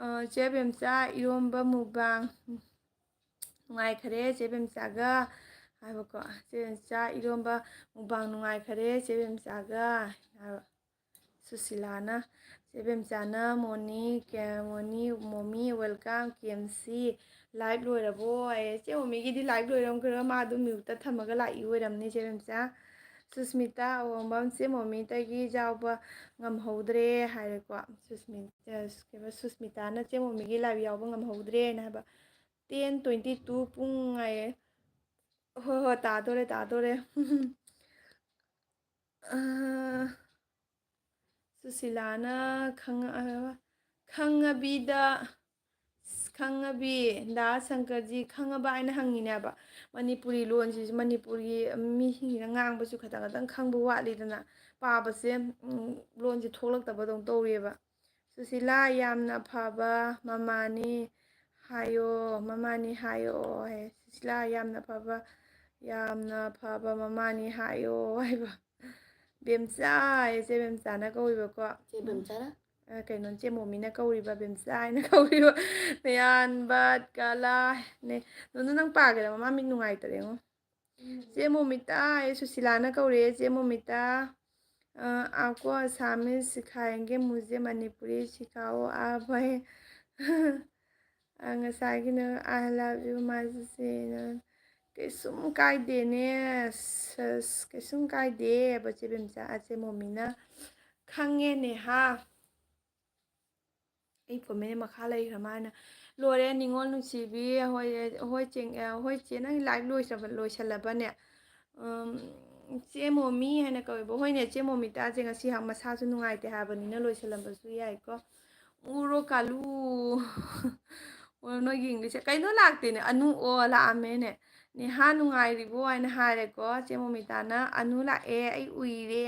ꯑ, ꯆꯦ ꯕꯦꯝꯆꯥ, ꯏꯔꯣꯝꯕ ꯃꯨꯛꯕꯥꯡ ꯅꯨꯡꯉꯥꯏꯈꯔꯦ ꯆꯦ ꯕꯦꯝꯆꯥꯒ ꯍꯥꯏꯕꯀꯣ꯫ ꯆꯦ ꯕꯦꯝꯆꯥ, ꯏꯔꯣꯝꯕ ꯃꯨꯛꯕꯥꯡ ꯅꯨꯡꯉꯥꯏꯈꯔꯦ ꯆꯦ ꯕꯦꯝꯆꯥꯒ ꯍꯥꯏꯕ꯫ ꯁꯨꯁꯤꯂꯥꯅ, ꯆꯦ ꯕꯦꯝꯆꯥꯅ, ꯃꯣꯅꯤ, ꯀꯦ-, ꯃꯣꯅꯤ, ꯃꯣꯃꯤ, welcome, ꯀꯦ ꯑꯦꯝ ꯁꯤ꯫ Live ꯂꯣꯏꯔꯕꯣ? ꯍꯥꯏꯌꯦ꯫ ꯆꯦ ꯃꯣꯃꯤꯒꯤꯗꯤ live ꯂꯣꯏꯔꯝꯈꯤꯔꯣꯏ, ꯃꯥ ꯑꯗꯨꯝ mute ꯊꯝꯃꯒ ꯂꯥꯛꯏ ꯑꯣꯏꯔꯝꯅꯤ ꯆꯦ ꯕꯦꯝꯆꯥ꯫ ꯁꯨꯁꯃꯤꯇꯥ ꯑꯋꯣꯡꯕꯝ, ꯆꯦ ꯃꯣꯃꯤꯇꯒꯤ ꯌꯥꯎꯕ ꯉꯝꯍꯧꯗ꯭ꯔꯦ ꯍꯥꯏꯔꯦꯀꯣ꯫ ꯁꯨꯁꯃꯤ-, ꯑ, ꯀꯩꯕ, ꯁꯨꯁꯃꯤꯇꯥꯅ ꯆꯦ ꯃꯣꯃꯤꯒꯤ live ꯌꯥꯎꯕ ꯉꯝꯍꯧꯗ꯭ꯔꯦꯅ ꯍꯥꯏꯕ꯫ Ten twenty two ꯄꯨꯡ ꯉꯥꯏꯌꯦ꯫ ꯍꯣꯏ, ꯍꯣꯏ, ꯇꯥꯗꯣꯔꯦ, ꯇꯥꯗꯣꯔꯦ꯫ ꯑ, ꯁꯨꯁꯤꯂꯥꯅ ꯈꯪꯉ-, ꯑ, ꯈꯪꯉꯕꯤꯗ, ꯈꯪꯉꯕꯤ, ꯗꯥ ꯁꯪꯀꯔꯖꯤ, ꯈꯪꯉꯕ ꯍꯥꯏꯅ ꯍꯪꯉꯤꯅꯦꯕ꯫ ꯃꯅꯤꯄꯨꯔꯤ ꯂꯣꯟꯁꯤꯁꯨ ꯃꯅꯤꯄꯨꯔꯒꯤ ꯃꯤꯁꯤꯡꯁꯤꯅ ꯉꯥꯡꯕꯁꯨ ꯈꯇꯪ ꯈꯇꯪ ꯈꯪꯕ ꯋꯥꯠꯂꯤꯗꯅ, ꯄꯥꯕꯁꯦ, ꯎꯝ, ꯂꯣꯟꯁꯦ ꯊꯣꯛꯂꯛꯇꯕꯗꯧꯅ ꯇꯧꯔꯤꯑꯕ꯫ ꯁꯨꯁꯤꯂꯥ, ꯌꯥꯝꯅ ꯐꯕ ꯃꯃꯥꯅꯤ ꯍꯥꯏꯌꯣ, ꯃꯃꯥꯅꯤ ꯍꯥꯏꯌꯣ ꯍꯥꯏꯌꯦ꯫ ꯁꯨꯁꯤꯂꯥ, ꯌꯥꯝꯅ ꯐꯕ, ꯌꯥꯝꯅ ꯐꯕ ꯃꯃꯥꯅꯤ ꯍꯥꯏꯌꯣ ꯍꯥꯏꯕ꯫ ꯕꯦꯝꯆꯥ ꯍꯥꯏꯌꯦ, ꯆꯦ ꯕꯦꯝꯆꯥꯅ ꯀꯧꯏꯕꯀꯣ꯫ ꯆꯦ ꯕꯦꯝꯆꯥꯅ? ꯑ, ꯀꯩꯅꯣ, ꯆꯦ ꯃꯣꯃꯤꯅ ꯀꯧꯔꯤꯕ, ꯕꯦꯝꯆꯥ ꯍꯥꯏꯅ ꯀꯧꯔꯤꯕ꯫ ꯅꯌꯥꯟꯕ ꯀꯂꯥ ꯅꯦ꯫ ꯅꯣꯅꯣ, ꯅꯪ ꯄꯥꯒꯦꯔꯥ? ꯃꯃꯥ ꯃꯤꯠ ꯅꯨꯡꯉꯥꯏꯇꯔꯦꯉꯣ꯫ ꯆꯦ ꯃꯣꯃꯤꯇꯥ ꯍꯥꯏꯌꯦ, ꯁꯨꯁꯤꯂꯥꯅ ꯀꯧꯔꯛꯑꯦ, ꯆꯦ ꯃꯣꯃꯤꯇꯥ꯫ ꯑ, आपको असमीज सिखाएंगे, मुझे मणिपुरी सिखाओ आप है꯫ ꯑ, ꯉꯁꯥꯏꯒꯤꯅ I love you, my Sushila. ꯀꯩꯁꯨꯝ ꯀꯥꯏꯗꯦꯅꯦ, ꯁꯁ, ꯀꯩꯁꯨꯝ ꯀꯥꯏꯗꯦ, ꯕꯆꯦ ꯕꯦꯝꯆꯥ, ꯑꯆꯦ ꯃꯣꯃꯤꯅ꯫ ꯈꯪꯉꯦꯅꯦ, ꯍꯥ? ꯑꯩ ꯐꯣꯟ ꯃꯦꯠ ꯃꯈꯥ ꯂꯩꯈ꯭ꯔ ꯃꯥꯅ꯫ ꯂꯣꯏꯔꯦ, ꯅꯤꯉꯣꯜ ꯅꯨꯡꯁꯤꯕꯤ, ꯍꯣꯏ, ꯍꯣꯏ, ꯆꯦ-, ꯍꯣꯏ, ꯆꯦ, ꯅꯪ live ꯂꯣꯏꯁꯜꯂꯕ-, ꯂꯣꯏꯁꯜꯂꯕꯅꯦ? ꯎꯝ, ꯆꯦ ꯃꯣꯃꯤ ꯍꯥꯏꯅ ꯀꯧꯋꯦꯕ꯫ ꯍꯣꯏꯅꯦ, ꯆꯦ ꯃꯣꯃꯤꯇꯥꯁꯦ ꯉꯁꯤ ꯍ-, ꯃꯁꯥꯁꯨ ꯅꯨꯡꯉꯥꯏꯇꯦ ꯍꯥꯏꯕꯅꯤꯅ ꯂꯣꯏꯁꯜꯂꯝꯕꯁꯨ ꯌꯥꯏꯀꯣ꯫ ꯎꯔꯣ ꯀꯥꯂꯨ꯫ ꯑꯣ, ꯅꯣꯏꯒꯤ ꯏꯪꯂꯤꯁꯁꯦ ꯀꯩꯅꯣ ꯂꯥꯛꯇꯦꯅꯦ꯫ ꯑꯅꯨ ꯑꯣ ꯂꯥꯛꯑꯝꯃꯦꯅꯦ꯫ "ꯅꯦꯍꯥ ꯅꯨꯡꯉꯥꯏꯔꯤꯕꯣ?" ꯍꯥꯏꯅ ꯍꯥꯏꯔꯦꯀꯣ꯫ ꯆꯦ ꯃꯣꯃꯤꯇꯥꯅ, "ꯑꯅꯨ ꯂꯥꯛꯑꯦ, ꯑꯩ ꯎꯏꯔꯦ꯫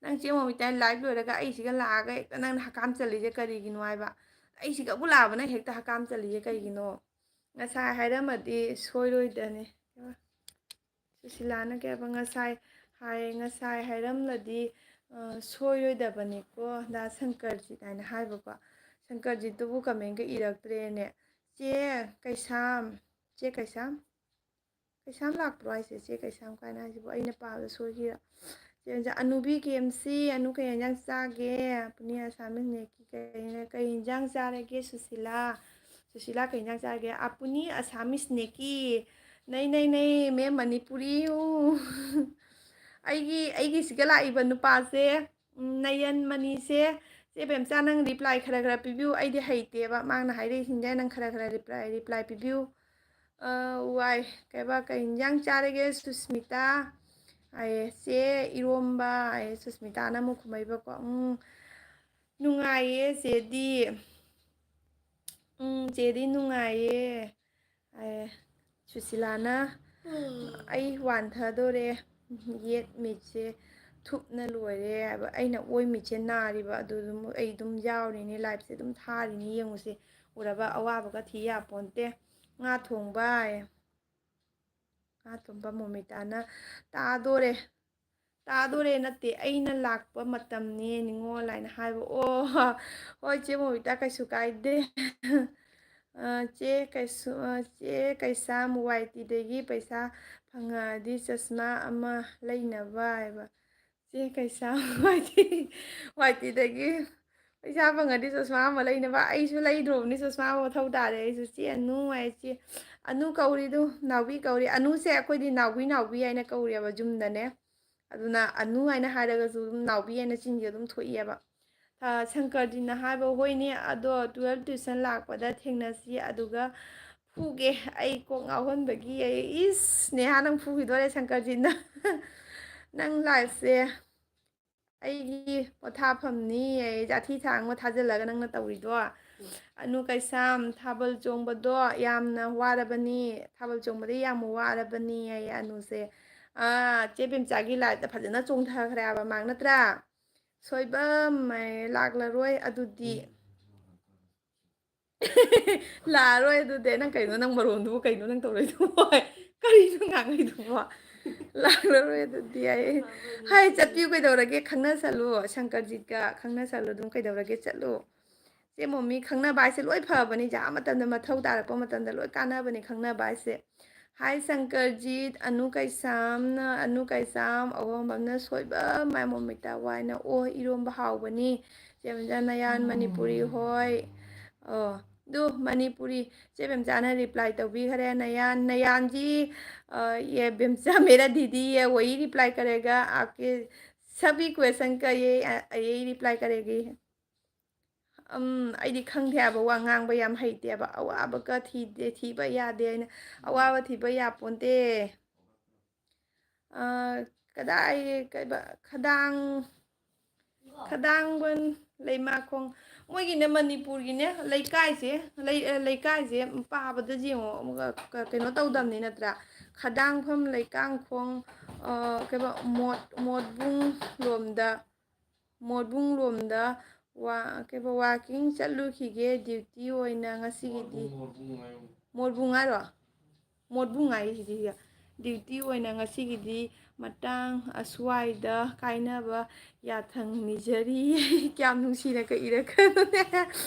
ꯅꯪ ꯆꯦ ꯃꯣꯃꯤꯇꯥ ꯂꯥꯏꯚ ꯂꯣꯏꯔꯒ ꯑꯩꯁꯤꯒ ꯂꯥꯛꯑꯒ ꯍꯦꯛꯇ ꯅꯪꯅ ꯍꯀꯥꯝ ꯆꯜꯂꯤꯁꯦ ꯀꯔꯤꯒꯤꯅꯣ?" ꯍꯥꯏꯕ꯫ "ꯑꯩꯁꯤꯒꯕꯨ ꯂꯥꯛꯑꯕ ꯅꯪ ꯍꯦꯛꯇ ꯍꯀꯥꯝ ꯆꯜꯂꯤꯁꯦ ꯀꯩꯒꯤꯅꯣ?" ꯉꯁꯥꯏ ꯍꯥꯏꯔꯝꯃꯗꯤ ꯁꯣꯏꯔꯣꯏꯗꯅꯦ꯫ ꯁꯨꯁꯤꯂꯥꯅ ꯀꯩ ꯍꯥꯏꯕ? "ꯉꯁꯥꯏ ꯍꯥꯏ, ꯉꯁꯥꯏ ꯍꯥꯏꯔꯝꯂꯗꯤ, ꯑ, ꯁꯣꯏꯔꯣꯏꯗꯕꯅꯤꯀꯣ, ꯗꯥ ꯁꯪꯀꯔꯖꯤꯠ" ꯍꯥꯏꯅ ꯍꯥꯏꯕꯀꯣ꯫ ꯁꯪꯀꯔꯖꯤꯠꯇꯨꯕꯨ ꯀꯃꯦꯟꯒ ꯏꯔꯛꯇ꯭ꯔꯦꯅꯦ꯫ ꯆꯦ ꯀꯩꯁꯥꯝ, ꯆꯦ ꯀꯩꯁꯥꯝ? ꯀꯩꯁꯥꯝ ꯂꯥꯛꯄ꯭ꯔꯣ ꯍꯥꯏꯁꯦ? ꯆꯦ ꯀꯩꯁꯥꯝ ꯀꯥꯏꯅ ꯍꯥꯏꯁꯤꯕꯨ ꯑꯩꯅ ꯄꯥꯕꯗ ꯁꯣꯏꯈꯤꯔ? ꯆꯦ ꯑꯅꯨꯕꯤ ꯀꯦ ꯑꯦꯝ ꯁꯤ, "ꯑꯅꯨ ꯀꯩ ꯌꯦꯟꯖꯥꯡ ꯆꯥꯒꯦ?" ꯑꯄꯨꯅꯤ ꯑꯁꯥꯃꯤꯁ ꯅꯦꯀꯤ ꯀꯩ, ꯀꯩ ꯌꯦꯟꯖꯥꯡ ꯆꯥꯔꯒꯦ ꯁꯨꯁꯤꯂꯥ? ꯁꯨꯁꯤꯂꯥ ꯀꯩ ꯌꯦꯟꯖꯥꯡ ꯆꯥꯔꯒꯦ? ꯑꯄꯨꯅꯤ ꯑꯁꯥꯃꯤꯁ ꯅꯦꯀꯤ꯫ ꯅꯩ, ꯅꯩ, ꯅꯩ, ꯃꯦꯝ ꯃꯅꯤꯄꯨꯔꯤ ꯎ꯫ ꯑꯩꯒꯤ, ꯑꯩꯒꯤꯁꯤꯒ ꯂꯥꯛꯏꯕ ꯅꯨꯄꯥꯁꯦ, ꯎꯝ, ꯅꯌꯟ ꯃꯅꯤꯁꯦ, ꯆꯦ ꯕꯦꯝꯆꯥ, ꯅꯪ ꯔꯤꯄ꯭ꯂꯥꯏ ꯈꯔ ꯈꯔ ꯄꯤꯕꯤꯌꯨ꯫ ꯑꯩꯗꯤ ꯍꯩꯇꯦꯕ, ꯃꯥꯅ ꯍꯥꯏꯔꯛꯏꯁꯤꯡꯁꯦ ꯅꯪ ꯈꯔ ꯈꯔ ꯔꯤꯄ꯭ꯂꯥꯏ, ꯔꯤꯄ꯭ꯂꯥꯏ ꯄꯤꯕꯤꯌꯨ꯫ ꯑ, ꯋꯥꯏ, ꯀꯩꯕ, "ꯀꯩ ꯌꯦꯟꯖꯥꯡ ꯆꯥꯔꯒꯦ ꯁꯨꯁꯃꯤꯇꯥ?" ꯍꯥꯏꯌꯦ꯫ "ꯆꯦ, ꯏꯔꯣꯝꯕ" ꯍꯥꯏꯌꯦ ꯁꯨꯁꯃꯤꯇꯥꯅ ꯑꯃꯨꯛ ꯈꯨꯝꯃꯛꯏꯕꯀꯣ꯫ "ꯎꯝ, ꯅꯨꯡꯉꯥꯏꯌꯦ ꯆꯦꯗꯤ꯫ ꯎꯝ, ꯆꯦꯗꯤ ꯅꯨꯡꯉꯥꯏꯌꯦ" ꯍꯥꯏꯌꯦ꯫ ꯁꯨꯁꯤꯂꯥꯅ, "ꯑꯩ ꯋꯥꯟꯊꯗꯣꯔꯦ, ꯌꯦꯠ ꯃꯤꯠꯁꯦ ꯊꯨꯞꯅ ꯂꯣꯏꯔꯦ" ꯍꯥꯏꯕ꯫ "ꯑꯩꯅ ꯑꯣꯏ ꯃꯤꯠꯁꯦ ꯅꯥꯔꯤꯕ, ꯑꯗꯨ ꯑꯗꯨꯝ ꯑꯩ ꯑꯗꯨꯝ ꯌꯥꯎꯔꯤꯅꯤ, ꯂꯥꯏꯞꯁꯦ ꯑꯗꯨꯝ ꯊꯥꯔꯤꯅꯤ, ꯌꯦꯡꯉꯨꯁꯦ, ꯎꯔꯕ ꯑꯋꯥꯕꯒ ꯊꯤ ꯌꯥꯄꯣꯟꯇꯦ꯫ ꯉꯥ ꯊꯣꯡꯕ" ꯍꯥꯏꯌꯦ꯫ ꯉꯥ ꯊꯣꯡꯕ ꯃꯣꯃꯤꯇꯥꯅ, "ꯇꯥꯗꯣꯔꯦ, ꯇꯥꯗꯣꯔꯦ ꯅꯠꯇꯦ, ꯑꯩꯅ ꯂꯥꯛꯄ ꯃꯇꯝꯅꯦ ꯅꯤꯉꯣꯜ" ꯍꯥꯏꯅ ꯍꯥꯏꯕ꯫ ꯑꯣ, ꯍꯣꯏ ꯆꯦ ꯃꯣꯃꯤꯇꯥ, ꯀꯩꯁꯨ ꯀꯥꯏꯗꯦ꯫ ꯑ, ꯆꯦ ꯀꯩꯁꯨ, ꯑ, ꯆꯦ ꯀꯩꯁꯥꯝ, "ꯋꯥꯏ ꯇꯤꯗꯒꯤ ꯄꯩꯁꯥ ꯐꯪꯉꯛꯑꯗꯤ ꯆꯁꯃꯥ ꯑꯃ ꯂꯩꯅꯕ" ꯍꯥꯏꯕ꯫ ꯆꯦ ꯀꯩꯁꯥꯝ, "ꯋꯥꯏ ꯇꯤ, ꯋꯥꯏ ꯇꯤꯗꯒꯤ ꯄꯩꯁꯥ ꯐꯪꯉꯗꯤ ꯆꯁꯃꯥ ꯑꯃ ꯂꯩꯅꯕ"꯫ ꯑꯩꯁꯨ ꯂꯩꯗ꯭ꯔꯣꯕꯅꯤ ꯆꯁꯃꯥ ꯑꯃ, ꯃꯊꯧ ꯇꯥꯔꯦ ꯑꯩꯁꯨ꯫ ꯆꯦ ꯑꯅꯨ ꯍꯥꯏ, ꯆꯦ ꯑꯅꯨ ꯀꯧꯔꯤꯗꯨ ꯅꯥꯎꯕꯤ ꯀꯧꯔꯤ꯫ ꯑꯅꯨꯁꯦ ꯑꯩꯈꯣꯏꯗꯤ ꯅꯥꯎꯕꯤ, ꯅꯥꯎꯕꯤ ꯍꯥꯏꯅ ꯀꯧꯔꯦꯕ ꯌꯨꯝꯗꯅꯦ꯫ ꯑꯗꯨꯅ ꯑꯅꯨ ꯍꯥꯏꯅ ꯍꯥꯏꯔꯒꯁꯨ ꯑꯗꯨꯝ ꯅꯥꯎꯕꯤ ꯍꯥꯏꯅ ꯆꯤꯟꯁꯦ ꯑꯗꯨꯝ ꯊꯣꯛꯏꯑꯕ꯫ ꯑ, ꯁꯪꯀꯔꯖꯤꯠꯅ ꯍꯥꯏꯕ, "ꯍꯣꯏꯅꯦ, ꯑꯗꯣ twelve tuition ꯂꯥꯛꯄꯗ ꯊꯦꯡꯅꯁꯤ, ꯑꯗꯨꯒ ꯐꯨꯒꯦ, ꯑꯩ ꯀꯣꯛ ꯉꯥꯎꯍꯟꯕꯒꯤ"꯫ ꯑꯩ, ꯏꯁ, ꯅꯦꯍꯥ, ꯅꯪ ꯐꯨꯈꯤꯗꯣꯔꯦ ꯁꯪꯀꯔꯖꯤꯠꯅ꯫ "ꯅꯪ ꯂꯥꯏꯐꯁꯦ ꯑꯩꯒꯤ ꯄꯣꯊꯥꯐꯝꯅꯤ" ꯑꯩ, ꯖꯥꯊꯤ ꯊꯥꯡꯕ ꯊꯥꯖꯤꯜꯂꯒ ꯅꯪꯅ ꯇꯧꯔꯤꯗꯣ꯫ ꯑꯅꯨ ꯀꯩꯁꯥꯝ, ꯊꯥꯕꯜ ꯆꯣꯡꯕꯗꯣ ꯌꯥꯝꯅ ꯋꯥꯔꯕꯅꯤ, ꯊꯥꯕꯜ ꯆꯣꯡꯕꯗ ꯌꯥꯝ ꯋꯥꯔꯕꯅꯤ ꯍꯥꯏꯌꯦ ꯑꯅꯨꯁꯦ꯫ ꯑꯥ, ꯆꯦ ꯕꯦꯝꯆꯥꯒꯤ ꯂꯥꯏꯞꯇ ꯐꯖꯅ ꯆꯣꯡꯊꯈ꯭ꯔꯦ ꯍꯥꯏꯕ ꯃꯥꯡ ꯅꯠꯇ꯭ꯔꯥ? ꯁꯣꯏꯕꯝ ꯍꯥꯏꯌꯦ, ꯂꯥꯛꯂꯔꯣꯏ ꯑꯗꯨꯗꯤ꯫ ꯂꯥꯛꯑꯔꯣꯏ ꯑꯗꯨꯗꯤ꯫ ꯅꯪ ꯀꯩꯅꯣ, ꯅꯪ ꯃꯔꯣꯟꯗꯨꯕꯨ ꯀꯩꯅꯣ ꯅꯪ ꯇꯧꯔꯛꯏꯗꯨꯕꯣ? ꯀꯔꯤꯅꯣ ꯉꯥꯡꯉꯛꯏꯗꯨꯕꯣ? ꯂꯥꯛꯂꯔꯣꯏ ꯑꯗꯨꯗꯤ ꯍꯥꯏꯌꯦ꯫ ꯍꯥꯏ, ꯆꯠꯄꯤꯌꯨ ꯀꯩꯗꯧꯔꯒꯦ? ꯈꯪꯅꯁꯜꯂꯨ, ꯁꯪꯀꯔꯖꯤꯠꯀ ꯈꯪꯅꯁꯜꯂꯨ ꯑꯗꯨꯝ, ꯀꯩꯗꯧꯔꯒꯦ? ꯆꯠꯂꯨ꯫ ꯆꯦ ꯃꯣꯃꯤ, ꯈꯪꯅꯕ ꯍꯥꯏꯁꯦ ꯂꯣꯏ ꯐꯕꯅꯤ, ꯖꯥ ꯃꯇꯝꯗ ꯃꯊꯧ ꯇꯥꯔꯛꯄ ꯃꯇꯝꯗ ꯂꯣꯏ ꯀꯥꯟꯅꯕꯅꯤ ꯈꯪꯅꯕ ꯍꯥꯏꯁꯦ꯫ ꯍꯥꯏ ꯁꯪꯀꯔꯖꯤꯠ, ꯑꯅꯨ ꯀꯩꯁꯥꯝꯅ, ꯑꯅꯨ ꯀꯩꯁꯥꯝ, ꯑꯋꯣꯝꯕꯝꯅ ꯁꯣꯏꯕ ꯃꯥꯏ ꯃꯣꯃꯤꯇꯥ ꯋꯥꯏꯅ, ꯑꯣ ꯏꯔꯣꯝꯕ ꯍꯥꯎꯕꯅꯤ꯫ ꯆꯦ ꯕꯦꯝꯆꯥ ꯅꯌꯥꯟ ꯃꯅꯤꯄꯨꯔꯤ ꯍꯣꯏ꯫ ꯑꯣ, ꯑꯗꯨ ꯃꯅꯤꯄꯨꯔꯤ ꯆꯦ ꯕꯦꯝꯆꯥꯅ ꯔꯤꯄ꯭ꯂꯥꯏ ꯇꯧꯕꯤꯈꯔꯦ꯫ ꯅꯌꯥꯟ, ꯅꯌꯥꯟ ꯖꯤ, ꯑ, ꯌꯦ ꯕꯦꯝꯆꯥ ꯃꯦꯔꯥ ꯗꯤꯗꯤ ꯌꯦ ꯋꯥꯍꯤ ꯔꯤꯄ꯭ꯂꯥꯏ ꯀꯔꯦꯒ, ꯑꯥꯞꯀꯦ ꯁꯕꯤ ꯀ꯭ꯋꯦꯁꯟ ꯀ ꯌꯦ, ꯑ, ꯌꯦ ꯔꯤꯄ꯭ꯂꯥꯏ ꯀꯔꯦꯒꯤ꯫ ꯎꯝ, ꯑꯩꯗꯤ ꯈꯪꯗꯦ ꯍꯥꯏꯕ, ꯋꯥ ꯉꯥꯡꯕ ꯌꯥꯝ ꯍꯩꯇꯦꯕ꯫ ꯑꯋꯥꯕꯒ ꯊꯤꯗꯦ, ꯊꯤꯕ ꯌꯥꯗꯦ ꯍꯥꯏꯅ꯫ ꯑꯋꯥꯕ ꯊꯤꯕ ꯌꯥꯄꯣꯟꯇꯦ꯫ ꯑ, ꯀꯗꯥꯏ, ꯀꯩꯕ, ꯈꯗꯥꯡ, ꯈꯗꯥꯡꯕꯟ, ꯂꯩꯃꯥꯈꯣꯡ꯫ ꯃꯣꯏꯒꯤꯅꯦ, ꯃꯅꯤꯄꯨꯔꯒꯤꯅꯦ, ꯂꯩꯀꯥꯏꯁꯦ, ꯂꯩ-, ꯑ, ꯂꯩꯀꯥꯏꯁꯦ ꯄꯥꯕꯗ ꯌꯦꯡꯉꯣ, ꯑꯃꯨꯛꯀ ꯀ-, ꯀꯩꯅꯣ ꯇꯧꯗꯕꯅꯤ ꯅꯠꯇ꯭ꯔꯥ? ꯈꯗꯥꯡꯐꯝ, ꯂꯩꯀꯥꯡꯈꯣꯡ, ꯑ, ꯀꯩꯕ, ꯃꯣꯠ-, ꯃꯣꯠꯕꯨꯡ ꯂꯣꯝꯗ, ꯃꯣꯠꯕꯨꯡ ꯂꯣꯝꯗ ꯋꯥ-, ꯀꯩꯕ, ꯋꯥꯀꯤꯡ ꯆꯠꯂꯨꯈꯤꯒꯦ, ꯗ꯭ꯌꯨꯇꯤ ꯑꯣꯏꯅ ꯉꯁꯤꯒꯤꯗꯤ꯫ ꯃꯣꯠꯕꯨꯡ, ꯃꯣꯠꯕꯨꯡ ꯍꯥꯏꯌꯣ꯫ ꯃꯣꯠꯕꯨꯡ ꯍꯥꯏꯔꯤꯁꯤꯗꯤ꯫ ꯗ꯭ꯌꯨꯇꯤ ꯑꯣꯏꯅ ꯉꯁꯤꯒꯤꯗꯤ ꯃꯇꯥꯡ ꯑꯁ꯭ꯋꯥꯏꯗ ꯀꯥꯏꯅꯕ ꯌꯥꯊꯪ ꯅꯤꯖꯔꯤ꯫ ꯀꯌꯥꯝ ꯅꯨꯡꯁꯤꯅ ꯀꯛꯏꯔꯛꯀꯅꯣꯅꯦ꯫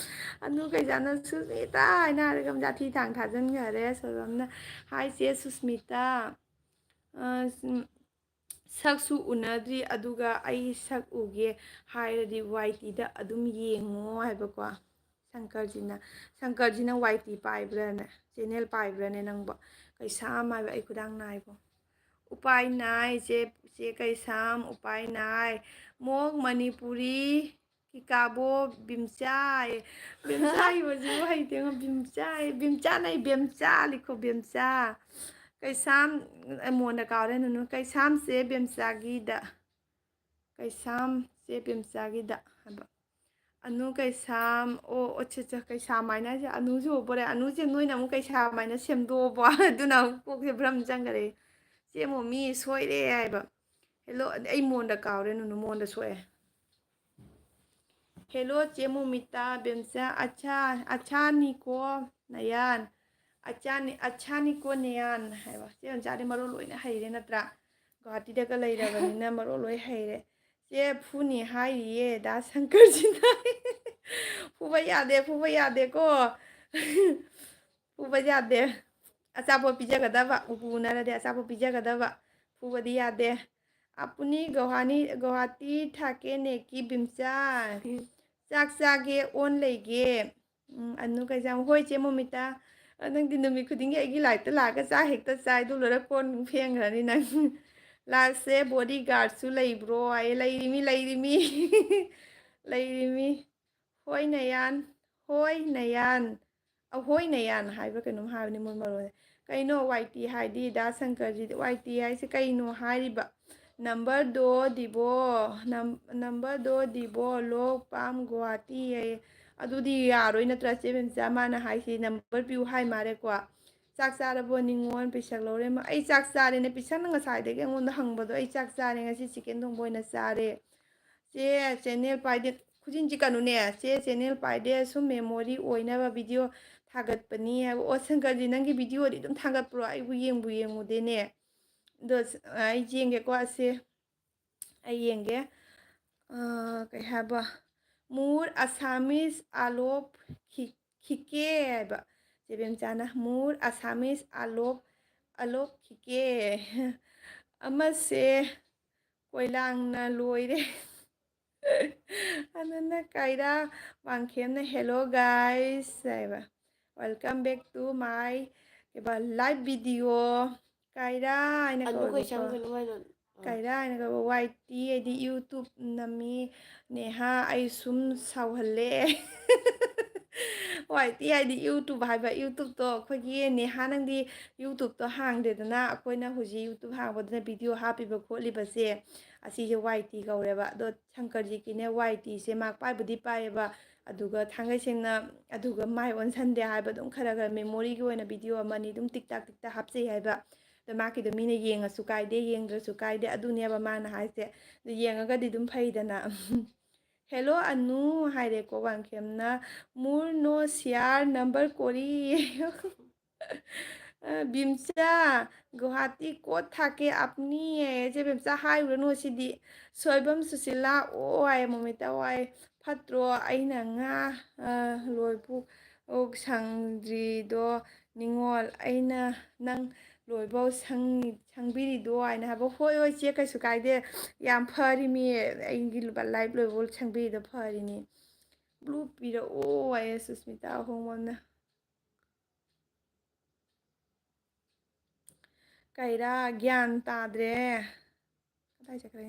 ꯑꯅꯨ ꯀꯩꯖꯥꯅ ꯁꯨꯁꯃꯤꯇꯥ ꯍꯥꯏꯅ ꯍꯥꯏꯔꯒ ꯃꯖꯥ ꯊꯤ ꯊꯥꯡ ꯊꯥꯖꯤꯟꯈꯔꯦ꯫ ꯁꯣꯏꯕꯝꯅ, "ꯍꯥꯏ ꯆꯦ ꯁꯨꯁꯃꯤꯇꯥ, ꯑ, ꯁꯨꯝ, ꯁꯛꯁꯨ ꯎꯅꯗ꯭ꯔꯤ, ꯑꯗꯨꯒ ꯑꯩ ꯁꯛ ꯎꯒꯦ ꯍꯥꯏꯔꯗꯤ ꯋꯥꯏ ꯇꯤꯗ ꯑꯗꯨꯝ ꯌꯦꯡꯉꯣ" ꯍꯥꯏꯕꯀꯣ꯫ ꯁꯪꯀꯔꯖꯤꯅ, ꯁꯪꯀꯔꯖꯤꯅ ꯋꯥꯏ ꯇꯤ ꯄꯥꯏꯕ꯭ꯔꯥꯅꯦ? ꯆꯦꯅꯦꯜ ꯄꯥꯏꯕ꯭ꯔꯥꯅꯦ ꯅꯪꯕꯣ? ꯀꯩꯁꯥꯝ ꯍꯥꯏꯕ ꯑꯩ ꯈꯨꯗꯥꯡ ꯅꯥꯏꯕꯣ꯫ ꯎꯄꯥꯏ ꯅꯥꯏ, ꯆꯦ, ꯆꯦ ꯀꯩꯁꯥꯝ, ꯎꯄꯥꯏ ꯅꯥꯏ꯫ ꯃꯣꯛ ꯃꯅꯤꯄꯨꯔꯤ ꯀꯤꯀꯥꯕꯣ ꯕꯤꯝꯆꯥ ꯍꯥꯏꯌꯦ꯫ ꯕꯤꯝꯆꯥ ꯏꯕꯁꯤꯕꯨ ꯍꯩꯇꯦꯉꯣ, ꯕꯤꯝꯆꯥ ꯍꯥꯏꯌꯦ꯫ ꯕꯤꯝꯆꯥ ꯅꯩ, ꯕꯦꯝꯆꯥ ꯂꯤꯈꯣ, ꯕꯦꯝꯆꯥ꯫ ꯀꯩꯁꯥꯝ, ꯑꯦ, ꯃꯣꯟꯗ ꯀꯥꯎꯔꯦ ꯅꯨꯅꯨ꯫ ꯀꯩꯁꯥꯝꯁꯦ ꯕꯦꯝꯆꯥꯒꯤꯗ꯫ ꯀꯩꯁꯥꯝ ꯆꯦ ꯕꯦꯝꯆꯥꯒꯤꯗ ꯍꯥꯏꯕ꯫ ꯑꯅꯨ ꯀꯩꯁꯥꯝ, ꯑꯣ, ꯑꯣ, ꯆꯦ, ꯆꯦ, ꯀꯩꯁꯥꯝ ꯍꯥꯏꯅ ꯍꯥꯏꯁꯦ ꯑꯅꯨꯁꯨ ꯎꯕꯣꯔꯦ꯫ ꯑꯅꯨꯁꯦ ꯅꯣꯏꯅ ꯑꯃꯨꯛ ꯀꯩꯁꯥꯝ ꯍꯥꯏꯅ ꯁꯦꯝꯗꯣꯛꯑꯕꯣ? ꯑꯗꯨꯅ ꯑꯃꯨꯛ ꯀꯣꯛꯁꯦ ꯚ꯭ꯔꯝ ꯆꯪꯈꯔꯦ꯫ ꯆꯦ ꯃꯣꯃꯤ ꯁꯣꯏꯔꯦ ꯍꯥꯏꯕ꯫ ꯍꯦꯜꯂꯣ, ꯑꯩ ꯃꯣꯟꯗ ꯀꯥꯎꯔꯦ, ꯅꯨꯅꯨ ꯃꯣꯟꯗ ꯁꯣꯛꯑꯦ꯫ ꯍꯦꯜꯂꯣ, ꯆꯦ ꯃꯣꯃꯤꯇꯥ, ꯕꯦꯝꯆꯥ, ꯑꯆꯥ, ꯑꯆꯥꯅꯤꯀꯣ ꯅꯌꯥꯟ꯫ ꯑꯆꯥꯅꯤ, ꯑꯆꯥꯅꯤꯀꯣ ꯅꯌꯥꯟ ꯍꯥꯏꯕ꯫ ꯆꯦ ꯃꯣꯃꯤꯇꯥꯗꯤ ꯃꯔꯣꯜ ꯂꯣꯏꯅ ꯍꯩꯔꯦ ꯅꯠꯇ꯭ꯔꯥ? ꯒꯨꯋꯥꯍꯥꯇꯤꯗꯒ ꯂꯩꯔꯕꯅꯤꯅ ꯃꯔꯣꯜ ꯂꯣꯏ ꯍꯩꯔꯦ꯫ ꯆꯦ ꯐꯨꯅꯤ ꯍꯥꯏꯔꯤꯌꯦ ꯗꯥ ꯁꯪꯀꯔꯁꯤꯅ꯫ ꯐꯨꯕ ꯌꯥꯗꯦ, ꯐꯨꯕ ꯌꯥꯗꯦꯀꯣ꯫ ꯐꯨꯕ ꯌꯥꯗꯦ꯫ ꯑꯆꯥꯄꯣꯠ ꯄꯤꯖꯒꯗꯕ, ꯎꯄꯨ ꯎꯅꯔꯗꯤ ꯑꯆꯥꯄꯣꯠ ꯄꯤꯖꯒꯗꯕ꯫ ꯐꯨꯕꯗꯤ ꯌꯥꯗꯦ꯫ ꯑꯄꯨꯅꯤ ꯒꯧꯍꯥꯅꯤ, ꯒꯧꯍꯥꯇꯤ ꯊꯥꯀꯦ ꯅꯦꯀꯤ ꯕꯤꯝꯆꯥ꯫ ꯆꯥꯛ ꯆꯥꯒꯦ ꯑꯣꯟ ꯂꯩꯒꯦ꯫ ꯎꯝ, ꯑꯅꯨ ꯀꯩꯖꯥꯝ, ꯍꯣꯏ ꯆꯦ ꯃꯣꯃꯤꯇꯥ꯫ ꯑ, ꯅꯪꯗꯤ ꯅꯨꯃꯤꯠ ꯈꯨꯗꯤꯡꯒꯤ ꯑꯩꯒꯤ ꯂꯥꯏꯐꯇ ꯂꯥꯛꯑꯒ ꯆꯥꯛ ꯍꯦꯛꯇ ꯆꯥꯏ, ꯑꯗꯨ ꯂꯣꯏꯔ ꯀꯣꯟ ꯐꯦꯡꯈ꯭ꯔꯅꯤ ꯅꯪ꯫ ꯂꯥꯛꯁꯦ ꯕꯣꯗꯤ ꯒꯥꯔꯗꯁꯨ ꯂꯩꯕ꯭ꯔꯣ ꯍꯥꯏꯌꯦ꯫ ꯂꯩꯔꯤꯃꯤ, ꯂꯩꯔꯤꯃꯤ꯫ ꯂꯩꯔꯤꯃꯤ꯫ ꯍꯣꯏ ꯅꯌꯥꯟ, ꯍꯣꯏ ꯅꯌꯥꯟ, ꯑꯍꯣꯏ ꯅꯌꯥꯟ ꯍꯥꯏꯕ꯭ꯔꯥ ꯀꯩꯅꯣꯝ ꯍꯥꯏꯕꯅꯤ ꯃꯣꯏ ꯃꯔꯣꯟꯁꯦ꯫ ꯀꯩꯅꯣ ꯋꯥꯏ ꯇꯤ ꯍꯥꯏꯗꯤ ꯗꯥ ꯁꯪꯀꯔꯖꯤꯗꯤ? ꯋꯥꯏ ꯇꯤ ꯍꯥꯏꯁꯦ ꯀꯩꯅꯣ ꯍꯥꯏꯔꯤꯕ? ꯅꯝꯕꯔꯗꯣ ꯗꯤꯕꯣ, ꯅꯝ-, ꯅꯝꯕꯔꯗꯣ ꯗꯤꯕꯣ, ꯂꯣꯛ ꯄꯥꯝ ꯒꯨꯋꯥꯍꯥꯇꯤ ꯍꯥꯏꯌꯦ꯫ ꯑꯗꯨꯗꯤ ꯌꯥꯔꯣꯏ ꯅꯠꯇ꯭ꯔꯥ, ꯆꯦ ꯕꯦꯝꯆꯥ? ꯃꯥꯅ ꯍꯥꯏꯁꯤ ꯅꯝꯕꯔ ꯄꯤꯌꯨ ꯍꯥꯏ ꯃꯥꯜꯂꯦꯀꯣ꯫ ꯆꯥꯛ ꯆꯥꯔꯕꯣ ꯅꯤꯉꯣꯜ? ꯄꯤꯁꯛ ꯂꯧꯔꯦ꯫ ꯃꯥ, ꯑꯩ ꯆꯥꯛ ꯆꯥꯔꯦꯅꯦ꯫ ꯄꯤꯁꯛꯅ ꯉꯁꯥꯏꯗꯒꯤ ꯑꯩꯉꯣꯟꯗ ꯍꯪꯕꯗꯣ ꯑꯩ ꯆꯥꯛ ꯆꯥꯔꯦ꯫ ꯉꯁꯤ ꯆꯤꯀꯦꯟ ꯊꯣꯡꯕ ꯑꯣꯏꯅ ꯆꯥꯔꯦ꯫ ꯆꯦ, ꯆꯦꯅꯦꯜ ꯄꯥꯏꯗꯦ꯫ ꯈꯨꯖꯤꯟꯁꯤ ꯀꯩꯅꯣꯅꯦ꯫ ꯆꯦ, ꯆꯦꯅꯦꯜ ꯄꯥꯏꯗꯦ꯫ ꯁꯨꯝ ꯃꯦꯃꯣꯔꯤ ꯑꯣꯏꯅꯕ ꯚꯤꯗꯤꯑꯣ ꯊꯥꯒꯠꯄꯅꯤ ꯍꯥꯏꯕ꯫ ꯑꯣ, ꯁꯪꯀꯔꯖꯤ, ꯅꯪꯒꯤ ꯚꯤꯗꯤꯑꯣꯗꯤ ꯑꯗꯨꯝ ꯊꯥꯒꯠꯄ꯭ꯔꯣ? ꯑꯩꯕꯨ ꯌꯦꯡꯕꯨ ꯌꯦꯡꯉꯨꯗꯦꯅꯦ꯫ ꯑꯗꯣ, ꯑꯩ ꯌꯦꯡꯒꯦꯀꯣ ꯑꯁꯦ꯫ ꯑꯩ ꯌꯦꯡꯒꯦ꯫ ꯑ, ꯀꯩ ꯍꯥꯏꯕ? ꯃꯨꯔ ꯑꯁꯥꯃꯤꯁ ꯑꯂꯣꯞ ꯈꯤ-, ꯈꯤꯀꯦ ꯍꯥꯏꯕ꯫ ꯆꯦ ꯕꯦꯝꯆꯥꯅ ꯃꯨꯔ ꯑꯁꯥꯃꯤꯁ ꯑꯂꯣꯞ, ꯑꯂꯣꯞ ꯈꯤꯀꯦ꯫ ꯑꯃꯁꯦ ꯀꯣꯏꯂꯥꯡꯅ ꯂꯣꯏꯔꯦ꯫ ꯑꯗꯨꯅ ꯀꯥꯏꯔꯥ ꯋꯥꯡꯈꯦꯝꯅ "Hello guys" ꯍꯥꯏꯕ꯫ "Welcome back to my" ꯀꯩꯕ, live video꯫ ꯀꯥꯏꯔꯥ ꯍꯥꯏꯅ ꯑꯗꯨ ꯀꯩ ꯀꯧꯋꯦꯕꯀꯣ꯫ ꯆꯪꯗꯣꯏꯅꯣ ꯀꯩꯅꯣ? ꯑꯥ꯫ ꯀꯥꯏꯔꯥ ꯍꯥꯏꯅ ꯀꯧꯕ꯫ ꯋꯥꯏ ꯇꯤ ꯍꯥꯏꯗꯤ YouTube ꯅꯝꯃꯤ꯫ ꯅꯦꯍꯥ, ꯑꯩ ꯁꯨꯝ ꯁꯥꯎꯍꯜꯂꯦ꯫ ꯍꯣꯏ, ꯇꯤ ꯑꯥꯏ ꯗꯤ YouTube ꯍꯥꯏꯕ YouTubeꯇꯣ ꯑꯩꯈꯣꯏꯒꯤ ꯅꯦꯍꯥ ꯅꯪꯗꯤ YouTubeꯇꯣ ꯍꯥꯡꯗꯦꯗꯅ, ꯑꯩꯈꯣꯏꯅ ꯍꯧꯖꯤꯛ YouTube ꯍꯥꯡꯕꯗꯨꯅ video ꯍꯥꯞꯄꯤꯕ ꯈꯣꯠꯂꯤꯕꯁꯦ ꯑꯁꯤꯁꯦ ꯋꯥꯏ ꯇꯤ ꯀꯧꯔꯦꯕ꯫ ꯑꯗꯣ ꯁꯪꯀꯔꯖꯤꯠꯀꯤꯅꯦ ꯋꯥꯏ ꯇꯤꯁꯦ ꯃꯥ ꯄꯥꯏꯕꯨꯗꯤ ꯄꯥꯏꯌꯦꯕ, ꯑꯗꯨꯒ ꯊꯥꯡꯒꯩ ꯁꯦꯡꯅ ꯑꯗꯨꯒ ꯃꯥꯏ ꯑꯣꯟꯁꯟꯗꯦ ꯍꯥꯏꯕ, ꯑꯗꯨꯝ ꯈꯔ ꯈꯔ memoryꯒꯤ ꯑꯣꯏꯅ video ꯑꯃꯅꯤ ꯑꯗꯨꯝ ꯇꯤꯛ ꯇꯥꯛ ꯇꯤꯛ ꯇꯥꯛ ꯍꯥꯞꯆꯩ ꯍꯥꯏꯕ꯫ ꯑꯗꯣ ꯃꯥꯒꯤꯗꯣ ꯃꯤꯅ ꯌꯦꯡꯉꯁꯨ ꯀꯥꯏꯗꯦ, ꯌꯦꯡꯗ꯭ꯔꯁꯨ ꯀꯥꯏꯗꯦ, ꯑꯗꯨꯅꯦꯕ ꯃꯥꯅ ꯍꯥꯏꯁꯦ꯫ ꯑꯗꯨ ꯌꯦꯡꯉꯒꯗꯤ ꯑꯗꯨꯝ ꯐꯩꯗꯅ꯫ "ꯍꯦꯜꯂꯣ ꯑꯅꯨ" ꯍꯥꯏꯔꯦꯀꯣ ꯋꯥꯡꯈꯦꯝꯅ꯫ "ꯃꯨꯔ ꯅꯣ ꯁꯤꯌꯥꯔ ꯅꯝꯕꯔ ꯀꯣꯔꯤ"꯫ ꯑ, ꯕꯤꯝꯆꯥ, "ꯒꯨꯋꯥꯍꯥꯇꯤ ꯀꯣꯠ ꯊꯥꯀꯦ ꯑꯞꯅꯤ" ꯍꯥꯏꯌꯦ꯫ ꯆꯦ ꯕꯤꯝꯆꯥ ꯍꯥꯏꯔꯨꯔꯅꯨ ꯁꯤꯗꯤ꯫ ꯁꯣꯏꯕꯝ ꯁꯨꯁꯤꯂꯥ, "ꯑꯣ" ꯍꯥꯏꯌꯦ꯫ ꯃꯣꯃꯤꯇꯥ, "ꯋꯥꯏ ꯐꯠꯇ꯭ꯔꯣ? ꯑꯩꯅ ꯉꯥ, ꯑ, ꯂꯣꯏꯕꯨ, ꯑꯣ, ꯁꯪꯗ꯭ꯔꯤꯗꯣ ꯅꯤꯉꯣꯜ꯫ ꯑꯩꯅ ꯅꯪ ꯂꯣꯏꯕꯧ ꯁꯪ-, ꯁꯪꯕꯤꯔꯤꯗꯣ" ꯍꯥꯏꯅ ꯍꯥꯏꯕ꯫ "ꯍꯣꯏ, ꯍꯣꯏ, ꯆꯦ, ꯀꯩꯁꯨ ꯀꯥꯏꯗꯦ꯫ ꯌꯥꯝ ꯐꯔꯤꯃꯤ꯫ ꯑꯩꯒꯤ ꯂꯨꯄꯥ live ꯂꯣꯏꯕꯧ ꯁꯪꯕꯤꯔꯤꯗꯣ ꯐꯔꯤꯅꯤ꯫ Blue ꯄꯤꯔꯛꯑꯣ" ꯍꯥꯏꯌꯦ ꯁꯨꯁꯃꯤꯇꯥ ꯑꯍꯣꯡꯕꯝꯅ꯫ ꯀꯩꯔꯥ ꯒ꯭ꯌꯥꯟ ꯇꯥꯗ꯭ꯔꯦ꯫ ꯀꯗꯥꯏ ꯆꯠꯈ꯭ꯔꯦ?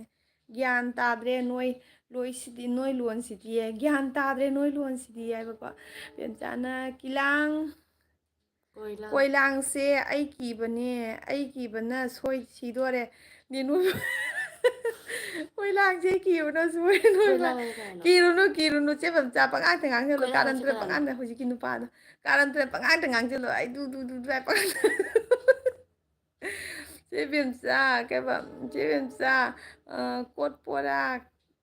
"ꯒ꯭ꯌꯥꯟ ꯇꯥꯗ꯭ꯔꯦ ꯅꯣꯏ ꯂꯣꯏꯁꯤꯗꯤ, ꯅꯣꯏ ꯂꯣꯟꯁꯤꯗꯤ, ꯒ꯭ꯌꯥꯟ ꯇꯥꯗ꯭ꯔꯦ ꯅꯣꯏ ꯂꯣꯟꯁꯤꯗꯤ" ꯍꯥꯏꯕꯀꯣ꯫ ꯕꯦꯝꯆꯥꯅ "ꯀꯤꯂꯥꯡ ꯀꯣꯏꯂꯥꯡ꯫ ꯀꯣꯏꯂꯥꯡꯁꯦ ꯑꯩ ꯀꯤꯕꯅꯦ, ꯑꯩ ꯀꯤꯕꯅ ꯁꯣꯏ ꯁꯤꯗꯣꯔꯦ꯫ ꯅꯦꯅꯨ ꯀꯣꯏꯂꯥꯡꯁꯦ ꯑꯩ ꯀꯤꯕꯅ ꯁꯣꯏ ꯂꯣꯏꯕ꯫ ꯀꯣꯏꯂꯥꯡ ꯍꯥꯏ ꯀꯩꯅꯣ? ꯀꯤꯔꯨꯅꯨ, ꯀꯤꯔꯨꯅꯨ, ꯆꯦ ꯕꯦꯝꯆꯥ, ꯄꯉꯥꯡꯇ ꯉꯥꯡꯁꯜꯂꯨ, ꯀꯣꯏꯂꯥꯡ ꯀꯥꯔꯟ ꯍꯥꯏꯁꯦ ꯇꯨꯔꯟ ꯀꯅꯥꯅꯣ? ꯄꯉꯥꯡꯗ, ꯍꯧꯖꯤꯛꯀꯤ ꯅꯨꯄꯥꯗꯣ꯫ ꯀꯥꯔꯟ ꯇꯨꯔꯟ ꯄꯉꯥꯡꯗ ꯉꯥꯡꯁꯜꯂꯨ, ꯑꯩ ꯗꯨ ꯗꯨ ꯗꯨ ꯗꯨ ꯍꯥꯏ ꯄꯉꯥꯡꯗ꯫ ꯆꯦ ꯕꯦꯝꯆꯥ, ꯀꯩꯕ, ꯆꯦ ꯕꯦꯝꯆꯥ, ꯑ, ꯀꯣꯠ ꯄꯣꯔꯥ,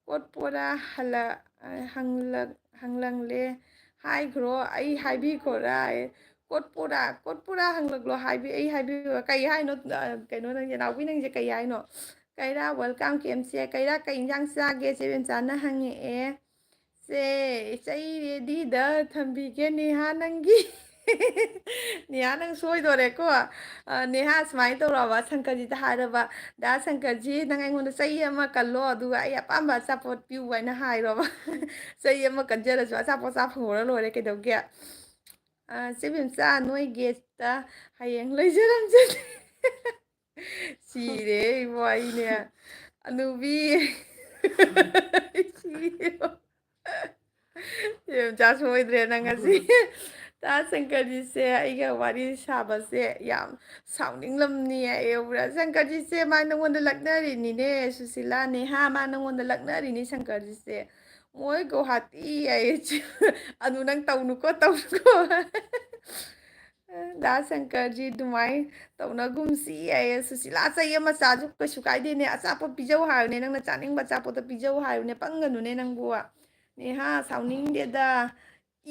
ꯀꯣꯠ ꯄꯣꯔꯥ ꯍꯜꯂ-, ꯑ, ꯍꯪꯂꯛ-, ꯍꯪꯂꯪꯂꯦ ꯍꯥꯏꯈ꯭ꯔꯣ, ꯑꯩ ꯍꯥꯏꯕꯤꯈꯣꯔꯥ? ꯀꯣꯠ ꯄꯣꯔꯥ, ꯀꯣꯠ ꯄꯣꯔꯥ ꯍꯪꯂꯛꯂꯣ, ꯍꯥꯏꯕꯤ-, ꯑꯩ ꯍꯥꯏꯕꯤꯌꯨꯔꯥ? ꯀꯩ ꯍꯥꯏꯅꯣ? ꯑ, ꯀꯩꯅꯣ ꯅꯪꯁꯦ, ꯅꯥꯎꯕꯤ ꯅꯪꯁꯦ ꯀꯩ ꯍꯥꯏꯅꯣ? ꯀꯩꯔꯥ, welcome ꯀꯦ ꯑꯦꯝ ꯁꯤ꯫ ꯀꯩꯔꯥ, ꯀꯩ ꯏꯟꯖꯥꯡ ꯆꯥꯒꯦ? ꯆꯦ ꯕꯦꯝꯆꯥꯅ ꯍꯪꯉꯛꯑꯦ꯫ ꯆꯦ, ꯆꯩ readyꯗ ꯊꯝꯕꯤꯒꯦ ꯅꯦꯍꯥ ꯅꯪꯒꯤ꯫ ꯅꯦꯍꯥ ꯅꯪ ꯁꯣꯏꯗꯣꯔꯦꯀꯣ꯫ ꯑ, ꯅꯦꯍꯥ ꯁꯨꯃꯥꯏꯅ ꯇꯧꯔꯣꯕ, ꯁꯪꯀꯔꯖꯤꯠꯇ ꯍꯥꯏꯔꯕ, "ꯗꯥ ꯁꯪꯀꯔꯖꯤꯠ, ꯅꯪ ꯑꯩꯉꯣꯟꯗ ꯆꯩ ꯑꯃ ꯀꯜꯂꯣ, ꯑꯗꯨꯒ ꯑꯩ ꯑꯄꯥꯝꯕ ꯑꯆꯥꯄꯣꯠ ꯄꯤꯌꯨ" ꯍꯥꯏꯅ ꯍꯥꯏꯔꯣꯕ꯫ ꯆꯩ ꯑꯃ ꯀꯟꯖꯔꯁꯨ ꯑꯆꯥꯄꯣꯠ ꯆꯥ ꯐꯪꯍꯧꯔ ꯂꯣꯏꯔꯦ, ꯀꯩꯗꯧꯒꯦ? ꯑ, ꯆꯦ ꯕꯦꯝꯆꯥ, ꯅꯣꯏ guestꯇ ꯍꯌꯦꯡ ꯂꯩꯖꯔꯝꯖꯅꯤ꯫ ꯁꯤꯔꯦ ꯏꯕꯣ ꯑꯩꯅꯦ꯫ ꯑꯅꯨꯕꯤ꯫ ꯁꯤꯔꯦ꯫ ꯏꯕꯦꯝꯆꯥ ꯁꯣꯏꯗ꯭ꯔꯦ ꯅꯪ ꯉꯁꯤ꯫ ꯇꯥ ꯁꯪꯀꯔꯖꯤꯠꯁꯦ ꯑꯩꯒ ꯋꯥꯔꯤ ꯁꯥꯕꯁꯦ ꯌꯥꯝ ꯁꯥꯎꯅꯤꯡꯂꯝꯅꯤ ꯍꯥꯏꯌꯦ꯫ ꯄꯨꯔꯥ ꯁꯪꯀꯔꯖꯤꯠꯁꯦ ꯃꯥ ꯅꯪꯉꯣꯟꯗ ꯂꯛꯅꯔꯤꯅꯤꯅꯦ ꯁꯨꯁꯤꯂꯥ, ꯅꯦꯍꯥ, ꯃꯥ ꯅꯪꯉꯣꯟꯗ ꯂꯛꯅꯔꯤꯅꯤ ꯁꯪꯀꯔꯖꯤꯠꯁꯦ꯫ ꯃꯣꯏ ꯒꯧꯍꯥꯇꯤ ꯍꯥꯏꯌꯦ꯫ ꯑꯅꯨ ꯅꯪ ꯇꯧꯅꯨꯀꯣ, ꯇꯧꯅꯨꯀꯣ꯫ ꯗꯥ ꯁꯪꯀꯔꯖꯤ ꯑꯗꯨꯃꯥꯏ ꯇꯧꯅꯒꯨꯝꯁꯤ ꯍꯥꯏꯌꯦ꯫ ꯁꯨꯁꯤꯂꯥ ꯆꯩ ꯑꯃ ꯆꯥꯁꯨ ꯀꯩꯁꯨ ꯀꯥꯏꯗꯦꯅꯦ꯫ ꯑꯆꯥꯄꯣꯠ ꯄꯤꯖꯧ ꯍꯥꯏꯕꯅꯦ, ꯅꯪꯅ ꯆꯥꯅꯤꯡꯕ ꯑꯆꯥꯄꯣꯠꯇꯣ ꯄꯤꯖꯧ ꯍꯥꯏꯕꯅꯦ꯫ ꯄꯪꯒꯅꯨꯅꯦ ꯅꯪꯕꯨ꯫ ꯅꯦꯍꯥ ꯁꯥꯎꯅꯤꯡꯗꯦꯗ꯫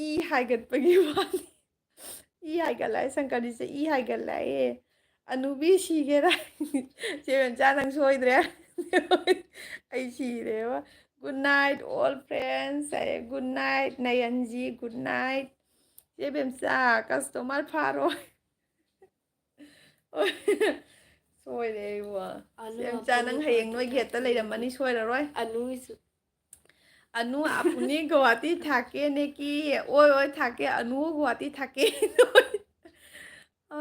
ꯏ ꯍꯥꯏꯒꯠꯄꯒꯤ ꯋꯥꯅꯤ꯫ E ꯍꯥꯏꯒꯠꯂꯛꯑꯦ ꯁꯪꯀꯔꯖꯤꯠꯁꯦ, E ꯍꯥꯏꯒꯠꯂꯛꯑꯦ꯫ ꯑꯅꯨꯕꯤ ꯁꯤꯒꯦꯔꯥ? ꯆꯦ ꯕꯦꯝꯆꯥ ꯅꯪ ꯁꯣꯏꯗ꯭ꯔꯦ꯫ ꯑꯩ ꯁꯤꯔꯦꯕ꯫ Good night all friends ꯍꯥꯏꯌꯦ꯫ Good night ꯅꯌꯟꯖꯤ, good night꯫ ꯆꯦ ꯕꯦꯝꯆꯥ, customer ꯐꯥꯔꯣ꯫ ꯁꯣꯏꯔꯦ ꯑꯩꯕꯨ꯫ ꯑꯅꯨ ꯆꯦ ꯕꯦꯝꯆꯥ, ꯅꯪ ꯑꯄꯨꯅꯤ ꯍꯌꯦꯡ ꯅꯣꯏꯒꯤ ꯍꯦꯛꯇ ꯂꯩꯔꯝꯃꯅꯤ, ꯁꯣꯏꯔꯔꯣꯏ꯫ ꯑꯅꯨꯒꯤꯁꯨ꯫ ꯑꯅꯨ ꯑꯄꯨꯅꯤ ꯒꯨꯋꯥꯍꯥꯇꯤ ꯊꯥꯀꯦ ꯅꯦꯀꯤ꯫ ꯑꯣꯏ, ꯑꯣꯏ, ꯊꯥꯀꯦ꯫ ꯑꯅꯨ ꯒꯨꯋꯥꯍꯥꯇꯤ ꯊꯥꯀꯦ꯫ ꯑ,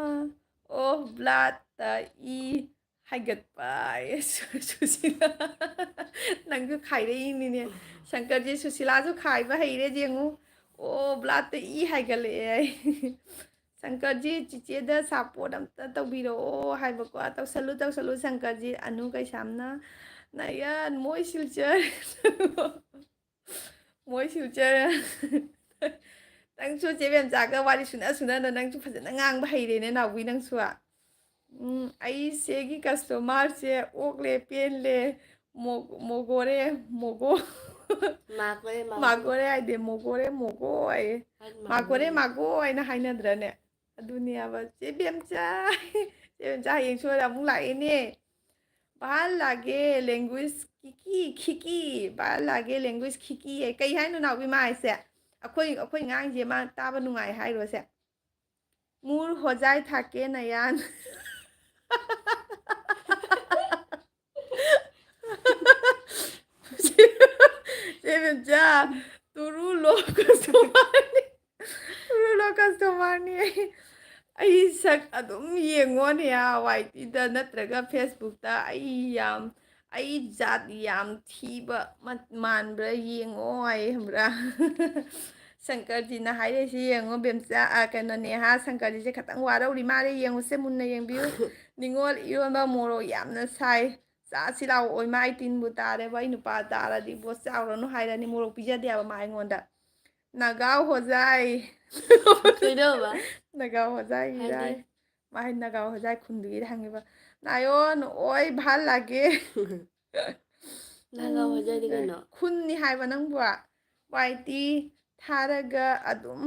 ꯑꯣ, blood ꯇ ꯏ ꯍꯥꯏꯒꯠꯄ꯫ ꯁꯨ-, ꯁꯨꯁꯤꯂꯥ꯫ ꯅꯪꯁꯨ ꯈꯥꯏꯔꯛꯏꯅꯤꯅꯦ꯫ ꯁꯪꯀꯔꯖꯤ, ꯁꯨꯁꯤꯂꯥꯁꯨ ꯈꯥꯏꯕ ꯍꯩꯔꯦ ꯌꯦꯡꯉꯨ꯫ ꯑꯣ, blood ꯇ ꯏ ꯍꯥꯏꯒꯠꯂꯛꯑꯦ꯫ ꯁꯪꯀꯔꯖꯤ, ꯆꯤꯆꯦꯗ support ꯑꯝꯇ ꯇꯧꯕꯤꯔꯛꯑꯣ ꯍꯥꯏꯕꯀꯣ꯫ ꯇꯧꯁꯜꯂꯨ, ꯇꯧꯁꯜꯂꯨ ꯁꯪꯀꯔꯖꯤ꯫ ꯑꯅꯨ ꯀꯩꯁꯥꯝꯅ, ꯅꯌꯟ, ꯃꯣꯏ ꯁꯤꯜꯆꯔ꯫ ꯃꯣꯏ ꯁꯤꯜꯆꯔ꯫ ꯅꯪꯁꯨ ꯆꯦ ꯕꯦꯝꯆꯥꯒ ꯋꯥꯔꯤ ꯁꯨꯅ ꯁꯨꯅꯅ ꯅꯪꯁꯨ ꯐꯖꯅ ꯉꯥꯡꯕ ꯍꯩꯔꯦꯅꯦ ꯅꯥꯎꯕꯤ ꯅꯪꯁꯨ꯫ ꯎꯝ, ꯑꯩ ꯆꯦꯒꯤ customer ꯁꯦ ꯑꯣꯛꯂꯦ, ꯄꯦꯟꯂꯦ, ꯃꯣ-, ꯃꯣꯒꯣꯔꯦ, ꯃꯣꯒꯣ꯫ ꯃꯥꯒꯣꯔꯦ, ꯃꯥꯒꯣꯔꯦ꯫ ꯃꯥꯒꯣꯔꯦ ꯍꯥꯏꯗꯦ, ꯃꯣꯒꯣꯔꯦ, ꯃꯣꯒꯣ ꯍꯥꯏꯌꯦ꯫ ꯍꯥꯏꯗꯤ ꯃꯥꯒꯣꯔꯦ, ꯃꯥꯒꯣꯔꯦ꯫ ꯃꯥꯒꯣ ꯍꯥꯏꯅ ꯍꯥꯏꯅꯗ꯭ꯔꯅꯦ? ꯑꯗꯨꯅꯦꯕ꯫ ꯆꯦ ꯕꯦꯝꯆꯥ, ꯆꯦ ꯕꯦꯝꯆꯥ ꯍꯌꯦꯡ ꯁꯣꯏꯗ ꯑꯃꯨꯛ ꯂꯥꯛꯑꯦꯅꯦ꯫ ꯚꯥꯜ ꯂꯥꯒꯦ language ꯈꯤꯀꯤ, ꯈꯤꯀꯤ, ꯚꯥꯜ ꯂꯥꯒꯦ language ꯈꯤꯀꯤ ꯍꯥꯏ꯫ ꯀꯩ ꯍꯥꯏꯅꯣ ꯅꯥꯎꯕꯤ ꯃꯥ ꯍꯥꯏꯁꯦ? ꯑꯩꯈꯣꯏ, ꯑꯩꯈꯣꯏ ꯉꯥꯡꯁꯦ ꯃꯥ ꯇꯥꯕ ꯅꯨꯡꯉꯥꯏ ꯍꯥꯏꯔꯣꯁꯦ? ꯃꯨꯔ ꯍꯣꯖꯥꯏ ꯊꯥꯀꯦ ꯅꯌꯥꯟ꯫ ꯆꯦ ꯕꯦꯝꯆꯥ, ꯇꯨꯔꯨ ꯂꯣ customer ꯅꯤ꯫ ꯇꯨꯔꯨ ꯂꯣ customer ꯅꯤ꯫ ꯑꯩ ꯁꯛ ꯑꯗꯨꯝ ꯌꯦꯡꯉꯣꯅꯦ, ꯋꯥꯏ ꯇꯤꯗ ꯅꯠꯇ꯭ꯔꯒ Facebook ꯇ꯫ ꯑꯩ ꯌꯥꯝ, ꯑꯩ ꯖꯥꯠ ꯌꯥꯝ ꯊꯤꯕ ꯃ-, ꯃꯥꯟꯕ꯭ꯔꯥ ꯌꯦꯡꯉꯣ ꯍꯥꯏꯌꯦ, ꯈꯪꯕ꯭ꯔꯥ? ꯁꯪꯀꯔꯖꯤꯅ ꯍꯥꯏꯔꯛꯏꯁꯤ ꯌꯦꯡꯉꯣ, ꯕꯦꯝꯆꯥ, ꯑ, ꯀꯩꯅꯣ, ꯅꯦꯍꯥ, ꯁꯪꯀꯔꯖꯤꯁꯦ ꯈꯤꯇꯪ ꯋꯥꯔꯧꯔꯤ ꯃꯥꯜꯂꯦ, ꯌꯦꯡꯉꯨꯁꯦ, ꯃꯨꯟꯅ ꯌꯦꯡꯕꯤꯌꯨ꯫ ꯅꯤꯉꯣꯜ ꯏꯔꯣꯟꯕ ꯃꯣꯔꯣꯛ ꯌꯥꯝꯅ ꯁꯥꯏ, ꯆꯥꯁꯤ ꯂꯥꯛꯑꯣ꯫ ꯑꯣꯏꯃꯥ, ꯑꯩ ꯇꯤꯟꯕꯨ ꯇꯥꯔꯦꯕ, ꯑꯩ ꯅꯨꯄꯥ ꯇꯥꯔꯗꯤ ꯕꯣꯁ ꯆꯥꯎꯔꯅꯨ ꯍꯥꯏꯔꯅꯤ, ꯃꯣꯔꯣꯛ ꯄꯤꯖꯗꯦꯕ ꯃꯥ ꯑꯩꯉꯣꯟꯗ꯫ ꯅꯥꯒꯥꯎ ꯍꯣꯖꯥꯏ꯫ ꯀꯩꯗꯧꯕ? ꯅꯥꯒꯥꯎ ꯍꯣꯖꯥꯏ ꯍꯥꯏꯗꯤ? ꯏꯔꯥꯏ꯫ ꯃꯥ ꯍꯥꯏ ꯅꯥꯒꯥꯎ ꯍꯣꯖꯥꯏ ꯈꯨꯟꯗꯨꯒꯤꯗ ꯍꯪꯉꯤꯕ꯫ ꯅꯥꯌꯣꯟ ꯑꯣꯏ ꯚꯥꯜ ꯂꯥꯒꯦ꯫ ꯅꯥꯒꯥꯎ ꯍꯣꯖꯥꯏꯗꯤ ꯀꯩꯅꯣ? ꯈꯨꯟꯅꯤ ꯍꯥꯏꯕ ꯅꯪꯕꯨ꯫ ꯋꯥꯏ ꯇꯤ ꯊꯥꯔꯒ ꯑꯗꯨꯝ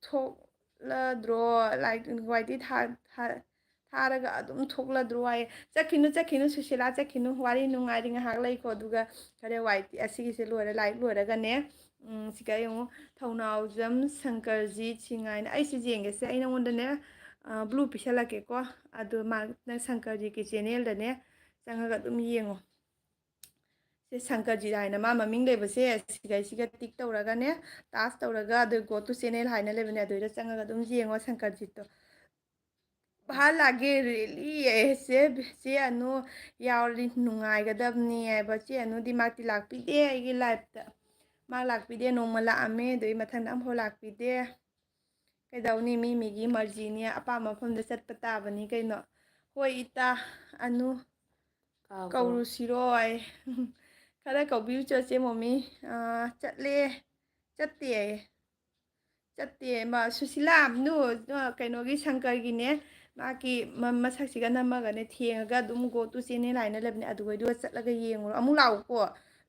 ꯊꯣꯛꯂꯗ꯭ꯔꯣ? ꯂꯥꯏꯛ, ꯋꯥꯏ ꯇꯤ ꯊꯥ-, ꯊꯥ-, ꯊꯥꯔꯒ ꯑꯗꯨꯝ ꯊꯣꯛꯂꯗ꯭ꯔꯣ ꯍꯥꯏꯌꯦ꯫ ꯆꯠꯈꯤꯅꯨ, ꯆꯠꯈꯤꯅꯨ, ꯁꯨꯁꯤꯂꯥ, ꯆꯠꯈꯤꯅꯨ꯫ ꯋꯥꯔꯤ ꯅꯨꯡꯉꯥꯏꯔꯤ ꯉꯥꯏꯍꯥꯛ ꯂꯩꯀꯣ, ꯑꯗꯨꯒ ꯈꯔ ꯋꯥꯏ ꯇꯤ ꯑꯁꯤꯒꯤꯁꯦ ꯂꯣꯏꯔ, ꯂꯥꯏꯛ ꯂꯣꯏꯔꯒꯅꯦ, ꯎꯝ, ꯁꯤ ꯀꯩ ꯌꯦꯡꯉꯨ, ꯊꯧꯅꯥꯎꯖꯝ ꯁꯪꯀꯔꯖꯤꯠ ꯁꯤꯡꯉꯥꯏꯅ꯫ ꯑꯩꯁꯨ ꯌꯦꯡꯒꯦꯁꯦ, ꯑꯩ ꯅꯉꯣꯟꯗꯅꯦ, ꯑ, ꯕ꯭ꯂꯨ ꯄꯤꯁꯜꯂꯛꯀꯦꯀꯣ꯫ ꯑꯗꯣ ꯃꯥ, ꯅꯪ ꯁꯪꯀꯔꯖꯤꯠꯀꯤ ꯆꯦꯅꯦꯜꯗꯅꯦ ꯆꯪꯉꯒ ꯑꯗꯨꯝ ꯌꯦꯡꯉꯣ꯫ ꯁꯦ ꯁꯪꯀꯔꯖꯤꯠ ꯍꯥꯏꯅ ꯃꯥ ꯃꯃꯤꯡ ꯂꯩꯕꯁꯦ ꯁꯤꯗꯩꯁꯤꯒ ꯇꯤꯛ ꯇꯧꯔꯒꯅꯦ, ꯇꯥꯁ ꯇꯧꯔꯒ, ꯑꯗꯨ go to channel ꯍꯥꯏꯅ ꯂꯩꯕꯅꯦ, ꯑꯗꯨꯗ ꯆꯪꯉꯒ ꯑꯗꯨꯝ ꯌꯦꯡꯉꯣ ꯁꯪꯀꯔꯖꯤꯠꯇꯣ꯫ ꯚꯥꯜ ꯂꯥꯒꯦ really ꯁꯦ, ꯆꯦ ꯑꯅꯨ ꯌꯥꯎꯔꯗꯤ ꯅꯨꯡꯉꯥꯏꯒꯗꯕꯅꯤ ꯍꯥꯏꯕ꯫ ꯆꯦ ꯑꯅꯨꯗꯤ ꯃꯥꯛꯇꯤ ꯂꯥꯛꯄꯤꯗꯦ ꯑꯩꯒꯤ ꯂꯥꯏꯐꯇ꯫ ꯃꯥ ꯂꯥꯛꯄꯤꯗꯦ, ꯅꯣꯡꯃ ꯂꯥꯛꯑꯝꯃꯦ, ꯑꯗꯨꯒꯤ ꯃꯊꯪꯗ ꯑꯃꯐꯥꯎ ꯂꯥꯛꯄꯤꯗꯦ꯫ ꯀꯩꯗꯧꯅꯤ, ꯃꯤ ꯃꯤꯒꯤ ꯃꯔꯖꯤꯅꯤ, ꯑꯄꯥꯝꯕ ꯃꯐꯝꯗ ꯆꯠꯄ ꯇꯥꯕꯅꯤ ꯀꯩꯅꯣ꯫ ꯍꯣꯏ ꯏꯇꯥ ꯑꯅꯨ, ꯀꯥꯎꯈ꯭ꯔꯣ꯫ ꯀꯧꯔꯨꯁꯤꯔꯣꯏ? ꯈꯔ ꯀꯧꯕꯤꯌꯨ ꯆꯠꯁꯦ ꯃꯣꯃꯤ꯫ ꯑꯥ, ꯆꯠꯂꯦ, ꯆꯠꯇꯦ ꯍꯥꯏꯌꯦ꯫ ꯆꯠꯇꯦ ꯃꯥ, ꯁꯨꯁꯤꯂꯥ, ꯅꯨ, ꯅꯨ, ꯀꯩꯅꯣꯒꯤ ꯁꯪꯀꯔꯒꯤꯅꯦ, ꯃꯥꯒꯤ ꯃ-, ꯃꯁꯛꯁꯤꯒ ꯅꯝꯃꯒꯅꯦ ꯊꯦꯡꯉꯒ ꯑꯗꯨꯝ go to channel ꯍꯥꯏꯅ ꯂꯩꯕꯅꯦ, ꯑꯗꯨꯒꯩꯗꯨꯒ ꯆꯠꯂꯒ ꯌꯦꯡꯉꯨꯔꯣ꯫ ꯑꯃꯨꯛ ꯂꯥꯛꯎꯀꯣ,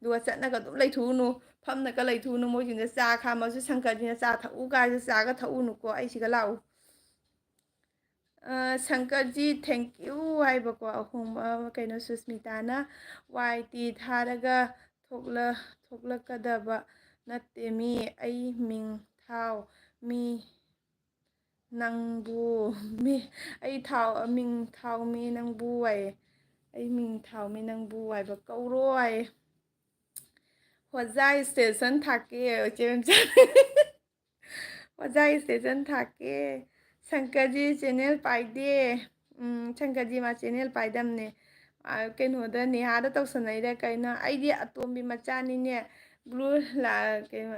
ꯑꯗꯨꯒ ꯆꯠꯂꯒ ꯑꯗꯨꯝ ꯂꯩꯊꯣꯛꯎꯅꯨ, ꯐꯝꯅꯒ ꯂꯩꯊꯣꯛꯎꯅꯨ꯫ ꯃꯣꯏꯁꯤꯡꯗ ꯆꯥ ꯈꯥꯝꯃꯁꯨ ꯁꯪꯀꯔꯁꯤꯅ ꯆꯥ ꯊꯛꯎ ꯀꯥꯏꯁꯨ ꯆꯥꯒ ꯊꯛꯎꯅꯨꯀꯣ, ꯑꯩ ꯁꯤꯒ ꯂꯥꯛꯎ꯫ ꯑ, ꯁꯪꯀꯔꯖꯤ, thank you ꯍꯥꯏꯕꯀꯣ, ꯑꯍꯣꯡꯕ, ꯀꯩꯅꯣ, ꯁꯨꯁꯃꯤꯇꯥꯅ ꯋꯥꯏ ꯇꯤ ꯊꯥꯔꯒ ꯊꯣꯛꯂ-, ꯊꯣꯛꯂꯛꯀꯗꯕ ꯅꯠꯇꯦ ꯃꯤ, ꯑꯩ ꯃꯤꯡ ꯊꯥꯎ ꯃꯤ ꯅꯪꯕꯨ, ꯃꯤ, ꯑꯩ ꯊꯥꯎ, ꯃꯤꯡ ꯊꯥꯎ ꯃꯤ ꯅꯪꯕꯨ ꯍꯥꯏꯌꯦ, ꯑꯩ ꯃꯤꯡ ꯊꯥꯎ ꯃꯤ ꯅꯪꯕꯨ ꯍꯥꯏꯕ ꯀꯧꯔꯣ ꯍꯥꯏꯌꯦ꯫ ꯍꯣꯖꯥ station ꯊꯥꯛꯀꯦ, ꯏꯆꯦ ꯃꯦꯝꯆꯥ꯫ ꯑꯣꯖꯥ station ꯊꯥꯛꯀꯦ꯫ ꯁꯪꯀꯔꯖꯤ channel ꯄꯥꯏꯗꯦ꯫ ꯎꯝ, ꯁꯪꯀꯔꯖꯤ ꯃꯥ channel ꯄꯥꯏꯗꯝꯅꯦ꯫ ꯀꯩꯅꯣꯗ, ꯅꯦꯍꯥꯗ ꯇꯧꯁꯟꯅꯩꯔ ꯀꯩꯅꯣ? ꯑꯩꯗꯤ ꯑꯇꯣꯝꯕꯤ ꯃꯆꯥꯅꯤꯅꯦ꯫ ꯕ꯭ꯂꯨ ꯀꯩꯅꯣ,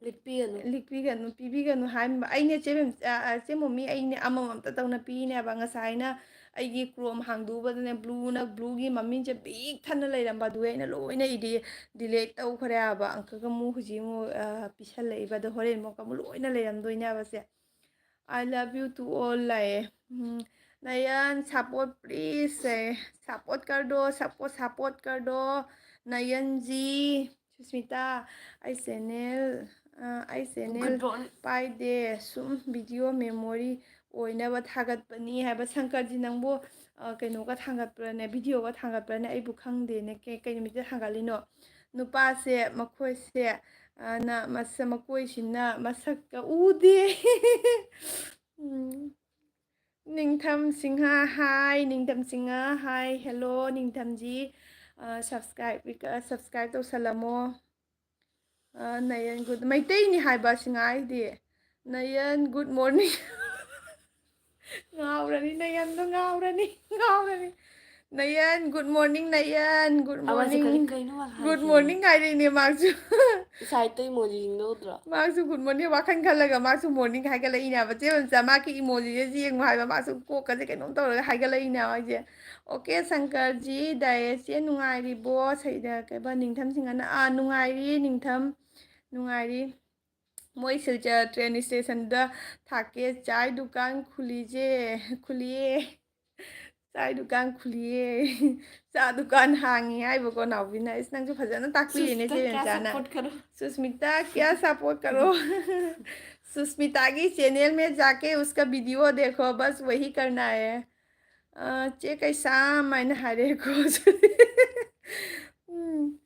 ꯂꯤꯛꯄꯤꯒꯅꯨ꯫ ꯂꯤꯛꯄꯤꯒꯅꯨ, ꯄꯤꯕꯤꯒꯅꯨ ꯍꯥꯏꯕ꯫ ꯑꯩꯅ ꯆꯦ ꯃꯦꯝ-, ꯑ, ꯑ, ꯆꯦ ꯃꯣꯃꯤ, ꯑꯩꯅꯦ ꯑꯃꯃꯝꯇ ꯇꯧꯅ ꯄꯤꯅꯦꯕ꯫ ꯉꯁꯥꯏꯅ ꯑꯩꯒꯤ ꯀ꯭ꯔꯣꯝ ꯍꯥꯡꯗꯣꯛꯎꯕꯗꯅꯦ, ꯕ꯭ꯂꯨꯅ, ꯕ꯭ꯂꯨꯒꯤ ꯃꯃꯤꯡꯁꯦ ꯄꯤꯛ ꯊꯟꯅ ꯂꯩꯔꯝꯕ, ꯑꯗꯨꯒ ꯑꯩꯅ ꯂꯣꯏꯅ ꯏꯗꯤ-, ꯗꯤꯂꯦꯠ ꯇꯧꯈ꯭ꯔꯦ ꯍꯥꯏꯕ꯫ ꯑꯪꯀꯒ ꯑꯃꯨꯛ ꯍꯧꯖꯤꯛ ꯑꯃꯨꯛ, ꯑ, ꯄꯤꯁꯜꯂꯛꯏꯕ꯫ ꯑꯗꯣ ꯍꯣꯔꯦꯟ ꯑꯃꯨꯛ ꯑꯃꯨꯛ ꯂꯣꯏꯅ ꯂꯩꯔꯝꯗꯣꯏꯅꯦꯕ ꯁꯦ꯫ I love you to all ꯂꯥꯛꯑꯦ꯫ ꯎꯝ, ꯅꯌꯟ support please ꯍꯥꯏꯌꯦ꯫ Support कर दो, support, support कर दो, नयन जी। ꯁꯨꯁꯃꯤꯇꯥ, ꯑꯩ ꯆꯦꯅꯦꯜ, ꯑ, ꯑꯩ ꯆꯦꯅꯦꯜ Good morning. ꯄꯥꯏꯗꯦ, ꯁꯨꯝ ꯚꯤꯗꯤꯑꯣ ꯃꯦꯃꯣꯔꯤ ꯑꯣꯏꯅꯕ ꯊꯥꯒꯠꯄꯅꯤ ꯍꯥꯏꯕ꯫ ꯁꯪꯀꯔꯖꯤ, ꯅꯪꯕꯨ, ꯑ, ꯀꯩꯅꯣꯒ ꯊꯥꯡꯒꯠꯄ꯭ꯔꯅꯦ, ꯚꯤꯗꯤꯑꯣꯒ ꯊꯥꯡꯒꯠꯄ꯭ꯔꯅꯦ? ꯑꯩꯕꯨ ꯈꯪꯗꯦꯅꯦ꯫ ꯀꯩ, ꯀꯩ ꯅꯨꯃꯤꯠꯇ ꯊꯥꯡꯒꯠꯂꯤꯅꯣ? ꯅꯨꯄꯥꯁꯦ, ꯃꯈꯣꯏꯁꯦ, ꯑ, ꯅ-, ꯃꯁ-, ꯃꯈꯣꯏꯁꯤꯅ ꯃꯁꯛꯀ ꯎꯗꯦ꯫ ꯎꯝ꯫ ꯅꯤꯡꯊꯝ ꯁꯤꯡꯍ, hi, ꯅꯤꯡꯊꯝ ꯁꯤꯡꯍ, hi, hello, ꯅꯤꯡꯊꯝꯖꯤ꯫ ꯑ, subscribe, ꯑ, subscribe ꯇꯧꯁꯜꯂꯝꯃꯣ꯫ ꯑ, ꯅꯌꯟ, good, ꯃꯩꯇꯩꯅꯤ ꯍꯥꯏꯕ ꯁꯤꯡꯍ ꯍꯥꯏꯗꯤ꯫ ꯅꯌꯟ, good morning꯫ ꯉꯥꯎꯔꯅꯤ, ꯅꯌꯟꯗꯣ ꯉꯥꯎꯔꯅꯤ, ꯉꯥꯎꯔꯅꯤ꯫ ꯅꯌꯟ, good morning, ꯅꯌꯟ, good ꯑꯃꯁꯦ morning꯫ ꯀꯔꯤ, ꯀꯩꯅꯣ ꯃꯥ Good ꯍꯥꯏꯁꯤꯕꯣ? Morning ꯍꯥꯏꯔꯛꯏꯅꯦ ꯃꯥꯁꯨ꯫ ꯉꯁꯥꯏ ꯑꯇꯩ emojiꯁꯤꯡꯗꯣ ꯎꯗ꯭ꯔꯣ? ꯃꯥꯁꯨ good morning ꯋꯥꯈꯜ ꯈꯜꯂꯒ ꯃꯥꯁꯨ morning ꯍꯥꯏꯒꯠꯂꯛꯏꯅꯦꯕ꯫ ꯆꯦ ꯃꯝꯆꯥ, ꯃꯥꯒꯤ emojiꯁꯦ ꯌꯦꯡꯉꯨ ꯍꯥꯏꯕ, ꯃꯥꯁꯨ ꯀꯣꯛꯀꯁꯦ ꯀꯩꯅꯣꯝ ꯇꯧꯔꯒ ꯍꯥꯏꯒꯠꯂꯛꯏꯅꯦꯕ ꯑꯩꯁꯦ꯫ Okay, ꯁꯪꯀꯔꯖꯤ, ꯗꯥꯏꯌꯦ, ꯆꯦ ꯅꯨꯡꯉꯥꯏꯔꯤꯕꯣ? ꯁꯩꯗ ꯀꯩꯕ, ꯅꯤꯡꯊꯝ ꯁꯤꯡꯍꯅ, ꯑꯥ, ꯅꯨꯡꯉꯥꯏꯔꯤ, ꯅꯤꯡꯊꯝ, ꯅꯨꯡꯉꯥꯏꯔꯤ꯫ ꯃꯣꯏ ꯁꯤꯜꯆꯔ train stationꯗ ꯊꯥꯛꯀꯦ, ꯆꯥꯏ ꯗꯨꯀꯥꯟ ꯈꯨꯂꯤꯖꯦ, ꯈꯨꯂꯤꯌꯦ꯫ ꯆꯥꯏ ꯗꯨꯀꯥꯟ ꯈꯨꯂꯤꯌꯦ꯫ ꯆꯥ ꯗꯨꯀꯥꯟ ꯍꯥꯡꯉꯤ ꯍꯥꯏꯕꯀꯣ ꯅꯥꯎꯕꯤꯅ꯫ ꯏꯁ, ꯅꯪꯁꯨ ꯐꯖꯅ ꯇꯥꯛꯄꯤꯔꯦꯅꯦ ꯆꯦ ꯃꯦꯝꯆꯥꯅ꯫ Support करो। सुष्मिता, क्या support करो? सुष्मिता की channel में जाके उसका video देखो, बस वही करना है। ꯑ, ꯆꯦ ꯀꯩꯁꯥꯝ ꯍꯥꯏꯅ ꯍꯥꯏꯔꯦꯀꯣ꯫ ꯎꯝ꯫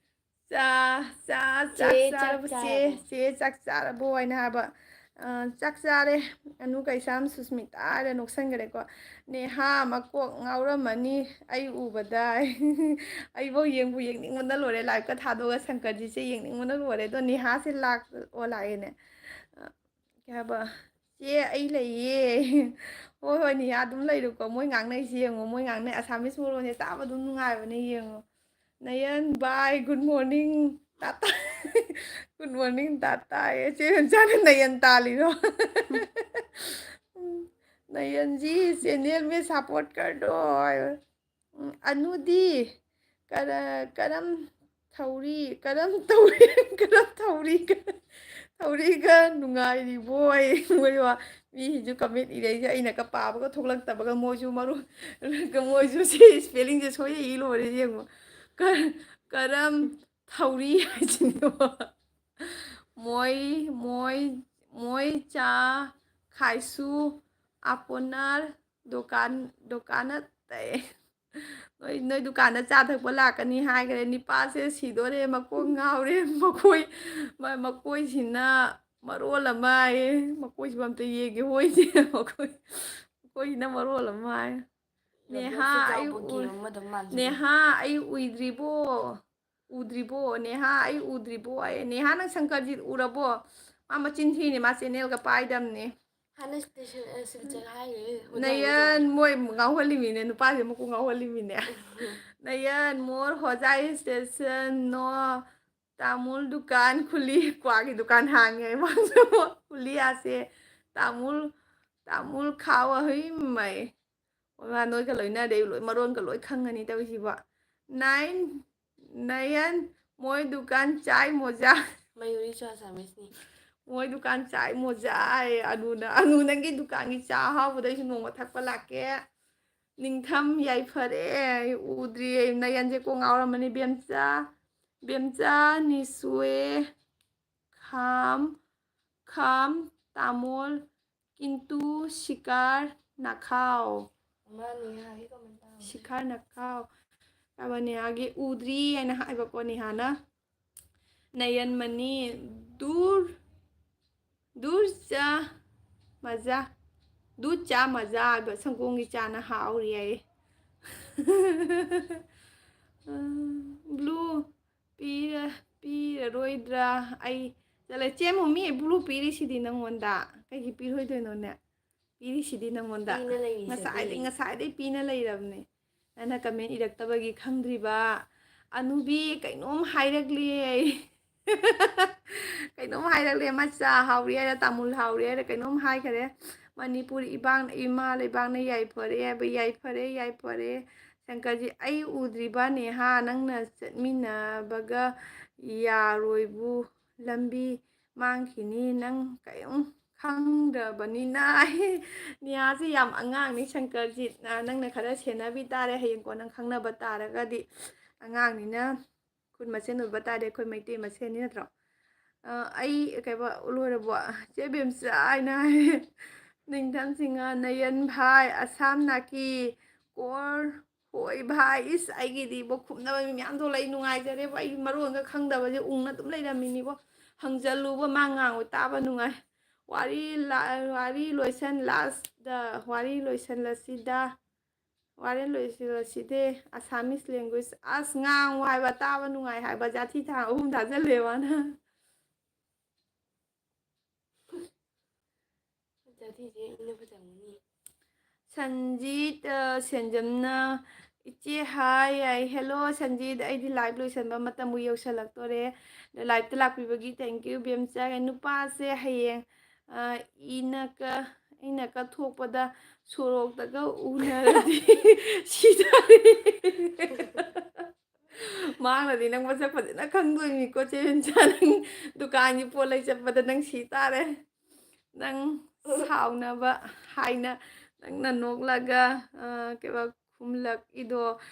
ꯆꯥ, ꯆꯥ, ꯆꯥꯛ ꯆꯦ, ꯆꯥꯛ ꯆꯥꯔꯕꯣ? ꯆꯦ, ꯆꯥꯔꯕꯣ? ꯆꯦ, ꯆꯥꯛ ꯆꯥꯔꯕꯣ ꯍꯥꯏꯅ ꯍꯥꯏꯕ꯫ ꯑ, ꯆꯥꯛ ꯆꯥꯔꯦ꯫ ꯑꯅꯨ ꯀꯩꯁꯥꯝ ꯁꯨꯁꯃꯤꯇꯥ ꯍꯥꯏꯔ ꯅꯣꯛꯁꯟꯈ꯭ꯔꯦꯀꯣ꯫ ꯅꯦꯍꯥ ꯃꯀꯣꯛ ꯉꯥꯎꯔꯝꯃꯅꯤ ꯑꯩ ꯎꯕꯗ꯫ ꯑꯩꯕꯧ ꯌꯦꯡꯕꯨ ꯌꯦꯡꯅꯤꯡꯕꯅ ꯂꯣꯏꯔꯦ꯫ Liveꯀ ꯊꯥꯗꯣꯛꯑꯒ ꯁꯪꯀꯔꯖꯤꯁꯦ ꯌꯦꯡꯅꯤꯡꯕꯅ ꯂꯣꯏꯔꯦ꯫ ꯑꯗꯣ ꯅꯦꯍꯥꯁꯦ ꯂꯥꯛ-, ꯑꯣ, ꯂꯥꯛꯑꯦꯅꯦ꯫ ꯑ, ꯀꯩ ꯍꯥꯏꯕ? "ꯆꯦ, ꯑꯩ ꯂꯩꯌꯦ꯫ ꯍꯣꯏ, ꯍꯣꯏ, ꯅꯤꯌꯥ, ꯑꯗꯨꯝ ꯂꯩꯔꯨꯀꯣ꯫ ꯃꯣꯏ ꯉꯥꯡꯅꯩꯁꯤ ꯌꯦꯡꯉꯣ, ꯃꯣꯏ ꯉꯥꯡꯅꯩ꯫ ꯑꯁꯥꯃꯤꯁ ꯃꯔꯣꯟꯁꯦ ꯇꯥꯕ ꯑꯗꯨꯝ ꯅꯨꯡꯉꯥꯏꯕꯅꯦ, ꯌꯦꯡꯉꯣ꯫ ꯅꯌꯟ, bye, good morning, Tata. Good morning, Tata. ꯑꯦ, ꯆꯦ ꯏꯕꯦꯝꯆꯥꯅ ꯅꯌꯟ ꯇꯥꯜꯂꯤꯔꯣ? ꯎꯝ, ꯅꯌꯟꯖꯤ, channel में support कर दो꯫ ꯎꯝ, ꯑꯅꯨꯗꯤ, ꯀꯔ-, ꯀꯔꯝ ꯊꯧꯔꯤ, ꯀꯔꯝ ꯇꯧꯔꯤ, ꯀꯔꯝ ꯊꯧꯔꯤ, ꯊꯧꯔꯤꯒ ꯅꯨꯡꯉꯥꯏꯔꯤꯕꯣ? ꯑꯩ ꯃꯣꯏ ꯋꯥ, ꯃꯤꯁꯤꯁꯨ comment ꯏꯔꯩꯁꯦ ꯑꯩꯅꯒ ꯄꯥꯕꯒ ꯊꯣꯛꯂꯛꯇꯕꯒ ꯃꯣꯏꯁꯨ ꯃꯔꯣꯟ, ꯃꯣꯏꯁꯨ ꯁꯤ spellingꯁꯦ ꯁꯣꯏꯔ ꯏ ꯂꯣꯏꯔꯦ ꯌꯦꯡꯉꯣ꯫ ꯀ-, ꯀꯔꯝ ꯊꯧꯔꯤ ꯍꯥꯏꯁꯤꯅꯦꯕ꯫ ꯃꯣꯏ, ꯃꯣꯏ, ꯃꯣꯏ ꯆꯥ ꯈꯥꯏꯁꯨ আপোনাৰ দোকান, দোকানত ꯅꯣꯏ, ꯅꯣꯏ ꯗꯨꯀꯥꯟꯗ ꯆꯥ ꯊꯛꯄ ꯂꯥꯛꯀꯅꯤ ꯍꯥꯏꯈ꯭ꯔꯦ꯫ ꯅꯤꯄꯥꯁꯦ ꯁꯤꯗꯣꯔꯦ, ꯃꯀꯣꯛ ꯉꯥꯎꯔꯦ, ꯃꯈꯣꯏ, ꯃ-, ꯃꯈꯣꯏꯁꯤꯅ ꯃꯔꯣꯜ ꯑꯃ ꯑꯌꯦ꯫ ꯃꯈꯣꯏꯁꯤꯕꯨ ꯑꯝꯇ ꯌꯦꯡꯒꯦ, ꯍꯣꯏꯁꯦ꯫ ꯃꯈꯣꯏ, ꯃꯈꯣꯏꯁꯤꯅ ꯃꯔꯣꯜ ꯑꯃ ꯍꯥꯏ꯫ ꯅꯦꯍꯥ, ꯑꯩ ꯎ-, ꯅꯦꯍꯥ, ꯑꯩ ꯎꯏꯗ꯭ꯔꯤꯕꯣ? ꯎꯗ꯭ꯔꯤꯕꯣ? ꯅꯦꯍꯥ, ꯑꯩ ꯎꯗ꯭ꯔꯤꯕꯣ? ꯑꯩ, ꯅꯦꯍꯥ, ꯅꯪ ꯁꯪꯀꯔꯖꯤꯠ ꯎꯔꯕꯣ? ꯃꯥ ꯃꯆꯤꯟ ꯊꯤꯅꯦ, ꯃꯥ channelꯒ ꯄꯥꯏꯗꯝꯅꯦ꯫ ꯍꯥꯟꯅ ꯁꯤꯜꯆꯔ ꯍꯥꯏꯔꯦ, ꯍꯣꯏ, ꯅꯌꯟ, ꯃꯣꯏ ꯉꯥꯎꯍꯜꯂꯤꯃꯤꯅꯦ, ꯅꯨꯄꯥꯁꯦ ꯃꯀꯣꯛ ꯉꯥꯎꯍꯜꯂꯤꯃꯤꯅꯦ꯫ ꯅꯌꯟ, ꯃꯣꯔ ꯍꯣꯖꯥꯏ station ꯅꯣ, ꯇꯥꯃꯨꯜ ꯗꯨꯀꯥꯟ ꯈꯨꯂꯤ, ꯀ꯭ꯋꯥꯒꯤ ꯗꯨꯀꯥꯟ ꯍꯥꯡꯉꯦ ꯃꯥꯁꯨ꯫ ꯈꯨꯂꯤ ꯑꯁꯦ ꯇꯥꯃꯨꯜ, ꯇꯥꯃꯨꯜ ꯈꯥꯋꯥ ꯍꯨꯏ ꯃꯩ꯫ ꯑꯣ, ꯃꯥ ꯅꯣꯏꯒ ꯂꯣꯏꯅꯔꯦ, ꯂꯣꯏ, ꯃꯔꯣꯟꯒ ꯂꯣꯏ ꯈꯪꯉꯅꯤ ꯇꯧꯔꯤꯁꯤꯕꯣ꯫ ꯅꯥꯏꯟ, ꯅꯌꯟ, ꯃꯣꯏ ꯗꯨꯀꯥꯟ ꯆꯥꯏ ꯃꯣꯖꯥ꯫ ꯃꯌꯨꯔꯤꯁꯨ ꯑꯁꯥꯃꯤꯁꯅꯤ꯫ ꯃꯣꯏ ꯗꯨꯀꯥꯟ ꯆꯥꯏ ꯃꯣꯖꯥ ꯍꯥꯏ꯫ ꯑꯅꯨꯅ, "ꯑꯅꯨ, ꯅꯪꯒꯤ ꯗꯨꯀꯥꯟꯒꯤ ꯆꯥ ꯑꯍꯥꯎꯕꯗꯣ ꯑꯩꯁꯨ ꯅꯣꯡꯃ ꯊꯛꯄ ꯂꯥꯛꯀꯦ꯫" ꯅꯤꯡꯊꯝ ꯌꯥꯏꯐꯔꯦ, ꯎꯗ꯭ꯔꯤꯌꯦ, ꯅꯌꯟꯁꯦ ꯀꯣꯛ ꯉꯥꯎꯔꯝꯃꯅꯤ꯫ ꯕꯦꯝꯆꯥ, ꯕꯦꯝꯆꯥ, ꯅꯤꯁꯨꯑꯦ, ꯈꯥꯝ, ꯈꯥꯝ, ꯇꯥꯃꯣꯜ, ꯀꯤꯟꯇꯨ, ꯁꯤꯀꯥꯔ, ꯅꯥꯈꯥꯎ꯫ ꯑꯃ ꯅꯦꯍꯥꯒꯤ comment ꯇꯥꯍꯧꯗꯦ꯫ ꯁꯤꯀꯥꯔ ꯅꯥꯈꯥꯎ꯫ ꯑꯕ ꯅꯦꯍꯥꯒꯤ ꯎꯗ꯭ꯔꯤ ꯍꯥꯏꯅ ꯍꯥꯏꯕꯀꯣ ꯅꯦꯍꯥꯅ꯫ ꯅꯌꯟꯃꯅꯤ, ꯗꯨꯔ, ꯗꯨꯔ ꯆꯥ ꯃꯖꯥ, ꯗꯨꯔ ꯆꯥ ꯃꯖꯥ ꯍꯥꯏꯕ ꯁꯪꯒꯣꯝꯒꯤ ꯆꯥꯅ ꯍꯥꯎꯔꯤ ꯍꯥꯏꯌꯦ꯫ ꯕ꯭ꯂꯨ ꯄꯤꯔ-, ꯄꯤꯔꯔꯣꯏꯗ꯭ꯔꯥ? ꯑꯩ ꯆꯠꯂꯦ꯫ ꯆꯦ ꯃꯣꯃꯤ, ꯕ꯭ꯂꯨ ꯄꯤꯔꯤꯁꯤꯗꯤ ꯅꯪꯉꯣꯟꯗ꯫ ꯀꯩꯒꯤ ꯄꯤꯔꯣꯏꯗꯣꯏꯅꯣꯅꯦ? ꯄꯤꯔꯤꯁꯤꯗꯤ ꯅꯪꯉꯣꯟꯗ꯫ ꯄꯤꯅ ꯂꯩꯔꯤꯁꯤꯗꯤ꯫ ꯉꯁꯥꯏꯗꯩ, ꯉꯁꯥꯏꯗꯩ ꯄꯤꯅ ꯂꯩꯔꯕꯅꯦ꯫ ꯅꯪꯅ comment ꯏꯔꯛꯇꯕꯒꯤ ꯈꯪꯗ꯭ꯔꯤꯕ꯫ ꯑꯅꯨꯕꯤ, ꯀꯩꯅꯣꯝ ꯍꯥꯏꯔꯛꯂꯦ ꯑꯩ꯫ ꯀꯩꯅꯣꯝ ꯍꯥꯏꯔꯛꯂꯦ, ꯃꯆꯥ ꯍꯥꯎꯔꯤ ꯍꯥꯏꯔ, ꯇꯥꯃꯨꯜ ꯍꯥꯎꯔꯤ ꯍꯥꯏꯔ, ꯀꯩꯅꯣꯝ ꯍꯥꯏꯈꯔꯦ꯫ ꯃꯅꯤꯄꯨꯔ ꯏꯕꯥꯡ-, ꯏꯃꯥ ꯂꯩꯕꯥꯛꯅ ꯌꯥꯏꯐꯔꯦ ꯍꯥꯏꯕ, ꯌꯥꯏꯐꯔꯦ, ꯌꯥꯏꯐꯔꯦ꯫ ꯁꯪꯀꯔꯖꯤꯠ, ꯑꯩ ꯎꯗ꯭ꯔꯤꯕ ꯅꯦꯍꯥ, ꯅꯪꯅ ꯆꯠꯃꯤꯟꯅꯕꯒ ꯌꯥꯔꯣꯏꯕꯨ, ꯂꯝꯕꯤ ꯃꯥꯡꯈꯤꯅꯤ, ꯅꯪ ꯀꯔꯤꯝ ꯈꯪꯗ꯭ꯔꯕꯅꯤꯅ꯫ ꯅꯤꯌꯥꯁꯦ ꯌꯥꯝ ꯑꯉꯥꯡꯅꯤ, ꯁꯪꯀꯔꯖꯤꯠ꯫ ꯅ-, ꯅꯪꯅ ꯈꯔ ꯁꯦꯟꯅꯕꯤ ꯇꯥꯔꯦ, ꯍꯌꯦꯡ ꯀꯣꯟꯅ ꯈꯪꯅꯕ ꯇꯥꯔꯒꯗꯤ꯫ ꯑꯉꯥꯡꯅꯤꯅ ꯈꯨꯠ ꯃꯁꯦꯟ ꯑꯣꯏꯕ ꯇꯥꯔꯦ, ꯑꯩꯈꯣꯏ ꯃꯩꯇꯩ ꯃꯁꯦꯟꯅꯤ ꯅꯠꯇ꯭ꯔꯣ? ꯑ, ꯑꯩ ꯀꯩꯕ ꯂꯣꯏꯔꯕꯣ? ꯆꯦ ꯕꯦꯝꯆꯥ ꯍꯥꯏꯅ ꯍꯥꯏ꯫ ꯅꯤꯡꯊꯝ ꯁꯤꯡꯍ, ꯅꯌꯟ ꯚꯥꯏ, ꯑꯁꯥꯝ ꯅꯥꯀꯤ, ꯀꯣꯔ, ꯍꯣꯏ ꯚꯥꯏ, ꯏꯁ, ꯑꯩꯒꯤꯗꯤꯕꯣ ꯈꯨꯝꯅꯕ ꯃꯤ ꯃꯌꯥꯝ ꯊꯣꯛꯂꯛꯏ, ꯅꯨꯡꯉꯥꯏꯖꯔꯦꯕꯣ, ꯑꯩ ꯃꯔꯣꯟꯒ ꯈꯪꯗꯕꯁꯦ ꯎꯪꯅ ꯑꯗꯨꯝ ꯂꯩꯔꯝꯃꯤꯅꯤꯕꯣ꯫ ꯍꯪꯖꯜꯂꯨꯕ, ꯃꯥ ꯉꯥꯡꯕ ꯇꯥꯕ ꯅꯨꯡꯉꯥꯏ꯫ ꯋꯥꯔꯤ ꯂꯥ-, ꯋꯥꯔꯤ ꯂꯣꯏꯁꯟ ꯂꯥꯁꯗ, ꯋꯥꯔꯤ ꯂꯣꯏꯁꯜꯂꯁꯤꯗ, ꯋꯥꯔꯤ ꯂꯣꯏꯁꯜꯂꯁꯤꯗꯦ, Assamese language, ꯑꯁ, ꯉꯥꯡꯉꯨ ꯍꯥꯏꯕ, ꯇꯥꯕ ꯅꯨꯡꯉꯥꯏ ꯍꯥꯏꯕ, ꯖꯥꯊꯤ ꯊꯥ ꯑꯍꯨꯝ ꯊꯥꯖꯜꯂꯦ ꯃꯥꯅ꯫ ꯖꯥꯊꯤꯁꯦ ꯏꯅ ꯐꯖꯔꯝꯒꯅꯤ꯫ ꯁꯟꯖꯤꯠ, ꯑ, ꯁꯦꯟꯖꯝꯅ, "ꯏꯆꯦ ꯍꯥꯏ", ꯍꯥꯏ꯫ Hello ꯁꯟꯖꯤꯠ, ꯑꯩꯗꯤ live ꯂꯣꯏꯁꯟꯕ ꯃꯇꯝꯕꯨ ꯌꯧꯁꯜꯂꯛꯇꯣꯔꯦ꯫ ꯑꯗꯣ liveꯇ ꯂꯥꯛꯄꯤꯕꯒꯤ thank you ꯏꯕꯦꯝꯆꯥ꯫ ꯅꯨꯄꯥꯁꯦ ꯍꯌꯦꯡ, ꯑ, ꯏꯅ ꯀ-, ꯏꯅ ꯀ ꯊꯣꯛꯄꯗ ꯁꯣꯔꯣꯛꯇꯒ ꯎꯅꯔꯗꯤ ꯁꯤꯗꯣꯔꯦ꯫ ꯃꯥꯅꯗꯤ ꯅꯪ ꯃꯁꯛ ꯐꯖꯅ ꯈꯪꯗꯣꯏꯅꯤꯀꯣ ꯆꯦ ꯕꯦꯝꯆꯥ, ꯅꯪ ꯗꯨꯀꯥꯟꯒꯤ ꯄꯣꯠ ꯂꯩ ꯆꯠꯄꯗ ꯅꯪ ꯁꯤ ꯇꯥꯔꯦ꯫ ꯅꯪ ꯁꯥꯎꯅꯕ ꯍꯥꯏꯅ ꯅꯪꯅ ꯅꯣꯛꯂꯒ, ꯑ, ꯀꯩꯕ ꯈꯨꯝꯂꯛꯏꯗꯣ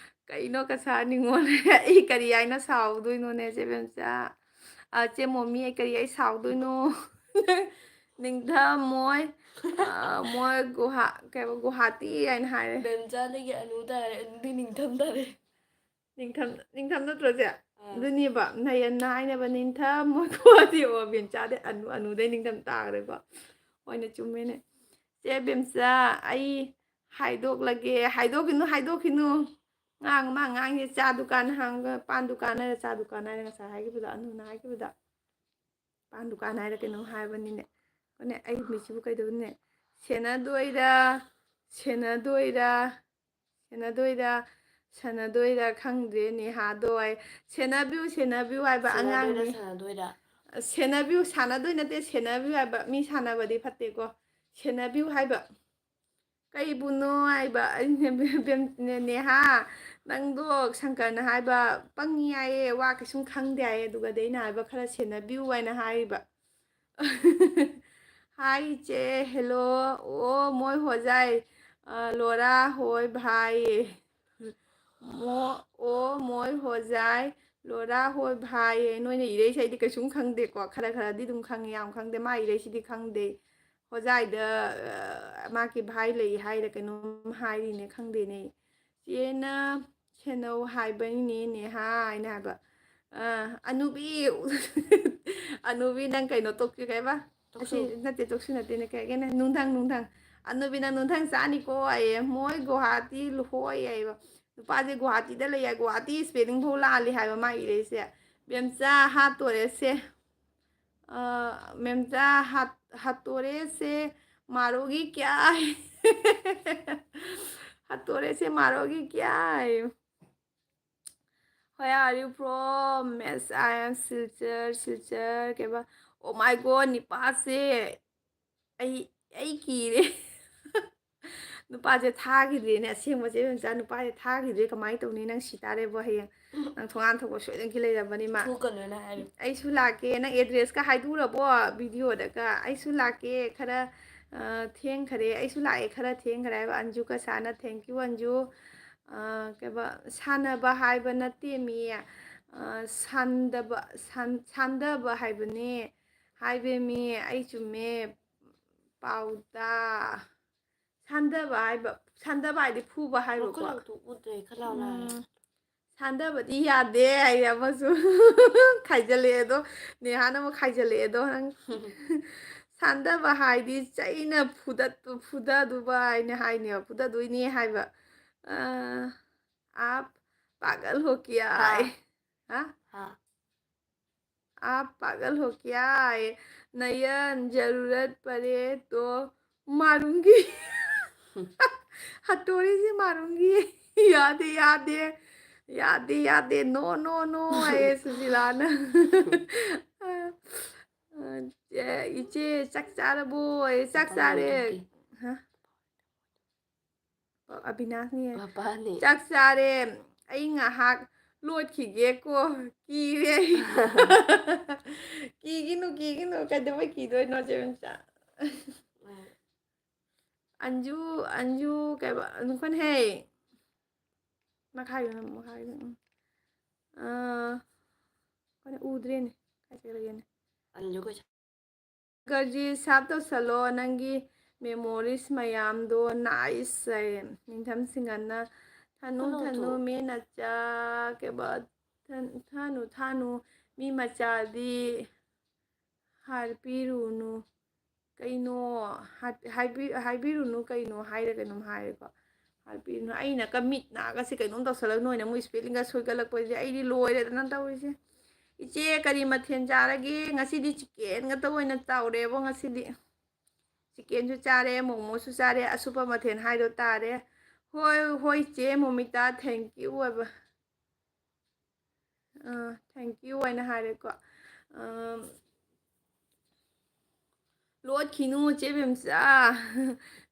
ꯀꯩꯅꯣ, ꯀꯁꯥꯔ ꯅꯤꯉꯣꯜ? ꯑꯩ ꯀꯔꯤ ꯍꯥꯏꯅ ꯁꯥꯎꯗꯣꯏꯅꯣꯅꯦ ꯆꯦ ꯕꯦꯝꯆꯥ? ꯑ, ꯆꯦ ꯃꯣꯃꯤ, ꯑꯩ ꯀꯔꯤ ꯍꯥꯏ ꯁꯥꯎꯗꯣꯏꯅꯣ? ꯅꯤꯡꯊꯝ ꯃꯣꯏ, ꯑ, ꯃꯣꯏ ꯒꯨꯍꯥ-, ꯀꯩꯕ ꯒꯨꯍꯥꯇꯤ ꯍꯥꯏꯅ ꯍꯥꯏꯔꯦ꯫ ꯕꯦꯝꯆꯥꯗꯒꯤ ꯑꯅꯨ ꯇꯥꯔꯦ, ꯑꯅꯨꯗꯤ ꯅꯤꯡꯊꯝ ꯇꯥꯔꯦ꯫ ꯅꯤꯡꯊꯝ, ꯅꯤꯡꯊꯝ ꯅꯠꯇ꯭ꯔꯣ ꯆꯦ? ꯑꯥ꯫ ꯑꯗꯨꯅꯦꯕ, ꯅꯌꯟꯅ ꯍꯥꯏꯅꯕ ꯅꯤꯡꯊꯝ ꯃꯣꯏ ꯒꯨꯍꯥꯇꯤ꯫ ꯑꯣ, ꯕꯦꯝꯆꯥꯗꯤ ꯑꯅꯨ, ꯑꯅꯨꯗꯩ ꯅꯤꯡꯊꯝ ꯇꯥꯈ꯭ꯔꯦꯀꯣ꯫ ꯍꯣꯏꯅꯦ, ꯆꯨꯝꯃꯦꯅꯦ꯫ ꯆꯦ ꯕꯦꯝꯆꯥ, ꯑꯩ ꯍꯥꯏꯗꯣꯛꯂꯒꯦ꯫ ꯍꯥꯏꯗꯣꯛꯈꯤꯅꯨ, ꯍꯥꯏꯗꯣꯛꯈꯤꯅꯨ꯫ ꯉꯥꯡ-, ꯃꯥ ꯉꯥꯡꯉꯤꯁꯦ ꯆꯥ ꯗꯨꯀꯥꯟ ꯍꯥꯡꯕ, ꯄꯥꯟ ꯗꯨꯀꯥꯟ ꯍꯥꯏꯔ ꯆꯥ ꯗꯨꯀꯥꯟ ꯍꯥꯏꯔ ꯉꯁꯥꯏ ꯍꯥꯏꯈꯤꯕꯗꯣ, ꯑꯅꯨꯅ ꯍꯥꯏꯈꯤꯕꯗꯣ꯫ ꯄꯥꯟ ꯗꯨꯀꯥꯟ ꯍꯥꯏꯔ ꯀꯩꯅꯣꯝ ꯍꯥꯏꯕꯅꯤꯅꯦ꯫ ꯀꯣꯅꯦ, ꯑꯩ ꯃꯤꯠꯁꯤꯕꯨ ꯀꯩꯗꯧꯕꯅꯦ? ꯁꯦꯟꯅꯗꯣꯏꯔꯥ, ꯁꯦꯟꯅꯗꯣꯏꯔꯥ, ꯁꯦꯟꯅꯗꯣꯏꯔꯥ, ꯁꯥꯟꯅꯗꯣꯏꯔꯥ ꯈꯪꯗ꯭ꯔꯦ ꯅꯦꯍꯥꯗꯣ꯫ ꯑꯩ ꯁꯦꯟꯅꯕꯤꯌꯨ, ꯁꯦꯟꯅꯕꯤꯌꯨ ꯍꯥꯏꯕ ꯁꯦꯟꯅꯗꯣꯏꯔꯥ, ꯑꯉꯥꯡꯅꯤ꯫ ꯁꯥꯟꯅꯗꯣꯏꯔꯥ? ꯁꯦꯟꯅꯕꯤꯌꯨ, ꯁꯥꯟꯅꯗꯣꯏ ꯅꯠꯇꯦ, ꯁꯦꯟꯅꯕꯤꯌꯨ ꯍꯥꯏꯕ꯫ ꯃꯤ ꯁꯥꯟꯅꯕꯗꯤ ꯐꯠꯇꯦꯀꯣ, ꯁꯦꯟꯅꯕꯤꯌꯨ ꯍꯥꯏꯕ꯫ ꯀꯩꯕꯨꯅꯣ ꯍꯥꯏꯕ? ꯑꯩꯅ, "ꯕꯦꯝ-, ꯕꯦꯝ-, ꯅꯦꯍꯥ, ꯅꯪꯗꯣ ꯁꯪꯀꯔꯅ ꯍꯥꯏꯕ ꯄꯪꯉꯤ ꯍꯥꯏꯌꯦ, ꯋꯥ ꯀꯩꯁꯨꯝ ꯈꯪꯗꯦ ꯍꯥꯏꯌꯦ, ꯑꯗꯨꯒꯗꯤ ꯑꯩꯅ ꯍꯥꯏꯕ ꯈꯔ ꯁꯦꯟꯅꯕꯤꯌꯨ" ꯍꯥꯏꯅ ꯍꯥꯏꯔꯤꯕ꯫ ꯍꯥꯏ ꯏꯆꯦ, hello꯫ ꯑꯣ ꯃꯣꯏ ꯍꯣꯖꯥꯏ, ꯑ, ꯂꯣꯔꯥ ꯍꯣꯏ ꯚꯥꯏ꯫ ꯃꯣ-, ꯑꯣ ꯃꯣꯏ ꯍꯣꯖꯥꯏ, ꯂꯣꯔꯥ ꯍꯣꯏ ꯚꯥꯏ꯫ ꯅꯣꯏꯅ ꯏꯔꯩꯁꯦ ꯑꯩꯗꯤ ꯀꯩꯁꯨꯝ ꯈꯪꯗꯦꯀꯣ, ꯈꯔ ꯈꯔꯗꯤ ꯑꯗꯨꯝ ꯈꯪꯉꯦ, ꯌꯥꯝ ꯈꯪꯗꯦ꯫ ꯃꯥ ꯏꯔꯩꯁꯤꯗꯤ ꯈꯪꯗꯦ꯫ ꯍꯣꯖꯥꯏꯗ, ꯑ, ꯃꯥꯒꯤ ꯚꯥꯏ ꯂꯩ ꯍꯥꯏꯔ ꯀꯩꯅꯣꯝ ꯍꯥꯏꯔꯤꯅꯦ, ꯈꯪꯗꯦꯅꯦ꯫ ꯆꯦꯅ ꯁꯦꯟꯅꯧ ꯍꯥꯏꯕꯅꯤꯅꯦ ꯅꯦꯍꯥ ꯍꯥꯏꯅ ꯍꯥꯏꯕ꯫ ꯑ, ꯑꯅꯨꯕꯤ, ꯑꯅꯨꯕꯤ ꯅꯪ ꯀꯩꯅꯣ ꯇꯣꯛꯀꯦ ꯀꯩꯕ? ꯑꯁꯤ ꯇꯣꯛꯁꯨ꯫ ꯅꯠꯇꯦ, ꯇꯣꯛꯁꯨ ꯅꯠꯇꯦꯅꯦ, ꯀꯩ ꯍꯥꯏꯒꯦꯅꯦ? ꯅꯨꯡꯊꯪ, ꯅꯨꯡꯊꯪ꯫ ꯑꯅꯨꯕꯤ ꯅꯪ ꯅꯨꯡꯊꯪ ꯆꯥꯅꯤꯀꯣ ꯑꯌꯦ꯫ ꯃꯣꯏ ꯒꯨꯍꯥꯇꯤ ꯂꯨꯍꯣꯏ ꯍꯥꯏꯕ꯫ ꯅꯨꯄꯥꯁꯦ ꯒꯨꯍꯥꯇꯤꯗ ꯂꯩ ꯍꯥꯏ, ꯒꯨꯍꯥꯇꯤ spelling ꯐꯥꯎ ꯂꯥꯜꯂꯤ ꯍꯥꯏꯕ ꯃꯥ ꯏꯔꯩꯁꯦ꯫ ꯕꯦꯝꯆꯥ ꯍꯥꯠꯇꯣꯔꯦꯁꯦ꯫ ꯑ, ꯃꯦꯝꯆꯥ ꯍꯥꯠ-, ꯍꯥꯠꯇꯣꯔꯦꯁꯦ ꯃꯥꯔꯣꯒꯤ ꯀꯌꯥ ꯍꯥꯏ? ꯍꯥꯠꯇꯣꯔꯦꯁꯦ ꯃꯥꯔꯣꯒꯤ ꯀꯌꯥ ꯍꯥꯏ? Where are you from? Yes, I am Silchar, Silchar, ꯀꯩꯕ? Oh my God, ꯅꯤꯄꯥꯁꯦ ꯑꯩ, ꯑꯩ ꯀꯤꯔꯦ꯫ ꯅꯨꯄꯥꯁꯦ ꯊꯥꯈꯤꯗ꯭ꯔꯦꯅꯦ, ꯑꯁꯦꯡꯕꯁꯦ ꯏꯕꯦꯝꯆꯥ, ꯅꯨꯄꯥꯁꯦ ꯊꯥꯈꯤꯗ꯭ꯔꯦ, ꯀꯃꯥꯏꯅ ꯇꯧꯅꯤ? ꯅꯪ ꯁꯤ ꯇꯥꯔꯦꯕꯣ ꯍꯌꯦꯡ꯫ ꯅꯪ ꯊꯣꯡꯒꯥꯟ ꯊꯣꯛꯄ ꯁꯣꯏꯗꯅꯒꯤ ꯂꯩꯔꯕꯅꯤ ꯃꯥ꯫ ꯊꯣꯛꯀꯅꯨꯅ ꯍꯥꯏꯔꯤ꯫ ꯑꯩꯁꯨ ꯂꯥꯛꯀꯦ꯫ ꯅꯪ addressꯀ ꯍꯥꯏꯗꯣꯛꯎꯔꯕꯣ videoꯗꯒ? ꯑꯩꯁꯨ ꯂꯥꯛꯀꯦ, ꯈꯔ, ꯑ, ꯊꯦꯡꯈꯔꯦ꯫ ꯑꯩꯁꯨ ꯂꯥꯛꯑꯦ, ꯈꯔ ꯊꯦꯡꯈꯔꯦ ꯍꯥꯏꯕ꯫ Anju ꯀꯁꯥꯅ, thank you Anju. ꯑ, ꯀꯩꯕ, ꯁꯥꯟꯅꯕ ꯍꯥꯏꯕ ꯅꯠꯇꯦ ꯃꯤ꯫ ꯑ, ꯁꯥꯟꯗꯕ, ꯁꯥꯟ-, ꯁꯥꯟꯗꯕ ꯍꯥꯏꯕꯅꯦ꯫ ꯍꯥꯏꯕꯦꯝꯃꯤ, ꯑꯩ ꯆꯨꯝꯃꯦ꯫ ꯄꯥꯎꯇ꯫ ꯁꯥꯟꯗꯕ ꯍꯥꯏꯕ, ꯁꯥꯟꯗꯕ ꯍꯥꯏꯗꯤ ꯐꯨꯕ ꯍꯥꯏꯕꯀꯣ꯫ ꯃꯈꯨꯠ ꯂꯥꯎꯊꯣꯛꯎꯗ꯭ꯔꯦ, ꯈꯔ ꯂꯥꯎꯅ ꯍꯥꯏꯔꯦ꯫ ꯎꯝ, ꯁꯥꯟꯗꯕꯗꯤ ꯌꯥꯗꯦ ꯍꯥꯏꯗꯤ ꯑꯃꯁꯨ ꯈꯥꯏꯖꯜꯂꯛꯑꯦ ꯑꯗꯣ, ꯅꯦꯍꯥꯅ ꯑꯃꯨꯛ ꯈꯥꯏꯖꯜꯂꯛꯑꯦ ꯑꯗꯣ ꯅꯪ꯫ ꯁꯥꯟꯗꯕ ꯍꯥꯏꯗꯤ ꯆꯩꯅ ꯐꯨꯗꯠ-, ꯐꯨꯗꯗꯨꯕ ꯍꯥꯏꯅ ꯍꯥꯏꯅꯦꯕ, ꯐꯨꯗꯗꯣꯏꯅꯦ ꯍꯥꯏꯕ꯫ ꯑ, आप पागल हो क्या? हाँ। हाँ? हाँ। आप पागल हो क्या? नयन, जरूरत पड़े तो ꯃꯥꯔꯨꯝꯒꯤ ꯍꯠꯇꯣꯔꯤꯁꯤ ꯃꯥꯔꯨꯝꯒꯤ꯫ ꯌꯥꯗꯦ, ꯌꯥꯗꯦ, ꯌꯥꯗꯦ, ꯌꯥꯗꯦ, no, no, no ꯍꯥꯏꯌꯦ ꯁꯨꯁꯤꯂꯥꯅ꯫ ꯑ, ꯑ, ꯏꯆꯦ, ꯆꯥꯛ ꯆꯥꯔꯕꯣ? ꯑꯩ ꯆꯥꯛ ꯆꯥꯔꯦ꯫ ꯍꯥ? ꯑꯣ, ꯑꯕꯤꯅꯥꯁꯅꯤ꯫ ꯃꯄꯥꯅꯤ꯫ ꯆꯥꯛ ꯆꯥꯔꯦ꯫ ꯑꯩ ꯉꯥꯏꯍꯥꯛ ꯂꯣꯠꯈꯤꯒꯦꯀꯣ꯫ ꯀꯤꯔꯦ꯫ ꯀꯤꯒꯤꯅꯨ, ꯀꯤꯒꯤꯅꯨ꯫ ꯀꯩꯗꯧꯕꯩ ꯀꯤꯗꯣꯏꯅꯣ, ꯆꯦꯕꯦꯝꯆꯥ? ꯎꯝ꯫ ꯑꯟꯖꯨ, ꯑꯟꯖꯨ, ꯀꯩꯕ? ꯑꯗꯨ ꯈꯣꯟ ꯍꯦ꯫ ꯃꯈꯥꯒꯤꯗꯣ ꯅꯝꯃꯣ, ꯃꯈꯥꯒꯤꯗꯣ꯫ ꯎꯝ꯫ ꯑꯥ, ꯀꯩꯅꯣ ꯎꯗ꯭ꯔꯦꯅꯦ꯫ ꯀꯥꯏ ꯆꯠꯈ꯭ꯔꯒꯦꯅꯦ? ꯑꯟꯖꯨ ꯀꯩꯁꯥ ꯒꯔꯖꯤ ꯁꯥꯞ ꯇꯧꯁꯜꯂꯣ, ꯅꯪꯒꯤ memories ꯃꯌꯥꯝꯗꯣ꯫ Nice ꯍꯥꯏꯌꯦ꯫ ꯅꯤꯡꯊꯝ ꯁꯤꯡꯉꯟꯅ ꯊꯅꯨ, ꯊꯅꯨ ꯊꯅꯨ, ꯊꯅꯨ꯫ ꯃꯦ ꯅꯆꯥ ꯀꯩꯕ? ꯊꯟ-, ꯊꯥꯅꯨ, ꯊꯥꯅꯨ꯫ ꯃꯤ ꯃꯆꯥꯗꯤ ꯍꯥꯠꯄꯤꯔꯨꯅꯨ꯫ ꯀꯩꯅꯣ? ꯍꯥꯠ-, ꯍꯥꯏꯕꯤ-, ꯍꯥꯏꯕꯤꯔꯨꯅꯨ ꯀꯩꯅꯣ ꯍꯥꯏꯔ ꯀꯩꯅꯣꯝ ꯍꯥꯏꯔꯦꯀꯣ꯫ ꯍꯥꯠꯄꯤꯔꯨꯅꯨ꯫ ꯑꯩꯅꯒ ꯃꯤꯠ ꯅꯥꯒꯁꯦ ꯀꯩꯅꯣꯝ ꯇꯧꯁꯜꯂꯒ ꯅꯣꯏꯅ ꯑꯃꯨꯛ spellingꯒ ꯁꯣꯏꯒꯠꯂꯛꯄꯁꯦ ꯑꯩꯗꯤ ꯂꯣꯏꯔꯦꯗꯅ ꯇꯧꯔꯤꯁꯦ꯫ ꯏꯆꯦ, ꯀꯔꯤ ꯃꯊꯦꯜ ꯆꯥꯔꯒꯦ? ꯉꯁꯤꯗꯤ chickenꯒꯇ ꯑꯣꯏꯅ ꯇꯧꯔꯦꯕꯣ ꯉꯁꯤꯗꯤ꯫ Chickenꯁꯨ ꯆꯥꯔꯦ, ꯃꯣꯃꯣꯁꯨ ꯆꯥꯔꯦ, ꯑꯁꯨꯄ ꯃꯊꯦꯜ ꯍꯥꯏꯗꯣ ꯇꯥꯔꯦ꯫ ꯍꯣꯏ, ꯍꯣꯏ, ꯆꯦ ꯃꯣꯃꯤꯇꯥ, thank you ꯍꯥꯏꯕ꯫ ꯑꯥ, thank you ꯍꯥꯏꯅ ꯍꯥꯏꯔꯦꯀꯣ꯫ ꯑꯥ, ꯂꯣꯠꯈꯤꯅꯨ, ꯆꯦ ꯕꯦꯝꯆꯥ꯫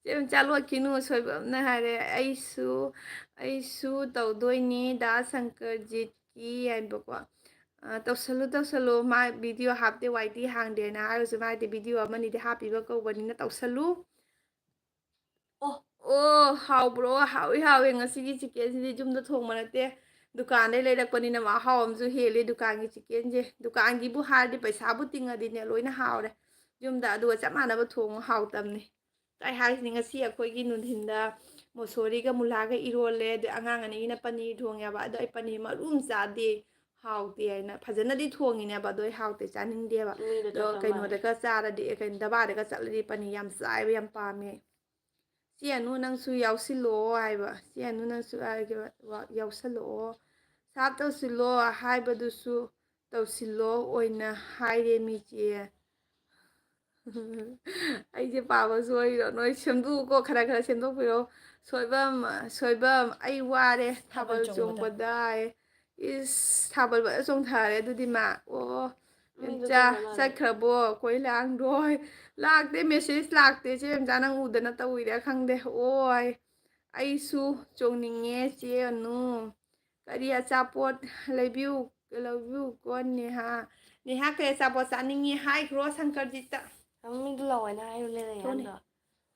ꯆꯦ ꯕꯦꯝꯆꯥ, ꯂꯣꯠꯈꯤꯅꯨ, ꯁꯣꯏꯕꯝꯅ ꯍꯥꯏꯔꯦ꯫ ꯑꯩꯁꯨ, ꯑꯩꯁꯨ ꯇꯧꯗꯣꯏꯅꯤ, ꯗꯥ ꯁꯪꯀꯔꯖꯤꯠꯀꯤ ꯍꯥꯏꯕꯀꯣ꯫ ꯑꯥ, ꯇꯧꯁꯜꯂꯨ, ꯇꯧꯁꯜꯂꯨ꯫ ꯃꯥ video ꯍꯥꯞꯇꯦ, ꯋꯥꯏꯗꯤ ꯍꯥꯡꯗꯦꯅ ꯍꯥꯏꯔꯁꯨ, ꯃꯥꯗꯤ video ꯑꯃꯅꯤꯗꯤ ꯍꯥꯞꯄꯤꯕ ꯀꯧꯕꯅꯤꯅ ꯇꯧꯁꯜꯂꯨ꯫ ꯑꯣ꯫ ꯑꯣ, ꯍꯥꯎꯕ꯭ꯔꯣ? ꯍꯥꯎꯏ, ꯍꯥꯎꯏ꯫ ꯉꯁꯤꯒꯤ chickenꯁꯤꯗꯤ ꯌꯨꯝꯗ ꯊꯣꯡꯕ ꯅꯠꯇꯦ, ꯗꯨꯀꯥꯟꯗꯩ ꯂꯩꯔꯛꯄꯅꯤꯅ ꯃꯍꯥꯎ ꯑꯃꯁꯨ ꯍꯦꯜꯂꯤ ꯗꯨꯀꯥꯟꯒꯤ chickenꯁꯦ꯫ ꯗꯨꯀꯥꯟꯒꯤꯕꯨ ꯍꯥꯏꯔꯗꯤ ꯄꯩꯁꯥꯕꯨ ꯇꯤꯡꯉꯗꯤꯅꯦ ꯂꯣꯏꯅ ꯍꯥꯎꯔꯦ꯫ ꯌꯨꯝꯗ ꯑꯗꯨꯒ ꯆꯞ ꯃꯥꯟꯅꯕ ꯊꯣꯡꯉꯨ, ꯍꯥꯎꯇꯝꯅꯤ꯫ ꯑꯩ ꯍꯥꯏꯁꯤꯅꯤ, ꯉꯁꯤ ꯑꯩꯈꯣꯏꯒꯤ ꯅꯨꯡꯊꯤꯟꯗ ꯃꯣꯁꯣꯔꯤꯒ ꯃꯨꯂꯥꯒ ꯏꯔꯣꯜꯂꯦ, ꯑꯗꯩ ꯑꯉꯥꯡ ꯑꯅꯤꯒꯤꯅ ꯄꯅꯤꯔ ꯊꯣꯡꯉꯦꯕ, ꯑꯗꯣ ꯑꯩ ꯄꯅꯤꯔ ꯃꯔꯨ ꯑꯃ ꯆꯥꯗꯦ, ꯍꯥꯎꯇꯦ ꯍꯥꯏꯅ꯫ ꯐꯖꯅꯗꯤ ꯊꯣꯡꯉꯤꯅꯦꯕ, ꯑꯗꯣ ꯑꯩ ꯍꯥꯎꯇꯦ, ꯆꯥꯅꯤꯡꯗꯦꯕ꯫ ꯃꯤꯗꯣ ꯑꯗꯣ ꯆꯠꯄ ꯀꯩꯅꯣꯗꯒ ꯃꯥꯜꯂꯦ꯫ ꯆꯥꯔꯗꯤ, ꯑꯦ, ꯀꯩꯅꯣ, ꯙꯕꯥꯗꯒ ꯆꯠꯂꯗꯤ ꯄꯅꯤꯔ ꯌꯥꯝ ꯆꯥꯏꯕ, ꯌꯥꯝ ꯄꯥꯝꯃꯦ꯫ "ꯆꯦ ꯑꯅꯨ, ꯅꯪꯁꯨ ꯌꯥꯎꯁꯤꯜꯂꯛꯑꯣ" ꯍꯥꯏꯕ꯫ "ꯆꯦ ꯑꯅꯨ, ꯅꯪꯁꯨ ꯌꯥꯎꯁꯜꯂꯛꯑꯣ, ꯁꯥꯞ ꯇꯧꯁꯤꯜꯂꯣ" ꯍꯥꯏꯕꯗꯨꯁꯨ "ꯇꯧꯁꯤꯜꯂꯣ" ꯑꯣꯏꯅ ꯍꯥꯏꯔꯦ ꯃꯤ ꯆꯦ꯫ ꯑꯩꯁꯦ ꯄꯥꯕ ꯁꯣꯏꯔꯣ? ꯅꯣꯏ ꯁꯦꯝꯗꯣꯛꯎꯀꯣ, ꯈꯔ ꯈꯔ ꯁꯦꯝꯗꯣꯛꯄꯤꯔꯣ꯫ ꯁꯣꯏꯕꯝ, ꯁꯣꯏꯕꯝ, ꯑꯩ ꯋꯥꯔꯦ ꯊꯥꯕꯜ ꯊꯥꯕꯜ ꯆꯣꯡꯕꯗ꯫ ꯆꯣꯡꯕꯗ꯫ ꯏꯁ, ꯊꯥꯕꯜ ꯐꯖ ꯆꯣꯡꯊꯔꯦ ꯑꯗꯨꯗꯤ ꯃꯥ꯫ ꯑꯣ, ꯃꯤꯗꯣ ꯏꯝꯆꯥ, ꯆꯠꯈ꯭ꯔ ꯃꯥꯜꯂꯦ꯫ ꯆꯠꯈ꯭ꯔꯕꯣ? ꯀꯣꯏ ꯂꯥꯡꯗꯣꯏ꯫ ꯂꯥꯛꯇꯦ, ꯃꯦꯁꯦꯖ ꯂꯥꯛꯇꯦ꯫ ꯆꯦ ꯏꯝꯆꯥ, ꯅꯪ ꯎꯗꯅ ꯇꯧꯔꯤꯔꯥ ꯈꯪꯗꯦ꯫ ꯑꯣꯏ, ꯑꯩꯁꯨ ꯆꯣꯡꯅꯤꯡꯉꯦ ꯆꯦ ꯑꯅꯨ꯫ ꯀꯔꯤ ꯑꯆꯥꯄꯣꯠ ꯂꯩꯕꯤꯌꯨ, ꯂꯧꯕꯤꯌꯨꯀꯣ ꯅꯦꯍꯥ? ꯅꯦꯍꯥ ꯀꯩ ꯑꯆꯥꯄꯣꯠ ꯆꯥꯅꯤꯡꯉꯤ ꯍꯥꯏꯈ꯭ꯔꯣ ꯁꯪꯀꯔꯖꯤꯠꯇ꯫ ꯃꯤꯗꯣ ꯂꯥꯛꯑꯣ ꯍꯥꯏꯅ ꯍꯥꯏꯌꯨꯅꯦ, ꯊꯣꯛꯑꯣꯅꯦ꯫ ꯂꯩꯌꯥꯟꯗꯣ꯫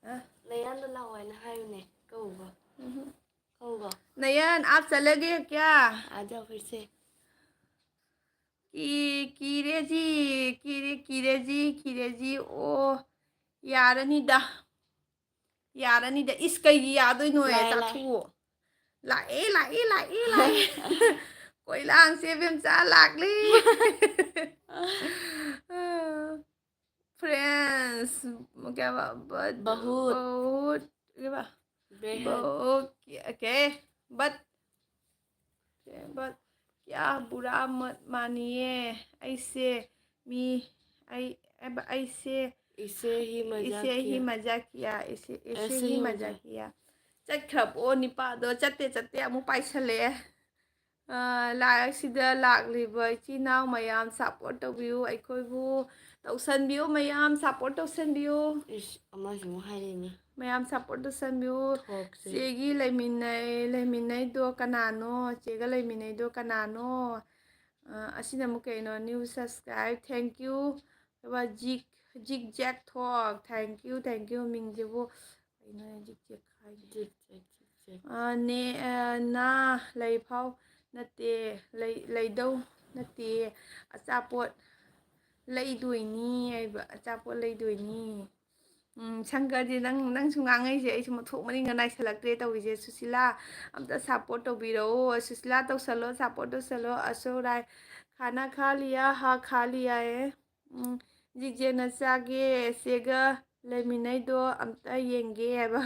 ꯑ? ꯂꯩꯌꯥꯟꯗꯣ ꯂꯥꯛꯑꯣ ꯍꯥꯏꯅ ꯍꯥꯏꯌꯨꯅꯦ, ꯀꯧꯕ꯫ ꯎꯝꯍꯨꯝ꯫ ꯀꯧꯕ꯫ ꯅꯌꯥꯟ, ꯑꯥꯞ ꯆꯠꯂꯒꯦ ꯀꯌꯥ? ꯑꯥ, ꯖꯥꯎ ꯐꯤꯔ ꯁꯦ꯫ ꯀꯤ-, ꯀꯤꯔꯦꯖꯤ, ꯀꯤꯔꯦ, ꯀꯤꯔꯦꯖꯤ, ꯀꯤꯔꯦꯖꯤ꯫ ꯑꯣ, ꯌꯥꯔꯅꯤꯗ꯫ ꯌꯥꯔꯅꯤꯗ꯫ ꯏꯁ, ꯀꯩꯒꯤ ꯌꯥꯗꯣꯏꯅꯣ? ꯂꯥꯛꯑꯦ, ꯂꯥꯛꯑꯦ꯫ ꯆꯥꯊꯣꯛꯑꯣ꯫ ꯂꯥꯛꯑꯦ, ꯂꯥꯛꯑꯦ, ꯂꯥꯛꯑꯦ, ꯂꯥꯛꯑꯦ꯫ ꯀꯣꯏ ꯂꯥꯡꯁꯦ ꯏꯕꯦꯝꯆꯥ ꯂꯥꯛꯂꯤ꯫ Friends, क्या बा-, बहुत। बहुत, क्या बा-, बेहद। बहुत, क्या, क्या? But, क्या, but, क्या बुरा मत मानिए, ऐसे मी, ऐ-, ऐ-, ऐसे, इसे ही मजाक इसे ही किया। मजाक किया, इसे, इसे ऐसे ही ही मजाक मजाक। किया। ꯆꯠꯈ꯭ꯔꯕꯣ ꯅꯤꯄꯥꯗꯣ? ꯆꯠꯇꯦ, ꯆꯠꯇꯦ, ꯑꯃꯨꯛ ꯄꯥꯏꯁꯜꯂꯛꯑꯦ꯫ ꯑ, ꯂꯥꯏꯛꯁꯤꯗ ꯂꯥꯛꯂꯤꯕ ꯏꯆꯤꯟ ꯏꯅꯥꯎ ꯃꯌꯥꯝ support ꯇꯧꯕꯤꯌꯨ, ꯑꯩꯈꯣꯏꯕꯨ ꯇꯧꯁꯟꯕꯤꯌꯨ ꯃꯌꯥꯝ, support ꯇꯧꯁꯟꯕꯤꯌꯨ꯫ ꯏꯁ, ꯑꯃꯁꯤꯃꯨꯛ ꯍꯥꯏꯔꯛꯏꯅꯦ꯫ ꯃꯌꯥꯝ support ꯇꯧꯁꯟꯕꯤꯌꯨ꯫ ꯊꯣꯛꯁꯦ꯫ ꯆꯦꯒꯤ ꯂꯩꯃꯤꯟꯅꯩ, ꯂꯩꯃꯤꯟꯅꯩꯗꯣ ꯀꯅꯥꯅꯣ? ꯆꯦꯒ ꯂꯩꯃꯤꯟꯅꯩꯗꯣ ꯀꯅꯥꯅꯣ? ꯑ, ꯑꯁꯤꯅ ꯑꯃꯨꯛ ꯀꯩꯅꯣ? New subscribe, thank you꯫ ꯑꯗꯨꯒ ꯖꯤꯛ, ꯖꯤꯛ ꯖꯦꯛ ꯊꯣꯛ, thank you, thank you꯫ ꯃꯤꯡꯁꯤꯕꯨ ꯀꯩꯅꯣ? ꯖꯤꯛ ꯖꯦꯛ ꯍꯥꯏꯁꯦ? ꯖꯤꯛ ꯖꯦꯛ, ꯖꯤꯛ ꯖꯦꯛ꯫ ꯑ, ꯅꯦ, ꯑ, ꯅꯥ ꯂꯩꯐꯥꯎ ꯅꯠꯇꯦ, ꯂꯩ-, ꯂꯩꯗꯧ ꯅꯠꯇꯦ, ꯑꯆꯥꯄꯣꯠ ꯂꯩꯗꯣꯏꯅꯤ ꯍꯥꯏꯕ, ꯑꯆꯥꯄꯣꯠ ꯂꯩꯗꯣꯏꯅꯤ꯫ ꯎꯝ, ꯁꯪꯀꯔꯗꯤ ꯅꯪ, ꯅꯪꯁꯨ ꯉꯥꯡꯉꯛꯏꯁꯦ, ꯑꯩꯁꯨ ꯃꯊꯣꯡ ꯃꯔꯤꯡꯒ ꯅꯥꯏꯁꯜꯂꯛꯇ꯭ꯔꯦ ꯇꯧꯔꯤꯁꯦ꯫ ꯁꯨꯁꯤꯂꯥ, ꯑꯝꯇ support ꯇꯧꯕꯤꯔꯛꯑꯣ꯫ ꯁꯨꯁꯤꯂꯥ, ꯇꯧꯁꯜꯂꯣ, support ꯇꯧꯁꯜꯂꯣ꯫ ꯑꯁꯣ ꯔꯥꯏ, ꯈꯥꯅꯥ ꯈꯥ ꯂꯤꯌꯥ? ꯍꯥ, ꯈꯥ ꯂꯤꯌꯥ ꯍꯦ꯫ ꯎꯝ, ꯖꯤꯛ ꯖꯦꯛꯅ ꯆꯥꯒꯦ, ꯆꯦꯒ ꯂꯩꯃꯤꯟꯅꯩꯗꯣ ꯑꯝꯇ ꯌꯦꯡꯒꯦ ꯍꯥꯏꯕ꯫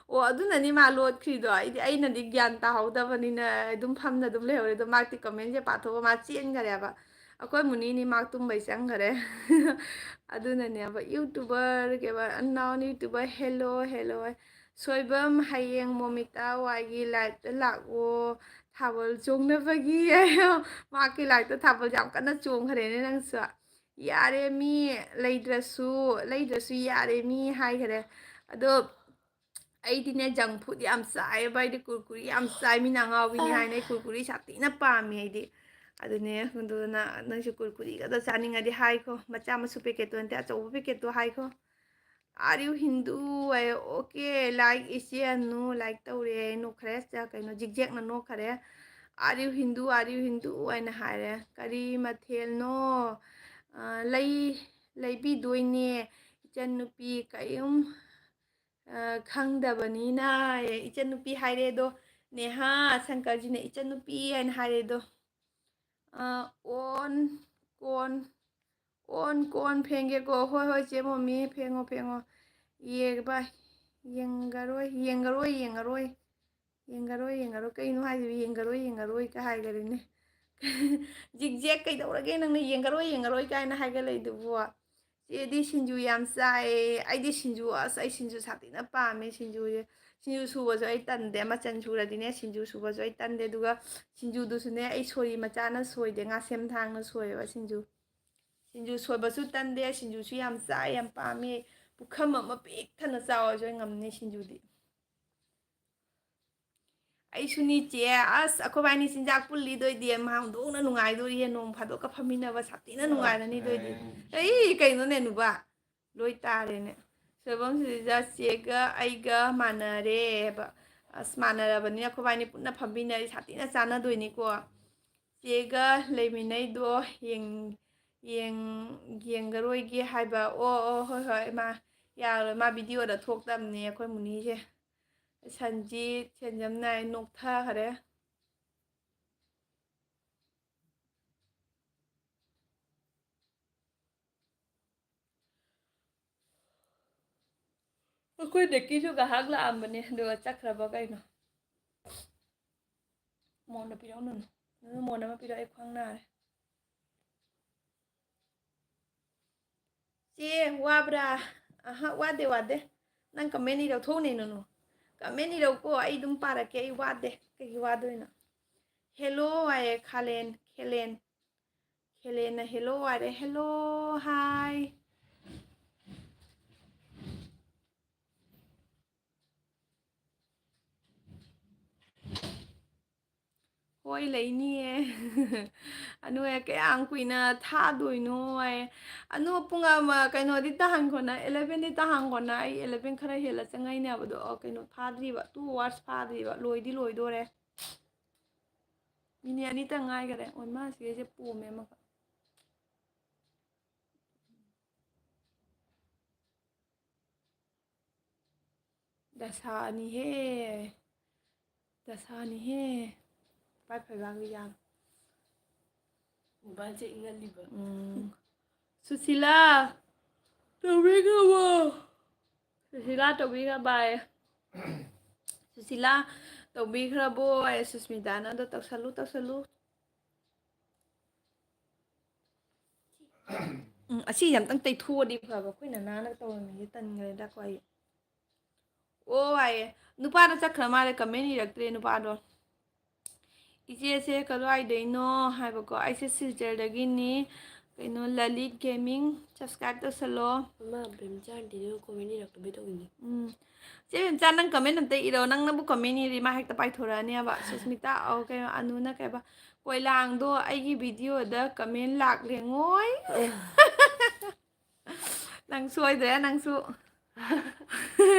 ꯑꯣ, ꯑꯗꯨꯅꯅꯤ ꯃꯥ ꯂꯣꯠꯈ꯭ꯔꯤꯗꯣ꯫ ꯑꯩꯗꯤ, ꯑꯩꯅꯗꯤ ꯒ꯭ꯌꯥꯟ ꯇꯥꯍꯧꯗꯕꯅꯤꯅ ꯑꯗꯨꯝ ꯐꯝꯅ ꯑꯗꯨꯝ ꯂꯩꯍꯧꯔꯦ꯫ ꯑꯗꯣ ꯃꯥꯗꯤ comment ꯁꯦ ꯄꯥꯊꯣꯛꯑꯒ ꯃꯥ ꯆꯦꯟꯈꯔꯦꯕ꯫ ꯑꯩꯈꯣꯏ ꯃꯨꯅꯤꯅꯤ ꯃꯥ ꯇꯨꯝꯕꯩ ꯆꯪꯈꯔꯦ꯫ ꯑꯗꯨꯅꯅꯦꯕ, YouTuber ꯀꯩꯕ, unknown YouTuber, hello, hello꯫ Soibam, ꯍꯌꯦꯡ ꯃꯣꯃꯤꯇꯥ ꯋꯥꯏꯒꯤ liveꯇ ꯂꯥꯛꯑꯣ, ꯊꯥꯕꯜ ꯆꯣꯡꯅꯕꯒꯤ꯫ ꯃꯍꯥꯛꯀꯤ liveꯇ ꯊꯥꯕꯜ ꯌꯥꯝ ꯀꯟꯅ ꯆꯣꯡꯈ꯭ꯔꯦꯅꯦ ꯅꯪꯁꯨ꯫ ꯌꯥꯔꯦ ꯃꯤ, ꯂꯩꯗ꯭ꯔꯁꯨ, ꯂꯩꯗ꯭ꯔꯁꯨ ꯌꯥꯔꯦ ꯃꯤ ꯍꯥꯏꯈꯔꯦ꯫ ꯑꯗꯣ ꯑꯩꯗꯤꯅꯦ, junk food ꯌꯥꯝ ꯆꯥꯏꯌꯦꯕ, ꯑꯩꯗꯤ ꯀꯨꯔꯀꯨꯔꯤ ꯌꯥꯝ ꯆꯥꯏ, ꯃꯤꯅ ꯑꯉꯥꯎꯕꯤꯅꯤ ꯍꯥꯏꯅ ꯑꯩ ꯀꯨꯔꯀꯨꯔꯤ ꯁꯥꯊꯤꯅ ꯄꯥꯝꯃꯦ ꯑꯩꯗꯤ꯫ ꯑꯗꯨꯅꯦ, ꯑꯗꯨꯅ ꯅꯪꯁꯨ ꯀꯨꯔꯀꯨꯔꯤꯒꯗꯣ ꯆꯥꯅꯤꯡꯉꯗꯤ ꯍꯥꯏꯈꯣ, ꯃꯆꯥ ꯃꯁꯨ packetꯇꯣ ꯅꯠꯇꯦ, ꯑꯆꯧꯕ packetꯇꯣ ꯍꯥꯏꯈꯣ꯫ Are you Hindu? A, okay, like ꯏꯆꯦ ꯑꯅꯨ, like ꯇꯧꯔꯦ, ꯅꯣꯛꯈ꯭ꯔꯦ, ꯆ-, ꯀꯩꯅꯣ, ꯖꯤꯛꯖꯦꯛꯅ ꯅꯣꯛꯈ꯭ꯔꯦ꯫ Are you Hindu? Are you Hindu? ꯍꯥꯏꯅ ꯍꯥꯏꯔꯦ꯫ ꯀꯔꯤ ꯃꯊꯦꯜꯅꯣ? ꯑ, ꯂꯩ-, ꯂꯩꯕꯤꯗꯣꯏꯅꯦ, ꯏꯆꯟꯅꯨꯄꯤ, ꯀꯔꯤꯝ, ꯑ, ꯈꯪꯗꯕꯅꯤꯅ꯫ ꯏꯆꯟꯅꯨꯄꯤ ꯍꯥꯏꯔꯦ ꯑꯗꯣ, ꯅꯦꯍꯥ ꯁꯪꯀꯔꯖꯤꯅ ꯏꯆꯟꯅꯨꯄꯤ ꯍꯥꯏꯅ ꯍꯥꯏꯔꯦ ꯑꯗꯣ꯫ ꯑ, ꯑꯣꯟ, ꯀꯣꯟ, ꯑꯣꯟ ꯀꯣꯟ ꯐꯦꯡꯒꯦꯀꯣ꯫ ꯍꯣꯏ, ꯍꯣꯏ, ꯆꯦ ꯃꯣꯃꯤ, ꯐꯦꯡꯉꯣ, ꯐꯦꯡꯉꯣ꯫ ꯌꯦꯡꯕ, ꯌꯦꯡꯉꯔꯣꯏ, ꯌꯦꯡꯉꯔꯣꯏ, ꯌꯦꯡꯉꯔꯣꯏ꯫ ꯌꯦꯡꯉꯔꯣꯏ, ꯌꯦꯡꯉꯔꯣꯏ꯫ ꯀꯩꯅꯣ ꯍꯥꯏꯁꯤꯕꯨ, "ꯌꯦꯡꯉꯔꯣꯏ, ꯌꯦꯡꯉꯔꯣꯏ" ꯀ ꯍꯥꯏꯈꯔꯦꯅꯦ꯫ ꯖꯤꯛꯖꯦꯛ, ꯀꯩꯗꯧꯔꯒꯦ ꯅꯪꯅ "ꯌꯦꯡꯉꯔꯣꯏ, ꯌꯦꯡꯉꯔꯣꯏ" ꯀꯥꯏꯅ ꯍꯥꯏꯒꯠꯂꯛꯏꯗꯨꯕꯨ? ꯆꯦꯗꯤ ꯁꯤꯡꯖꯨ ꯌꯥꯝ ꯆꯥꯏꯌꯦ꯫ ꯑꯩꯗꯤ ꯁꯤꯡꯖꯨ, ꯑꯁ, ꯑꯩ ꯁꯤꯡꯖꯨ ꯁꯥꯊꯤꯅ ꯄꯥꯝꯃꯦ꯫ ꯁꯤꯡꯖꯨꯁꯦ, ꯁꯤꯡꯖꯨ ꯁꯨꯕꯁꯨ ꯑꯩ ꯇꯟꯗꯦ꯫ ꯃꯆꯟ ꯁꯨꯔꯗꯤꯅꯦ, ꯁꯤꯡꯖꯨ ꯁꯨꯕꯁꯨ ꯑꯩ ꯇꯟꯗꯦ꯫ ꯑꯗꯨꯒ ꯁꯤꯡꯖꯨꯗꯨꯁꯨꯅꯦ, ꯑꯩ ꯁꯣꯔꯤ ꯃꯆꯥꯅ ꯁꯣꯏꯗꯦ, ꯉꯥꯁꯦꯝ ꯊꯥꯡꯅ ꯁꯣꯏꯌꯦꯕ ꯁꯤꯡꯖꯨ꯫ ꯁꯤꯡꯖꯨ ꯁꯣꯏꯕꯁꯨ ꯇꯟꯗꯦ, ꯁꯤꯡꯖꯨꯁꯨ ꯌꯥꯝ ꯆꯥꯏ, ꯌꯥꯝ ꯄꯥꯝꯃꯤ꯫ ꯄꯨꯈꯝ ꯑꯃ ꯄꯤꯛ ꯊꯟꯅ ꯆꯥꯎꯔꯁꯨ ꯑꯩ ꯉꯝꯅꯤ ꯁꯤꯡꯖꯨꯗꯤ꯫ ꯑꯩꯁꯨꯅꯤ ꯆꯦ, ꯑꯁ, ꯑꯩꯈꯣꯏꯕꯥꯅꯤ ꯆꯤꯟꯖꯥꯛ ꯄꯨꯜꯂꯤꯗꯣꯏꯗꯤ ꯃꯥ ꯍꯧꯗꯣꯡꯅ ꯅꯨꯡꯉꯥꯏꯗꯣꯔꯤꯌꯦ, ꯅꯣꯡ ꯐꯥꯗꯣꯛꯀ ꯐꯝꯃꯤꯟꯅꯕ ꯁꯥꯊꯤꯅ ꯅꯨꯡꯉꯥꯏꯔꯅꯤꯗꯣꯏꯗꯤ꯫ ꯑꯩ ꯀꯩꯅꯣꯅꯦ ꯅꯨꯕ, ꯂꯣꯏ ꯇꯥꯔꯦꯅꯦ꯫ ꯁꯣꯏꯕꯝ ꯁꯤꯗ ꯆꯦꯒ ꯑꯩꯒ ꯃꯥꯟꯅꯔꯦꯕ꯫ ꯑꯁ, ꯃꯥꯟꯅꯔꯕꯅꯤꯅ ꯑꯩꯈꯣꯏꯕꯥꯅꯤ ꯄꯨꯟꯅ ꯐꯝꯃꯤꯟꯅꯔꯤ, ꯁꯥꯊꯤꯅ ꯆꯥꯟꯅꯗꯣꯏꯅꯤꯀꯣ꯫ ꯆꯦꯒ ꯂꯩꯃꯤꯟꯅꯩꯗꯣ ꯌꯦꯡ-, ꯌꯦꯡ-, ꯌꯦꯡꯒꯔꯣꯏꯒꯦ ꯍꯥꯏꯕ꯫ ꯑꯣ, ꯑꯣ, ꯍꯣꯏ, ꯍꯣꯏ, ꯃꯥ ꯌꯥꯔꯣꯏ, ꯃꯥ videoꯗ ꯊꯣꯛꯇꯕꯅꯦ ꯑꯩꯈꯣꯏ ꯃꯨꯅꯤꯁꯦ꯫ ꯁꯟꯖꯤꯠ, ꯁꯦꯟꯖꯝ ꯅꯥꯏ ꯅꯣꯛꯊꯈꯔꯦ꯫ ꯑꯩꯈꯣꯏ ꯗꯦꯛꯀꯤꯁꯨ ꯉꯥꯏꯍꯥꯛ ꯂꯥꯛꯑꯝꯕꯅꯦ, ꯑꯗꯨꯒ ꯆꯠꯈ꯭ꯔꯕ ꯀꯩꯅꯣ꯫ ꯃꯣꯟꯗ ꯄꯤꯔꯛꯎ, ꯅꯨꯅꯨ꯫ ꯅꯨꯅꯨ, ꯃꯣꯟ ꯑꯃ ꯄꯤꯔꯛꯑꯣ, ꯑꯩ ꯈ꯭ꯋꯥꯡ ꯅꯥꯔꯦ꯫ ꯑꯦ, ꯋꯥꯕ꯭ꯔꯥ? ꯑꯍ, ꯋꯥꯗꯦ, ꯋꯥꯗꯦ꯫ ꯅꯪ comment ꯏꯔꯧ ꯊꯣꯛꯎꯅꯦ, ꯅꯨꯅꯨ꯫ Comment ꯏꯔꯧꯀꯣ, ꯑꯩ ꯑꯗꯨꯝ ꯄꯥꯔꯛꯀꯦ, ꯑꯩ ꯋꯥꯗꯦ꯫ ꯀꯩꯒꯤ ꯋꯥꯗꯣꯏꯅꯣ? Hello ꯍꯥꯏꯌꯦ, ꯈꯥꯂꯦꯟ, ꯈꯦꯂꯦꯟ꯫ ꯈꯦꯂꯦꯟꯅ hello ꯍꯥꯏꯔꯦ, hello, hi꯫ ꯍꯣꯏ, ꯂꯩꯅꯤꯌꯦ꯫ ꯑꯅꯨ ꯑꯩ ꯀꯌꯥꯝ ꯀꯨꯏꯅ ꯊꯥꯗꯣꯏꯅꯣ ꯑꯩ꯫ ꯑꯅꯨ ꯄꯨꯡ ꯑꯃ, ꯀꯩꯅꯣꯗꯤ ꯇꯥꯍꯟꯈꯣꯅ, eleven ꯗꯤ ꯇꯥꯍꯟꯈꯣꯅ, ꯑꯩ eleven ꯈꯔ ꯍꯦꯜꯂ ꯆꯪꯉꯛꯏꯅꯦꯕ, ꯑꯗꯣ, ꯑ, ꯀꯩꯅꯣ ꯐꯥꯗ꯭ꯔꯤꯕ, two hours ꯐꯥꯗ꯭ꯔꯤꯕ, ꯂꯣꯏꯗꯤ ꯂꯣꯏꯗꯣꯔꯦ꯫ ꯃꯤꯅꯤꯠ ꯑꯅꯤꯇ ꯉꯥꯏꯈꯔꯦ꯫ ꯑꯣ, ꯃꯥ ꯁꯤꯒꯩꯁꯦ ꯄꯣꯝꯃꯦ ꯑꯃꯈꯛ꯫ ꯗꯁꯥꯅꯤꯍꯦ꯫ ꯗꯁꯥꯅꯤꯍꯦ꯫ ꯄꯥꯏ ꯐꯩꯕꯥꯛꯒꯤ ꯌꯥꯝ꯫ ꯃꯣꯕꯥꯏꯜꯁꯦ ꯏꯪꯍꯜꯂꯤꯕ꯫ ꯎꯝ꯫ ꯁꯨꯁꯤꯂꯥ! ꯇꯧꯕꯤꯈ꯭ꯔꯕꯣ? ꯁꯨꯁꯤꯂꯥ ꯇꯧꯕꯤꯈ꯭ꯔꯕ ꯑꯦ꯫ ꯁꯨꯁꯤꯂꯥ ꯇꯧꯕꯤꯈ꯭ꯔꯕꯣ ꯑꯦ, ꯁꯨꯁꯃꯤꯇꯥꯅ ꯑꯗꯣ ꯇꯧꯁꯜꯂꯨ, ꯇꯧꯁꯜꯂꯨ꯫ ꯎꯝ, ꯑꯁꯤ ꯑꯝꯇꯪ ꯇꯩꯊꯣꯛꯑꯗꯤ ꯐꯕ꯫ ꯑꯩꯈꯣꯏꯅ ꯅꯥꯟꯅ ꯇꯧꯔꯝꯃꯤꯁꯦ ꯇꯟꯈ꯭ꯔꯦꯗꯀꯣ ꯑꯩ꯫ ꯑꯣ, ꯍꯥꯏꯌꯦ꯫ ꯅꯨꯄꯥꯗꯣ ꯆꯠꯈ꯭ꯔ ꯃꯥꯜꯂꯦ, comment ꯏꯔꯛꯇ꯭ꯔꯦ ꯅꯨꯄꯥꯗꯣ꯫ "ꯏꯆꯦꯁꯦ ꯀꯗꯥꯏꯗꯩꯅꯣ?" ꯍꯥꯏꯕꯀꯣ꯫ "ꯑꯩꯁꯦ ꯁꯤꯜꯆꯔꯗꯒꯤꯅꯤ꯫ ꯀꯩꯅꯣ, ꯂꯂꯤꯠ ꯒꯦꯃꯤꯡ subscribe ꯇꯧꯁꯜꯂꯣ꯫" ꯑꯃ ꯕꯦꯝꯆꯥꯟꯗꯤꯗꯨ comment ꯏꯔꯛꯇꯕꯩ ꯇꯧꯔꯤꯅꯤ꯫ ꯎꯝ꯫ ꯆꯦ ꯕꯦꯝꯆꯥ, ꯅꯪ comment ꯑꯝꯇ ꯏꯔꯣ꯫ ꯅꯪꯅꯕꯨ comment ꯏꯔꯤ, ꯃꯥ ꯍꯦꯛꯇ ꯄꯥꯏꯊꯣꯔꯛꯑꯅꯦꯕ꯫ ꯁꯨꯁꯃꯤꯇꯥ, ꯑꯧ, ꯀꯩꯅꯣ, ꯑꯅꯨꯅ ꯀꯩꯕ, "ꯀꯣꯏꯂꯥꯡꯗꯣ ꯑꯩꯒꯤ videoꯗ comment ꯂꯥꯛ ꯂꯦꯡꯉꯣꯏ꯫" ꯅꯪ ꯁꯣꯏꯗ꯭ꯔꯦ, ꯅꯪꯁꯨ꯫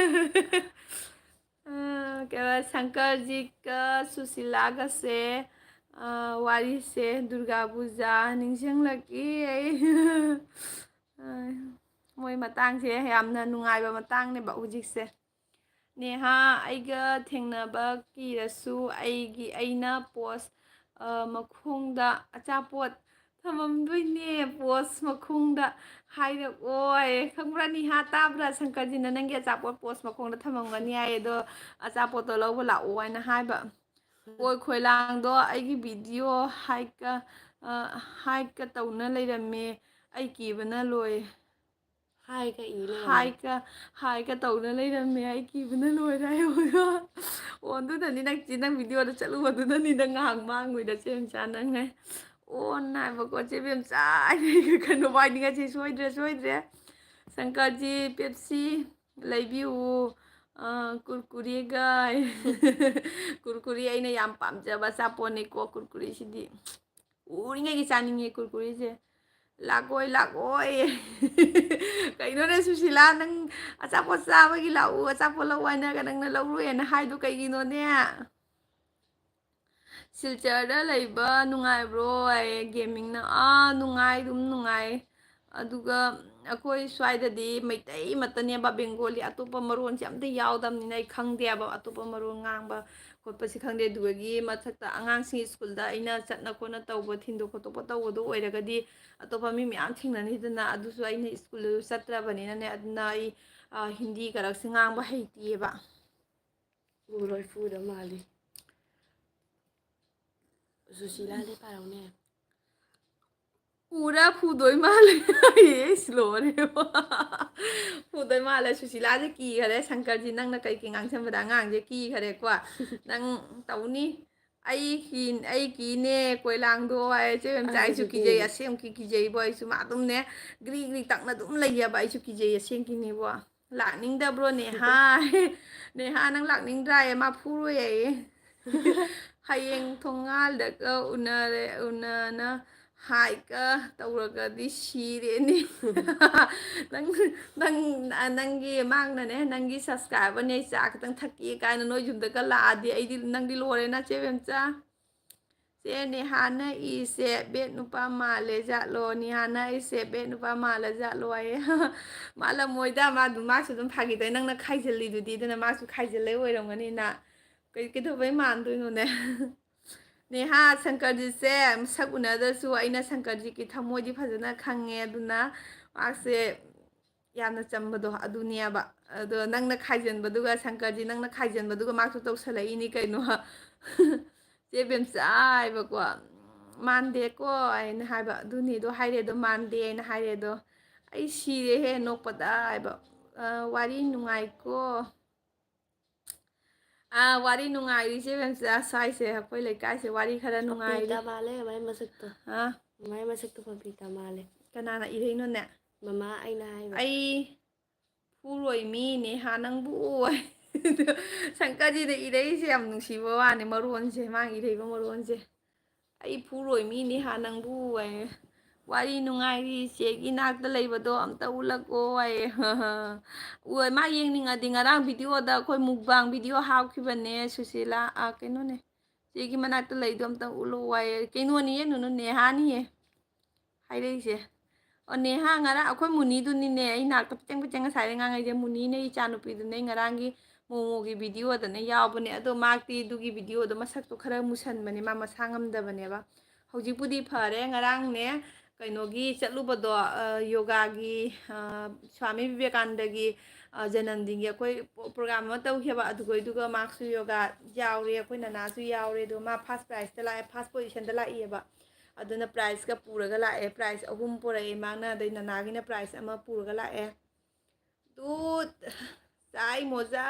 ꯑ, ꯀꯩꯕ, ꯁꯪꯀꯔꯖꯤꯠꯀ ꯁꯨꯁꯤꯂꯥꯒꯁꯦ, ꯑ, ꯋꯥꯔꯤꯁꯦ ꯗꯨꯔꯒꯥ ꯄꯨꯖꯥ ꯅꯤꯡꯁꯤꯡꯂꯛꯏ ꯑꯩ꯫ ꯑ, ꯃꯣꯏ ꯃꯇꯥꯡꯁꯦ ꯌꯥꯝꯅ ꯅꯨꯡꯉꯥꯏꯕ ꯃꯇꯥꯡꯅꯦꯕ ꯍꯧꯖꯤꯛꯁꯦ꯫ ꯅꯦꯍꯥ, ꯑꯩꯒ ꯊꯦꯡꯅꯕ ꯀꯤꯔꯁꯨ ꯑꯩꯒꯤ, ꯑꯩꯅ post, ꯑ, ꯃꯈꯣꯡꯗ ꯑꯆꯥꯄꯣꯠ ꯊꯝꯃꯝꯗꯣꯏꯅꯦ, post ꯃꯈꯣꯡꯗ ꯍꯥꯏꯔꯛꯑꯣ ꯍꯥꯏꯌꯦ꯫ ꯈꯪꯕ꯭ꯔꯥ ꯅꯤꯍꯥ, ꯇꯥꯕ꯭ꯔꯥ? ꯁꯪꯀꯔꯖꯤꯅ ꯅꯪꯒꯤ ꯑꯆꯥꯄꯣꯠ post ꯃꯈꯣꯡꯗ ꯊꯝꯃꯝꯒꯅꯤ ꯍꯥꯏꯌꯦ, ꯑꯗꯣ ꯑꯆꯥꯄꯣꯠꯇꯣ ꯂꯧꯕ ꯂꯥꯛꯑꯣ ꯍꯥꯏꯅ ꯍꯥꯏꯕ꯫ "ꯑꯣꯏ ꯈꯣꯏꯂꯥꯡꯗꯣ ꯑꯩꯒꯤ video hikeꯀ, ꯑ, hikeꯀ ꯇꯧꯅ ꯂꯩꯔꯝꯃꯦ, ꯑꯩ ꯀꯤꯕꯅ ꯂꯣꯏꯔꯦ꯫" ꯍꯥꯏꯒ ꯏ ꯂꯩꯔꯝꯃꯦ꯫ ꯍꯥꯏꯒ, ꯍꯥꯏꯒ ꯇꯧꯅ ꯂꯩꯔꯝꯃꯦ꯫ ꯑꯩ ꯀꯤꯕꯅ ꯂꯣꯏꯔꯦ ꯍꯥꯏꯍꯧꯕꯗꯣ꯫ ꯑꯣ, ꯑꯗꯨꯅꯅꯤ ꯅꯪ ꯆꯦ, ꯅꯪ ꯚꯤꯗꯤꯑꯣꯗ ꯆꯠꯂꯨꯕꯗꯨꯅꯅꯤ ꯅꯪ ꯉꯥꯏꯍꯥꯛ ꯃꯥꯡꯉꯨꯏꯗ ꯆꯦ ꯃꯆꯥ ꯅꯪ ꯍꯥꯏ꯫ ꯑꯣ ꯅꯥꯏꯕꯀꯣ ꯆꯦ ꯕꯦꯝꯆꯥ꯫ ꯀꯩꯅꯣ ꯋꯥꯏꯅꯤꯡꯉꯥꯏꯁꯦ ꯁꯣꯏꯗ꯭ꯔꯦ, ꯁꯣꯏꯗ꯭ꯔꯦ꯫ ꯁꯪꯀꯔꯖꯤ ꯄꯦꯞꯁꯤ ꯂꯩꯕꯤꯌꯨ꯫ ꯑ, ꯀꯨꯔꯀꯨꯔꯦꯒ꯫ ꯀꯨꯔꯀꯨꯔꯦ ꯑꯩꯅ ꯌꯥꯝ ꯄꯥꯝꯖꯕ ꯑꯆꯥꯄꯣꯠꯅꯤꯀꯣ ꯀꯨꯔꯀꯨꯔꯦꯁꯤꯗꯤ꯫ ꯎꯔꯤꯉꯩꯒꯤ ꯆꯥꯅꯤꯡꯉꯦ ꯀꯨꯔꯀꯨꯔꯦꯁꯦ꯫ ꯂꯥꯛꯑꯣꯏ, ꯂꯥꯛꯑꯣꯏ꯫ ꯀꯩꯅꯣꯅꯦ ꯁꯨꯁꯤꯂꯥ, ꯅꯪ ꯑꯆꯥꯄꯣꯠ ꯆꯥꯕꯒꯤ ꯂꯥꯛꯎ, ꯑꯆꯥꯄꯣꯠ ꯂꯧ ꯍꯥꯏꯅꯒ ꯅꯪꯅ ꯂꯧꯔꯣꯏꯅ ꯍꯥꯏꯗꯣ ꯀꯩꯒꯤꯅꯣꯅꯦ? ꯁꯤꯜꯆꯔꯗ ꯂꯩꯕ ꯅꯨꯡꯉꯥꯏꯕ꯭ꯔꯣ? ꯍꯥꯏꯌꯦ ꯒꯦꯃꯤꯡꯅ꯫ ꯑꯥ, ꯅꯨꯡꯉꯥꯏ, ꯑꯗꯨꯝ ꯅꯨꯡꯉꯥꯏ꯫ ꯑꯗꯨꯒ ꯑꯩꯈꯣꯏ ꯁ꯭ꯋꯥꯏꯗꯗꯤ ꯃꯩꯇꯩ ꯃꯠꯇꯅꯦꯕ, ꯕꯦꯡꯒꯣꯂꯤ ꯑꯇꯣꯞꯄ ꯃꯔꯣꯟꯁꯦ ꯑꯝꯇ ꯌꯥꯎꯗꯕꯅꯤꯅ ꯑꯩ ꯈꯪꯗꯦꯕ ꯑꯇꯣꯞꯄ ꯃꯔꯣꯟ ꯉꯥꯡꯕ ꯈꯣꯠꯄꯁꯤ ꯈꯪꯗꯦ꯫ ꯑꯗꯨꯗꯒꯤ ꯃꯊꯛꯇ ꯑꯉꯥꯡꯁꯤꯡ ꯁ꯭ꯀꯨꯜꯗ ꯑꯩꯅ ꯆꯠꯅ ꯈꯣꯠꯅ ꯇꯧꯕ, ꯊꯤꯟꯗꯣꯛ ꯈꯣꯠꯇꯣꯛꯄ ꯇꯧꯕꯗꯣ ꯑꯣꯏꯔꯒꯗꯤ ꯑꯇꯣꯞꯄ ꯃꯤ ꯃꯌꯥꯝ ꯊꯦꯡꯅꯅꯤꯗꯅ, ꯑꯗꯨꯁꯨ ꯑꯩꯅ ꯁ꯭ꯀꯨꯜꯗꯁꯨ ꯆꯠꯇ꯭ꯔꯕꯅꯤꯅꯅꯦ, ꯑꯗꯨꯅ ꯑꯩ, ꯑ, ꯍꯤꯟꯗꯤ ꯈꯔꯛꯁꯦ ꯉꯥꯡꯕ ꯍꯩꯇꯦꯕ꯫ ꯎꯔꯣꯏ ꯐꯨꯗ ꯃꯥꯜꯂꯤ꯫ ꯁꯨꯁꯤꯂꯥꯗꯤ ꯄꯥꯔꯧꯅꯦ꯫ ꯎꯔ ꯐꯨꯗꯣꯏ ꯃꯥꯜꯂꯦ꯫ ꯑꯩꯁ ꯂꯣꯏꯔꯦ꯫ ꯐꯨꯗꯣꯏ ꯃꯥꯜꯂꯦ꯫ ꯁꯨꯁꯤꯂꯥꯁꯦ ꯀꯤꯈꯔꯦ꯫ ꯁꯪꯀꯔꯖꯤ, ꯅꯪꯅ ꯀꯩ ꯀꯩ ꯉꯥꯡꯁꯟꯕꯗ ꯑꯉꯥꯡꯁꯦ ꯀꯤꯈꯔꯦꯀꯣ꯫ ꯅꯪ ꯇꯧꯅꯤ꯫ ꯑꯩ ꯀꯤ-, ꯑꯩ ꯀꯤꯅꯦ ꯀꯣꯏꯂꯥꯡꯗꯣ ꯍꯥꯏ꯫ ꯆꯦ ꯃꯦꯝꯆꯥ, ꯑꯩꯁꯨ ꯑꯗꯨꯗꯤ ꯀꯤꯖꯩ, ꯑꯁꯦꯡꯀꯤ ꯀꯤꯖꯩꯕꯣ꯫ ꯑꯩꯁꯨ ꯃꯥ ꯑꯗꯨꯝꯅꯦ ꯒ꯭ꯔꯤ ꯒ꯭ꯔꯤ ꯇꯛꯅ ꯑꯗꯨꯝ ꯂꯩꯌꯦꯕ꯫ ꯑꯩꯁꯨ ꯀꯤꯖꯩ ꯑꯁꯦꯡꯀꯤꯅꯦꯕꯣ꯫ ꯂꯥꯛꯅꯤꯡꯗꯕ꯭ꯔꯣ ꯅꯦꯍꯥ? ꯅꯦꯍꯥ, ꯅꯪ ꯂꯥꯛꯅꯤꯡꯗ꯭ꯔꯥꯌꯦ? ꯃꯥ ꯐꯨꯔꯣꯏ ꯍꯥꯏꯌꯦ꯫ ꯍꯌꯦꯡ ꯊꯣꯡꯒꯥꯜꯗꯒ ꯎꯅꯔꯦ, ꯎꯅꯅ ꯍꯥꯏꯒ ꯇꯧꯔꯒꯗꯤ ꯁꯤꯔꯦꯅꯦ꯫ ꯅꯪ, ꯅꯪ, ꯅꯪꯒꯤ ꯃꯥꯡꯅꯅꯦ, ꯅꯪꯒꯤ subscriberꯅꯦ, ꯑꯩ ꯆꯥ ꯈꯤꯇꯪ ꯊꯛꯀꯦ ꯀꯥꯏꯅ ꯅꯣꯏ ꯌꯨꯝꯗꯒ ꯂꯥꯛꯑꯗꯤ ꯑꯩꯗꯤ, ꯅꯪꯗꯤ ꯂꯣꯏꯔꯦ ꯅꯆꯦ ꯕꯦꯝꯆꯥ꯫ ꯆꯦ ꯅꯦꯍꯥꯅ ꯏꯁꯦ bad ꯅꯨꯄꯥ ꯃꯥꯜꯂꯦ ꯖꯥꯠꯂꯣ? ꯅꯦꯍꯥꯅ ꯏꯁꯦ bad ꯅꯨꯄꯥ ꯃꯥꯜꯂꯦ ꯖꯥꯠꯂꯣ ꯍꯥꯏꯌꯦ꯫ ꯃꯥꯜꯂꯝꯃꯣꯏꯗ, ꯃꯥ ꯑꯗꯨꯝ, ꯃꯥꯁꯨ ꯑꯗꯨꯝ ꯐꯥꯒꯤ ꯇꯧꯋꯦ꯫ ꯅꯪꯅ ꯈꯥꯏꯖꯤꯜꯂꯤꯗꯨꯗꯤ, ꯑꯗꯨꯅ ꯃꯥꯁꯨ ꯈꯥꯏꯖꯤꯜꯂꯦ ꯑꯣꯏꯔꯝꯒꯅꯤꯅ꯫ ꯀꯩ-, ꯀꯩꯗꯧꯕꯩ ꯃꯥꯟꯗꯣꯏꯅꯣꯅꯦ? ꯅꯦꯍꯥ, ꯁꯪꯀꯔꯖꯤꯠꯁꯦ ꯃꯁꯛ ꯎꯅꯗ꯭ꯔꯁꯨ ꯑꯩꯅ ꯁꯪꯀꯔꯖꯤꯠꯀꯤ ꯊꯃꯣꯏꯗꯤ ꯐꯖꯅ ꯈꯪꯉꯦ, ꯑꯗꯨꯅ ꯃꯥꯁꯦ ꯌꯥꯝꯅ ꯆꯝꯕꯗꯣ ꯑꯗꯨꯅꯦꯕ꯫ ꯑꯗꯣ ꯅꯪꯅ ꯈꯥꯏꯖꯟꯕꯗꯨꯒ, ꯁꯪꯀꯔꯖꯤ, ꯅꯪꯅ ꯈꯥꯏꯖꯟꯕꯗꯨꯒ ꯃꯥꯁꯨ ꯇꯧꯁꯜꯂꯛꯏꯅꯤ ꯀꯩꯅꯣ꯫ ꯆꯦ ꯕꯦꯝꯆꯥ ꯍꯥꯏꯕꯀꯣ, "ꯃꯥꯟꯗꯦꯀꯣ" ꯍꯥꯏꯅ ꯍꯥꯏꯕ꯫ "ꯑꯗꯨꯅꯤꯗꯣ ꯍꯥꯏꯔꯦ ꯑꯗꯣ, ꯃꯥꯟꯗꯦ" ꯍꯥꯏꯅ ꯍꯥꯏꯔꯦ ꯑꯗꯣ꯫ ꯑꯩ ꯁꯤꯔꯦꯍꯦ ꯅꯣꯛꯄꯗ ꯍꯥꯏꯕ꯫ ꯑ, ꯋꯥꯔꯤ ꯅꯨꯡꯉꯥꯏꯀꯣ꯫ ꯑ, ꯋꯥꯔꯤ ꯅꯨꯡꯉꯥꯏꯔꯤꯁꯦ ꯃꯦꯝꯆꯥ, ꯁ꯭ꯋꯥꯏꯁꯦ ꯑꯩꯈꯣꯏ ꯂꯩꯀꯥꯏꯁꯦ ꯋꯥꯔꯤ ꯈꯔ ꯅꯨꯡꯉꯥꯏꯔꯤ꯫ ꯄꯄꯤꯇꯥ ꯃꯥꯜꯂꯦ ꯃꯃꯥꯏ ꯃꯁꯛꯇꯣ꯫ ꯑ, ꯃꯃꯥꯏ ꯃꯁꯛꯇꯣ ꯄꯄꯤꯇꯥ ꯃꯥꯜꯂꯦ꯫ ꯀꯅꯥꯅ ꯏꯔꯩꯅꯣꯅꯦ? ꯃꯃꯥ ꯑꯩꯅ ꯍꯥꯏꯕ꯫ ꯑꯩ ꯐꯨꯔꯣꯏ ꯃꯤ ꯅꯦꯍꯥ ꯅꯪꯕꯨ꯫ ꯁꯪꯀꯔꯖꯤꯅ ꯏꯔꯩꯁꯦ ꯌꯥꯝ ꯅꯨꯡꯁꯤꯕ ꯋꯥꯅꯤ, ꯃꯔꯣꯟꯁꯦ, ꯃꯥꯅ ꯏꯔꯩꯕ ꯃꯔꯣꯟꯁꯦ꯫ "ꯑꯩ ꯐꯨꯔꯣꯏ ꯃꯤ ꯅꯦꯍꯥ ꯅꯪꯕꯨ" ꯍꯥꯏꯌꯦ꯫ "ꯋꯥꯔꯤ ꯅꯨꯡꯉꯥꯏꯔꯤ, ꯆꯦꯒꯤ ꯅꯥꯛꯇ ꯂꯩꯕꯗꯣ ꯑꯝꯇ ꯎꯠꯂꯛꯑꯣ" ꯍꯥꯏꯌꯦ꯫ ꯎ-, ꯃꯥ ꯌꯦꯡꯅꯤꯡꯉꯗꯤ ꯉꯔꯥꯡ ꯚꯤꯗꯤꯑꯣꯗ ꯑꯩꯈꯣꯏ mukbang ꯚꯤꯗꯤꯑꯣ ꯍꯥꯞꯈꯤꯕꯅꯦ ꯁꯨꯁꯤꯂꯥ, ꯑ, ꯀꯩꯅꯣꯅꯦ, ꯆꯦꯒꯤ ꯃꯅꯥꯛꯇ ꯂꯩꯗꯣ ꯑꯝꯇꯪ ꯎꯠꯂꯛꯑꯣ ꯍꯥꯏꯌꯦ꯫ ꯀꯩꯅꯣꯅꯤꯌꯦ ꯅꯨꯅꯨ, ꯅꯦꯍꯥꯅꯤꯌꯦ ꯍꯥꯏꯔꯛꯏꯁꯦ꯫ ꯑꯣ, ꯅꯦꯍꯥ, ꯉꯔꯥꯡ ꯑꯩꯈꯣꯏ ꯃꯨꯅꯤꯗꯨꯅꯤꯅꯦ ꯑꯩ ꯅꯥꯛꯇ ꯄꯤꯆꯪ ꯄꯤꯆꯪ ꯉꯁꯥꯏꯗꯩ ꯉꯥꯡꯉꯛꯏꯁꯦ꯫ ꯃꯨꯅꯤꯅꯦ, ꯏꯆꯥꯅꯨꯄꯤꯗꯨꯅꯦ, ꯉꯔꯥꯡꯒꯤ ꯃꯣꯃꯣꯒꯤ ꯚꯤꯗꯤꯑꯣꯗꯅꯦ ꯌꯥꯎꯕꯅꯦ꯫ ꯑꯗꯣ ꯃꯥꯛꯇꯤ ꯑꯗꯨꯒꯤ ꯚꯤꯗꯤꯑꯣꯗꯣ ꯃꯁꯛꯇꯣ ꯈꯔ ꯃꯨꯁꯟꯕꯅꯦ, ꯃꯥ ꯃꯁꯥ ꯉꯝꯗꯕꯅꯦꯕ꯫ ꯍꯧꯖꯤꯛꯄꯨꯗꯤ ꯐꯔꯦ꯫ ꯉꯔꯥꯡꯅꯦ ꯀꯩꯅꯣꯒꯤ ꯆꯠꯂꯨꯕꯗꯣ, ꯑ, ꯌꯣꯒꯥꯒꯤ, ꯑ, ꯁ꯭ꯋꯥꯃꯤ ꯕꯤꯕꯦꯀꯥꯅꯟꯗꯒꯤ, ꯑ, ꯖꯅꯝꯗꯤꯟꯒꯤ ꯑꯩꯈꯣꯏ ꯄ꯭ꯔꯣ-, ꯄ꯭ꯔꯣꯒ꯭ꯔꯥꯝ ꯑꯃ ꯇꯧꯈꯤꯕ, ꯑꯗꯨꯒꯩꯗꯨꯒ ꯃꯥꯛꯁꯨ ꯌꯣꯒꯥ ꯌꯥꯎꯔꯦ, ꯑꯩꯈꯣꯏ ꯅꯅꯥꯁꯨ ꯌꯥꯎꯔꯦ꯫ ꯑꯗꯣ ꯃꯥ ꯐꯥꯔꯁ ꯄ꯭ꯔꯥꯏꯖꯇ ꯂꯥꯛꯑꯦ, ꯐꯥꯔꯁ ꯄꯣꯖꯤꯁꯟꯗ ꯂꯥꯛꯏꯑꯕ꯫ ꯑꯗꯨꯅ ꯄ꯭ꯔꯥꯏꯖꯀ ꯄꯨꯔꯒ ꯂꯥꯛꯑꯦ꯫ ꯄ꯭ꯔꯥꯏꯖ ꯑꯍꯨꯝ ꯄꯨꯔꯛꯑꯦ ꯃꯥꯅ, ꯑꯗꯩ ꯅꯅꯥꯒꯤꯅ ꯄ꯭ꯔꯥꯏꯖ ꯑꯃ ꯄꯨꯔꯒ ꯂꯥꯛꯑꯦ꯫ ꯗꯨꯠ, ꯆꯥꯏ ꯃꯣꯖꯥ꯫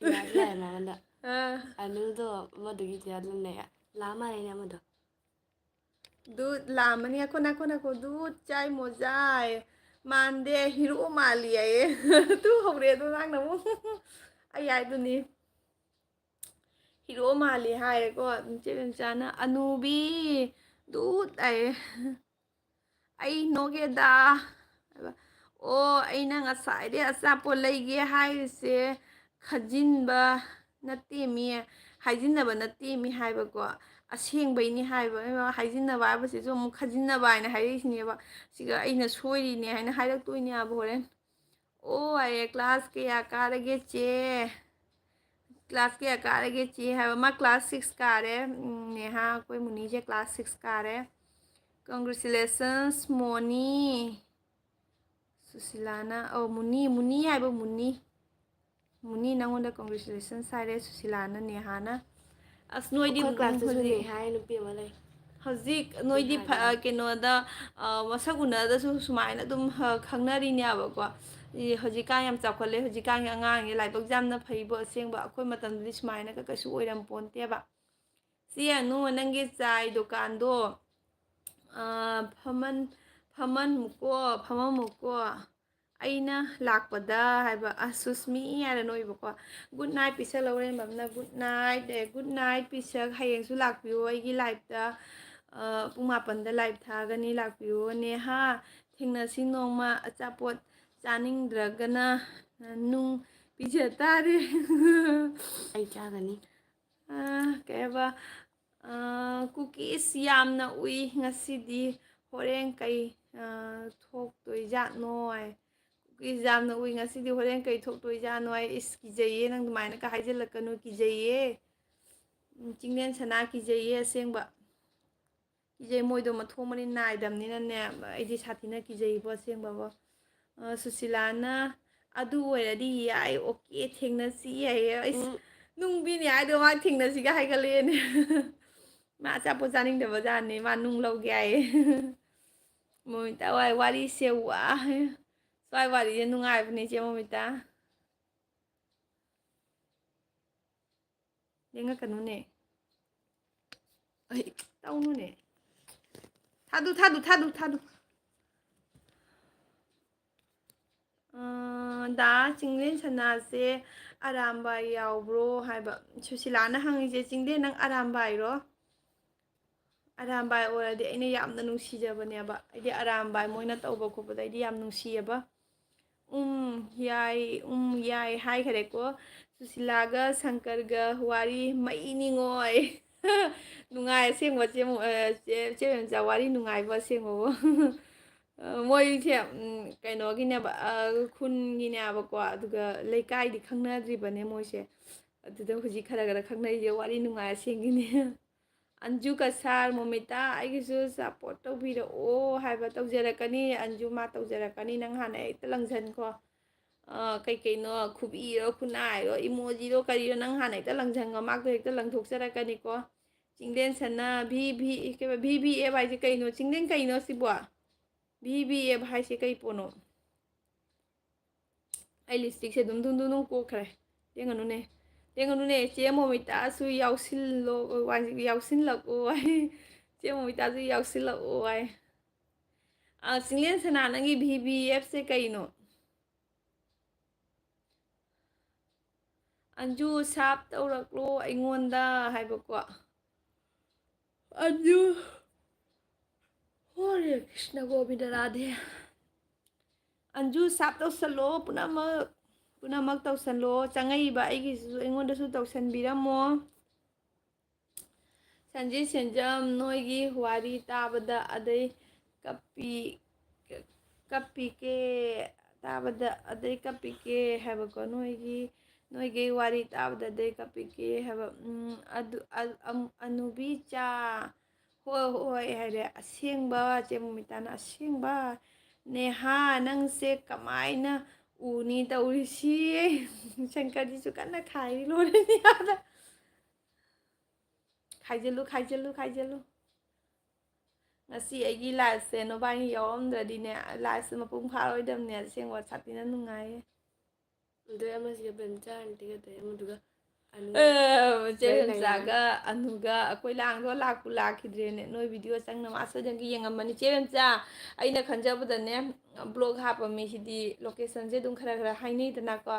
ꯌꯥꯏ, ꯌꯥꯏ, ꯃꯉꯣꯟꯗ꯫ ꯑꯥ꯫ ꯑꯅꯨꯗꯣ ꯑꯃꯗꯨꯒꯤ ꯆꯦ ꯑꯗꯨꯝ ꯂꯩ꯫ ꯂꯥ ꯃꯥꯜꯂꯦꯅꯦ ꯑꯃꯗꯣ꯫ ꯗꯨꯠ ꯂꯥꯝꯃꯅꯤ꯫ ꯑꯩꯈꯣꯏ ꯅꯥꯀꯣ ꯅꯥꯀꯣ ꯗꯨꯠ ꯆꯥꯏ ꯃꯣꯖꯥꯏ꯫ ꯃꯥꯟꯗꯦ, ꯍꯤꯔꯣ ꯃꯥꯜꯂꯤ ꯍꯥꯏꯌꯦ꯫ ꯇꯨ ꯍꯧꯔꯦ ꯑꯗꯣ ꯅꯪꯅ ꯑꯃꯨꯛ꯫ ꯑꯩ ꯍꯥꯏꯗꯨꯅꯤ꯫ ꯍꯤꯔꯣ ꯃꯥꯜꯂꯤ ꯍꯥꯏꯔꯦꯀꯣ ꯏꯆꯦ ꯕꯦꯝꯆꯥꯅ꯫ "ꯑꯅꯨꯕꯤ ꯗꯨꯠ" ꯍꯥꯏꯌꯦ꯫ ꯑꯩ ꯅꯣꯛꯑꯦꯗ꯫ ꯑꯣ, ꯑꯩꯅ ꯉꯁꯥꯏꯗꯩ ꯑꯆꯥꯄꯣꯠ ꯂꯩꯒꯦ ꯍꯥꯏꯔꯤꯁꯦ ꯈꯖꯤꯟꯕ ꯅꯠꯇꯦꯃꯤ, ꯍꯥꯏꯖꯤꯟꯅꯕ ꯅꯠꯇꯦꯃꯤ ꯍꯥꯏꯕꯀꯣ꯫ ꯑꯁꯦꯡꯕꯩꯅꯤ ꯍꯥꯏꯕ꯫ ꯍꯥꯏꯖꯤꯟꯅꯕ ꯍꯥꯏꯕꯁꯤꯁꯨ ꯑꯃꯨꯛ ꯈꯖꯤꯟꯅꯕ ꯍꯥꯏꯅ ꯍꯥꯏꯔꯛꯏꯁꯤꯅꯦꯕ꯫ ꯁꯤꯒ ꯑꯩꯅ ꯁꯣꯏꯔꯤꯅꯦ ꯍꯥꯏꯅ ꯍꯥꯏꯔꯛꯇꯣꯏꯅꯦꯕ ꯍꯣꯔꯦꯟ꯫ ꯑꯣ ꯍꯥꯏꯌꯦ, "ꯀ꯭ꯂꯥꯁ ꯀꯌꯥ ꯀꯥꯔꯒꯦ ꯆꯦ?" ꯀ꯭ꯂꯥꯁ ꯀꯌꯥ ꯀꯥꯔꯒꯦ ꯆꯦ ꯍꯥꯏꯕ꯫ ꯃꯥ ꯀ꯭ꯂꯥꯁ ꯁꯤꯛꯁ ꯀꯥꯔꯦ꯫ ꯎꯝ, ꯅꯦꯍꯥ, ꯑꯩꯈꯣꯏ ꯃꯨꯅꯤꯁꯦ ꯀ꯭ꯂꯥꯁ ꯁꯤꯛꯁ ꯀꯥꯔꯦ꯫ Congratulations, ꯃꯣꯅꯤ꯫ ꯁꯨꯁꯤꯂꯥꯅ, ꯑꯧ, ꯃꯨꯅꯤ, ꯃꯨꯅꯤ ꯍꯥꯏꯕ, ꯃꯨꯅꯤ꯫ ꯃꯨꯅꯤ, ꯅꯪꯉꯣꯟꯗ congratulations ꯍꯥꯏꯔꯦ ꯁꯨꯁꯤꯂꯥꯅ, ꯅꯦꯍꯥꯅ꯫ ꯑꯁ, ꯅꯣꯏꯗꯤ ꯑꯩꯈꯣꯏ ꯀ꯭ꯂꯥꯁꯇꯁꯨ ꯍꯧꯖꯤꯛ ꯅꯦꯍꯥ ꯍꯥꯏ ꯅꯨꯄꯤ ꯑꯃ ꯂꯩ꯫ ꯍꯧꯖꯤꯛ ꯅꯣꯏꯗꯤ ꯐ-, ꯀꯩꯅꯣꯗ, ꯑ, ꯃꯁꯛ ꯎꯅꯗꯁꯨ ꯁꯨꯃꯥꯏꯅ ꯑꯗꯨꯝ, ꯑ, ꯈꯪꯅꯔꯤꯅꯦꯕꯀꯣ꯫ ꯏ, ꯍꯧꯖꯤꯛꯀꯥꯟ ꯌꯥꯝ ꯆꯥꯎꯈꯠꯂꯦ, ꯍꯧꯖꯤꯛꯀꯥꯟꯒꯤ ꯑꯉꯥꯡꯁꯦ ꯂꯥꯏꯕꯛ ꯌꯥꯝꯅ ꯐꯩꯕꯣ ꯑꯁꯦꯡꯕ꯫ ꯑꯩꯈꯣꯏ ꯃꯇꯝꯗꯗꯤ ꯁꯨꯃꯥꯏꯅꯒ ꯀꯩꯁꯨ ꯑꯣꯏꯔꯝ ꯄꯣꯟꯇꯦꯕ꯫ ꯁꯤ ꯌꯦꯡꯉꯨ, ꯅꯪꯒꯤ ꯆꯥꯏ ꯗꯨꯀꯥꯟꯗꯣ, ꯑ, ꯐꯝꯃꯟ-, ꯐꯝꯃꯟꯃꯨꯀꯣ, ꯐꯝꯃꯝꯃꯨꯀꯣ꯫ ꯑꯩꯅ ꯂꯥꯛꯄꯗ ꯍꯥꯏꯕ, ꯑ, ꯁꯨꯁꯃꯤ ꯍꯥꯏꯅ ꯅꯣꯏꯕꯀꯣ꯫ Good night ꯄꯤꯁꯛ ꯂꯧꯔꯦꯝꯕꯝꯅ, good night, ꯑꯦ, good night ꯄꯤꯁꯛ, ꯍꯌꯦꯡꯁꯨ ꯂꯥꯛꯄꯤꯌꯣ ꯑꯩꯒꯤ liveꯇ꯫ ꯑ, ꯄꯨꯡ ꯃꯥꯄꯟꯗ live ꯊꯥꯒꯅꯤ, ꯂꯥꯛꯄꯤꯌꯣ꯫ ꯅꯦꯍꯥ, ꯊꯦꯡꯅꯁꯤ ꯅꯣꯡꯃ, ꯑꯆꯥꯄꯣꯠ ꯆꯥꯅꯤꯡꯗ꯭ꯔꯒꯅ, ꯑ, ꯅꯨꯡ ꯄꯤꯖ ꯇꯥꯔꯦ꯫ ꯑꯩ ꯆꯥꯒꯅꯤ꯫ ꯑ, ꯀꯩ ꯍꯥꯏꯕ? ꯑ, cookies ꯌꯥꯝꯅ ꯎꯏ ꯉꯁꯤꯗꯤ, ꯍꯣꯔꯦꯟ ꯀꯩ, ꯑ, ꯊꯣꯛꯇꯣꯏꯖꯥꯠꯅꯣ ꯍꯥꯏ꯫ Cookies ꯌꯥꯝꯅ ꯎꯏ ꯉꯁꯤꯗꯤ, ꯍꯣꯔꯦꯟ ꯀꯩ ꯊꯣꯛꯇꯣꯏꯖꯥꯠꯅꯣ ꯍꯥꯏ꯫ ꯏꯁ, ꯀꯤꯖꯩꯌꯦ, ꯅꯪ ꯑꯗꯨꯃꯥꯏꯅꯒ ꯍꯥꯏꯖꯤꯜꯂꯛꯀꯅꯨ, ꯀꯤꯖꯩꯌꯦ꯫ ꯎꯝ, ꯆꯤꯡꯂꯦꯟ ꯁꯅꯥ, ꯀꯤꯖꯩꯌꯦ ꯑꯁꯦꯡꯕ꯫ ꯀꯤꯖꯩ, ꯃꯣꯏꯗꯣ ꯃꯊꯣꯡ ꯃꯔꯤ ꯅꯥꯏꯗꯕꯅꯤꯅꯅꯦ, ꯑꯩꯗꯤ ꯁꯥꯊꯤꯅ ꯀꯤꯖꯩꯕꯣ ꯑꯁꯦꯡꯕꯕꯣ꯫ ꯑ, ꯁꯨꯁꯤꯂꯥꯅ, "ꯑꯗꯨ ꯑꯣꯏꯔꯗꯤ ꯌꯥꯏ, okay, ꯊꯦꯡꯅꯁꯤ ꯌꯥꯏꯌꯦ꯫" ꯑꯩꯁ, ꯎꯝ꯫ ꯅꯨꯡꯕꯤꯅꯤ ꯍꯥꯏꯗꯣ ꯃꯥ ꯊꯦꯡꯅꯁꯤꯒ ꯍꯥꯏꯒꯠꯂꯛꯑꯦꯅꯦ꯫ ꯃꯥ ꯑꯆꯥꯄꯣꯠ ꯆꯥꯅꯤꯡꯗꯕ ꯖꯥꯠꯅꯤ, ꯃꯥ ꯅꯨꯡ ꯂꯧꯒꯦ ꯍꯥꯏꯌꯦ꯫ ꯃꯣꯃꯤꯇꯥ ꯍꯣꯏ ꯋꯥꯔꯤꯁꯦ ꯋꯥ, ꯁ꯭ꯋꯥꯏ ꯋꯥꯔꯤꯁꯦ ꯅꯨꯡꯉꯥꯏꯕꯅꯦ, ꯏꯆꯦ ꯃꯣꯃꯤꯇꯥ꯫ ꯌꯦꯡꯉꯛꯀꯅꯨꯅꯦ꯫ ꯑꯩ ꯇꯧꯅꯨꯅꯦ꯫ ꯊꯥꯗꯨ, ꯊꯥꯗꯨ, ꯊꯥꯗꯨ, ꯊꯥꯗꯨ꯫ ꯑ, ꯗꯥ ꯆꯤꯡꯂꯦꯟ ꯁꯅꯥꯁꯦ ꯑꯔꯥꯝꯕꯥꯏ ꯌꯥꯎꯕ꯭ꯔꯣ ꯍꯥꯏꯕ꯫ ꯁꯨꯁꯤꯂꯥꯅ ꯍꯪꯉꯤꯁꯦ, "ꯆꯤꯡꯂꯦꯟ, ꯅꯪ ꯑꯔꯥꯝꯕꯥꯏꯔꯣ?" ꯑꯔꯥꯝꯕꯥꯏ ꯑꯣꯏꯔꯗꯤ ꯑꯩꯅ ꯌꯥꯝꯅ ꯅꯨꯡꯁꯤꯖꯕꯅꯦꯕ꯫ ꯑꯩꯗꯤ ꯑꯔꯥꯝꯕꯥꯏ ꯃꯣꯏꯅ ꯇꯧꯕ ꯈꯣꯠꯄꯗꯣ ꯑꯩꯗꯤ ꯌꯥꯝ ꯅꯨꯡꯁꯤꯌꯦꯕ꯫ ꯎꯝ, ꯌꯥꯏ, ꯎꯝ, ꯌꯥꯏ ꯍꯥꯏꯈꯔꯦꯀꯣ꯫ ꯁꯨꯁꯤꯂꯥꯒ ꯁꯪꯀꯔꯒ ꯋꯥꯔꯤ ꯃꯩꯅꯤꯉꯣꯏ꯫ ꯅꯨꯡꯉꯥꯏ ꯑꯁꯦꯡꯕ ꯆꯦ ꯃꯣ-, ꯑ, ꯆꯦ, ꯆꯦ ꯃꯦꯝꯆꯥ, ꯋꯥꯔꯤ ꯅꯨꯡꯉꯥꯏꯕ ꯑꯁꯦꯡꯕꯕꯨ꯫ ꯑ, ꯃꯣꯏꯁꯦ, ꯎꯝ, ꯀꯩꯅꯣꯒꯤꯅꯦꯕ, ꯑ, ꯈꯨꯟꯒꯤꯅꯦꯕꯀꯣ, ꯑꯗꯨꯒ ꯂꯩꯀꯥꯏꯗꯤ ꯈꯪꯅꯗ꯭ꯔꯤꯕꯅꯦ ꯃꯣꯏꯁꯦ꯫ ꯑꯗꯨꯗ ꯍꯧꯖꯤꯛ ꯈꯔ ꯈꯔ ꯈꯪꯅꯩꯁꯦ, ꯋꯥꯔꯤ ꯅꯨꯡꯉꯥꯏ ꯑꯁꯦꯡꯒꯤꯅꯦ꯫ ꯑꯟꯖꯨ ꯀꯁꯥꯔ, ꯃꯣꯃꯤꯇꯥ, ꯑꯩꯒꯤꯁꯨ support ꯇꯧꯕꯤꯔꯛꯑꯣ ꯍꯥꯏꯕ꯫ ꯇꯧꯖꯔꯛꯀꯅꯤ ꯑꯟꯖꯨ, ꯃꯥ ꯇꯧꯖꯔꯛꯀꯅꯤ꯫ ꯅꯪ ꯍꯥꯟꯅ ꯍꯦꯛꯇ ꯂꯪꯁꯟꯈꯣ꯫ ꯑ, ꯀꯩꯀꯩꯅꯣ, ꯈꯨꯕꯤꯔꯣ, ꯈꯨꯅꯥꯏꯔꯣ, emojiꯔꯣ, ꯀꯔꯤꯔꯣ, ꯅꯪ ꯍꯥꯟꯅ ꯍꯦꯛꯇ ꯂꯪꯁꯟꯈꯣ, ꯃꯥꯗꯣ ꯍꯦꯛꯇ ꯂꯪꯊꯣꯛꯆꯔꯛꯀꯅꯤꯀꯣ꯫ ꯆꯤꯡꯂꯦꯟ ꯁꯅꯥ, ꯚꯤ ꯚꯤ, ꯀꯩꯕ, ꯚꯤ ꯚꯤ ꯑꯦꯐ ꯍꯥꯏꯁꯦ ꯀꯩꯅꯣ? ꯆꯤꯡꯂꯦꯟ ꯀꯩꯅꯣ ꯁꯤꯕꯣ? ꯚꯤ ꯚꯤ ꯑꯦꯐ ꯍꯥꯏꯁꯦ ꯀꯩ ꯄꯣꯠꯅꯣ? ꯑꯩ ꯂꯤꯞꯁꯇꯤꯛꯁꯦ ꯑꯗꯨꯝ ꯗꯨꯡ ꯗꯨꯡ ꯗꯨꯡ ꯀꯣꯛꯈ꯭ꯔꯦ꯫ ꯂꯦꯡꯒꯅꯨꯅꯦ꯫ ꯂꯦꯡꯒꯅꯨꯅꯦ꯫ ꯆꯦ ꯃꯣꯃꯤꯇꯥꯁꯨ ꯌꯥꯎꯁꯤꯜꯂꯣ, ꯌꯥꯎꯁꯤꯜꯂꯛꯑꯣ ꯍꯥꯏ꯫ ꯆꯦ ꯃꯣꯃꯤꯇꯥꯁꯨ ꯌꯥꯎꯁꯤꯜꯂꯛꯑꯣ ꯍꯥꯏ꯫ ꯑ, ꯆꯤꯡꯂꯦꯟ ꯁꯅꯥ, ꯅꯪꯒꯤ ꯚꯤ ꯚꯤ ꯑꯦꯐꯁꯦ ꯀꯩꯅꯣ? ꯑꯟꯖꯨ, ꯁꯥꯞ ꯇꯧꯔꯛꯂꯣ ꯑꯩꯉꯣꯟꯗ ꯍꯥꯏꯕꯀꯣ꯫ ꯑꯟꯖꯨ, ꯍꯣꯔꯦ ꯀ꯭ꯔꯤꯁꯅ ꯒꯣꯕꯤꯟꯗ ꯔꯥꯙꯦ꯫ ꯑꯟꯖꯨ, ꯁꯥꯞ ꯇꯧꯁꯜꯂꯣ ꯄꯨꯝꯅꯃꯛ, ꯄꯨꯝꯅꯃꯛ ꯇꯧꯁꯜꯂꯣ꯫ ꯆꯪꯉꯛꯏꯕ ꯑꯩꯒꯤꯁꯤꯁꯨ ꯑꯩꯉꯣꯟꯗꯁꯨ ꯇꯧꯁꯟꯕꯤꯔꯝꯃꯣ꯫ ꯁꯟꯖꯤ ꯁꯦꯟꯖꯝ, ꯅꯣꯏꯒꯤ ꯋꯥꯔꯤ ꯇꯥꯕꯗ ꯑꯗꯩ ꯀꯞꯄꯤ, ꯀꯞꯄꯤꯒꯦ, ꯇꯥꯕꯗ ꯑꯗꯩ ꯀꯞꯄꯤꯒꯦ ꯍꯥꯏꯕꯀꯣ, ꯅꯣꯏꯒꯤ, ꯅꯣꯏꯒꯤ ꯋꯥꯔꯤ ꯇꯥꯕꯗ ꯑꯗꯩ ꯀꯞꯄꯤꯒꯦ ꯍꯥꯏꯕ꯫ ꯎꯝ, ꯑꯗꯨ, ꯑ-, ꯑꯝ-, ꯑꯅꯨꯕꯤꯆꯥ, ꯍꯣꯏ, ꯍꯣꯏ ꯍꯥꯏꯔꯦ꯫ ꯑꯁꯦꯡꯕ, ꯆꯦ ꯃꯣꯃꯤꯇꯥꯅ, "ꯑꯁꯦꯡꯕ? ꯅꯦꯍꯥ, ꯅꯪꯁꯦ ꯀꯃꯥꯏꯅ ꯎꯅꯤ ꯇꯧꯔꯤꯁꯤ?" ꯁꯪꯀꯔꯖꯤꯁꯨ ꯀꯟꯅ ꯈꯥꯏꯔꯤ ꯂꯣꯏꯔꯅꯤ ꯑꯥꯗ꯫ ꯈꯥꯏꯖꯜꯂꯨ, ꯈꯥꯏꯖꯜꯂꯨ, ꯈꯥꯏꯖꯜꯂꯨ꯫ ꯉꯁꯤ ꯑꯩꯒꯤ ꯂꯥꯏꯐꯁꯦ ꯅꯣꯏꯕꯥꯅꯤ ꯌꯥꯎꯔꯝꯗ꯭ꯔꯗꯤꯅꯦ, ꯂꯥꯏꯐꯁꯦ ꯃꯄꯨꯡ ꯐꯥꯔꯣꯏꯗꯕꯅꯦ꯫ ꯑꯁꯦꯡꯕ ꯁꯥꯊꯤꯅ ꯅꯨꯡꯉꯥꯏꯌꯦ꯫ ꯑꯗꯩ ꯑꯃꯁꯤꯒ ꯕꯦꯝꯆꯥ ꯑꯟꯇꯤꯒ ꯑꯗꯩ ꯑꯃꯗꯨꯒ ꯑꯅꯨ ꯑꯦ, ꯆꯦ ꯂꯩ ꯂꯩ ꯕꯦꯝꯆꯥꯒ ꯍꯥꯏꯅ꯫ ꯑꯅꯨꯒ ꯑꯩꯈꯣꯏ ꯂꯥꯡꯗꯣ ꯂꯥꯛꯄꯨ ꯂꯥꯛꯈꯤꯗ꯭ꯔꯦꯅꯦ꯫ ꯅꯣꯏ ꯚꯤꯗꯤꯑꯣ ꯆꯪꯅ ꯃꯥ ꯁꯣꯏꯗꯅ ꯌꯦꯡꯉꯝꯃꯅꯤ꯫ ꯆꯦ ꯕꯦꯝꯆꯥ, ꯑꯩꯅ ꯈꯟꯖꯕꯗꯅꯦ, ꯕ꯭ꯂꯣꯒ ꯍꯥꯞꯄ ꯃꯤꯁꯤꯗꯤ ꯂꯣꯀꯦꯁꯟꯁꯦ ꯑꯗꯨꯝ ꯈꯔ ꯈꯔ ꯍꯥꯏꯅꯩꯗꯅꯀꯣ꯫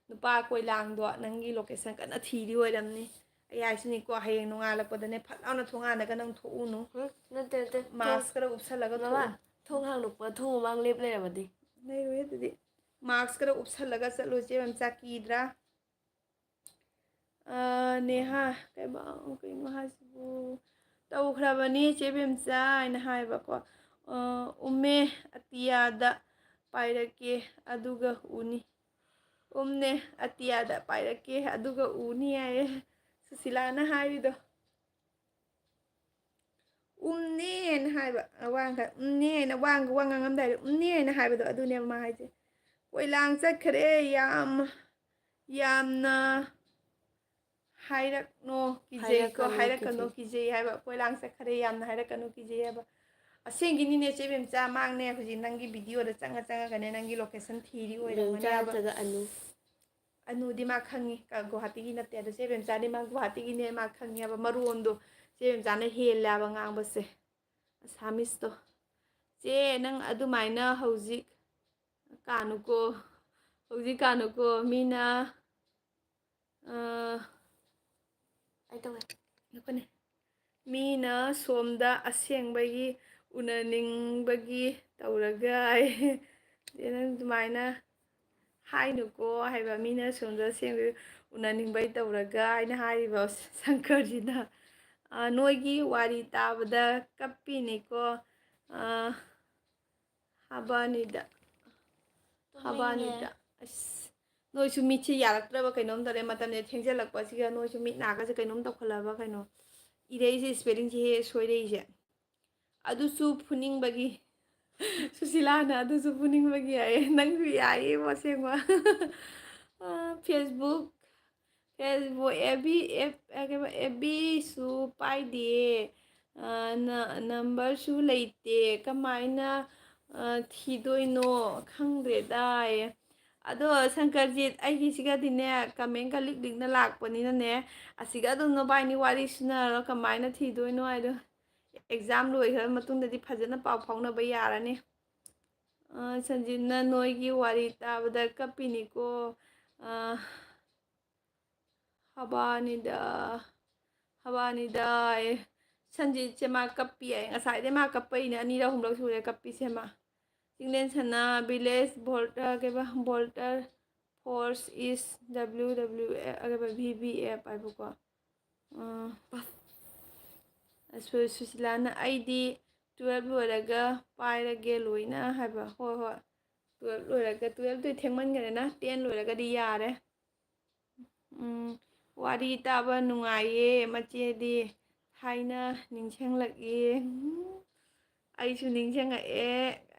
ꯅꯨꯄꯥ ꯀꯣꯏꯂꯥꯡꯗꯣ ꯅꯪꯒꯤ ꯂꯣꯀꯦꯁꯟ ꯀꯟꯅ ꯊꯤꯔꯤ ꯑꯣꯏꯔꯝꯅꯤ꯫ ꯑꯩ ꯍꯥꯏꯁꯤꯅꯤꯀꯣ, ꯍꯌꯦꯡ ꯅꯣꯡꯉꯥꯜꯂꯛꯄꯗꯅꯦ ꯐꯠ ꯂꯥꯎꯅ ꯊꯣꯡꯒꯥꯟꯗꯒ ꯅꯪ ꯊꯣꯛꯎꯅꯨ꯫ ꯎꯝ, ꯅꯠꯇꯦ, ꯅꯠꯇꯦ꯫ ꯃꯥꯁꯛ ꯊꯣꯡ-, ꯈꯔ ꯎꯞꯁꯜꯂꯒ ꯃꯃꯥ, ꯊꯣꯛꯎꯅꯨ꯫ ꯊꯣꯡ ꯍꯥꯡꯗꯣꯛꯄ, ꯊꯣꯡ ꯃꯃꯥꯡ ꯂꯦꯞ ꯂꯩꯔꯝꯃꯗꯤ? ꯂꯩꯔꯣꯏ ꯑꯗꯨꯗꯤ꯫ ꯃꯥꯁꯛ ꯈꯔ ꯎꯞꯁꯜꯂꯒ ꯆꯠꯂꯨ, ꯆꯦ ꯕꯦꯝꯆꯥ, ꯀꯤꯗ꯭ꯔꯥ? ꯑ, ꯅꯦꯍꯥ, ꯀꯩꯕ, ꯀꯩꯅꯣ ꯍꯥꯏꯁꯤꯕꯨ? "ꯇꯧꯈ꯭ꯔꯕꯅꯤ, ꯆꯦ ꯕꯦꯝꯆꯥ" ꯍꯥꯏꯅ ꯍꯥꯏꯕꯀꯣ꯫ ꯑ, "ꯎꯝꯃꯦ, ꯑꯇꯤꯌꯥꯗ ꯄꯥꯏꯔꯛꯀꯦ, ꯑꯗꯨꯒ ꯎꯅꯤ꯫ ꯎꯝꯅꯦ, ꯑꯇꯤꯌꯥꯗ ꯄꯥꯏꯔꯛꯀꯦ, ꯑꯗꯨꯒ ꯎꯅꯤ" ꯍꯥꯏꯌꯦ ꯁꯨꯁꯤꯂꯥꯅ ꯍꯥꯏꯔꯤꯗꯣ꯫ "ꯎꯝꯅꯦꯅ" ꯍꯥꯏꯕ, ꯋꯥ ꯈꯔ, "ꯎꯝꯅꯦꯅ" ꯋꯥ, ꯋꯥ ꯉꯥꯡꯉꯝꯗꯥꯏꯗ "ꯎꯝꯅꯦꯅ" ꯍꯥꯏꯕꯗꯣ, ꯑꯗꯨꯅꯦꯕ ꯃꯥ ꯍꯥꯏꯁꯦ꯫ ꯀꯣꯏꯂꯥꯡ ꯆꯠꯈ꯭ꯔꯦ, ꯌꯥꯝ, ꯌꯥꯝꯅ ꯍꯥꯏꯔꯛꯅꯣ ꯀꯤꯖꯩꯀꯣ, ꯍꯥꯏꯔꯛꯀꯅꯨ, ꯍꯥꯏꯔꯛꯀꯅꯨ, ꯀꯤꯖꯩ꯫ ꯀꯤꯖꯩ ꯍꯥꯏꯕ, ꯀꯣꯏꯂꯥꯡ ꯆꯠꯈꯔꯦ, ꯌꯥꯝꯅ ꯍꯥꯏꯔꯛꯀꯅꯨ ꯀꯤꯖꯩ ꯍꯥꯏꯕ꯫ ꯑꯁꯦꯡꯒꯤꯅꯤꯅꯦ ꯆꯦ ꯕꯦꯝꯆꯥ, ꯃꯥꯡꯅꯦ ꯍꯧꯖꯤꯛ ꯅꯪꯒꯤ ꯚꯤꯗꯤꯑꯣꯗ ꯆꯪꯉ ꯆꯪꯉꯒꯅꯦ ꯅꯪꯒꯤ ꯂꯣꯀꯦꯁꯟ ꯊꯤꯔꯤ ꯑꯣꯏꯔꯝꯒꯅꯦꯕ꯫ ꯕꯦꯝꯆꯥ ꯅꯠꯇ꯭ꯔꯒ ꯑꯅꯨ꯫ ꯑꯅꯨꯗꯤ ꯃꯥ ꯈꯪꯉꯤ, ꯀ-, ꯒꯨꯍꯥꯇꯤꯒꯤ ꯅꯠꯇꯦ꯫ ꯑꯗꯣ ꯆꯦ ꯕꯦꯝꯆꯥꯗꯤ ꯃꯥ ꯒꯨꯍꯥꯇꯤꯒꯤꯅꯦ ꯃꯥ ꯈꯪꯉꯦꯕ, ꯃꯔꯣꯟꯗꯣ ꯆꯦ ꯕꯦꯝꯆꯥꯅ ꯍꯦꯜꯂꯦꯕ ꯉꯥꯡꯕꯁꯦ꯫ ꯑꯁꯥꯃꯤꯁꯇꯣ꯫ ꯆꯦ, ꯅꯪ ꯑꯗꯨꯃꯥꯏꯅ ꯍꯧꯖꯤꯛ ꯀꯥꯅꯨꯀꯣ, ꯍꯧꯖꯤꯛ ꯀꯥꯅꯨꯀꯣ, ꯃꯤꯅ, ꯑ, ꯑꯩ ꯇꯧꯋꯦ꯫ ꯉꯥꯏꯈꯣꯅꯦ꯫ ꯃꯤꯅ ꯁꯣꯝꯗ ꯑꯁꯦꯡꯕꯒꯤ ꯎꯅꯅꯤꯡꯕꯒꯤ ꯇꯧꯔꯒ ꯑꯩ, ꯆꯦ, ꯅꯪ ꯑꯗꯨꯃꯥꯏꯅ ꯍꯥꯏꯅꯨꯀꯣ ꯍꯥꯏꯕ, ꯃꯤꯅ ꯁꯣꯝꯗ ꯑꯁꯦꯡꯕꯒꯤ ꯎꯅꯅꯤꯡꯕꯩ ꯇꯧꯔꯒ ꯑꯩꯅ ꯍꯥꯏꯔꯤꯕ ꯁꯪꯀꯔꯁꯤꯅ꯫ ꯑ, ꯅꯣꯏꯒꯤ ꯋꯥꯔꯤ ꯇꯥꯕꯗ ꯀꯞꯄꯤꯅꯤꯀꯣ꯫ ꯑ, ꯍꯥꯕꯥꯅꯤꯗ꯫ ꯇꯨꯝꯅꯤꯡꯉꯦ꯫ ꯍꯥꯕꯥꯅꯤꯗ꯫ ꯑꯁ, ꯅꯣꯏꯁꯨ ꯃꯤꯠꯁꯦ ꯌꯥꯔꯛꯇ꯭ꯔꯕ ꯀꯩꯅꯣꯝ ꯇꯧꯔꯦ꯫ ꯃꯇꯝꯁꯦ ꯊꯦꯡꯖꯜꯂꯛꯄꯁꯤꯒ ꯅꯣꯏꯁꯨ ꯃꯤꯠ ꯅꯥꯒꯁꯦ ꯀꯩꯅꯣꯝ ꯇꯧꯈꯠꯂꯛꯑꯕ ꯀꯩꯅꯣ꯫ ꯏꯔꯛꯏꯁꯦ spellingꯁꯦ ꯍꯦꯛ ꯁꯣꯏꯔꯛꯏꯁꯦ꯫ ꯑꯗꯨꯁꯨ ꯐꯨꯅꯤꯡꯕꯒꯤ꯫ ꯁꯨꯁꯤꯂꯥꯅ ꯑꯗꯨꯁꯨ ꯐꯨꯅꯤꯡꯕꯒꯤ ꯍꯥꯏꯌꯦ꯫ ꯅꯪꯁꯨ ꯌꯥꯏꯌꯦ ꯑꯁꯦꯡꯕ꯫ ꯑ, Facebook, Facebook, FB, F-, ꯑ, ꯀꯩꯕ, FBꯁꯨ ꯄꯥꯏꯗꯤꯌꯦ꯫ ꯑ, ꯅ-, numberꯁꯨ ꯂꯩꯇꯦ꯫ ꯀꯃꯥꯏꯅ, ꯑ, ꯊꯤꯗꯣꯏꯅꯣ? ꯈꯪꯗ꯭ꯔꯦꯗ ꯍꯥꯏꯌꯦ꯫ ꯑꯗꯣ ꯁꯪꯀꯔꯖꯤꯠ, ꯑꯩꯒꯤꯁꯤꯒꯗꯤꯅꯦ, commentꯀ ꯂꯤꯛ ꯂꯤꯛꯅ ꯂꯥꯛꯄꯅꯤꯅꯅꯦ, ꯑꯁꯤꯒ ꯑꯗꯨꯝ ꯅꯕꯥꯏꯅꯤ ꯋꯥꯔꯤ ꯁꯨꯅꯔꯣ, ꯀꯃꯥꯏꯅ ꯊꯤꯗꯣꯏꯅꯣ ꯍꯥꯏꯗꯣ꯫ Exam ꯂꯣꯏꯈ꯭ꯔ ꯃꯇꯨꯡꯗꯗꯤ ꯐꯖꯅ ꯄꯥꯎ ꯐꯥꯎꯅꯕ ꯌꯥꯔꯅꯤ꯫ ꯑ, ꯁꯟꯖꯤꯠꯅ ꯅꯣꯏꯒꯤ ꯋꯥꯔꯤ ꯇꯥꯕꯗ ꯀꯞꯄꯤꯅꯤꯀꯣ꯫ ꯑ, ꯍꯕꯥꯅꯤꯗ, ꯍꯕꯥꯅꯤꯗ, ꯑꯦ, ꯁꯟꯖꯤꯠꯁꯦ ꯃꯥ ꯀꯞꯄꯤ ꯍꯥꯏ꯫ ꯉꯁꯥꯏꯗꯩ ꯃꯥ ꯀꯞꯄꯩꯅꯦ, ꯑꯅꯤꯔꯛ ꯑꯍꯨꯝꯂꯛ ꯁꯨꯔꯦ ꯀꯞꯄꯤꯁꯦ ꯃꯥ꯫ ꯆꯤꯡꯂꯦꯟ ꯁꯅꯥ, village voter, ꯀꯩꯕ, voter force is W W F, ꯑ, ꯀꯩꯕ, V V F ꯍꯥꯏꯕꯀꯣ꯫ ꯑ, ꯁꯨ-, ꯁꯨꯁꯤꯂꯥꯅ, "ꯑꯩꯗꯤ twelve ꯂꯣꯏꯔꯒ ꯄꯥꯏꯔꯒꯦ ꯂꯣꯏꯅ" ꯍꯥꯏꯕ꯫ ꯍꯣꯏ, ꯍꯣꯏ꯫ Twelve ꯂꯣꯏꯔꯒ, twelveꯇꯨ ꯊꯦꯡꯃꯟꯈ꯭ꯔꯦꯅ, ten ꯂꯣꯏꯔꯒꯗꯤ ꯌꯥꯔꯦ꯫ ꯎꯝ, ꯋꯥꯔꯤ ꯇꯥꯕ ꯅꯨꯡꯉꯥꯏꯌꯦ, ꯃꯆꯦꯗꯤ ꯊꯥꯏꯅ ꯅꯤꯡꯁꯤꯡꯂꯛꯏ꯫ ꯎꯝ, ꯑꯩꯁꯨ ꯅꯤꯡꯁꯤꯡꯉꯛꯑꯦ꯫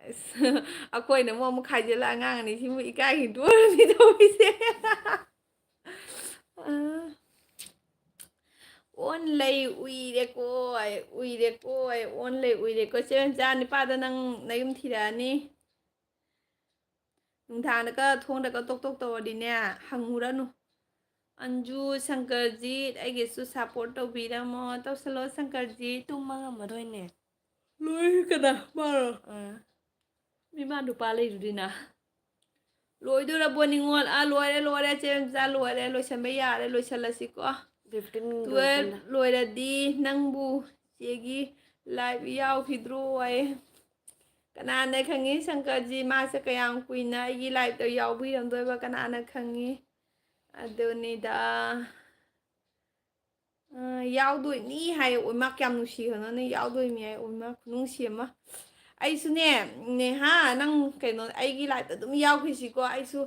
ꯑꯁ, ꯑꯩꯈꯣꯏꯅ ꯑꯃꯨꯛ, ꯑꯃꯨꯛ ꯈꯥꯏꯖꯤꯜꯂ, ꯑꯉꯥꯡ ꯑꯅꯤꯁꯤꯕꯨ ꯏꯀꯥꯏ ꯍꯨꯟꯗꯣꯛꯑꯔꯝꯃꯤ ꯇꯧꯔꯤꯁꯦ꯫ ꯑ, ꯑꯣꯟ ꯂꯩ ꯎꯏꯔꯦꯀꯣ, ꯑꯩ ꯎꯏꯔꯦꯀꯣ, ꯑꯩ ꯑꯣꯟ ꯂꯩ ꯎꯏꯔꯦꯀꯣ꯫ ꯆꯦ ꯃꯆꯥ, ꯅꯨꯄꯥꯗꯣ ꯅꯪ ꯅꯌꯨꯝ ꯊꯤꯔꯛꯑꯅꯤ꯫ ꯅꯨꯡꯗꯥꯡꯗꯒ ꯊꯣꯡꯗꯒ ꯇꯣꯛ ꯇꯣꯛ ꯇꯧꯔꯗꯤꯅꯦ, ꯍꯪꯉꯨꯔꯅꯨ꯫ ꯑꯟꯖꯨ, ꯁꯪꯀꯔꯖꯤꯠ, ꯑꯩꯒꯤꯁꯨ support ꯇꯧꯕꯤꯔꯝꯃꯣ꯫ ꯇꯧꯁꯜꯂꯣ, ꯁꯪꯀꯔꯖꯤꯠ꯫ ꯇꯨꯝꯕ ꯉꯝꯃꯔꯣꯏꯅꯦ꯫ ꯂꯣꯏ ꯀꯅꯥ? ꯃꯥꯔꯣ? ꯑꯥ꯫ ꯃꯤ ꯃꯥ ꯅꯨꯄꯥ ꯂꯩꯗꯨꯗꯤꯅ꯫ ꯂꯣꯏꯗꯣꯔꯕꯣ, ꯅꯤꯉꯣꯜ? ꯑꯥ, ꯂꯣꯏꯔꯦ, ꯂꯣꯏꯔꯦ, ꯆꯦ ꯃꯆꯥ, ꯂꯣꯏꯔꯦ꯫ ꯂꯣꯏꯁꯟꯕ ꯌꯥꯔꯦ, ꯂꯣꯏꯁꯜꯂꯁꯤꯀꯣ꯫ ꯐꯤꯐꯇꯤꯟ ꯇꯨꯋꯦꯜꯐ ꯂꯣꯏꯔꯗꯤ ꯅꯪꯕꯨ ꯆꯦꯒꯤ live ꯌꯥꯎꯈꯤꯗ꯭ꯔꯣ ꯍꯥꯏ꯫ ꯀꯅꯥꯅ ꯈꯪꯉꯤ ꯁꯪꯀꯔꯖꯤ ꯃꯥꯁꯦ ꯀꯌꯥꯝ ꯀꯨꯏꯅ ꯑꯩꯒꯤ liveꯇ ꯌꯥꯎꯕꯤꯔꯝꯗꯣꯏꯕ, ꯀꯅꯥꯅ ꯈꯪꯉꯤ? ꯑꯗꯨꯅꯤꯗ꯫ ꯑ, ꯌꯥꯎꯗꯣꯏꯅꯤ ꯍꯥꯏ꯫ ꯑꯣꯏꯃꯥ, ꯀꯌꯥꯝ ꯅꯨꯡꯁꯤ ꯈꯪꯉꯅꯤ, ꯌꯥꯎꯗꯣꯏꯅꯤ ꯍꯥꯏ꯫ ꯑꯣꯏꯃꯥ, ꯈꯨꯅꯨꯡꯁꯤ ꯑꯃ꯫ ꯑꯩꯁꯨꯅꯦ, ꯅꯦꯍꯥ, ꯅꯪ ꯀꯩꯅꯣ, ꯑꯩꯒꯤ liveꯇ ꯑꯗꯨꯝ ꯌꯥꯎꯈꯤꯁꯤꯀꯣ꯫ ꯑꯩꯁꯨ,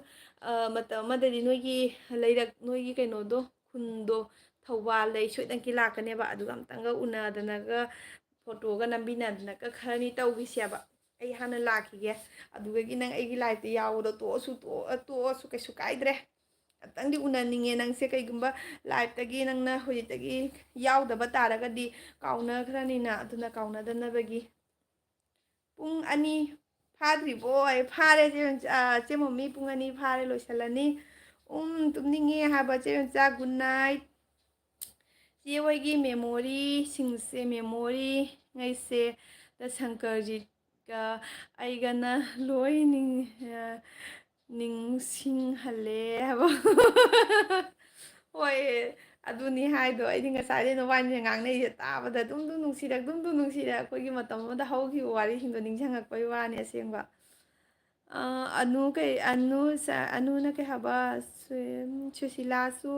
ꯑ, ꯃꯇꯝ ꯑꯃꯗꯗꯤ ꯅꯣꯏꯒꯤ ꯂꯩꯔꯛ, ꯅꯣꯏꯒꯤ ꯀꯩꯅꯣꯗꯣ, ꯈꯨꯟꯗꯣ, ꯊꯧꯕꯥꯜꯗ ꯑꯩ ꯁꯣꯏꯗꯅꯀꯤ ꯂꯥꯛꯀꯅꯦꯕ꯫ ꯑꯗꯨꯒ ꯑꯝꯇꯪꯒ ꯎꯅꯗꯅꯒ, photoꯒ ꯅꯝꯕꯤꯅꯗꯅꯒ ꯈꯔꯅꯤ ꯇꯧꯈꯤꯁꯦꯕ꯫ ꯑꯩ ꯍꯥꯟꯅ ꯂꯥꯛꯈꯤꯒꯦ꯫ ꯑꯗꯨꯗꯒꯤ ꯅꯪ ꯑꯩꯒꯤ liveꯇ ꯌꯥꯎꯕꯗꯣ ꯇꯣꯛꯑꯁꯨ, ꯇꯣꯛꯑ-, ꯇꯣꯛꯑꯁꯨ ꯀꯩꯁꯨ ꯀꯥꯏꯗ꯭ꯔꯦ꯫ ꯑꯝꯇꯪꯗꯤ ꯎꯅꯅꯤꯡꯉꯦ ꯅꯪꯁꯦ꯫ ꯀꯩꯒꯨꯝꯕ liveꯇꯒꯤ ꯅꯪꯅ ꯍꯧꯖꯤꯛꯇꯒꯤ ꯌꯥꯎꯗꯕ ꯇꯥꯔꯒꯗꯤ ꯀꯥꯎꯅꯈ꯭ꯔꯅꯤꯅ, ꯑꯗꯨꯅ ꯀꯥꯎꯅꯗꯅꯕꯒꯤ꯫ ꯄꯨꯡ ꯑꯅꯤ ꯐꯥꯗ꯭ꯔꯤꯕꯣ? ꯑꯩ ꯐꯥꯔꯦ, ꯆꯦ ꯃꯣꯃꯤ, ꯄꯨꯡ ꯑꯅꯤ ꯐꯥꯔꯦ, ꯂꯣꯏꯁꯤꯜꯂꯅꯤ꯫ ꯎꯝ, ꯇꯨꯝꯅꯤꯡꯉꯦ ꯍꯥꯏꯕ ꯆꯦ ꯃꯆꯥ, good night꯫ ꯆꯦ ꯍꯣꯏꯒꯤ memoryꯁꯤꯡꯁꯦ, memoryꯉꯩꯁꯦ ꯗ ꯁꯪꯀꯔꯖꯤꯠꯀ ꯑꯩꯒꯅ ꯂꯣꯏ ꯅꯤꯡ-, ꯑ, ꯅꯤꯡꯁꯤꯡꯍꯜꯂꯦ ꯍꯥꯏꯕ꯫ ꯍꯣꯏ, ꯑꯗꯨꯅꯤ ꯍꯥꯏꯗꯣ꯫ ꯑꯩꯗꯤ ꯉꯁꯥꯏꯗꯩ ꯅꯕꯥꯅꯤꯅ ꯉꯥꯡꯅꯩꯁꯦ ꯇꯥꯕꯗ ꯑꯗꯨꯝ, ꯑꯗꯨꯝ ꯅꯨꯡꯁꯤꯔꯛ, ꯑꯗꯨꯝ, ꯑꯗꯨꯝ ꯅꯨꯡꯁꯤꯔꯛ꯫ ꯑꯩꯈꯣꯏꯒꯤ ꯃꯇꯝ ꯑꯃꯗ ꯍꯧꯈꯤꯕ ꯋꯥꯔꯤꯁꯤꯡꯗꯣ ꯅꯤꯡꯁꯤꯡꯉꯛꯄꯩ ꯋꯥꯅꯤ ꯑꯁꯦꯡꯕ꯫ ꯑ, ꯑꯅꯨ ꯀꯩ, ꯑꯅꯨ ꯁ-, ꯑꯅꯨꯅ ꯀꯩ ꯍꯥꯏꯕ, ꯁꯨ-, ꯁꯨꯁꯤꯂꯥꯁꯨ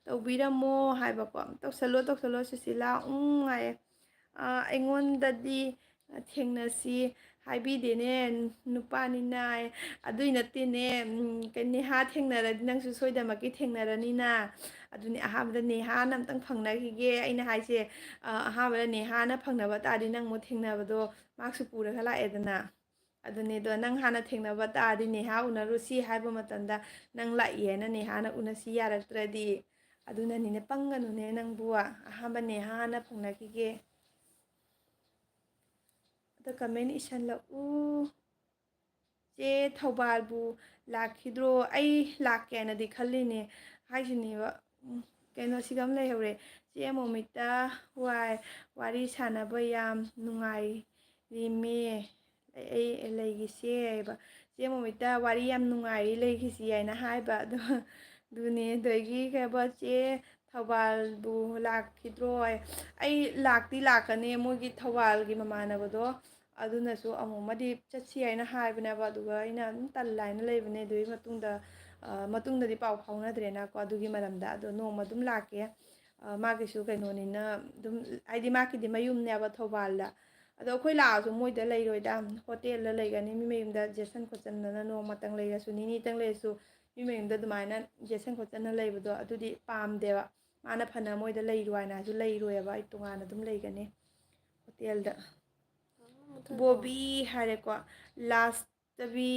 ꯇꯧꯕꯤꯔꯝꯃꯣ ꯍꯥꯏꯕꯀꯣ꯫ ꯇꯧꯁꯜꯂꯣ, ꯇꯧꯁꯜꯂꯣ, ꯁꯨꯁꯤꯂꯥ, ꯎꯝ ꯍꯥꯏꯌꯦ꯫ ꯑ, ꯑꯩꯉꯣꯟꯗꯗꯤ ꯊꯦꯡꯅꯁꯤ ꯍꯥꯏꯕꯤꯗꯦꯅꯦ, ꯅꯨꯄꯥꯅꯤꯅ꯫ ꯑꯗꯨꯏ ꯅꯠꯇꯦꯅꯦ, ꯎꯝ, ꯀꯩ-, ꯅꯦꯍꯥ ꯊꯦꯡꯅꯔꯗꯤ ꯅꯪꯁꯨ ꯁꯣꯏꯗꯅꯃꯛꯀꯤ ꯊꯦꯡꯅꯔꯅꯤꯅ꯫ ꯑꯗꯨꯅꯤ, ꯑꯍꯥꯟꯕꯗ ꯅꯦꯍꯥꯅ ꯑꯝꯇꯪ ꯐꯪꯅꯈꯤꯒꯦ꯫ ꯑꯩꯅ ꯍꯥꯏꯁꯦ, ꯑ, ꯑꯍꯥꯟꯕꯗ ꯅꯦꯍꯥꯅ ꯐꯪꯅꯕ ꯇꯥꯔꯗꯤ ꯅꯪ ꯑꯃꯨꯛ ꯊꯦꯡꯅꯕꯗꯣ ꯃꯥꯛꯁꯨ ꯄꯨꯔꯒ ꯂꯥꯛꯑꯦꯗꯅ꯫ ꯑꯗꯨꯅꯦ, ꯑꯗꯣ ꯅꯪ ꯍꯥꯟꯅ ꯊꯦꯡꯅꯕ ꯇꯥꯔꯗꯤ ꯅꯦꯍꯥ ꯎꯅꯔꯨꯁꯤ ꯍꯥꯏꯕ ꯃꯇꯝꯗ ꯅꯪ ꯂꯥꯛꯏ ꯍꯥꯏꯅ ꯅꯦꯍꯥꯅ ꯎꯅꯁꯤ ꯌꯥꯔꯛꯇ꯭ꯔꯗꯤ, ꯑꯗꯨꯅꯅꯤꯅꯦ, ꯄꯪꯒꯅꯨꯅꯦ ꯅꯪꯕꯨ꯫ ꯑꯍꯥꯟꯕꯅꯦ, ꯍꯥꯟꯅ ꯐꯪꯅꯈꯤꯒꯦ꯫ ꯑꯗꯣ comment ꯏꯁꯜꯂꯛꯎ꯫ "ꯆꯦ, ꯊꯧꯕꯥꯜꯕꯨ ꯂꯥꯛꯈꯤꯗ꯭ꯔꯣ?" ꯑꯩ ꯂꯥꯛꯀꯦꯅꯗꯤ ꯈꯜꯂꯤꯅꯦ ꯍꯥꯏꯁꯤꯅꯦꯕ꯫ ꯎꯝ, ꯀꯩꯅꯣ, ꯁꯤꯗ ꯑꯃ ꯂꯩꯍꯧꯔꯦ꯫ "ꯆꯦ ꯃꯣꯃꯤꯇꯥ, ꯋꯥꯏ, ꯋꯥꯔꯤ ꯁꯥꯟꯅꯕ ꯌꯥꯝ ꯅꯨꯡꯉꯥꯏꯔꯤꯃꯦ꯫ ꯑꯩ ꯂꯩꯈꯤꯁꯦ" ꯍꯥꯏꯕ꯫ "ꯆꯦ ꯃꯣꯃꯤꯇꯥ, ꯋꯥꯔꯤ ꯌꯥꯝ ꯅꯨꯡꯉꯥꯏꯔꯤ, ꯂꯩꯈꯤꯁꯤ" ꯍꯥꯏꯅ ꯍꯥꯏꯕ꯫ ꯑꯗꯣ ꯑꯗꯨꯅꯦ, ꯑꯗꯒꯤ ꯀꯩꯕ, "ꯆꯦ, ꯊꯧꯕꯥꯜꯕꯨ ꯂꯥꯛꯈꯤꯗ꯭ꯔꯣ?" ꯍꯥꯏ꯫ ꯑꯩ ꯂꯥꯛꯇꯤ ꯂꯥꯛꯀꯅꯤ, ꯃꯣꯏꯒꯤ ꯊꯧꯕꯥꯜꯒꯤ ꯃꯃꯥꯟꯅꯕꯗꯣ ꯑꯗꯨꯅꯁꯨ ꯑꯃꯨꯛ ꯑꯃꯗꯤ ꯆꯠꯁꯤ ꯍꯥꯏꯅ ꯍꯥꯏꯕꯅꯦꯕ, ꯑꯗꯨꯒ ꯑꯩꯅ ꯑꯗꯨꯝ ꯇꯜꯂ ꯍꯥꯏꯅ ꯂꯩꯕꯅꯦ꯫ ꯑꯗꯨꯒꯤ ꯃꯇꯨꯡꯗ, ꯑ, ꯃꯇꯨꯡꯗꯗꯤ ꯄꯥꯎ ꯐꯥꯎꯅꯗ꯭ꯔꯦꯅꯀꯣ ꯑꯗꯨꯒꯤ ꯃꯔꯝꯗ꯫ ꯑꯗꯣ ꯅꯣꯡꯃ ꯑꯗꯨꯝ ꯂꯥꯛꯀꯦ꯫ ꯑ, ꯃꯥꯒꯤꯁꯨ ꯀꯩꯅꯣꯅꯤꯅ ꯑꯗꯨꯝ, ꯍꯥꯏꯗꯤ ꯃꯥꯒꯤꯗꯤ ꯃꯌꯨꯝꯅꯦꯕ ꯊꯧꯕꯥꯜꯗ꯫ ꯑꯗꯣ ꯑꯩꯈꯣꯏ ꯂꯥꯛꯑꯁꯨ ꯃꯣꯏꯗ ꯂꯩꯔꯣꯏꯗ, ꯍꯣꯇꯦꯜꯗ ꯂꯩꯒꯅꯤ꯫ ꯃꯤ ꯃꯌꯨꯝꯗ ꯌꯦꯠꯁꯟ ꯈꯣꯠꯆꯟꯗꯅ ꯅꯣꯡꯃꯇꯪ ꯂꯩꯔꯁꯨ, ꯅꯤꯅꯤꯇꯪ ꯂꯩꯔꯁꯨ ꯃꯤ ꯃꯌꯨꯝꯗ ꯑꯗꯨꯃꯥꯏꯅ ꯌꯦꯠꯁꯟ ꯈꯣꯠꯆꯟꯅ ꯂꯩꯕꯗꯣ ꯑꯗꯨꯗꯤ ꯄꯥꯝꯗꯦꯕ꯫ ꯃꯥꯅ ꯐꯅ ꯃꯣꯏꯗ ꯂꯩꯔꯣ ꯍꯥꯏꯅꯁꯨ ꯂꯩꯔꯣꯏꯕ, ꯑꯩ ꯇꯣꯉꯥꯟꯅ ꯑꯗꯨꯝ ꯂꯩꯒꯅꯤ ꯍꯣꯇꯦꯜꯗ꯫ ꯕꯣꯕꯤ ꯍꯥꯏꯔꯦꯀꯣ, "ꯂꯥꯁꯇꯕꯤ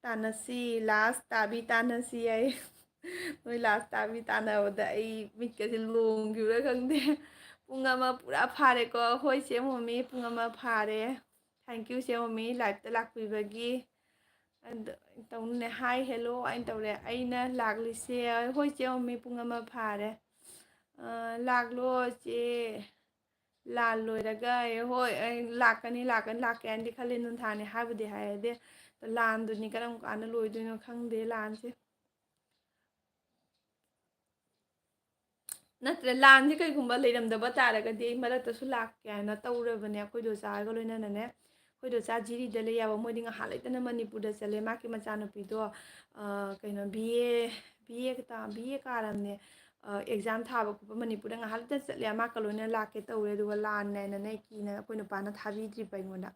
ꯇꯥꯟꯅꯁꯤ, ꯂꯥꯁ ꯇꯥꯕꯤ ꯇꯥꯟꯅꯁꯤ" ꯍꯥꯏ꯫ ꯅꯣꯏ ꯂꯥꯁ ꯇꯥꯕꯤ ꯇꯥꯟꯅꯕꯗ ꯑꯩ ꯃꯤꯠꯀꯁꯦ ꯂꯣꯡꯈꯤꯕ꯭ꯔꯥ ꯈꯪꯗꯦ꯫ ꯄꯨꯡ ꯑꯃ ꯄꯨꯔꯥ ꯐꯥꯔꯦꯀꯣ꯫ ꯍꯣꯏ ꯆꯦ ꯃꯣꯃꯤ, ꯄꯨꯡ ꯑꯃ ꯐꯥꯔꯦ꯫ Thank you ꯆꯦ ꯃꯣꯃꯤ, liveꯇ ꯂꯥꯛꯄꯤꯕꯒꯤ꯫ ꯑꯗꯣ ꯇꯧꯅꯦ, "Hi, hello" ꯍꯥꯏꯅ ꯇꯧꯔꯦ꯫ "ꯑꯩꯅ ꯂꯥꯛꯂꯤꯁꯦ"꯫ "ꯍꯣꯏ ꯆꯦ ꯃꯣꯃꯤ, ꯄꯨꯡ ꯑꯃ ꯐꯥꯔꯦ꯫ ꯑ, ꯂꯥꯛꯂꯣ ꯆꯦ, ꯂꯥꯟ ꯂꯣꯏꯔꯒ"꯫ ꯑꯩ, "ꯍꯣꯏ, ꯑꯩ ꯂꯥꯛꯀꯅꯤ, ꯂꯥꯛꯀꯅꯤ, ꯂꯥꯛꯀꯦ ꯍꯥꯏꯅꯗꯤ ꯈꯜꯂꯤ, ꯅꯨꯡꯊꯥꯅꯤ ꯍꯥꯏꯕꯨꯗꯤ ꯍꯥꯏ, ꯑꯗꯩ ꯂꯥꯟꯗꯨꯅꯤ ꯀꯔꯝ ꯀꯥꯟꯗ ꯂꯣꯏꯗꯣꯏꯅꯣ ꯈꯪꯗꯦ ꯂꯥꯟꯁꯦ꯫ ꯅꯠꯇ꯭ꯔꯦ, ꯂꯥꯟꯁꯦ ꯀꯩꯒꯨꯝꯕ ꯂꯩꯔꯝꯗꯕ ꯇꯥꯔꯒꯗꯤ ꯑꯩ ꯃꯔꯛꯇꯁꯨ ꯂꯥꯛꯀꯦ ꯍꯥꯏꯅ ꯇꯧꯔꯕꯅꯦ꯫ ꯑꯩꯈꯣꯏ ꯗꯣꯆꯥꯒ ꯂꯣꯏꯅꯅꯅꯦ, ꯑꯩꯈꯣꯏ ꯗꯣꯆꯥ ꯖꯤꯔꯤꯗ ꯂꯩ ꯌꯥꯕ, ꯃꯣꯏꯗꯤ ꯉꯍꯥꯛ ꯂꯩꯇꯅ ꯃꯅꯤꯄꯨꯔꯗ ꯆꯠꯂꯦ꯫ ꯃꯥꯒꯤ ꯃꯆꯥꯅꯨꯄꯤꯗꯣ, ꯑ, ꯀꯩꯅꯣ, ꯕꯤ ꯑꯦ, ꯕꯤ ꯑꯦ ꯇꯥ-, ꯕꯤ ꯑꯦ ꯀꯥꯔꯝꯅꯦ꯫ ꯑ, exam ꯊꯥꯕ ꯈꯣꯠꯄ ꯃꯅꯤꯄꯨꯔꯗ ꯉꯍꯥꯛ ꯂꯩꯇꯅ ꯆꯠꯂꯦ꯫ ꯃꯥꯒ ꯂꯣꯏꯅ ꯂꯥꯛꯀꯦ ꯇꯧꯔꯦ, ꯑꯗꯨꯒ ꯂꯥꯟꯅꯦꯅꯅꯦ ꯀꯤꯅ ꯑꯩꯈꯣꯏ ꯅꯨꯄꯥꯅ ꯊꯥꯕꯤꯗ꯭ꯔꯤꯕ ꯑꯩꯉꯣꯟꯗ꯫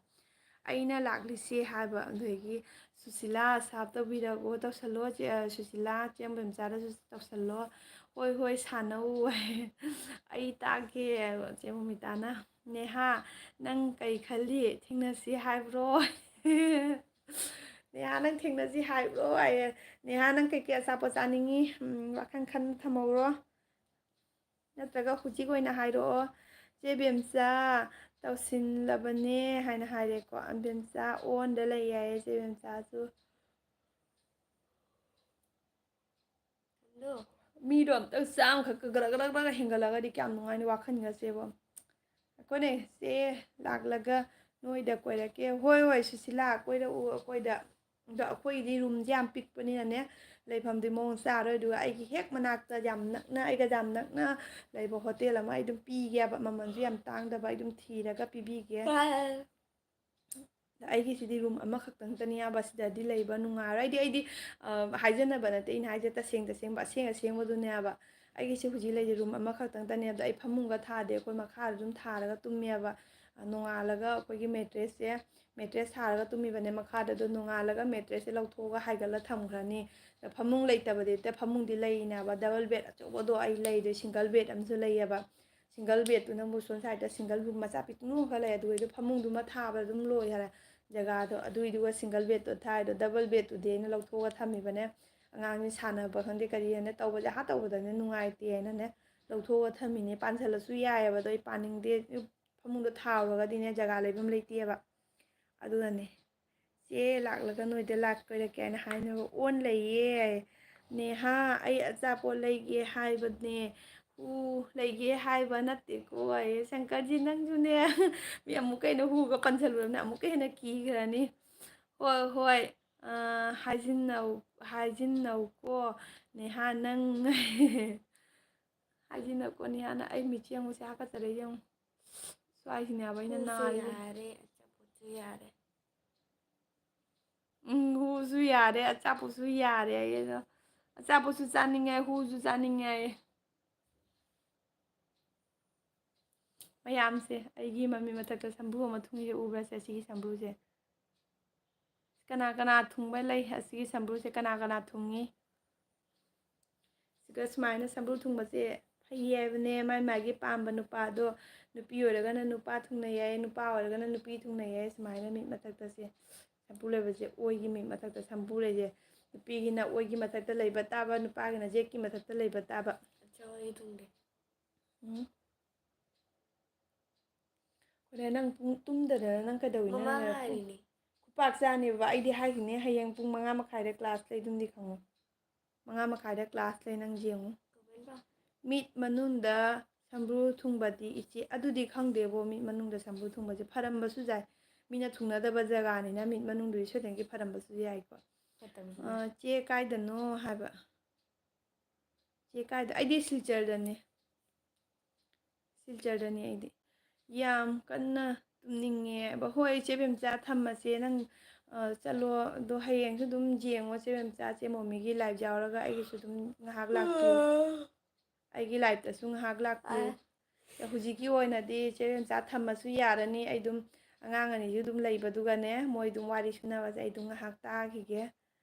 ꯑꯩꯅ ꯂꯥꯛꯂꯤꯁꯦ ꯍꯥꯏꯕ꯫ ꯑꯗꯒꯤ "ꯁꯨꯁꯤꯂꯥ, sub ꯇꯧꯕꯤꯔꯛꯑꯣ, ꯇꯧꯁꯜꯂꯣ, ꯆꯦ-, ꯑ, ꯁꯨꯁꯤꯂꯥ, ꯆꯦ ꯑꯝꯕꯦꯝꯆꯥꯗꯁꯨ ꯇꯧꯁꯜꯂꯣ꯫ ꯍꯣꯏ, ꯍꯣꯏ, ꯁꯥꯟꯅꯧ" ꯍꯥꯏ꯫ "ꯑꯩ ꯇꯥꯒꯦ" ꯍꯥꯏꯕ ꯆꯦ ꯃꯣꯃꯤꯇꯥꯅ꯫ "ꯅꯦꯍꯥ, ꯅꯪ ꯀꯩ ꯈꯜꯂꯤ? ꯊꯦꯡꯅꯁꯤ ꯍꯥꯏꯕ꯭ꯔꯣ?" ꯅꯦꯍꯥ, ꯅꯪ ꯊꯦꯡꯅꯁꯤ ꯍꯥꯏꯕ꯭ꯔꯣ ꯍꯥꯏꯌꯦ꯫ ꯅꯦꯍꯥ, ꯅꯪ ꯀꯩꯀꯩ ꯑꯆꯥꯄꯣꯠ ꯆꯥꯅꯤꯡꯉꯤ? ꯎꯝ, ꯋꯥꯈꯜ ꯈꯟ ꯊꯝꯍꯧꯔꯣ꯫ ꯅꯠꯇ꯭ꯔꯒ ꯍꯧꯖꯤꯛ ꯑꯣꯏꯅ ꯍꯥꯏꯔꯛꯑꯣ꯫ "ꯆꯦ ꯕꯦꯝꯆꯥ, ꯇꯧꯁꯤꯜꯂꯕꯅꯦ" ꯍꯥꯏꯅ ꯍꯥꯏꯔꯦꯀꯣ꯫ ꯕꯦꯝꯆꯥ ꯑꯣꯟꯗ ꯂꯩ ꯍꯥꯏꯌꯦ, ꯆꯦ ꯕꯦꯝꯆꯥꯁꯨ꯫ ꯑꯗꯣ ꯃꯤꯗꯣ ꯑꯝꯇꯪ ꯆꯥꯝꯃꯈꯛ ꯒꯔ ꯒꯔ ꯒꯔ ꯍꯦꯟꯒꯠꯂꯒꯗꯤ ꯀꯌꯥꯝ ꯅꯨꯡꯉꯥꯏꯅꯤ ꯋꯥꯈꯜꯒꯁꯦꯕꯣ꯫ ꯑꯩꯈꯣꯏꯅ ꯆꯦ ꯂꯥꯛꯂꯒ ꯅꯣꯏꯗ ꯀꯣꯏꯔꯛꯀꯦ꯫ "ꯍꯣꯏ, ꯍꯣꯏ, ꯁꯨꯁꯤꯂꯥ, ꯀꯣꯏꯔꯛꯎ ꯑꯩꯈꯣꯏꯗ"꯫ ꯑꯗꯣ ꯑꯩꯈꯣꯏꯒꯤꯗꯤ ꯔꯨꯝꯁꯦ ꯌꯥꯝ ꯄꯤꯛꯄꯅꯤꯅꯅꯦ, ꯂꯩꯐꯝꯗꯤ ꯃꯑꯣꯡ ꯆꯥꯔꯣꯏ꯫ ꯑꯗꯨꯒ ꯑꯩꯒꯤ ꯍꯦꯛ ꯃꯅꯥꯛꯇ ꯌꯥꯝ ꯅꯛꯅ, ꯑꯩꯒ ꯌꯥꯝ ꯅꯛꯅ ꯂꯩꯕ ꯍꯣꯇꯦꯜ ꯑꯃ ꯑꯩ ꯑꯗꯨꯝ ꯄꯤꯒꯦꯕ, ꯃꯃꯜꯁꯨ ꯌꯥꯝ ꯇꯥꯡꯗꯕ, ꯑꯩ ꯑꯗꯨꯝ ꯊꯤꯔꯒ ꯄꯤꯕꯤꯒꯦ꯫ ꯑꯩꯒꯤꯁꯤꯗꯤ ꯔꯨꯝ ꯑꯃꯈꯛꯇꯪꯇꯅꯦꯕ, ꯁꯤꯗꯗꯤ ꯂꯩꯕ ꯅꯨꯡꯉꯥꯏꯔꯣꯏ꯫ ꯑꯩꯗꯤ, ꯑꯩꯗꯤ, ꯑ, ꯍꯥꯏꯖꯅꯕ ꯅꯠꯇꯦ, ꯑꯩꯅ ꯍꯥꯏꯁꯦ ꯇꯁꯦꯡ ꯇꯁꯦꯡꯕ, ꯑꯁꯦꯡ ꯑꯁꯦꯡꯕꯗꯨꯅꯦꯕ꯫ ꯑꯩꯒꯤꯁꯦ ꯍꯧꯖꯤꯛ ꯂꯩꯔꯤ ꯔꯨꯝ ꯑꯃꯈꯛꯇꯪꯇꯅꯦ꯫ ꯑꯗꯣ ꯑꯩ ꯐꯃꯨꯡꯒ ꯊꯥꯗꯦ, ꯑꯩꯈꯣꯏ ꯃꯈꯥꯗ ꯑꯗꯨꯝ ꯊꯥꯔꯒ ꯇꯨꯝꯃꯦꯕ꯫ ꯅꯣꯡꯉꯥꯜꯂꯒ ꯑꯩꯈꯣꯏꯒꯤ ꯃꯦꯇ꯭ꯔꯦꯁꯁꯦ, ꯃꯦꯇ꯭ꯔꯦꯁ ꯊꯥꯔꯒ ꯇꯨꯝꯃꯤꯕꯅꯦ ꯃꯈꯥꯗ꯫ ꯑꯗꯣ ꯅꯣꯡꯉꯥꯜꯂꯒ ꯃꯦꯇ꯭ꯔꯦꯁꯁꯦ ꯂꯧꯊꯣꯛꯑꯒ ꯍꯥꯏꯒꯠꯂ ꯊꯝꯈ꯭ꯔꯅꯤ꯫ ꯑꯗꯣ ꯐꯃꯨꯡ ꯂꯩꯇꯕꯗꯤ ꯅꯠꯇꯦ, ꯐꯃꯨꯡꯗꯤ ꯂꯩꯔꯤꯅꯦꯕ, ꯗꯕꯜ ꯕꯦꯗ ꯑꯆꯧꯕꯗꯣ ꯑꯩ ꯂꯩꯔꯦ, ꯁꯤꯡꯒꯜ ꯕꯦꯗ ꯑꯃꯁꯨ ꯂꯩꯌꯦꯕ꯫ ꯁꯤꯡꯒꯜ ꯕꯦꯗꯇꯨꯅꯕꯨ ꯁꯣꯝ ꯁꯥꯏꯗꯇ ꯁꯤꯡꯒꯜ ꯔꯨꯝ ꯃꯆꯥ ꯄꯤꯛꯇꯨꯅꯨ ꯑꯃꯈꯛ ꯂꯩ, ꯑꯗꯨꯒꯤꯗꯣ ꯐꯃꯨꯡꯗꯨꯃ ꯊꯥꯕꯗ ꯑꯗꯨꯝ ꯂꯣꯏꯈꯔꯦ ꯖꯒꯥꯗꯣ꯫ ꯑꯗꯨꯏꯗꯨꯒ ꯁꯤꯡꯒꯜ ꯕꯦꯗꯇꯣ ꯊꯥꯏꯗꯣ, ꯗꯕꯜ ꯕꯦꯗꯇꯨꯗꯤ ꯑꯩꯅ ꯂꯧꯊꯣꯛꯑꯒ ꯊꯝꯃꯤꯕꯅꯦ꯫ ꯑꯉꯥꯡꯁꯤꯡ ꯁꯥꯟꯅꯕ ꯈꯪꯗꯦ, ꯀꯔꯤ ꯈꯪꯗꯦ ꯇꯧꯕꯁꯦ, ꯑꯍꯥ ꯇꯧꯕꯗꯅꯦ ꯅꯨꯡꯉꯥꯏꯇꯦ ꯍꯥꯏꯅꯅꯦ ꯂꯧꯊꯣꯛꯑꯒ ꯊꯝꯃꯤꯅꯦ꯫ ꯄꯥꯟꯁꯤꯜꯂꯁꯨ ꯌꯥꯏꯑꯕ, ꯑꯗꯣ ꯑꯩ ꯄꯥꯅꯤꯡꯗꯦ꯫ ꯐꯃꯨꯡꯗꯣ ꯊꯥꯔꯨꯔꯒꯗꯤꯅꯦ ꯖꯒꯥ ꯂꯩꯐꯝ ꯂꯩꯇꯦꯕ꯫ ꯑꯗꯨꯅꯅꯦ ꯆꯦ ꯂꯥꯛꯂꯒ ꯅꯣꯏꯗ ꯂꯥꯛ ꯀꯣꯏꯔꯛꯀꯦ ꯍꯥꯏꯅ ꯍꯥꯏꯅꯕ ꯑꯣꯟ ꯂꯩꯌꯦ꯫ ꯅꯦꯍꯥ, ꯑꯩ ꯑꯆꯥꯄꯣꯠ ꯂꯩꯒꯦ ꯍꯥꯏꯕꯅꯦ꯫ ꯍꯨ ꯂꯩꯒꯦ ꯍꯥꯏꯕ ꯅꯠꯇꯦꯀꯣ ꯍꯥꯏꯌꯦ꯫ ꯁꯪꯀꯔꯖꯤ, ꯅꯪꯁꯨꯅꯦ꯫ ꯃꯤ ꯑꯃꯨꯛꯀ ꯍꯦꯟꯅ ꯍꯨꯒ ꯄꯟꯁꯤꯜꯂꯨꯔꯕꯅꯦ, ꯑꯃꯨꯛꯀ ꯍꯦꯟꯅ ꯀꯤꯈ꯭ꯔꯅꯤ꯫ ꯍꯣꯏ, ꯍꯣꯏ, ꯑ, ꯍꯥꯏꯖꯤꯟꯅꯧ, ꯍꯥꯏꯖꯤꯟꯅꯧꯀꯣ ꯅꯦꯍꯥ ꯅꯪ꯫ ꯍꯥꯏꯖꯤꯟꯅꯧꯀꯣ ꯅꯦꯍꯥ ꯅꯪ꯫ ꯑꯩ ꯃꯤꯠꯁꯦ ꯌꯦꯡꯉꯨꯁꯦ, ꯍꯥꯀꯠꯆꯔꯦ ꯌꯦꯡꯉꯨ꯫ ꯁ꯭ꯋꯥꯏꯁꯤꯅꯦꯕ ꯑꯩꯅ ꯍꯨꯁꯨ ꯅꯥꯔꯤꯁꯦ꯫ ꯌꯥꯔꯦ, ꯑꯆꯥꯄꯣꯠꯁꯨ ꯌꯥꯔꯦ꯫ ꯎꯝ, ꯍꯨꯁꯨ ꯌꯥꯔꯦ, ꯑꯆꯥꯄꯣꯠꯁꯨ ꯌꯥꯔꯦ ꯑꯩ ꯑꯗꯣ꯫ ꯑꯆꯥꯄꯣꯠꯁꯨ ꯆꯥꯅꯤꯡꯉꯦ, ꯍꯨꯁꯨ ꯆꯥꯅꯤꯡꯉꯦ ꯑꯩ꯫ ꯃꯌꯥꯝꯁꯦ, ꯑꯩꯒꯤ ꯃꯃꯤ ꯃꯊꯛꯇ ꯁꯝꯕ꯭ꯔꯨ ꯑꯃ ꯊꯨꯡꯉꯤꯁꯦ ꯎꯕ꯭ꯔꯥ ꯁꯦ? ꯁꯤꯒꯤ ꯁꯝꯕ꯭ꯔꯨꯁꯦ꯫ ꯀꯅꯥ ꯀꯅꯥ ꯊꯨꯡꯕ ꯂꯩ? ꯑꯁꯤꯒꯤ ꯁꯝꯕ꯭ꯔꯨꯁꯦ ꯀꯅꯥ ꯀꯅꯥ ꯊꯨꯡꯉꯤ? ꯁꯤꯒ ꯁꯨꯃꯥꯏꯅ ꯁꯝꯕ꯭ꯔꯨ ꯊꯨꯡꯕꯁꯦ ꯐꯩ ꯍꯥꯏꯕꯅꯦ꯫ ꯃꯥꯏ ꯃꯥꯒꯤ ꯄꯥꯝꯕ ꯅꯨꯄꯥꯗꯣ, ꯅꯨꯄꯤ ꯑꯣꯏꯔꯒꯅ ꯅꯨꯄꯥ ꯊꯨꯡꯅ ꯌꯥꯏ, ꯅꯨꯄꯥ ꯑꯣꯏꯔꯒꯅ ꯅꯨꯄꯤ ꯊꯨꯡꯅ ꯌꯥꯏ꯫ ꯁꯨꯃꯥꯏꯅ ꯃꯤꯠ ꯃꯊꯛꯇꯁꯦ ꯁꯝꯕ꯭ꯔꯨ ꯂꯩꯕꯁꯦ ꯑꯣꯏꯒꯤ ꯃꯤ ꯃꯊꯛꯇ ꯁꯝꯕ꯭ꯔꯨ ꯂꯩꯁꯦ꯫ ꯅꯨꯄꯤꯒꯤꯅ ꯑꯣꯏꯒꯤ ꯃꯊꯛꯇ ꯂꯩꯕ ꯇꯥꯕ, ꯅꯨꯄꯥꯒꯤꯅ ꯌꯦꯠꯀꯤ ꯃꯊꯛꯇ ꯂꯩꯕ ꯇꯥꯕ꯫ ꯑꯆꯧ ꯑꯩ ꯊꯨꯡꯗꯦ꯫ ꯎꯝ꯫ ꯍꯣꯔꯦꯟ ꯅꯪ ꯄꯨꯡ ꯇꯨꯝꯗꯗꯅ ꯅꯪ ꯀꯩꯗꯧꯏꯅꯣ? ꯃꯃꯥ ꯅꯪꯅ ꯄꯨꯡ ꯍꯥꯏꯔꯤꯅꯦ꯫ ꯈꯨꯄꯥꯛ ꯆꯥꯅꯦꯕ꯫ ꯑꯩꯗꯤ ꯍꯥꯏꯈꯤꯅꯦ, ꯍꯌꯦꯡ ꯄꯨꯡ ꯃꯉꯥ ꯃꯈꯥꯏꯗ class ꯂꯩ, ꯑꯗꯨꯝꯗꯤ ꯈꯪꯉꯨ꯫ ꯃꯉꯥ ꯃꯈꯥꯏꯗ class ꯂꯩ, ꯅꯪ ꯌꯦꯡꯉꯨ꯫ ꯀꯃꯥꯏꯅ? ꯃꯤꯠ ꯃꯅꯨꯡꯗ ꯁꯝꯕ꯭ꯔꯨ ꯊꯨꯡꯕꯗꯤ ꯏꯆꯦ, ꯑꯗꯨꯗꯤ ꯈꯪꯗꯦꯕꯣ, ꯃꯤꯠ ꯃꯅꯨꯡꯗ ꯁꯝꯕ꯭ꯔꯨ ꯊꯨꯡꯕꯁꯦ ꯐꯔꯝꯕꯁꯨ ꯌꯥꯏ꯫ ꯃꯤꯅ ꯊꯨꯡꯅꯗꯕ ꯖꯒꯥꯅꯤꯅ ꯃꯤꯠ ꯃꯅꯨꯡꯗꯗꯤ ꯁꯣꯏꯗꯅꯒꯤ ꯐꯔꯝꯕꯁꯨ ꯌꯥꯏꯀꯣ꯫ ꯃꯇꯝꯁꯨ ꯑ, ꯆꯦ ꯀꯥꯏꯗꯅꯣ ꯍꯥꯏꯕ? ꯆꯦ ꯀꯥꯏꯗ? ꯑꯩꯗꯤ ꯁꯤꯜꯆꯔꯗꯅꯤ꯫ ꯁꯤꯜꯆꯔꯗꯅꯤ ꯑꯩꯗꯤ꯫ ꯌꯥꯝ ꯀꯟꯅ ꯇꯨꯝꯅꯤꯡꯉꯦꯕ꯫ ꯍꯣꯏ, ꯏꯆꯦ ꯕꯦꯝꯆꯥ, ꯊꯝꯃꯁꯦ꯫ ꯅꯪ, ꯑ, ꯆꯠꯂꯣ꯫ ꯑꯗꯣ ꯍꯌꯦꯡꯁꯨ ꯑꯗꯨꯝ ꯌꯦꯡꯉꯣ, ꯏꯆꯦ ꯕꯦꯝꯆꯥ, ꯆꯦ ꯃꯣꯃꯤꯒꯤ live ꯌꯥꯎꯔꯒ ꯑꯩꯒꯤꯁꯨ ꯑꯗꯨꯝ ꯉꯥꯏꯍꯥꯛ ꯂꯥꯛꯄꯤꯌꯨ꯫ ꯑꯩꯒꯤ liveꯇꯁꯨ ꯉꯥꯏꯍꯥꯛ ꯂꯥꯛꯄꯤꯌꯨ꯫ ꯑꯥ꯫ ꯍꯧꯖꯤꯛꯀꯤ ꯑꯣꯏꯅꯗꯤ ꯏꯆꯦ ꯕꯦꯝꯆꯥ ꯊꯝꯃꯁꯨ ꯌꯥꯔꯅꯤ꯫ ꯑꯩ ꯑꯗꯨꯝ, ꯑꯉꯥꯡ ꯑꯅꯤꯁꯨ ꯑꯗꯨꯝ ꯂꯩꯕꯗꯨꯒꯅꯦ, ꯃꯣꯏ ꯑꯗꯨꯝ ꯋꯥꯔꯤ ꯁꯨꯅꯕꯁꯦ ꯑꯩ ꯑꯗꯨꯝ ꯉꯥꯏꯍꯥꯛ ꯇꯥꯈꯤꯒꯦ꯫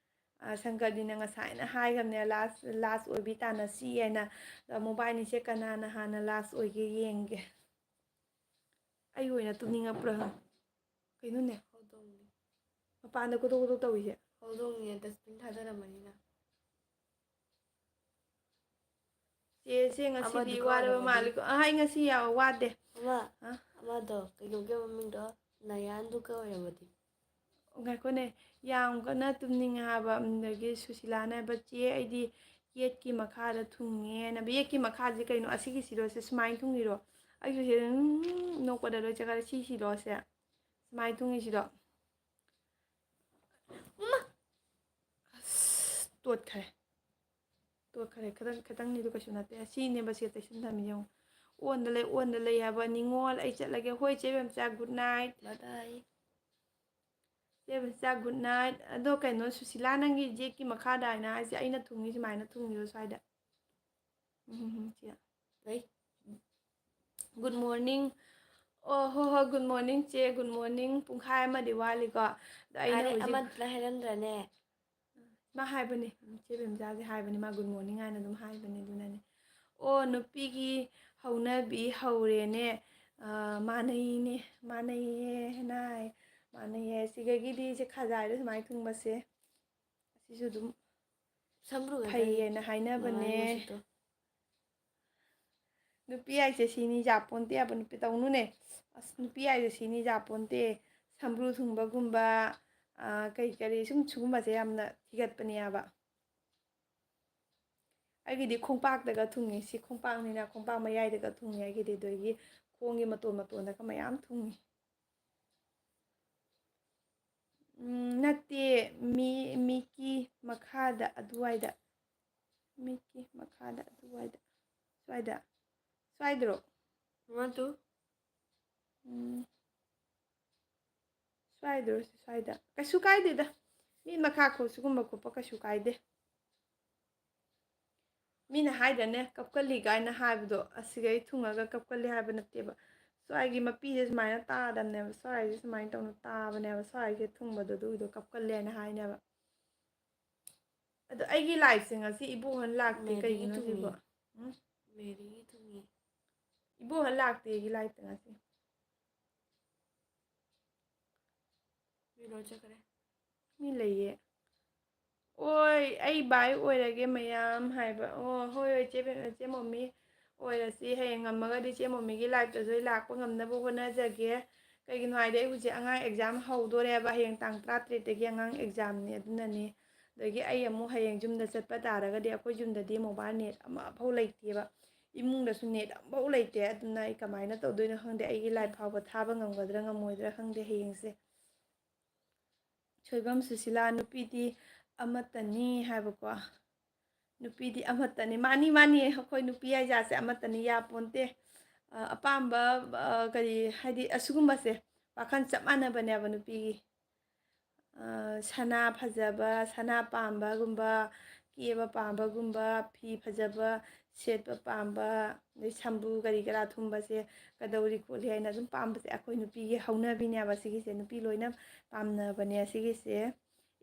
ꯑ, ꯁꯪꯀꯔꯗꯤꯅ ꯉꯁꯥꯏꯅ ꯍꯥꯏꯈ꯭ꯔꯕꯅꯦ, last, last ꯑꯣꯏꯕꯤ ꯇꯥꯟꯅꯁꯤ ꯍꯥꯏꯅ꯫ ꯑꯗꯣ ꯃꯣꯕꯥꯏꯜꯅꯤꯁꯦ ꯀꯅꯥꯅ ꯍꯥꯟꯅ last ꯑꯣꯏꯒꯦ ꯌꯦꯡꯒꯦ꯫ ꯑꯩ ꯑꯣꯏꯅ ꯇꯨꯝꯅꯤꯡꯉꯛꯄ꯭ꯔꯥ ꯈꯪ-, ꯀꯩꯅꯣꯅꯦ? ꯍꯧꯗꯣꯡꯅꯤ꯫ ꯃꯄꯥꯟꯗ ꯀꯣꯗꯣꯛ ꯀꯣꯗꯣꯛ ꯇꯧꯔꯤꯁꯦ꯫ ꯍꯧꯗꯣꯡꯅꯦ, dustbin ꯊꯥꯗꯔꯝꯕꯅꯤꯅ꯫ ꯆꯦꯁꯦ ꯉꯁꯤꯗꯤ ꯑꯃꯗꯨꯒ ꯋꯥꯔꯕ ꯑꯣꯏꯔꯝꯃꯗꯤ? ꯃꯥꯜꯂꯤꯀꯣ꯫ ꯑ, ꯑꯩ ꯉꯁꯤ ꯌꯥꯝ ꯋꯥꯗꯦ꯫ ꯑꯃ, ꯑ? ꯑꯃꯗꯣ, ꯀꯩꯅꯣꯒꯤ ꯃꯃꯤꯡꯗꯣ, ꯅꯌꯥꯟꯗꯨꯒ ꯑꯣꯏꯔꯝꯃꯗꯤ꯫ ꯉꯥꯏꯈꯣꯅꯦ, ꯌꯥꯝ ꯀꯟꯅ ꯇꯨꯝꯅꯤꯡꯉꯦ ꯍꯥꯏꯕ꯫ ꯑꯗꯒꯤ ꯁꯨꯁꯤꯂꯥꯅ ꯍꯥꯏꯕ, "ꯆꯦ, ꯑꯩꯗꯤ ꯌꯦꯠꯀꯤ ꯃꯈꯥꯗ ꯊꯨꯡꯉꯦꯅ"꯫ ꯌꯦꯠꯀꯤ ꯃꯈꯥꯁꯦ ꯀꯩꯅꯣ? ꯑꯁꯤꯒꯤꯁꯤꯔꯣ? ꯁꯤ ꯁꯨꯃꯥꯏꯅ ꯊꯨꯡꯉꯤꯔꯣ? ꯑꯩꯁꯨ ꯁꯤ, ꯎꯝ, ꯅꯣꯛꯄꯗ ꯂꯣꯏ ꯆꯠꯈꯔꯦ꯫ ꯁꯤꯁꯤꯔꯣ ꯁꯦ? ꯁꯨꯃꯥꯏꯅ ꯊꯨꯡꯉꯤꯁꯤꯔꯣ? ꯑꯁ, ꯇꯣꯠꯈ꯭ꯔꯦ꯫ ꯇꯣꯠꯈ꯭ꯔꯦ꯫ ꯈꯤꯇꯪ, ꯈꯤꯇꯪꯅꯤꯗꯣ ꯀꯩꯁꯨ ꯅꯠꯇꯦ꯫ ꯁꯤꯅꯦꯕ ꯁꯤ ꯇꯩꯁꯟ ꯊꯝꯃꯤ, ꯌꯦꯡꯉꯨ꯫ ꯑꯣꯟꯗ ꯂꯩ, ꯑꯣꯟꯗ ꯂꯩ ꯍꯥꯏꯕ꯫ ꯅꯤꯉꯣꯜ, ꯑꯩ ꯆꯠꯂꯒꯦ꯫ ꯍꯣꯏ, ꯆꯦ ꯕꯦꯝꯆꯥ, good night꯫ Bye bye꯫ ꯆꯦ ꯕꯦꯝꯆꯥ, good night꯫ ꯑꯗꯣ ꯀꯩꯅꯣ, ꯁꯨꯁꯤꯂꯥ, ꯅꯪꯒꯤ ꯌꯦꯠꯀꯤ ꯃꯈꯥꯗ ꯍꯥꯏꯅ ꯍꯥꯏꯁꯦ, ꯑꯩꯅ ꯊꯨꯡꯉꯤ ꯁꯨꯃꯥꯏꯅ ꯊꯨꯡꯉꯤꯔꯣ ꯁ꯭ꯋꯥꯏꯗ? ꯎꯝ, ꯎꯝ, ꯎꯝ, ꯁꯤ꯫ ꯂꯩ꯫ Good morning꯫ ꯑꯣ, ꯍꯣ, ꯍꯣ, good morning, ꯆꯦ, good morning꯫ ꯄꯨꯡꯈꯥꯏ ꯑꯃꯗꯤ ꯋꯥꯠꯂꯤꯀꯣ꯫ ꯑꯗꯣ ꯑꯩꯅ ꯑꯔꯦ, ꯍꯧꯖꯤꯛ ꯑꯃꯗꯨꯅ ꯍꯥꯏꯔꯝꯗ꯭ꯔꯅꯦ? ꯃꯥ ꯍꯥꯏꯕꯅꯦ, ꯆꯦ ꯕꯦꯝꯆꯥꯁꯦ ꯍꯥꯏꯕꯅꯦ, ꯃꯥ good morning ꯍꯥꯏꯅ ꯑꯗꯨꯝ ꯍꯥꯏꯕꯅꯦ, ꯑꯗꯨꯅꯅꯦ꯫ ꯑꯣ, ꯅꯨꯄꯤꯒꯤ ꯍꯧꯅꯕꯤ ꯍꯧꯔꯦꯅꯦ꯫ ꯑ, ꯃꯥꯟꯅꯩꯅꯦ, ꯃꯥꯟꯅꯩꯌꯦ ꯍꯥꯏꯅ ꯍꯥꯏ꯫ ꯃꯥꯟꯅꯩꯌꯦ꯫ ꯁꯤꯗꯒꯤꯗꯤ ꯁꯤ ꯈꯖꯥꯏꯗ ꯁꯨꯃꯥꯏꯅ ꯊꯨꯡꯕꯁꯦ, ꯑꯁꯤꯁꯨ ꯑꯗꯨꯝ ꯁꯝꯕ꯭ꯔꯨ ꯈꯛꯇꯅꯤ꯫ ꯐꯩꯌꯦꯅ ꯍꯥꯏꯅꯕꯅꯦ꯫ ꯃꯃꯥꯏ ꯃꯁꯤꯠꯇꯣ꯫ ꯅꯨꯄꯤ ꯍꯥꯏꯁꯦ ꯁꯤꯅꯤ ꯌꯥꯄꯣꯟꯇꯦ ꯍꯥꯏꯕ ꯅꯨꯄꯤ ꯇꯧꯅꯨꯅꯦ꯫ ꯑꯁ, ꯅꯨꯄꯤ ꯍꯥꯏꯁꯦ ꯁꯤꯅꯤ ꯌꯥꯄꯣꯟꯇꯦ꯫ ꯁꯝꯕ꯭ꯔꯨ ꯊꯨꯡꯕꯒꯨꯝꯕ, ꯑ, ꯀꯔꯤ ꯀꯔꯤ ꯁꯨꯝ ꯁꯤꯒꯨꯝꯕꯁꯦ ꯌꯥꯝꯅ ꯊꯤꯒꯠꯄꯅꯦ ꯍꯥꯏꯕ꯫ ꯑꯩꯒꯤꯗꯤ ꯈꯣꯡꯄꯥꯛꯇꯒ ꯊꯨꯡꯉꯤ꯫ ꯁꯤ ꯈꯣꯡꯄꯥꯛꯅꯤꯅ ꯈꯣꯡꯄꯥꯛ ꯃꯌꯥꯏꯗꯒ ꯊꯨꯡꯉꯤ ꯑꯩꯒꯤꯗꯤ꯫ ꯑꯗꯒꯤ ꯈꯣꯡꯒꯤ ꯃꯇꯣꯟ ꯃꯇꯣꯟꯗꯒ ꯃꯌꯥꯝ ꯊꯨꯡꯉꯤ꯫ ꯎꯝ, ꯅꯠꯇꯦ, ꯃꯤ, ꯃꯤꯠꯀꯤ ꯃꯈꯥꯗ ꯑꯗꯨꯋꯥꯏꯗ꯫ ꯃꯤꯠꯀꯤ ꯃꯈꯥꯗ ꯑꯗꯨꯋꯥꯏꯗ꯫ ꯁ꯭ꯋꯥꯏꯗ꯫ ꯁ꯭ꯋꯥꯏꯗ꯭ꯔꯣ? ꯃꯗꯨ ꯎꯝ꯫ ꯁ꯭ꯋꯥꯏꯗ ꯑꯣꯏꯔꯁꯨ ꯁ꯭ꯋꯥꯏꯗ꯫ ꯀꯩꯁꯨ ꯀꯥꯏꯗꯦꯗ꯫ ꯃꯤ ꯃꯈꯥ ꯈꯣꯠ ꯁꯤꯒꯨꯝꯕ ꯈꯣꯠꯄ ꯀꯩꯁꯨ ꯀꯥꯏꯗꯦ꯫ ꯃꯤꯅ ꯍꯥꯏꯗ꯭ꯔꯅꯦ, "ꯀꯞꯀꯜꯂꯤ" ꯀꯥꯏꯅ ꯍꯥꯏꯕꯗꯣ, ꯑꯁꯤꯈꯩ ꯊꯨꯡꯉꯒ ꯀꯞꯀꯜꯂꯤ ꯍꯥꯏꯕ ꯅꯠꯇꯦꯕ꯫ ꯁ꯭ꯋꯥꯏꯒꯤ ꯃꯄꯤꯁꯦ ꯁꯨꯃꯥꯏꯅ ꯇꯥꯗꯕꯅꯦꯕ, ꯁ꯭ꯋꯥꯏꯁꯦ ꯁꯨꯃꯥꯏꯅ ꯇꯧꯅ ꯇꯥꯕꯅꯦꯕ, ꯁ꯭ꯋꯥꯏꯁꯦ ꯊꯨꯡꯕꯗꯣ ꯑꯗꯨꯒꯤꯗꯣ ꯀꯞꯀꯜꯂꯦꯅ ꯍꯥꯏꯅꯦꯕ꯫ ꯑꯗꯣ ꯑꯩꯒꯤ ꯂꯥꯏꯐꯁꯦ ꯉꯁꯤ ꯏꯕꯣꯛꯍꯣꯏ ꯂꯥꯛꯇꯦ, ꯃꯦꯔꯤꯒꯤ ꯀꯩꯒꯤꯅꯣ ꯊꯨꯡꯉꯤ꯫ ꯁꯤꯕꯣ? ꯎꯝ? ꯃꯦꯔꯤꯒꯤ ꯊꯨꯡꯉꯤ꯫ ꯏꯕꯣꯛꯍꯣꯏ ꯂꯥꯛꯇꯦ ꯑꯩꯒꯤ ꯂꯥꯏꯐꯇ ꯉꯁꯤ꯫ ꯃꯤ ꯂꯣꯏ ꯆꯠꯈ꯭ꯔꯦ꯫ ꯃꯤ ꯂꯩꯌꯦ꯫ "ꯑꯣꯏ, ꯑꯩ ꯕꯥꯏ ꯑꯣꯏꯔꯒꯦ ꯃꯌꯥꯝ" ꯍꯥꯏꯕ꯫ "ꯑꯣ, ꯍꯣꯏ, ꯍꯣꯏ, ꯆꯦ ꯕꯦꯝ-, ꯆꯦ ꯃꯣꯃꯤ ꯑꯣꯏꯔꯁꯤ꯫ ꯍꯌꯦꯡ ꯉꯝꯃꯒꯗꯤ ꯆꯦ ꯃꯣꯃꯤꯒꯤ ꯂꯥꯏꯐꯇꯁꯨ ꯑꯩ ꯂꯥꯛꯄ ꯉꯝꯅꯕ ꯍꯣꯠꯅꯖꯒꯦ꯫ ꯀꯩꯒꯤꯅꯣ ꯍꯥꯏꯗꯤ ꯑꯩ ꯍꯧꯖꯤꯛ ꯑꯉꯥꯡ ꯑꯦꯛꯖꯥꯝ ꯍꯧꯗꯣꯔꯦꯕ꯫ ꯍꯌꯦꯡ ꯇꯥꯡ ꯇꯔꯥꯇꯔꯦꯠꯇꯒꯤ ꯑꯉꯥꯡ ꯑꯦꯛꯖꯥꯝꯅꯤ꯫ ꯑꯗꯨꯅꯅꯤ꯫ ꯑꯗꯒꯤ ꯑꯩ ꯑꯃꯨꯛ ꯍꯌꯦꯡ ꯌꯨꯝꯗ ꯆꯠꯄ ꯇꯥꯔꯒꯗꯤ ꯑꯩꯈꯣꯏ ꯌꯨꯝꯗꯗꯤ ꯃꯣꯕꯥꯏꯜ ꯅꯦꯠ ꯑꯃꯐꯥꯎ ꯂꯩꯇꯦꯕ꯫ ꯏꯃꯨꯡꯗꯁꯨ ꯅꯦꯠ ꯑꯃꯐꯥꯎ ꯂꯩꯇꯦ꯫ ꯑꯗꯨꯅ ꯑꯩ ꯀꯃꯥꯏꯅ ꯇꯧꯗꯣꯏꯅꯣ ꯈꯪꯗꯦ꯫ ꯑꯩꯒꯤ ꯂꯥꯏꯐ ꯐꯥꯎꯕ ꯊꯥꯕ ꯉꯝꯒꯗ꯭ꯔꯥ ꯉꯝꯃꯣꯏꯗ꯭ꯔꯥ ꯈꯪꯗꯦ ꯍꯌꯦꯡꯁꯦ꯫ ꯁꯣꯏꯕꯝ ꯁꯨꯁꯤꯂꯥ, ꯅꯨꯄꯤꯗꯤ ꯑꯃꯠꯇꯅꯤ ꯍꯥꯏꯕꯀꯣ꯫ ꯅꯨꯄꯤꯗꯤ ꯑꯃꯠꯇꯅꯤ꯫ ꯃꯥꯅꯤ, ꯃꯥꯅꯤ, ꯑꯩꯈꯣꯏ ꯅꯨꯄꯤ ꯍꯥꯏꯖꯥꯠꯁꯦ ꯑꯃꯠꯇꯅꯤ, ꯌꯥꯄꯣꯟꯇꯦ꯫ ꯑ, ꯑꯄꯥꯝꯕ, ꯑ, ꯀꯔꯤ ꯍꯥꯏꯗꯤ, ꯑꯁꯤꯒꯨꯝꯕꯁꯦ ꯋꯥꯈꯜ ꯆꯞ ꯃꯥꯟꯅꯕꯅꯦꯕ ꯅꯨꯄꯤꯒꯤ꯫ ꯑ, ꯁꯅꯥ ꯐꯖꯕ, ꯁꯅꯥ ꯄꯥꯝꯕꯒꯨꯝꯕ, ꯀꯦꯕ ꯄꯥꯝꯕꯒꯨꯝꯕ, ꯐꯤ ꯐꯖꯕ ꯁꯦꯠꯄ ꯄꯥꯝꯕ, ꯑꯗꯩ ꯁꯝꯕ꯭ꯔꯨ ꯀꯔꯤ ꯀꯔꯥ ꯊꯨꯡꯕꯁꯦ ꯀꯗꯧꯔꯤ ꯈꯣꯠꯂꯤ ꯍꯥꯏꯅ ꯑꯗꯨꯝ ꯄꯥꯝꯕꯁꯦ ꯑꯩꯈꯣꯏ ꯅꯨꯄꯤꯒꯤ ꯍꯧꯅꯕꯤꯅꯦꯕ ꯁꯤꯒꯤꯁꯦ꯫ ꯅꯨꯄꯤ ꯂꯣꯏꯅ ꯄꯥꯝꯅꯕꯅꯦ ꯁꯤꯒꯤꯁꯦ꯫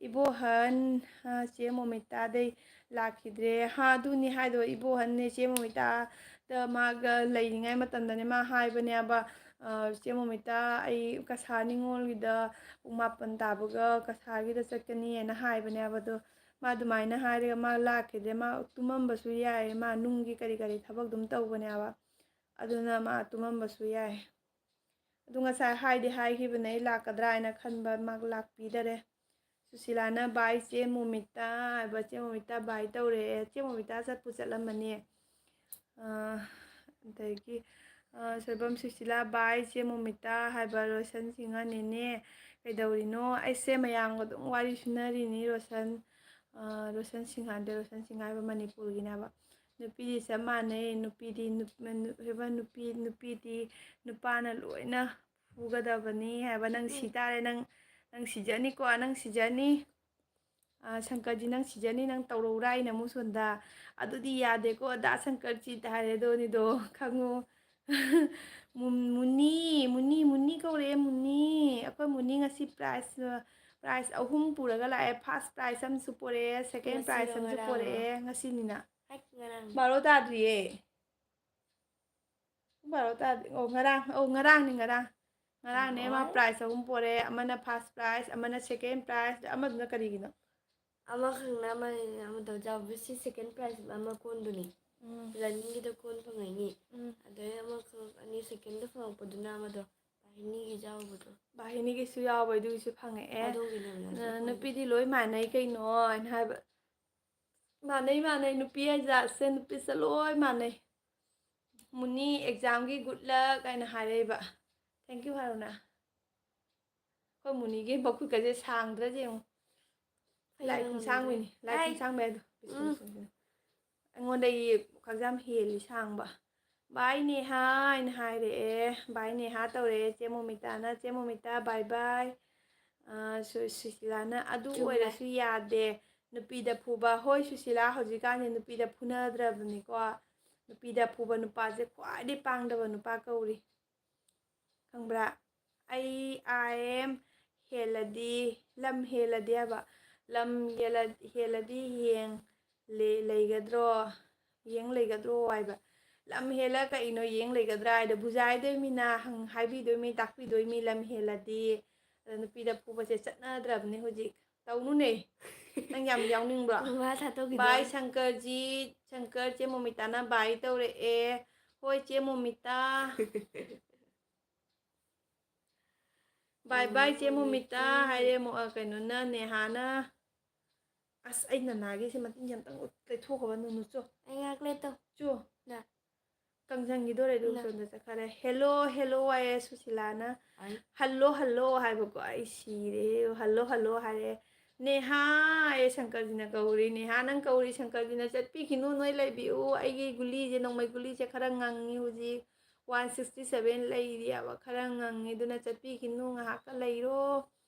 ꯏꯕꯣꯍꯟ, ꯑ, ꯆꯦ ꯃꯣꯃꯤꯇꯥꯗꯩ ꯂꯥꯛꯈꯤꯗ꯭ꯔꯦ꯫ ꯍꯥ, ꯑꯗꯨꯅꯤ ꯍꯥꯏꯗꯣ, ꯏꯕꯣꯍꯟꯅꯦ ꯆꯦ ꯃꯣꯃꯤꯇꯥꯗ ꯃꯥꯒ ꯂꯩꯔꯤꯉꯩ ꯃꯇꯝꯗꯅꯦ ꯃꯥ ꯍꯥꯏꯕꯅꯦꯕ, "ꯑ, ꯆꯦ ꯃꯣꯃꯤꯇꯥ, ꯑꯩ ꯀꯁꯥꯔ ꯅꯤꯉꯣꯜꯒꯤꯗ ꯄꯨꯡ ꯃꯥꯄꯟ ꯇꯥꯕꯒ ꯀꯁꯥꯔꯒꯤꯗ ꯆꯠꯀꯅꯤꯅ" ꯍꯥꯏꯕꯅꯦꯕ꯫ ꯑꯗꯣ ꯃꯥ ꯑꯗꯨꯃꯥꯏꯅ ꯍꯥꯏꯔꯒ ꯃꯥ ꯂꯥꯛꯈꯤꯗ꯭ꯔꯦ꯫ ꯃꯥ ꯇꯨꯝꯃꯝꯕꯁꯨ ꯌꯥꯏ, ꯃꯥ ꯅꯨꯡꯒꯤ ꯀꯔꯤ ꯀꯔꯤ ꯊꯕꯛ ꯑꯗꯨꯝ ꯇꯧꯕꯅꯦꯕ꯫ ꯑꯗꯨꯅ ꯃꯥ ꯇꯨꯝꯃꯝꯕꯁꯨ ꯌꯥꯏ꯫ ꯑꯗꯨ ꯉꯁꯥꯏ ꯍꯥꯏꯗꯤ ꯍꯥꯏꯈꯤꯕꯅꯦ ꯑꯩ ꯂꯥꯛꯀꯗ꯭ꯔꯥ ꯍꯥꯏꯅ ꯈꯟꯕ, ꯃꯥ ꯂꯥꯛꯄꯤꯗꯔꯦ꯫ ꯁꯨꯁꯤꯂꯥꯅ "ꯕꯥꯏ ꯆꯦ ꯃꯣꯃꯤꯇꯥ" ꯍꯥꯏꯕ, ꯆꯦ ꯃꯣꯃꯤꯇꯥ ꯕꯥꯏ ꯇꯧꯔꯛꯑꯦ꯫ ꯆꯦ ꯃꯣꯃꯤꯇꯥ ꯆꯠꯄꯨ ꯆꯠꯂꯝꯃꯅꯤ꯫ ꯑ, ꯑꯗꯒꯤ, ꯑ, ꯁꯣꯏꯕꯝ ꯁꯨꯁꯤꯂꯥ "ꯕꯥꯏ ꯆꯦ ꯃꯣꯃꯤꯇꯥ" ꯍꯥꯏꯕ, ꯔꯣꯁꯟ ꯁꯤꯡꯍ ꯅꯦꯅꯦ ꯀꯩꯗꯧꯔꯤꯅꯣ? ꯑꯩꯁꯦ ꯃꯌꯥꯝꯒ ꯑꯗꯨꯝ ꯋꯥꯔꯤ ꯁꯨꯅꯔꯤꯅꯤ, ꯔꯣꯁꯟ, ꯑ, ꯔꯣꯁꯟ ꯁꯤꯡꯍ ꯅꯠꯇꯦ, ꯔꯣꯁꯟ ꯁꯤꯡꯍ ꯍꯥꯏꯕ ꯃꯅꯤꯄꯨꯔꯒꯤꯅꯦꯕ꯫ ꯅꯨꯄꯤꯗꯤ ꯆꯞ ꯃꯥꯟꯅꯩ, ꯅꯨꯄꯤꯗꯤ ꯅꯨꯞ-, ꯅꯨ-, ꯍꯥꯏꯕ ꯅꯨꯄꯤ, ꯅꯨꯄꯤꯗꯤ ꯅꯨꯄꯥꯅ ꯂꯣꯏꯅ ꯐꯨꯒꯗꯕꯅꯤ ꯍꯥꯏꯕ꯫ "ꯅꯪ ꯁꯤ ꯎꯝ꯫ ꯇꯥꯔꯦ, ꯅꯪ, ꯅꯪ ꯁꯤꯖꯅꯤꯀꯣ, ꯅꯪ ꯁꯤꯖꯅꯤ꯫ ꯑ, ꯁꯪꯀꯔꯖꯤ, ꯅꯪ ꯁꯤꯖꯅꯤ, ꯅꯪ ꯇꯧꯔꯧꯔꯥ" ꯍꯥꯏꯅ ꯑꯃꯨꯛ ꯁꯣꯝꯗ꯫ "ꯑꯗꯨꯗꯤ ꯌꯥꯗꯦꯀꯣ, ꯑꯗꯥ ꯁꯪꯀꯔꯖꯤ" ꯍꯥꯏꯔꯦ꯫ ꯑꯗꯣ ꯑꯅꯤꯗꯣ ꯈꯪꯉꯨ꯫ ꯃꯨ-, ꯃꯨꯅꯤ, ꯃꯨꯅꯤ, ꯃꯨꯅꯤ ꯀꯧꯔꯛꯑꯦ, ꯃꯨꯅꯤ꯫ ꯑꯩꯈꯣꯏ ꯃꯨꯅꯤ ꯉꯁꯤ prize, prize ꯑꯍꯨꯝ ꯄꯨꯔꯒ ꯂꯥꯛꯑꯦ꯫ First prize ꯑꯃꯁꯨ ꯄꯣꯔꯛꯑꯦ, second prize ꯉꯁꯤꯔꯣ, ꯑꯃꯁꯨ ꯉꯔꯥꯡꯂꯣ? ꯄꯣꯔꯛꯑꯦ꯫ ꯉꯁꯤꯅꯤꯅ꯫ ꯍꯥꯏꯠ, ꯉꯔꯥꯡ꯫ ꯕꯥꯔꯣ ꯇꯥꯗ꯭ꯔꯤꯌꯦ꯫ ꯄꯨꯡ ꯕꯥꯔꯣ ꯇꯥꯗ꯭ꯔꯤ꯫ ꯑꯣ, ꯉꯔꯥꯡ, ꯑꯣ, ꯉꯔꯥꯡꯅꯤ, ꯉꯔꯥꯡ꯫ ꯉꯔꯥꯡꯅꯦ ꯃꯥ ꯑꯣ꯫ Prize ꯑꯍꯨꯝ ꯄꯣꯔꯛꯑꯦ꯫ ꯑꯃꯅ first prize, ꯑꯃꯅ second prize, ꯑꯃꯗꯨꯅ ꯀꯔꯤꯒꯤꯅꯣ? ꯑꯃꯈꯛꯅ ꯑꯃ, ꯑꯃꯗꯣ ꯖꯥꯎꯕꯤꯁꯤ second prize ꯑꯃ ꯀꯣꯟꯗꯨꯅꯤ꯫ ꯎꯝ꯫ Runningꯒꯤꯗ ꯀꯣꯟ ꯐꯪꯉꯛꯏꯅꯤ꯫ ꯎꯝ꯫ ꯑꯗꯩ ꯑꯃꯈꯛ ꯑꯅꯤ secondꯗ ꯐꯪꯉꯛꯄꯗꯨꯅ ꯑꯃꯗꯣ ꯕꯥꯍꯤꯅꯤꯒꯤ ꯌꯥꯎꯕꯗꯣ꯫ ꯕꯥꯍꯤꯅꯤꯒꯤꯁꯨ ꯌꯥꯎꯕ, ꯑꯗꯨꯒꯤꯁꯨ ꯐꯪꯉꯛꯑꯦ꯫ ꯑꯗꯨꯒꯤꯅꯦ ꯃꯌꯥꯝ ꯑ, ꯆꯠꯄ ꯅꯨꯄꯤꯗꯤ ꯂꯣꯏ ꯃꯥꯟꯅꯩ ꯀꯩꯅꯣ ꯍꯥꯏꯅ ꯍꯥꯏꯕ꯫ ꯃꯥꯟꯅꯩ, ꯃꯥꯟꯅꯩ, ꯅꯨꯄꯤ ꯖꯥꯠꯁꯦ, ꯅꯨꯄꯤꯁꯦ ꯂꯣꯏ ꯃꯥꯟꯅꯩ꯫ "ꯃꯨꯅꯤ examꯒꯤ good luck" ꯍꯥꯏꯅ ꯍꯥꯏꯔꯛꯏꯕ꯫ Thank you ꯍꯥꯏꯔꯣꯅ꯫ ꯑꯩꯈꯣꯏ ꯃꯨꯅꯤꯒꯤ ꯃꯈꯨꯠꯀꯁꯦ ꯁꯥꯡꯗ꯭ꯔꯥ ꯌꯦꯡꯉꯨ꯫ ꯂꯥꯏ ꯈꯨꯠꯁꯥꯡꯕꯤꯅꯤ, ꯂꯥꯏ ꯈꯨꯠꯁꯥꯡꯕꯤ ꯍꯥꯏꯗꯣ꯫ ꯎꯝ꯫ ꯑꯩꯉꯣꯟꯗꯒꯤ ꯈꯛ ꯌꯥꯝ ꯍꯦꯜꯂꯤ ꯁꯥꯡꯕ꯫ "ꯕꯥꯏ ꯅꯦꯍꯥ" ꯍꯥꯏꯅ ꯍꯥꯏꯔꯛꯑꯦ꯫ "ꯕꯥꯏ ꯅꯦꯍꯥ" ꯇꯧꯔꯛꯑꯦ ꯆꯦ ꯃꯣꯃꯤꯇꯥꯅ꯫ "ꯆꯦ ꯃꯣꯃꯤꯇꯥ, bye bye." ꯑ, ꯁꯨ-, ꯁꯨꯁꯤꯂꯥꯅ, "ꯑꯗꯨ ꯆꯨꯝꯃꯦ꯫ ꯑꯣꯏꯔꯁꯨ ꯌꯥꯗꯦ, ꯅꯨꯄꯤꯗ ꯐꯨꯕ"꯫ ꯍꯣꯏ, ꯁꯨꯁꯤꯂꯥ, ꯍꯧꯖꯤꯛꯀꯥꯟꯗꯤ ꯅꯨꯄꯤꯗ ꯐꯨꯅꯗ꯭ꯔꯕꯅꯤꯀꯣ꯫ ꯅꯨꯄꯤꯗ ꯐꯨꯕ ꯅꯨꯄꯥꯁꯦ ꯈ꯭ꯋꯥꯏꯗꯒꯤ ꯄꯥꯡꯗꯕ ꯅꯨꯄꯥ ꯀꯧꯔꯤ꯫ ꯈꯪꯕ꯭ꯔꯥ? ꯑꯩ, I am ꯍꯦꯜꯂꯗꯤ, ꯂꯝ ꯍꯦꯜꯂꯗꯤ ꯍꯥꯏꯕ, ꯂꯝ ꯍꯦꯜꯂ-, ꯍꯦꯜꯂꯗꯤ ꯌꯦꯡ ꯂꯦ-, ꯂꯩꯒꯗ꯭ꯔꯣ? ꯌꯦꯡ ꯂꯩꯒꯗ꯭ꯔꯣ ꯍꯥꯏꯕ꯫ ꯂꯝ ꯍꯦꯜꯂ ꯀꯩꯅꯣ ꯌꯦꯡ ꯂꯩꯒꯗ꯭ꯔꯥ ꯍꯥꯏꯗꯣ, ꯕꯨꯖꯥꯏꯗꯣꯏꯃꯤꯅ ꯍꯪ-, ꯍꯥꯏꯕꯤꯗꯣꯏꯃꯤ, ꯇꯥꯛꯄꯤꯗꯣꯏꯃꯤ, ꯂꯝ ꯍꯦꯜꯂꯗꯤ꯫ ꯑꯗ ꯅꯨꯄꯤꯗ ꯐꯨꯕꯁꯦ ꯆꯠꯅꯗ꯭ꯔꯕꯅꯤ ꯍꯧꯖꯤꯛ꯫ ꯇꯧꯅꯨꯅꯦ꯫ ꯅꯪ ꯌꯥꯝ ꯌꯥꯎꯅꯤꯡꯕ꯭ꯔꯣ? ꯃꯥ ꯊꯥꯗꯣꯛꯈꯤꯗꯣꯏꯅꯦ꯫ ꯕꯥꯏ ꯁꯪꯀꯔꯖꯤ, ꯁꯪꯀꯔ ꯆꯦ ꯃꯣꯃꯤꯇꯥꯅ ꯕꯥꯏ ꯇꯧꯔꯛꯑꯦ꯫ ꯍꯣꯏ ꯆꯦ ꯃꯣꯃꯤꯇꯥ꯫ ꯕꯥꯏ ꯕꯥꯏ ꯆꯦ ꯃꯣꯃꯤꯇꯥ ꯍꯥꯏꯔꯦ꯫ ꯃꯣ-, ꯑ, ꯀꯩꯅꯣꯅ, ꯅꯦꯍꯥꯅ꯫ ꯑꯁ, ꯑꯩ ꯅꯅꯥꯒꯤꯁꯦ ꯃꯇꯤꯟꯁꯦ ꯑꯝꯇꯪ ꯎꯠ-, ꯇꯩꯊꯣꯛꯈꯣꯕ, ꯅꯨꯅꯨ ꯆꯣ꯫ ꯑꯩ ꯉꯥꯏꯍꯥꯛ ꯂꯩ ꯇꯧ꯫ ꯆꯣ꯫ ꯅ꯫ ꯀꯪꯁꯟꯈꯤꯗꯣꯔꯦ, ꯑꯗꯨ ꯅ꯫ ꯁꯣꯝꯗ ꯆꯠꯈ꯭ꯔꯦ꯫ "ꯍꯦꯜꯂꯣ, ꯍꯦꯜꯂꯣ" ꯍꯥꯏꯌꯦ ꯁꯨꯁꯤꯂꯥꯅ꯫ ꯑꯩ꯫ "ꯍꯜꯂꯣ, ꯍꯜꯂꯣ" ꯍꯥꯏꯕꯀꯣ, ꯑꯩ ꯁꯤꯔꯦ꯫ "ꯍꯜꯂꯣ, ꯍꯜꯂꯣ" ꯍꯥꯏꯔꯦ꯫ "ꯅꯦꯍꯥ" ꯍꯥꯏꯌꯦ ꯁꯪꯀꯔꯖꯤꯅ ꯀꯧꯔꯤ꯫ "ꯅꯦꯍꯥ, ꯅꯪ ꯀꯧꯔꯤ ꯁꯪꯀꯔꯖꯤꯅ, ꯆꯠꯄꯤꯈꯤꯅꯨ, ꯅꯣꯏ ꯂꯩꯕꯤꯌꯨ꯫ ꯑꯩꯒꯤ ꯒꯨꯂꯤꯁꯦ, ꯅꯣꯡꯃꯩ ꯒꯨꯂꯤꯁꯦ ꯈꯔ ꯉꯪꯉꯤ ꯍꯧꯖꯤꯛ꯫ ꯋꯥꯟ ꯁꯤꯛꯁꯇꯤ ꯁꯚꯦꯟ ꯂꯩꯔꯤꯑꯕ, ꯈꯔ ꯉꯪꯉꯤ, ꯑꯗꯨꯅ ꯆꯠꯄꯤꯈꯤꯅꯨ, ꯉꯥꯏꯍꯥꯛꯀ ꯂꯩꯔꯣ꯫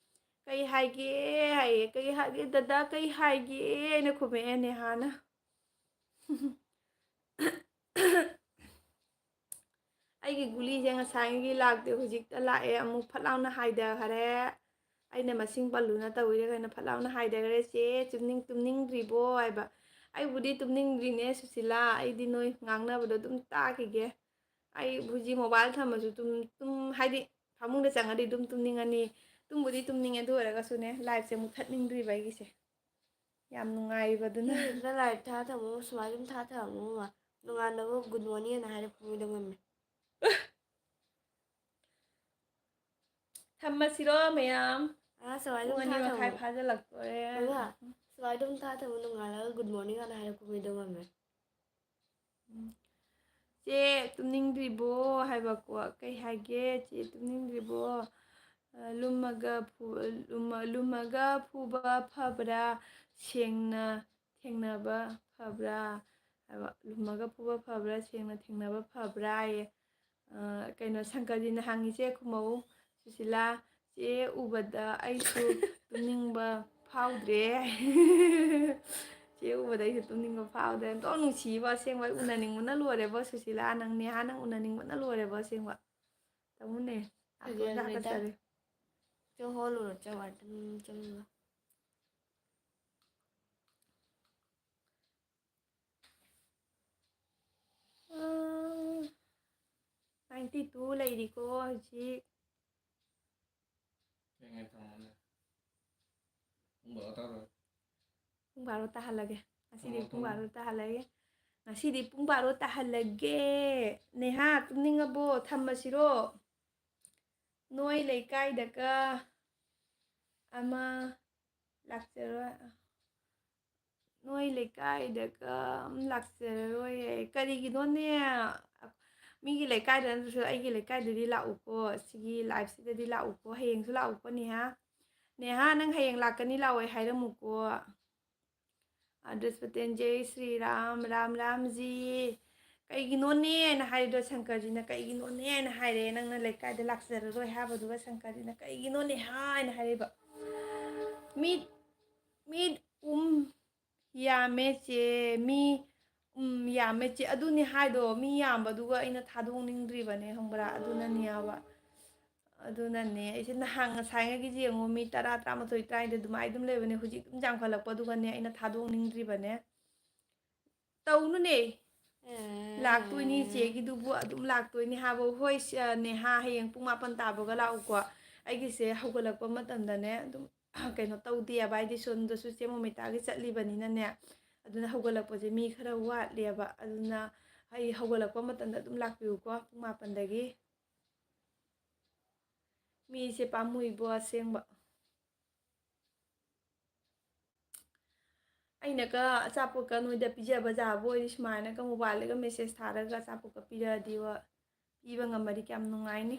ꯀꯩ ꯍꯥꯏꯒꯦ?" ꯍꯥꯏꯌꯦ꯫ "ꯀꯩ ꯍꯥꯏꯒꯦ ꯗꯗꯥ, ꯀꯩ ꯍꯥꯏꯒꯦ?" ꯍꯥꯏꯅ ꯈꯨꯝꯃꯛꯑꯦ ꯅꯦꯍꯥꯅ꯫ ꯑꯩꯒꯤ ꯒꯨꯂꯤꯁꯦ ꯉꯁꯥꯏꯒꯤ ꯂꯥꯛꯇꯦ, ꯍꯧꯖꯤꯛꯇ ꯂꯥꯛꯑꯦ꯫ ꯑꯃꯨꯛ ꯐꯠ ꯂꯥꯎꯅ ꯍꯥꯏꯊꯈꯔꯦ꯫ ꯑꯩꯅ ꯃꯁꯤꯡ ꯄꯜꯂꯨꯅ ꯇꯧꯔꯤꯔ ꯀꯩꯅꯣ, ꯐꯠ ꯂꯥꯎꯅ ꯍꯥꯏꯊꯈꯔꯦ꯫ "ꯆꯦ, ꯇꯨꯝꯅꯤꯡ-, ꯇꯨꯝꯅꯤꯡꯗ꯭ꯔꯤꯕꯣ?" ꯍꯥꯏꯕ꯫ ꯑꯩꯕꯨꯗꯤ ꯇꯨꯝꯅꯤꯡꯗ꯭ꯔꯤꯅꯦ ꯁꯨꯁꯤꯂꯥ, ꯑꯩꯗꯤ ꯅꯣꯏ ꯉꯥꯡꯅꯕꯗꯣ ꯑꯗꯨꯝ ꯇꯥꯈꯤꯒꯦ꯫ ꯑꯩ ꯍꯧꯖꯤꯛ ꯃꯣꯕꯥꯏꯜ ꯊꯝꯃꯁꯨ ꯇꯨꯝ-, ꯇꯨꯝ-, ꯍꯥꯏꯗꯤ ꯐꯃꯨꯡꯗ ꯆꯪꯉꯗꯤ ꯑꯗꯨꯝ ꯇꯨꯝꯅꯤꯡꯉꯅꯤ꯫ ꯇꯨꯝꯕꯨꯗꯤ ꯇꯨꯝꯅꯤꯡꯉꯦ, ꯑꯗꯨ ꯑꯣꯏꯔꯒꯁꯨꯅꯦ, ꯂꯥꯏꯐꯁꯦ ꯃꯨꯊꯠꯅꯤꯡꯗ꯭ꯔꯤꯕ ꯑꯩꯒꯤꯁꯦ꯫ ꯌꯥꯝ ꯅꯨꯡꯉꯥꯏꯕꯗꯨꯅ꯫ ꯅꯪ ꯂꯥꯏꯐ ꯊꯥ ꯊꯝꯃꯣ, ꯁꯨꯃꯥꯏꯅ ꯑꯗꯨꯝ ꯊꯥ ꯊꯝꯃꯣ꯫ ꯅꯣꯡꯉꯥꯜꯂꯒ ꯒꯨꯗ ꯃꯣꯔꯅꯤꯡ ꯑꯅ ꯍꯥꯏꯔꯛꯄ ꯃꯤꯗꯣ ꯉꯝꯃꯦ꯫ ꯊꯝꯃꯁꯤꯔꯣ ꯃꯌꯥꯝ? ꯑꯥ, ꯁꯨꯃꯥꯏꯅ ꯄꯨꯡ ꯑꯗꯨꯝ ꯑꯅꯤ ꯊꯥ ꯃꯈꯥꯏ ꯊꯝꯃꯣ꯫ ꯐꯥꯖꯤꯜꯂꯛꯇꯣꯔꯦ꯫ ꯑꯗꯨꯒ ꯁꯨꯃꯥꯏꯅ ꯑꯗꯨꯝ ꯊꯥ ꯊꯝꯃꯣ, ꯅꯣꯡꯉꯥꯜꯂꯒ ꯒꯨꯗ ꯃꯣꯔꯅꯤꯡ ꯑꯅ ꯍꯥꯏꯔꯛꯄ ꯃꯤꯗꯣ ꯉꯝꯃꯦ꯫ ꯎꯝ꯫ "ꯆꯦ, ꯇꯨꯝꯅꯤꯡꯗ꯭ꯔꯤꯕꯣ?" ꯍꯥꯏꯕꯀꯣ꯫ ꯀꯩ ꯍꯥꯏꯒꯦ, "ꯆꯦ, ꯇꯨꯝꯅꯤꯡꯗ꯭ꯔꯤꯕꯣ?" ꯑ, ꯂꯨꯝꯃꯒ ꯐꯨ-, ꯂꯨꯝꯃ-, ꯂꯨꯝꯃꯒ ꯐꯨꯕ ꯐꯕ꯭ꯔꯥ, ꯁꯦꯡꯅ ꯊꯦꯡꯅꯕ ꯐꯕ꯭ꯔꯥ ꯍꯥꯏꯕ꯫ "ꯂꯨꯝꯃꯒ ꯐꯨꯕ ꯐꯕ꯭ꯔꯥ, ꯁꯦꯡꯅ ꯊꯦꯡꯅꯕ ꯐꯕ꯭ꯔꯥ?" ꯍꯥꯏꯌꯦ꯫ ꯑ, ꯀꯩꯅꯣ, ꯁꯪꯀꯔꯖꯤꯅ ꯍꯪꯉꯤꯁꯦ ꯈꯨꯝꯃꯧ, ꯁꯨꯁꯤꯂꯥ꯫ "ꯆꯦ ꯎꯕꯗ ꯑꯩꯁꯨ ꯇꯨꯝꯅꯤꯡꯕ ꯐꯥꯎꯗ꯭ꯔꯦ꯫ ꯆꯦ ꯎꯕꯗ ꯑꯩꯁꯨ ꯇꯨꯝꯅꯤꯡꯕ ꯐꯥꯎꯗ꯭ꯔꯦ꯫" ꯑꯣꯟꯊꯣꯛ ꯅꯨꯡꯁꯤꯕ ꯑꯁꯦꯡꯕ꯫ ꯑꯩ ꯎꯅꯅꯤꯡꯕꯅ ꯂꯣꯏꯔꯦꯕꯣ ꯁꯨꯁꯤꯂꯥ, ꯅꯪ ꯅꯦꯍꯥ, ꯅꯪ ꯎꯅꯅꯤꯡꯕꯅ ꯂꯣꯏꯔꯦꯕꯣ ꯑꯁꯦꯡꯕ꯫ ꯇꯥꯃꯣꯅꯦ, ꯑꯩꯈꯣꯏ ꯐꯖꯔꯦ, ꯍꯥꯀꯠꯆꯔꯦ꯫ ꯆꯪ ꯍꯣꯜꯂꯨꯔꯣ, ꯆꯪ ꯋꯥꯔꯗꯟ ꯆꯪꯉꯒ꯫ ꯅꯥꯏꯟꯇꯤ ꯇꯨ ꯂꯩꯔꯤꯀꯣ ꯍꯧꯖꯤꯛ꯫ ꯄꯨꯡ ꯕꯥꯔꯣ ꯇꯥꯔꯣꯏ꯫ ꯄꯨꯡ ꯕꯥꯔꯣ ꯇꯥꯍꯜꯂꯒꯦ꯫ ꯉꯁꯤꯗꯤ ꯄꯨꯡ ꯕꯥꯔꯣ ꯇꯥꯍꯜꯂꯒꯦ꯫ ꯉꯁꯤꯗꯤ ꯄꯨꯡ ꯕꯥꯔꯣ ꯇꯥꯍꯜꯂꯒꯦ꯫ ꯅꯦꯍꯥ, ꯇꯨꯝꯅꯤꯡꯉꯕꯣ? ꯊꯝꯃꯁꯤꯔꯣ? ꯅꯣꯏ ꯂꯩꯀꯥꯏꯗꯒ ꯑꯃ ꯂꯥꯛꯆꯔꯣꯏ꯫ ꯅꯣꯏ ꯂꯩꯀꯥꯏꯗꯒ ꯑꯃ ꯂꯥꯛꯆꯔꯔꯣꯏꯌꯦ꯫ ꯀꯔꯤꯒꯤꯅꯣꯅꯦ? ꯃꯤꯒꯤ ꯂꯩꯀꯥꯏꯗ ꯅꯠꯇ꯭ꯔꯁꯨ ꯑꯩꯒꯤ ꯂꯩꯀꯥꯏꯗꯗꯤ ꯂꯥꯛꯎꯀꯣ꯫ ꯁꯤꯒꯤ liveꯁꯤꯗꯗꯤ ꯂꯥꯛꯎꯀꯣ꯫ ꯍꯌꯦꯡꯁꯨ ꯂꯥꯛꯎꯀꯣ, ꯅꯦꯍꯥ꯫ ꯅꯦꯍꯥ, ꯅꯪ ꯍꯌꯦꯡ ꯂꯥꯛꯀꯅꯤ ꯂꯥꯛꯑꯣꯏ ꯍꯥꯏꯔꯝꯃꯨꯀꯣ꯫ ꯑꯗ꯭ꯔꯁꯄꯇꯦꯟ, ꯖꯩ ꯁ꯭ꯔꯤ ꯔꯥꯝ, ꯔꯥꯝ ꯔꯥꯝꯖꯤ꯫ ꯀꯩꯒꯤꯅꯣꯅꯦꯅ ꯍꯥꯏꯔꯤꯗꯣ ꯁꯪꯀꯔꯖꯤꯅ, ꯀꯩꯒꯤꯅꯣꯅꯦꯅ ꯍꯥꯏꯔꯦ꯫ ꯅꯪꯅ ꯂꯩꯀꯥꯏꯗ ꯂꯥꯛꯆꯔꯔꯣꯏ ꯍꯥꯏꯕꯗꯨꯒ ꯁꯪꯀꯔꯖꯤꯅ ꯀꯩꯒꯤꯅꯣꯅꯦ ꯍꯥꯏꯅ ꯍꯥꯏꯔꯤꯕ? ꯃꯤꯠ, ꯃꯤꯠ ꯎꯝ ꯌꯥꯝꯃꯦ ꯆꯦ, ꯃꯤ ꯎꯝ ꯌꯥꯝꯃꯦ ꯆꯦ꯫ ꯑꯗꯨꯅꯤ ꯍꯥꯏꯗꯣ, ꯃꯤ ꯌꯥꯝꯕꯗꯨꯒ ꯑꯩꯅ ꯊꯥꯗꯣꯛꯅꯤꯡꯗ꯭ꯔꯤꯕꯅꯦ, ꯈꯪꯕ꯭ꯔꯥ? ꯑꯗꯨꯅꯅꯦꯕ꯫ ꯑꯗꯨꯅꯅꯦ ꯑꯩꯁꯦ ꯅꯍꯥꯟ ꯉꯁꯥꯏꯉꯩꯒꯤꯁꯦ ꯌꯦꯡꯉꯣ, ꯃꯤ ꯇꯔꯥ, ꯇꯔꯥꯃꯥꯊꯣꯏ, ꯇꯔꯥꯅꯤꯊꯣꯏ ꯑꯗꯨꯃꯥꯏꯅ ꯑꯗꯨꯝ ꯂꯩꯕꯅꯦ꯫ ꯍꯧꯖꯤꯛ ꯑꯗꯨꯝ ꯌꯥꯝꯈꯠꯂꯛꯄꯗꯨꯒꯅꯦ ꯑꯩꯅ ꯊꯥꯗꯣꯛꯅꯤꯡꯗ꯭ꯔꯤꯕꯅꯦ꯫ ꯇꯧꯅꯨꯅꯦ꯫ ꯂꯥꯛꯇꯣꯏꯅꯤ ꯆꯦꯒꯤꯗꯨꯕꯨ, ꯑꯗꯨꯝ ꯂꯥꯛꯇꯣꯏꯅꯤ ꯍꯥꯏꯕ꯫ ꯍꯣꯏ, ꯁ-, ꯅꯦꯍꯥ, ꯍꯌꯦꯡ ꯄꯨꯡ ꯃꯥꯄꯟ ꯇꯥꯕꯒ ꯂꯥꯛꯎꯀꯣ꯫ ꯑꯩꯒꯤꯁꯦ ꯍꯧꯒꯠꯂꯛꯄ ꯃꯇꯝꯗꯅꯦ ꯑꯗꯨꯝ ꯀꯩꯅꯣ ꯇꯧꯗꯦꯕ, ꯍꯥꯏꯗꯤ ꯁꯣꯝꯗꯁꯨ ꯆꯦ ꯃꯣꯃꯤꯇꯥꯒꯤ ꯆꯠꯂꯤꯕꯅꯤꯅꯅꯦ꯫ ꯑꯗꯨꯅ ꯍꯧꯒꯠꯂꯛꯄꯁꯦ ꯃꯤ ꯈꯔ ꯋꯥꯠꯂꯦꯕ꯫ ꯑꯗꯨꯅ ꯑꯩ ꯍꯧꯒꯠꯂꯛꯄ ꯃꯇꯝꯗ ꯑꯗꯨꯝ ꯂꯥꯛꯄꯤꯌꯨꯀꯣ, ꯄꯨꯡ ꯃꯥꯄꯟꯗꯒꯤ꯫ ꯃꯤꯁꯦ ꯄꯥꯝꯃꯨꯏꯕꯣ ꯑꯁꯦꯡꯕ꯫ ꯑꯩꯅꯒ ꯑꯆꯥꯄꯣꯠꯀ ꯅꯣꯏꯗ ꯄꯤꯖꯕ ꯌꯥꯕ ꯑꯣꯏꯗꯤ, ꯁꯨꯃꯥꯏꯅꯒ mobileꯗꯒ message ꯊꯥꯔꯒ ꯑꯆꯥꯄꯣꯠꯀ ꯄꯤꯔꯛꯑꯗꯤꯕ, ꯄꯤꯕ ꯉꯝꯃꯗꯤ ꯀꯌꯥꯝ ꯅꯨꯡꯉꯥꯏꯅꯤ꯫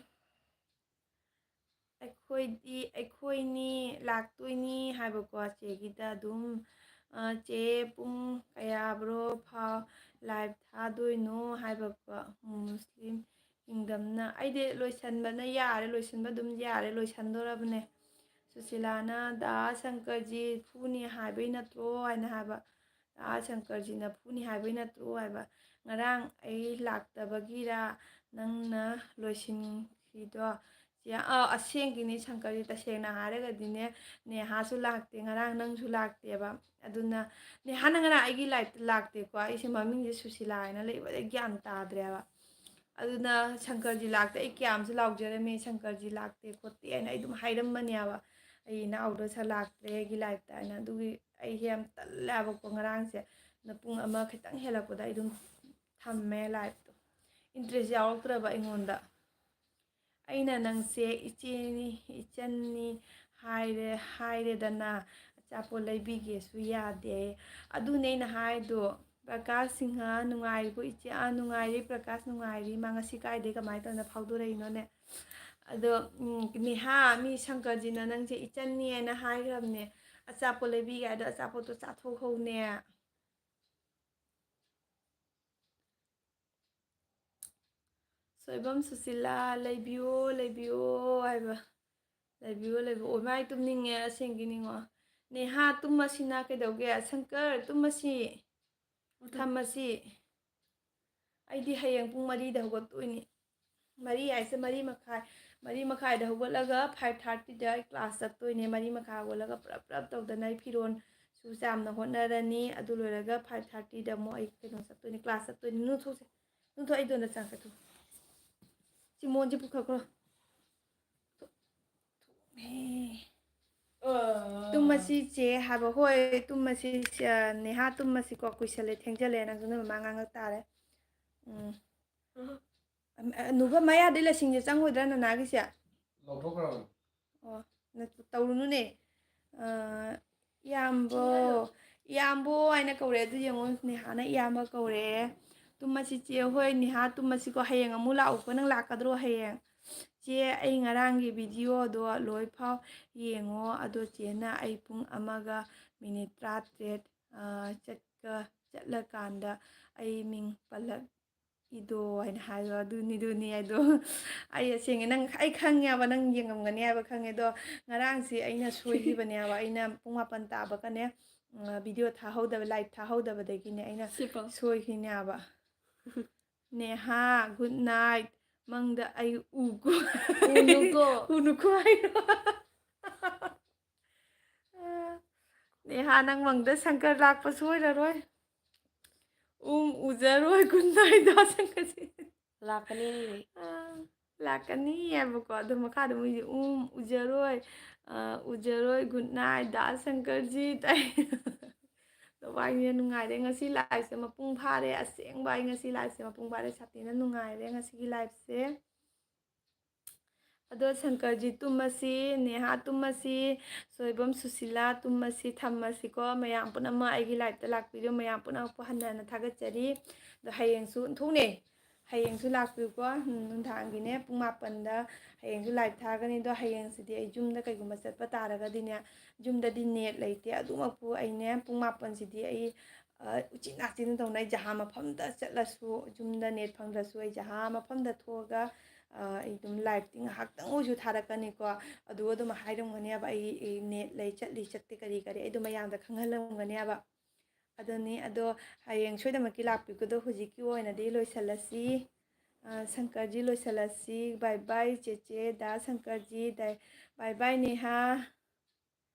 ꯑꯩꯈꯣꯏꯗꯤ, ꯑꯩꯈꯣꯏꯅꯤ ꯂꯥꯛꯇꯣꯏꯅꯤ ꯍꯥꯏꯕꯀꯣ ꯆꯦꯒꯤꯗ ꯑꯗꯨꯝ꯫ ꯑ, "ꯆꯦ, ꯄꯨꯡ ꯀꯌꯥꯕ꯭ꯔꯣ ꯐꯥꯎ live ꯊꯥꯗꯣꯏꯅꯣ?" ꯍꯥꯏꯕꯀꯣ꯫ ꯃꯨꯁꯂꯤꯝ ꯀꯤꯡꯗꯝꯅ, "ꯑꯩꯗꯤ ꯂꯣꯏꯁꯟꯕꯅ ꯌꯥꯔꯦ, ꯂꯣꯏꯁꯟꯕ ꯑꯗꯨꯝ ꯌꯥꯔꯦ, ꯂꯣꯏꯁꯟꯗꯣꯔꯕꯅꯦ꯫" ꯁꯨꯁꯤꯂꯥꯅ, "ꯗꯥ ꯁꯪꯀꯔꯖꯤ ꯐꯨꯅꯤ ꯍꯥꯏꯕꯩ ꯅꯠꯇ꯭ꯔꯣ?" ꯍꯥꯏꯅ ꯍꯥꯏꯕ꯫ "ꯗꯥ ꯁꯪꯀꯔꯖꯤꯅ ꯐꯨꯅꯤ ꯍꯥꯏꯕꯩ ꯅꯠꯇ꯭ꯔꯣ?" ꯍꯥꯏꯕ꯫ "ꯉꯔꯥꯡ ꯑꯩ ꯂꯥꯛꯇꯕꯒꯤꯔꯥ ꯅꯪꯅ ꯂꯣꯏꯁꯤꯟꯈꯤꯗꯣ?" ꯑꯥ, ꯑꯁꯦꯡꯒꯤꯅꯤ ꯁꯪꯀꯔꯁꯦ꯫ ꯇꯁꯦꯡꯅ ꯍꯥꯏꯔꯒꯗꯤꯅꯦ, ꯅꯦꯍꯥꯁꯨ ꯂꯥꯛꯇꯦ, ꯉꯔꯥꯡ ꯅꯪꯁꯨ ꯂꯥꯛꯇꯦꯕ꯫ ꯑꯗꯨꯅ ꯅꯦꯍꯥꯅ ꯉꯔꯥꯡ ꯑꯩꯒꯤ liveꯇ ꯂꯥꯛꯇꯦꯀꯣ꯫ ꯑꯩꯁꯦ ꯃꯃꯤꯡꯁꯦ ꯁꯨꯁꯤꯂꯥ ꯍꯥꯏꯅ ꯂꯩꯕꯗ ꯒ꯭ꯌꯥꯟ ꯇꯥꯗ꯭ꯔꯦꯕ꯫ ꯑꯗꯨꯅ ꯁꯪꯀꯔꯖꯤ ꯂꯥꯛꯇꯦ, ꯑꯩ ꯀꯌꯥꯝꯁꯨ ꯂꯥꯎꯖꯔꯝꯃꯤ, "ꯁꯪꯀꯔꯖꯤ ꯂꯥꯛꯇꯦ ꯈꯣꯠꯇꯦ" ꯍꯥꯏꯅ ꯑꯩ ꯑꯗꯨꯝ ꯍꯥꯏꯔꯝꯕꯅꯦꯕ꯫ "ꯑꯩ ꯏꯅꯥꯎꯗꯣ ꯁꯥ ꯂꯥꯛꯇ꯭ꯔꯦ ꯑꯩꯒꯤ liveꯇ" ꯍꯥꯏꯅ꯫ ꯑꯗꯨꯒꯤ ꯑꯩꯁꯦ ꯌꯥꯝ ꯇꯜꯂꯦꯕꯀꯣ ꯉꯔꯥꯡꯁꯦ꯫ ꯑꯗꯨꯅ ꯄꯨꯡ ꯑꯃ ꯈꯤꯇꯪ ꯍꯦꯜꯂꯛꯄꯗ ꯑꯩ ꯑꯗꯨꯝ ꯊꯝꯃꯦ liveꯇꯣ꯫ Interest ꯌꯥꯎꯔꯛꯇ꯭ꯔꯕ ꯑꯩꯉꯣꯟꯗ꯫ ꯑꯩꯅ ꯅꯪꯁꯦ ꯏꯆꯦꯅꯤ, ꯏꯆꯟꯅꯤ ꯍꯥꯏꯔꯦ, ꯍꯥꯏꯔꯦꯗꯅ, ꯑꯆꯥꯄꯣꯠ ꯂꯩꯕꯤꯒꯦꯁꯨ ꯌꯥꯗꯦ꯫ ꯑꯗꯨꯅꯦ ꯑꯩꯅ ꯍꯥꯏꯗꯣ, "ꯄ꯭ꯔꯀꯥꯁ ꯁꯤꯡꯍ, ꯅꯨꯡꯉꯥꯏꯔꯤꯕꯣ ꯏꯆꯦ?" "ꯑꯥ, ꯅꯨꯡꯉꯥꯏꯔꯤ ꯄ꯭ꯔꯀꯥꯁ, ꯅꯨꯡꯉꯥꯏꯔꯤ꯫ ꯃꯥ ꯉꯁꯤ ꯀꯥꯏꯗꯩ ꯀꯃꯥꯏꯅ ꯇꯧꯗꯅ ꯐꯥꯎꯗꯣꯔꯛꯏꯅꯣꯅꯦ?" ꯑꯗꯣ, ꯎꯝ, ꯅꯦꯍꯥ, ꯃꯤ ꯁꯪꯀꯔꯖꯤꯅ ꯅꯪꯁꯦ ꯏꯆꯟꯅꯤ ꯍꯥꯏꯅ ꯍꯥꯏꯈ꯭ꯔꯕꯅꯦ, ꯑꯆꯥꯄꯣꯠ ꯂꯩꯕꯤꯒꯦ ꯍꯥꯏꯗꯣ ꯑꯆꯥꯄꯣꯠꯇꯣ ꯆꯥꯊꯣꯛꯍꯧꯅꯦ꯫ ꯁꯣꯏꯕꯝ ꯁꯨꯁꯤꯂꯥ, ꯂꯩꯕꯤꯌꯣ, ꯂꯩꯕꯤꯌꯣ ꯍꯥꯏꯕ꯫ ꯂꯩꯕꯤꯌꯣ, ꯂꯩꯕꯤꯌꯣ꯫ ꯑꯣ, ꯃꯥꯏ ꯇꯨꯝꯅꯤꯡꯉꯦ, ꯑꯁꯦꯡꯒꯤꯅꯤꯉꯣ꯫ ꯅꯦꯍꯥ, ꯇꯨꯝꯃꯁꯤꯅ ꯀꯩꯗꯧꯒꯦ? ꯁꯪꯀꯔ, ꯇꯨꯝꯃꯁꯤ꯫ ꯊꯝꯃꯁꯤ꯫ ꯑꯩꯗꯤ ꯍꯌꯦꯡ ꯄꯨꯡ ꯃꯔꯤꯗ ꯍꯧꯒꯠꯇꯣꯏꯅꯤ꯫ ꯃꯔꯤ ꯍꯥꯏꯁꯦ ꯃꯔꯤ ꯃꯈꯥꯏ꯫ ꯃꯔꯤ ꯃꯈꯥꯏꯗ ꯍꯧꯒꯠꯂꯒ five thirtyꯗ ꯑꯩ class ꯆꯠꯇꯣꯏꯅꯦ꯫ ꯃꯔꯤ ꯃꯈꯥꯏ ꯍꯧꯒꯠꯂꯒ ꯄ꯭ꯔꯞ ꯄ꯭ꯔꯞ ꯇꯧꯗꯅ ꯑꯩ ꯐꯤꯔꯣꯜꯁꯨ ꯆꯥꯝꯅ ꯍꯣꯠꯅꯔꯅꯤ꯫ ꯑꯗꯨ ꯂꯣꯏꯔꯒ five thirtyꯗ ꯑꯃꯨꯛ ꯑꯩ ꯀꯩꯅꯣ ꯆꯠꯇꯣꯏꯅꯦ, class ꯆꯠꯇꯣꯏꯅꯦ꯫ ꯅꯨꯡꯊꯣꯛꯁꯦ꯫ ꯅꯪꯊꯣꯏ, ꯑꯩ ꯗꯣꯟꯗ ꯆꯥꯛ ꯆꯥꯊꯣꯛ꯫ ꯁꯤ ꯃꯣꯟꯁꯦ ꯄꯨꯈꯠꯈ꯭ꯔꯣ꯫ ꯊꯣꯛ-, ꯊꯣꯛꯑꯦ꯫ ꯑ꯫ ꯇꯨꯝꯃꯁꯤ ꯆꯦ ꯍꯥꯏꯕ꯫ ꯍꯣꯏ, ꯇꯨꯝꯃꯁꯤ, ꯑ, ꯅꯦꯍꯥ, ꯇꯨꯝꯃꯁꯤꯀꯣ꯫ ꯀꯨꯏꯁꯜꯂꯦ, ꯊꯦꯡꯖꯜꯂꯦ꯫ ꯅꯪꯁꯨ ꯅꯣꯏ ꯃꯃꯥ ꯉꯥꯡꯉꯛ ꯇꯥꯔꯦ꯫ ꯎꯝ꯫ ꯑ, ꯑ, ꯅꯨꯕ, ꯃꯌꯥꯗꯩ ꯂꯁꯤꯡꯁꯦ ꯆꯪꯉꯣꯏꯗ꯭ꯔꯥ ꯅꯅꯥꯒꯤꯁꯦ? ꯂꯧꯊꯣꯛꯈ꯭ꯔꯕꯅꯤ꯫ ꯑꯣ, ꯅ-, ꯇꯧꯔꯨꯅꯨꯅꯦ꯫ ꯑ, ꯏꯌꯥꯝꯕꯣ, ꯏꯌꯥꯝꯕꯣ ꯍꯥꯏꯅ ꯀꯧꯔꯦ꯫ ꯑꯗꯨ ꯌꯦꯡꯉꯣ, ꯅꯦꯍꯥꯅ ꯏꯌꯥꯝꯕ ꯀꯧꯔꯦ꯫ ꯇꯨꯝꯃꯁꯤ ꯆꯦ ꯍꯣꯏ, ꯅꯦꯍꯥ, ꯇꯨꯝꯃꯁꯤꯀꯣ꯫ ꯍꯌꯦꯡ ꯑꯃꯨꯛ ꯂꯥꯛꯎꯀꯣ꯫ ꯅꯪ ꯂꯥꯛꯀꯗ꯭ꯔꯣ ꯍꯌꯦꯡ? ꯆꯦ, ꯑꯩ ꯉꯔꯥꯡꯒꯤ videoꯗꯣ ꯂꯣꯏ ꯐꯥꯎ ꯌꯦꯡꯉꯣ꯫ ꯑꯗꯣ ꯆꯦꯅ ꯑꯩ ꯄꯨꯡ ꯑꯃꯒ minute ꯇꯔꯥꯇꯔꯦꯠ, ꯑ, ꯆꯠꯀ-, ꯆꯠꯂꯀꯥꯟꯗ ꯑꯩ ꯃꯤꯡ ꯄꯜꯂꯛ ꯏꯗꯣ ꯍꯥꯏꯅ ꯍꯥꯏꯌꯣ, ꯑꯗꯨꯅꯤ, ꯑꯗꯨꯅꯤ ꯍꯥꯏꯗꯣ꯫ ꯑꯩ ꯑꯁꯦꯡꯉꯦ, ꯅꯪ, ꯑꯩ ꯈꯪꯉꯦꯕ, ꯅꯪ ꯌꯦꯡꯉꯝꯒꯅꯤ ꯍꯥꯏꯕ ꯈꯪꯉꯦ꯫ ꯑꯗꯣ ꯉꯔꯥꯡꯁꯦ ꯑꯩꯅ ꯁꯣꯏꯈꯤꯕꯅꯦꯕ꯫ ꯑꯩꯅ ꯄꯨꯡ ꯃꯥꯄꯟ ꯇꯥꯕꯒꯅꯦ, ꯑ, video ꯊꯥꯍꯧꯗꯕ, live ꯊꯥꯍꯧꯗꯕꯗꯒꯤꯅꯦ ꯑꯩꯅ ꯁꯤꯄꯣ꯫ ꯁꯣꯏꯈꯤꯅꯦꯕ꯫ ꯅꯦꯍꯥ, good night꯫ ꯃꯪꯗ ꯑꯩ ꯎꯀꯣ꯫ ꯎꯅꯨꯀꯣ꯫ ꯎꯅꯨꯀꯣ ꯍꯥꯏꯔꯣ? ꯅꯦꯍꯥ, ꯅꯪ ꯃꯪꯗ ꯁꯪꯀꯔ ꯂꯥꯛꯄ ꯁꯣꯏꯔꯔꯣꯏ꯫ ꯎꯝ, ꯎꯖꯔꯣꯏ꯫ Good night, ꯗꯥ ꯁꯪꯀꯔꯖꯤ꯫ ꯂꯥꯛꯀꯅꯤ꯫ ꯑꯥ, ꯂꯥꯛꯀꯅꯤ ꯍꯥꯏꯕꯀꯣ꯫ ꯑꯗꯣ ꯃꯈꯥꯗ ꯃꯣꯏꯁꯦ, "ꯎꯝ, ꯎꯖꯔꯣꯏ, ꯑꯥ, ꯎꯖꯔꯣꯏ, good night, ꯗꯥ ꯁꯪꯀꯔꯖꯤ" ꯇꯥꯏ꯫ ꯑꯗꯣ ꯋꯥꯏꯅꯦ, ꯅꯨꯡꯉꯥꯏꯔꯦ ꯉꯁꯤ liveꯁꯦ ꯃꯄꯨꯡ ꯐꯥꯔꯦ꯫ ꯑꯁꯦꯡꯕ ꯑꯩ ꯉꯁꯤ liveꯁꯦ ꯃꯄꯨꯡ ꯐꯥꯔꯦ꯫ ꯁꯥꯊꯤꯅ ꯅꯨꯡꯉꯥꯏꯔꯦ ꯉꯁꯤꯒꯤ liveꯁꯦ꯫ ꯑꯗꯣ ꯁꯪꯀꯔꯖꯤ ꯇꯨꯝꯃꯁꯤ, ꯅꯦꯍꯥ ꯇꯨꯝꯃꯁꯤ, ꯁꯣꯏꯕꯝ ꯁꯨꯁꯤꯂꯥ ꯇꯨꯝꯃꯁꯤ, ꯊꯝꯃꯁꯤꯀꯣ꯫ ꯃꯌꯥꯝ ꯄꯨꯝꯅꯃꯛ ꯑꯩꯒꯤ liveꯇ ꯂꯥꯛꯄꯤꯔꯤꯕ ꯃꯌꯥꯝ ꯄꯨꯝꯅꯃꯛꯄꯨ ꯍꯟꯅ ꯍꯟꯅ ꯊꯥꯒꯠꯆꯔꯤ꯫ ꯑꯗꯣ ꯍꯌꯦꯡꯁꯨ ꯑꯣꯟꯊꯣꯛꯅꯦ, ꯍꯌꯦꯡꯁꯨ ꯂꯥꯛꯄꯤꯌꯨꯀꯣ꯫ ꯎꯝ, ꯅꯨꯡꯗꯥꯡꯒꯤꯅꯦ, ꯄꯨꯡ ꯃꯥꯄꯟꯗ ꯍꯌꯦꯡꯁꯨ live ꯊꯥꯒꯅꯤ꯫ ꯑꯗꯣ ꯍꯌꯦꯡꯁꯤꯗꯤ ꯑꯩ ꯌꯨꯝꯗ ꯀꯩꯒꯨꯝꯕ ꯆꯠꯄ ꯇꯥꯔꯒꯗꯤꯅꯦ, ꯌꯨꯝꯗꯗꯤ net ꯂꯩꯇꯦ꯫ ꯑꯗꯨꯃꯛꯄꯨ ꯑꯩꯅꯦ, ꯄꯨꯡ ꯃꯥꯄꯟꯁꯤꯗꯤ ꯑꯩ, ꯑ, ꯎꯆꯤꯟ ꯅꯥꯆꯤꯟꯅ ꯇꯧꯅ ꯑꯩ ꯖꯍꯥ ꯃꯐꯝꯗ ꯆꯠꯂꯁꯨ, ꯌꯨꯝꯗ net ꯐꯪꯗ꯭ꯔꯁꯨ, ꯑꯩ ꯖꯍꯥ ꯃꯐꯝꯗ ꯊꯣꯛꯑꯒ, ꯑ, ꯑꯩ ꯑꯗꯨꯝ liveꯇꯤ ꯉꯥꯏꯍꯥꯛꯇꯪ ꯑꯣꯏꯁꯨ ꯊꯥꯔꯛꯀꯅꯤꯀꯣ꯫ ꯑꯗꯨꯒ ꯑꯗꯨꯝ ꯍꯥꯏꯔꯝꯒꯅꯦꯕ, ꯑꯩ, ꯑꯩ net ꯂꯩ, ꯆꯠꯂꯤ, ꯆꯠꯇꯦ, ꯀꯔꯤ ꯀꯔꯤ ꯑꯩ ꯑꯗꯨꯝ ꯃꯌꯥꯝꯗ ꯈꯪꯍꯜꯂꯝꯒꯅꯦꯕ꯫ ꯑꯗꯨꯅꯤ꯫ ꯑꯗꯣ ꯍꯌꯦꯡ ꯁꯣꯏꯗꯅꯃꯛꯀꯤ ꯂꯥꯛꯄꯤꯌꯨꯀꯣ꯫ ꯑꯗꯣ ꯍꯧꯖꯤꯛꯀꯤ ꯑꯣꯏꯅꯗꯤ ꯂꯣꯏꯁꯤꯜꯂꯁꯤ꯫ ꯑ, ꯁꯪꯀꯔꯖꯤ ꯂꯣꯏꯁꯤꯜꯂꯁꯤ꯫ Bye bye ꯆꯦꯆꯦ, ꯗꯥ ꯁꯪꯀꯔꯖꯤ, ꯗꯥ-, bye bye ꯅꯦꯍꯥ꯫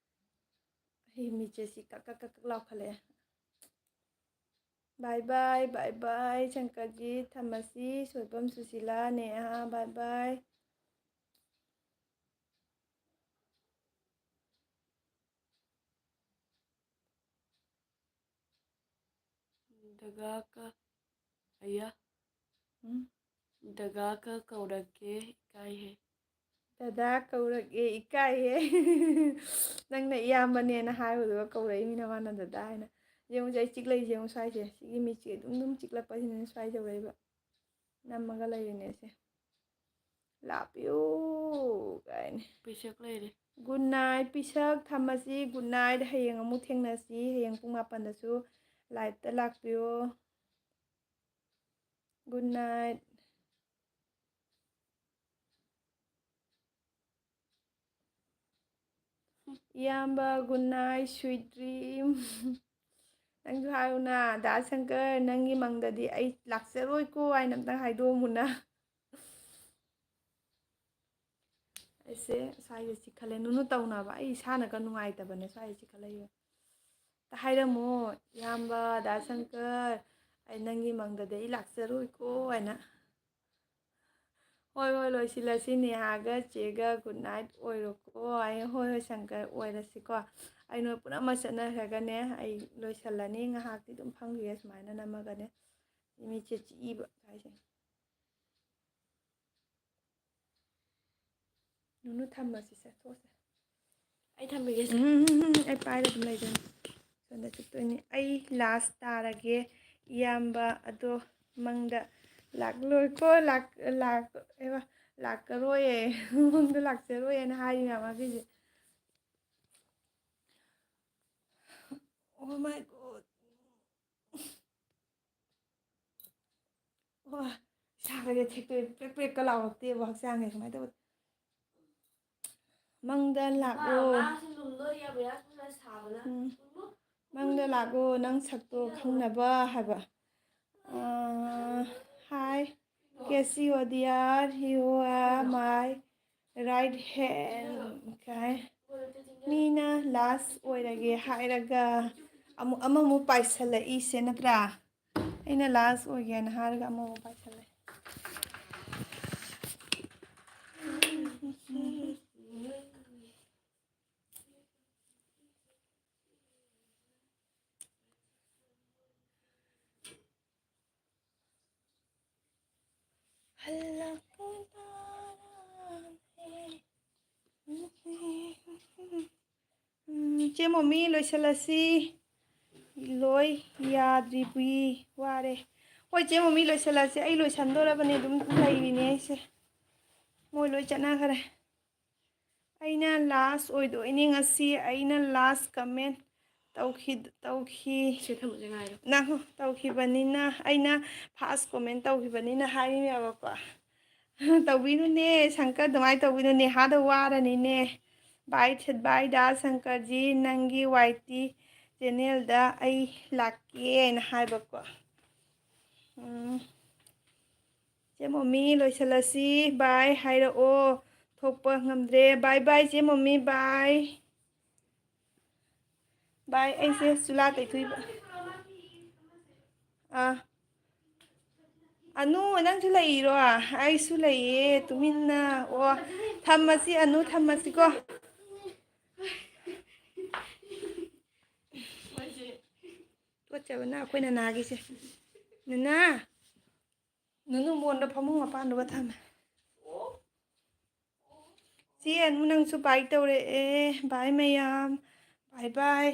ꯑꯩ ꯃꯤꯠꯁꯦ ꯁꯤ ꯀꯛ ꯀꯛ ꯀꯛ ꯀꯛ ꯂꯥꯎꯈꯠꯂꯛꯑꯦ꯫ Bye bye, bye bye ꯁꯪꯀꯔꯖꯤ, ꯊꯝꯃꯁꯤ꯫ Soibam, Sushila, ꯅꯦꯍꯥ, bye bye꯫ ꯗꯒꯥꯀ ꯑꯌꯥ꯫ ꯎꯝ꯫ ꯗꯒꯥꯀ ꯀꯧꯔꯛꯀꯦ, ꯏꯀꯥꯏꯍꯦ꯫ ꯗꯗꯥ ꯀꯧꯔꯛꯑꯦ, ꯏꯀꯥꯏꯍꯦ꯫ ꯅꯪꯅ ꯏꯌꯥꯝꯕꯅꯦꯅ ꯍꯥꯏꯕꯗꯨꯒ ꯀꯧꯔꯛꯏꯃꯤꯅ ꯃꯥꯅ ꯗꯗꯥ ꯍꯥꯏꯅ꯫ ꯌꯦꯡꯉꯨꯁꯦ, ꯑꯩ ꯆꯤꯛꯂꯛꯏꯁꯦ ꯌꯦꯡꯉꯨ, ꯁ꯭ꯋꯥꯏꯁꯦ꯫ ꯁꯤꯒꯤ ꯃꯤꯠꯁꯦ ꯑꯗꯨꯝ ꯑꯗꯨꯝ ꯆꯤꯛꯂꯛꯄꯁꯤꯅꯅꯦ ꯁ꯭ꯋꯥꯏ ꯌꯧꯔꯛꯏꯕ꯫ ꯅꯝꯃꯒ ꯂꯩꯔꯤꯅꯦ ꯁꯦ꯫ "ꯂꯥꯛꯄꯤꯌꯨ" ꯀꯥꯏꯅ꯫ ꯄꯤꯁꯛ ꯂꯩꯔꯦ꯫ Good night, ꯄꯤꯁꯛ, ꯊꯝꯃꯁꯤ꯫ Good night, ꯍꯌꯦꯡ ꯑꯃꯨꯛ ꯊꯦꯡꯅꯁꯤ꯫ ꯍꯌꯦꯡ ꯄꯨꯡ ꯃꯥꯄꯟꯗꯁꯨ liveꯇ ꯂꯥꯛꯄꯤꯌꯣ꯫ Good night꯫ ꯏꯌꯥꯝꯕ, good night, sweet dream꯫ ꯅꯪꯁꯨ ꯍꯥꯏꯌꯨꯅ, ꯗꯥ ꯁꯪꯀꯔ, ꯅꯪꯒꯤ ꯃꯪꯗꯗꯤ ꯑꯩ ꯂꯥꯛꯆꯔꯣꯏꯀꯣ ꯍꯥꯏꯅ ꯑꯝꯇꯪ ꯍꯥꯏꯗꯣꯛꯑꯝꯃꯨꯅ꯫ ꯁꯦ ꯁ꯭ꯋꯥꯏꯁꯦ ꯆꯤꯛꯈꯠꯂꯦ꯫ ꯅꯨꯅꯨ ꯇꯧꯅꯕ꯫ ꯑꯩ ꯏꯁꯥꯅꯒ ꯅꯨꯡꯉꯥꯏꯇꯕꯅꯦ ꯁ꯭ꯋꯥꯏꯁꯦ ꯆꯤꯛꯈꯠꯂꯛꯏꯕ꯫ ꯑꯝꯇ ꯍꯥꯏꯔꯝꯃꯣ, ꯏꯌꯥꯝꯕ ꯗꯥ ꯁꯪꯀꯔ, ꯑꯩ ꯅꯪꯒꯤ ꯃꯪꯗꯗꯤ ꯑꯩ ꯂꯥꯛꯆꯔꯣꯏꯀꯣ ꯍꯥꯏꯅ꯫ ꯍꯣꯏ, ꯍꯣꯏ, ꯂꯣꯏꯁꯤꯜꯂꯁꯤ꯫ ꯅꯦꯍꯥꯒ ꯆꯦꯒ good night ꯑꯣꯏꯔꯣꯀꯣ꯫ ꯑꯩ, ꯍꯣꯏ, ꯍꯣꯏ, ꯁꯪꯀꯔ, ꯑꯣꯏꯔꯁꯤꯀꯣ꯫ ꯑꯩ ꯅꯣꯏ ꯄꯨꯝꯅꯃꯛ ꯆꯠꯅꯈ꯭ꯔꯒꯅꯦ, ꯑꯩ ꯂꯣꯏꯁꯤꯜꯂꯅꯤ꯫ ꯉꯥꯏꯍꯥꯛꯇꯤ ꯑꯗꯨꯝ ꯐꯝꯈꯤꯒꯦ ꯁꯨꯃꯥꯏꯅ ꯅꯝꯃꯒꯅꯦ꯫ ꯃꯤꯠꯁꯦ ꯆꯤꯛꯏꯕ ꯍꯥꯏꯁꯦ꯫ ꯅꯨꯅꯨ ꯊꯝꯃꯁꯤ, ꯆꯠꯊꯣꯛꯑꯁꯦ꯫ ꯑꯩ ꯊꯝꯕꯤꯒꯦ ꯁꯦ꯫ ꯎꯝ, ꯑꯩ ꯄꯥꯏꯔ ꯑꯗꯨꯝ ꯂꯩꯗꯣꯏꯅꯤ꯫ ꯁꯣꯝꯗ ꯆꯠꯇꯣꯏꯅꯤ꯫ ꯑꯩ ꯂꯥꯁ ꯇꯥꯔꯒꯦ, ꯏꯌꯥꯝꯕ꯫ ꯑꯗꯣ ꯃꯪꯗ ꯂꯥꯛꯂꯣꯏꯀꯣ, ꯂꯥꯛ-, ꯂꯥꯛ-, ꯑꯦꯕ, ꯂꯥꯛꯀꯔꯣꯏꯌꯦ꯫ ꯃꯪꯗ ꯂꯥꯛꯆꯔꯣꯏꯌꯦꯅ ꯍꯥꯏꯔꯤ ꯃꯌꯥꯝ ꯃꯥꯒꯤꯁꯦ꯫ Oh my God꯫ ꯋꯥ, ꯏꯁꯥꯒꯁꯦ ꯊꯦꯛꯇꯣꯛꯑꯦ, ꯄ꯭ꯔꯦꯛ ꯄ꯭ꯔꯦꯛꯀ ꯂꯥꯎꯔꯛꯇꯦꯕ ꯍꯛꯆꯥꯡꯁꯦ ꯁꯨꯃꯥꯏꯅ ꯇꯧꯕ꯫ ꯃꯪꯗ ꯂꯥꯛꯑꯣ꯫ ꯎꯝ꯫ ꯃꯪꯗ ꯂꯥꯛꯑꯣ, ꯅꯪ ꯁꯛꯇꯣ ꯈꯪꯅꯕ ꯍꯥꯏꯕ꯫ ꯑꯥ, hi, कैसी हो dear, you are my right hand꯫ ꯀꯥꯏ꯫ ꯃꯤꯅ ꯂꯥꯁ ꯑꯣꯏꯔꯒꯦ ꯍꯥꯏꯔꯒ ꯑꯃꯨꯛ, ꯑꯃꯃꯨꯛ ꯄꯥꯏꯁꯜꯂꯛꯏꯁꯦ ꯅꯠꯇ꯭ꯔꯥ? ꯑꯩꯅ ꯂꯥꯁ ꯑꯣꯏꯒꯦꯅ ꯍꯥꯏꯔꯒ ꯑꯃꯃꯨꯛ ꯄꯥꯏꯁꯜꯂꯛꯑꯦ꯫ ꯎꯝ, ꯏꯆꯦ ꯃꯣꯃꯤ, ꯂꯣꯏꯁꯤꯜꯂꯁꯤ꯫ ꯂꯣꯏ ꯌꯥꯗ꯭ꯔꯤꯕꯤ, ꯋꯥꯔꯦ꯫ ꯍꯣꯏ, ꯏꯆꯦ ꯃꯣꯃꯤ, ꯂꯣꯏꯁꯤꯜꯂꯁꯤ꯫ ꯑꯩ ꯂꯣꯏꯁꯤꯟꯗꯣꯔꯕꯅꯦ, ꯑꯗꯨꯝ ꯂꯩꯔꯤꯅꯦ ꯑꯩꯁꯦ꯫ ꯃꯣꯏ ꯂꯣꯏ ꯆꯠꯅꯈ꯭ꯔꯦ꯫ ꯑꯩꯅ ꯂꯥꯁ ꯑꯣꯏꯗꯣꯏꯅꯤ ꯉꯁꯤ꯫ ꯑꯩꯅ ꯂꯥꯁ ꯀꯃꯦꯟ ꯇꯧꯈꯤ, ꯇꯧꯈꯤ-, ꯁꯤ ꯊꯝꯃꯨꯁꯦ ꯉꯥꯏꯔꯣ꯫ ꯅꯪ ꯇꯧꯈꯤꯕꯅꯤꯅ, ꯑꯩꯅ ꯐꯥꯔꯁ ꯀꯣꯃꯦꯟ ꯇꯧꯈꯤꯕꯅꯤꯅ ꯍꯥꯏꯔꯤꯅꯦꯕꯀꯣ꯫ ꯇꯧꯕꯤꯅꯨꯅꯦ ꯁꯪꯀꯔ, ꯑꯗꯨꯃꯥꯏꯅ ꯇꯧꯕꯤꯅꯨꯅꯦ, ꯍꯥꯗ ꯋꯥꯔꯅꯤꯅꯦ꯫ ꯕꯥꯏ, ꯕꯥꯏ ꯗꯥ ꯁꯪꯀꯔꯖꯤ, ꯅꯪꯒꯤ ꯋꯥꯏ ꯇꯤ ꯆꯦꯅꯦꯜꯗ ꯑꯩ ꯂꯥꯛꯀꯦꯅ ꯍꯥꯏꯕꯀꯣ꯫ ꯎꯝ꯫ ꯆꯦ ꯃꯣꯃꯤ, ꯂꯣꯏꯁꯤꯜꯂꯁꯤ꯫ ꯕꯥꯏ ꯍꯥꯏꯔꯛꯑꯣ꯫ ꯊꯣꯛꯄ ꯉꯝꯗ꯭ꯔꯦ꯫ Bye bye, ꯆꯦ ꯃꯣꯃꯤ, bye꯫ Bye, ꯑꯩꯁꯦ ꯆꯨꯂꯥ ꯇꯩꯊꯣꯛꯏꯕ꯫ ꯑꯥ꯫ ꯑꯅꯨ, ꯅꯪꯁꯨ ꯂꯩꯔꯣ? ꯑꯩꯁꯨ ꯂꯩꯌꯦ, ꯇꯨꯃꯤꯟꯅ꯫ ꯑꯣ, ꯊꯝꯃꯁꯤ ꯑꯅꯨ, ꯊꯝꯃꯁꯤꯀꯣ꯫ ꯇꯨꯀꯠꯆꯕꯅ ꯑꯩꯈꯣꯏ ꯅꯅꯥꯒꯤꯁꯦ꯫ ꯅꯅꯥ! ꯅꯨꯅꯨ ꯃꯣꯟꯗ ꯐꯃꯨꯡ ꯃꯄꯥꯟꯗꯨꯒ ꯊꯝꯃꯦ꯫ ꯆꯦ ꯑꯅꯨ, ꯅꯪꯁꯨ bye ꯇꯧꯔꯛꯑꯦ꯫ Bye ꯃꯌꯥꯝ꯫ Bye bye꯫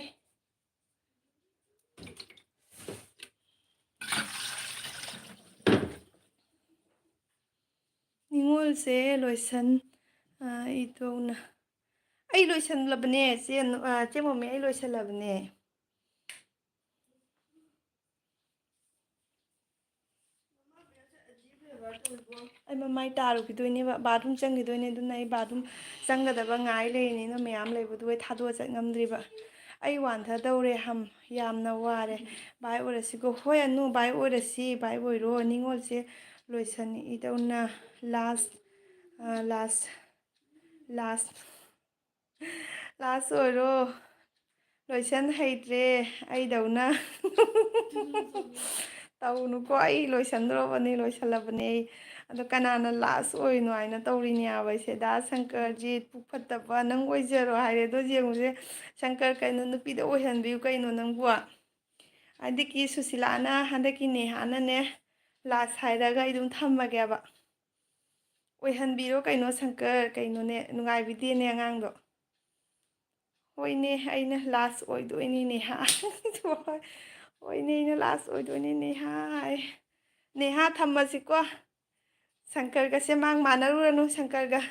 ꯅꯤꯉꯣꯜꯁꯦ ꯂꯣꯏꯁꯟ-, ꯑ, ꯏꯇꯧꯅ-, ꯑꯩ ꯂꯣꯏꯁꯜꯂꯕꯅꯦ, ꯆꯦ ꯑꯅꯨ-, ꯑ, ꯆꯦ ꯃꯣꯃꯤ, ꯑꯩ ꯂꯣꯏꯁꯜꯂꯕꯅꯦ꯫ ꯑꯩ ꯃꯃꯥꯏ ꯇꯥꯔꯨꯈꯤꯗꯣꯏꯅꯦꯕ, bathroom ꯆꯪꯈꯤꯗꯣꯏꯅꯦ꯫ ꯑꯗꯨꯅ ꯑꯩ bathroom ꯆꯪꯒꯗꯕ ꯉꯥꯏ ꯂꯩꯔꯤꯅꯤꯅ, ꯃꯌꯥꯝ ꯂꯩꯕꯗꯨ ꯑꯩ ꯊꯥꯗꯣꯛꯑ ꯆꯠ ꯉꯝꯗ꯭ꯔꯤꯕ꯫ ꯑꯩ ꯋꯥꯟꯊꯗꯧꯔꯦ, ꯍꯝ, ꯌꯥꯝꯅ ꯋꯥꯔꯦ꯫ Bye ꯑꯣꯏꯔꯁꯤꯀꯣ꯫ ꯍꯣꯏ ꯑꯅꯨ, bye ꯑꯣꯏꯔꯁꯤ, bye ꯑꯣꯏꯔꯣ꯫ ꯅꯤꯉꯣꯜꯁꯦ ꯂꯣꯏꯁꯟ ꯏꯇꯧꯅ last, ꯑ, last, last꯫ Last ꯑꯣꯏꯔꯣ꯫ ꯂꯣꯏꯁꯟ ꯍꯩꯇ꯭ꯔꯦ ꯑꯩꯗꯧꯅ꯫ ꯇꯧꯅꯨꯀꯣ, ꯑꯩ ꯂꯣꯏꯁꯟꯗ꯭ꯔꯣꯕꯅꯤ, ꯂꯣꯏꯁꯜꯂꯕꯅꯦ ꯑꯩ꯫ ꯑꯗꯣ ꯀꯅꯥꯅ last ꯑꯣꯏꯅꯣ ꯍꯥꯏꯅ ꯇꯧꯔꯤꯅꯦ ꯍꯥꯏꯕ ꯑꯩꯁꯦ꯫ ꯗꯥ ꯁꯪꯀꯔꯖꯤꯠ, ꯄꯨꯛ ꯐꯠꯇꯕ, ꯅꯪ ꯑꯣꯏꯖꯔꯣ ꯍꯥꯏꯔꯦ꯫ ꯑꯗꯣ ꯌꯦꯡꯉꯨꯁꯦ, ꯁꯪꯀꯔ, ꯀꯩꯅꯣ, ꯅꯨꯄꯤꯗ ꯑꯣꯏꯍꯟꯕꯤꯌꯨ ꯀꯩꯅꯣ ꯅꯪꯕꯨ꯫ ꯍꯟꯗꯛꯀꯤ ꯁꯨꯁꯤꯂꯥꯅ, ꯍꯟꯗꯛꯀꯤ ꯅꯦꯍꯥꯅꯅꯦ, last ꯍꯥꯏꯔꯒ ꯑꯩ ꯑꯗꯨꯝ ꯊꯝꯃꯒꯦꯕ꯫ ꯑꯣꯏꯍꯟꯕꯤꯔꯣ ꯀꯩꯅꯣ ꯁꯪꯀꯔ, ꯀꯩꯅꯣꯅꯦ, ꯅꯨꯡꯉꯥꯏꯕꯤꯗꯦꯅꯦ ꯑꯉꯥꯡꯗꯣ꯫ ꯍꯣꯏꯅꯦ, ꯑꯩꯅ last ꯑꯣꯏꯗꯣꯏꯅꯤ ꯅꯦꯍꯥ꯫ ꯍꯣꯏꯅꯦ, ꯑꯩꯅ last ꯑꯣꯏꯗꯣꯏꯅꯤ ꯅꯦꯍꯥ ꯍꯥꯏ꯫ ꯅꯦꯍꯥ, ꯊꯝꯃꯁꯤꯀꯣ꯫ ꯁꯪꯀꯔꯒꯁꯦ ꯃꯥꯡ ꯃꯥꯟꯅꯔꯨꯔꯅꯨ ꯁꯪꯀꯔꯒ꯫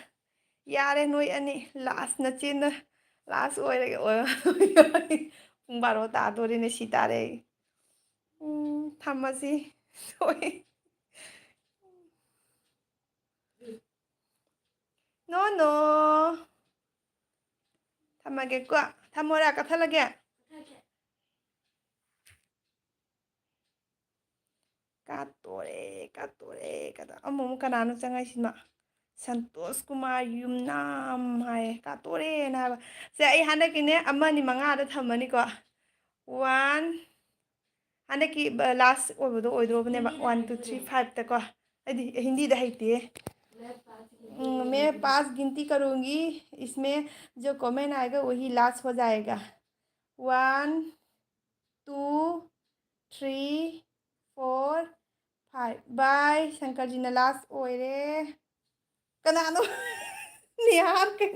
ꯌꯥꯔꯦ, ꯅꯣꯏ ꯑꯅꯤ last, ꯅꯆꯦꯅ last ꯑꯣꯏꯔꯒꯦ꯫ ꯑꯣꯏ-, ꯄꯨꯡ ꯕꯥꯔꯣ ꯇꯥꯗꯣꯔꯦꯅꯦ, ꯁꯤ ꯇꯥꯔꯦ ꯑꯩ꯫ ꯎꯝ, ꯊꯝꯃꯁꯤ꯫ ꯁꯣꯏ꯫ ꯅꯣ, ꯅꯣ꯫ ꯊꯝꯃꯒꯦꯀꯣ꯫ ꯊꯝꯃꯣꯔꯥ? ꯀꯛꯊꯠꯂꯒꯦ? ꯀꯥꯠꯇꯣꯔꯦ, ꯀꯥꯠꯇꯣꯔꯦ, ꯀꯥꯠꯇꯣ-, ꯑꯃꯨꯛ, ꯑꯃꯨꯛ ꯀꯅꯥꯅꯣ ꯆꯪꯉꯛꯏꯁꯤꯅ? ꯁꯟꯇꯣꯁ ꯀꯨꯃꯥꯔ ꯌꯨꯝꯅꯥꯝ ꯍꯥꯏꯌꯦ, ꯀꯥꯇꯣꯔꯦꯅ ꯍꯥꯏꯕ꯫ ꯁꯦ, ꯑꯩ ꯍꯟꯗꯛꯀꯤꯅꯦ ꯑꯃ ꯑꯅꯤ ꯃꯉꯥꯗ ꯊꯝꯃꯅꯤꯀꯣ꯫ One, ꯍꯟꯗꯛꯀꯤ ꯂꯥꯁ ꯑꯣꯏꯕꯗꯣ ꯑꯣꯏꯗ꯭ꯔꯣꯕꯅꯦꯕ꯫ One, two, three, fiveꯇꯀꯣ꯫ ꯑꯩꯗꯤ ꯍꯤꯟꯗꯤꯗ ꯍꯩꯇꯦ꯫ मैं पाँच गिनती करूँगी, इसमें जो कमेंट आएगा वही लास्ट हो जाएगा। One, two, three, four, five. Bye. ꯁꯪꯀꯔꯖꯤꯅ ꯂꯥꯁ ꯑꯣꯏꯔꯦ꯫ ꯀꯅꯥꯅꯣ? ꯅꯤꯍꯥꯔ ꯀꯩ-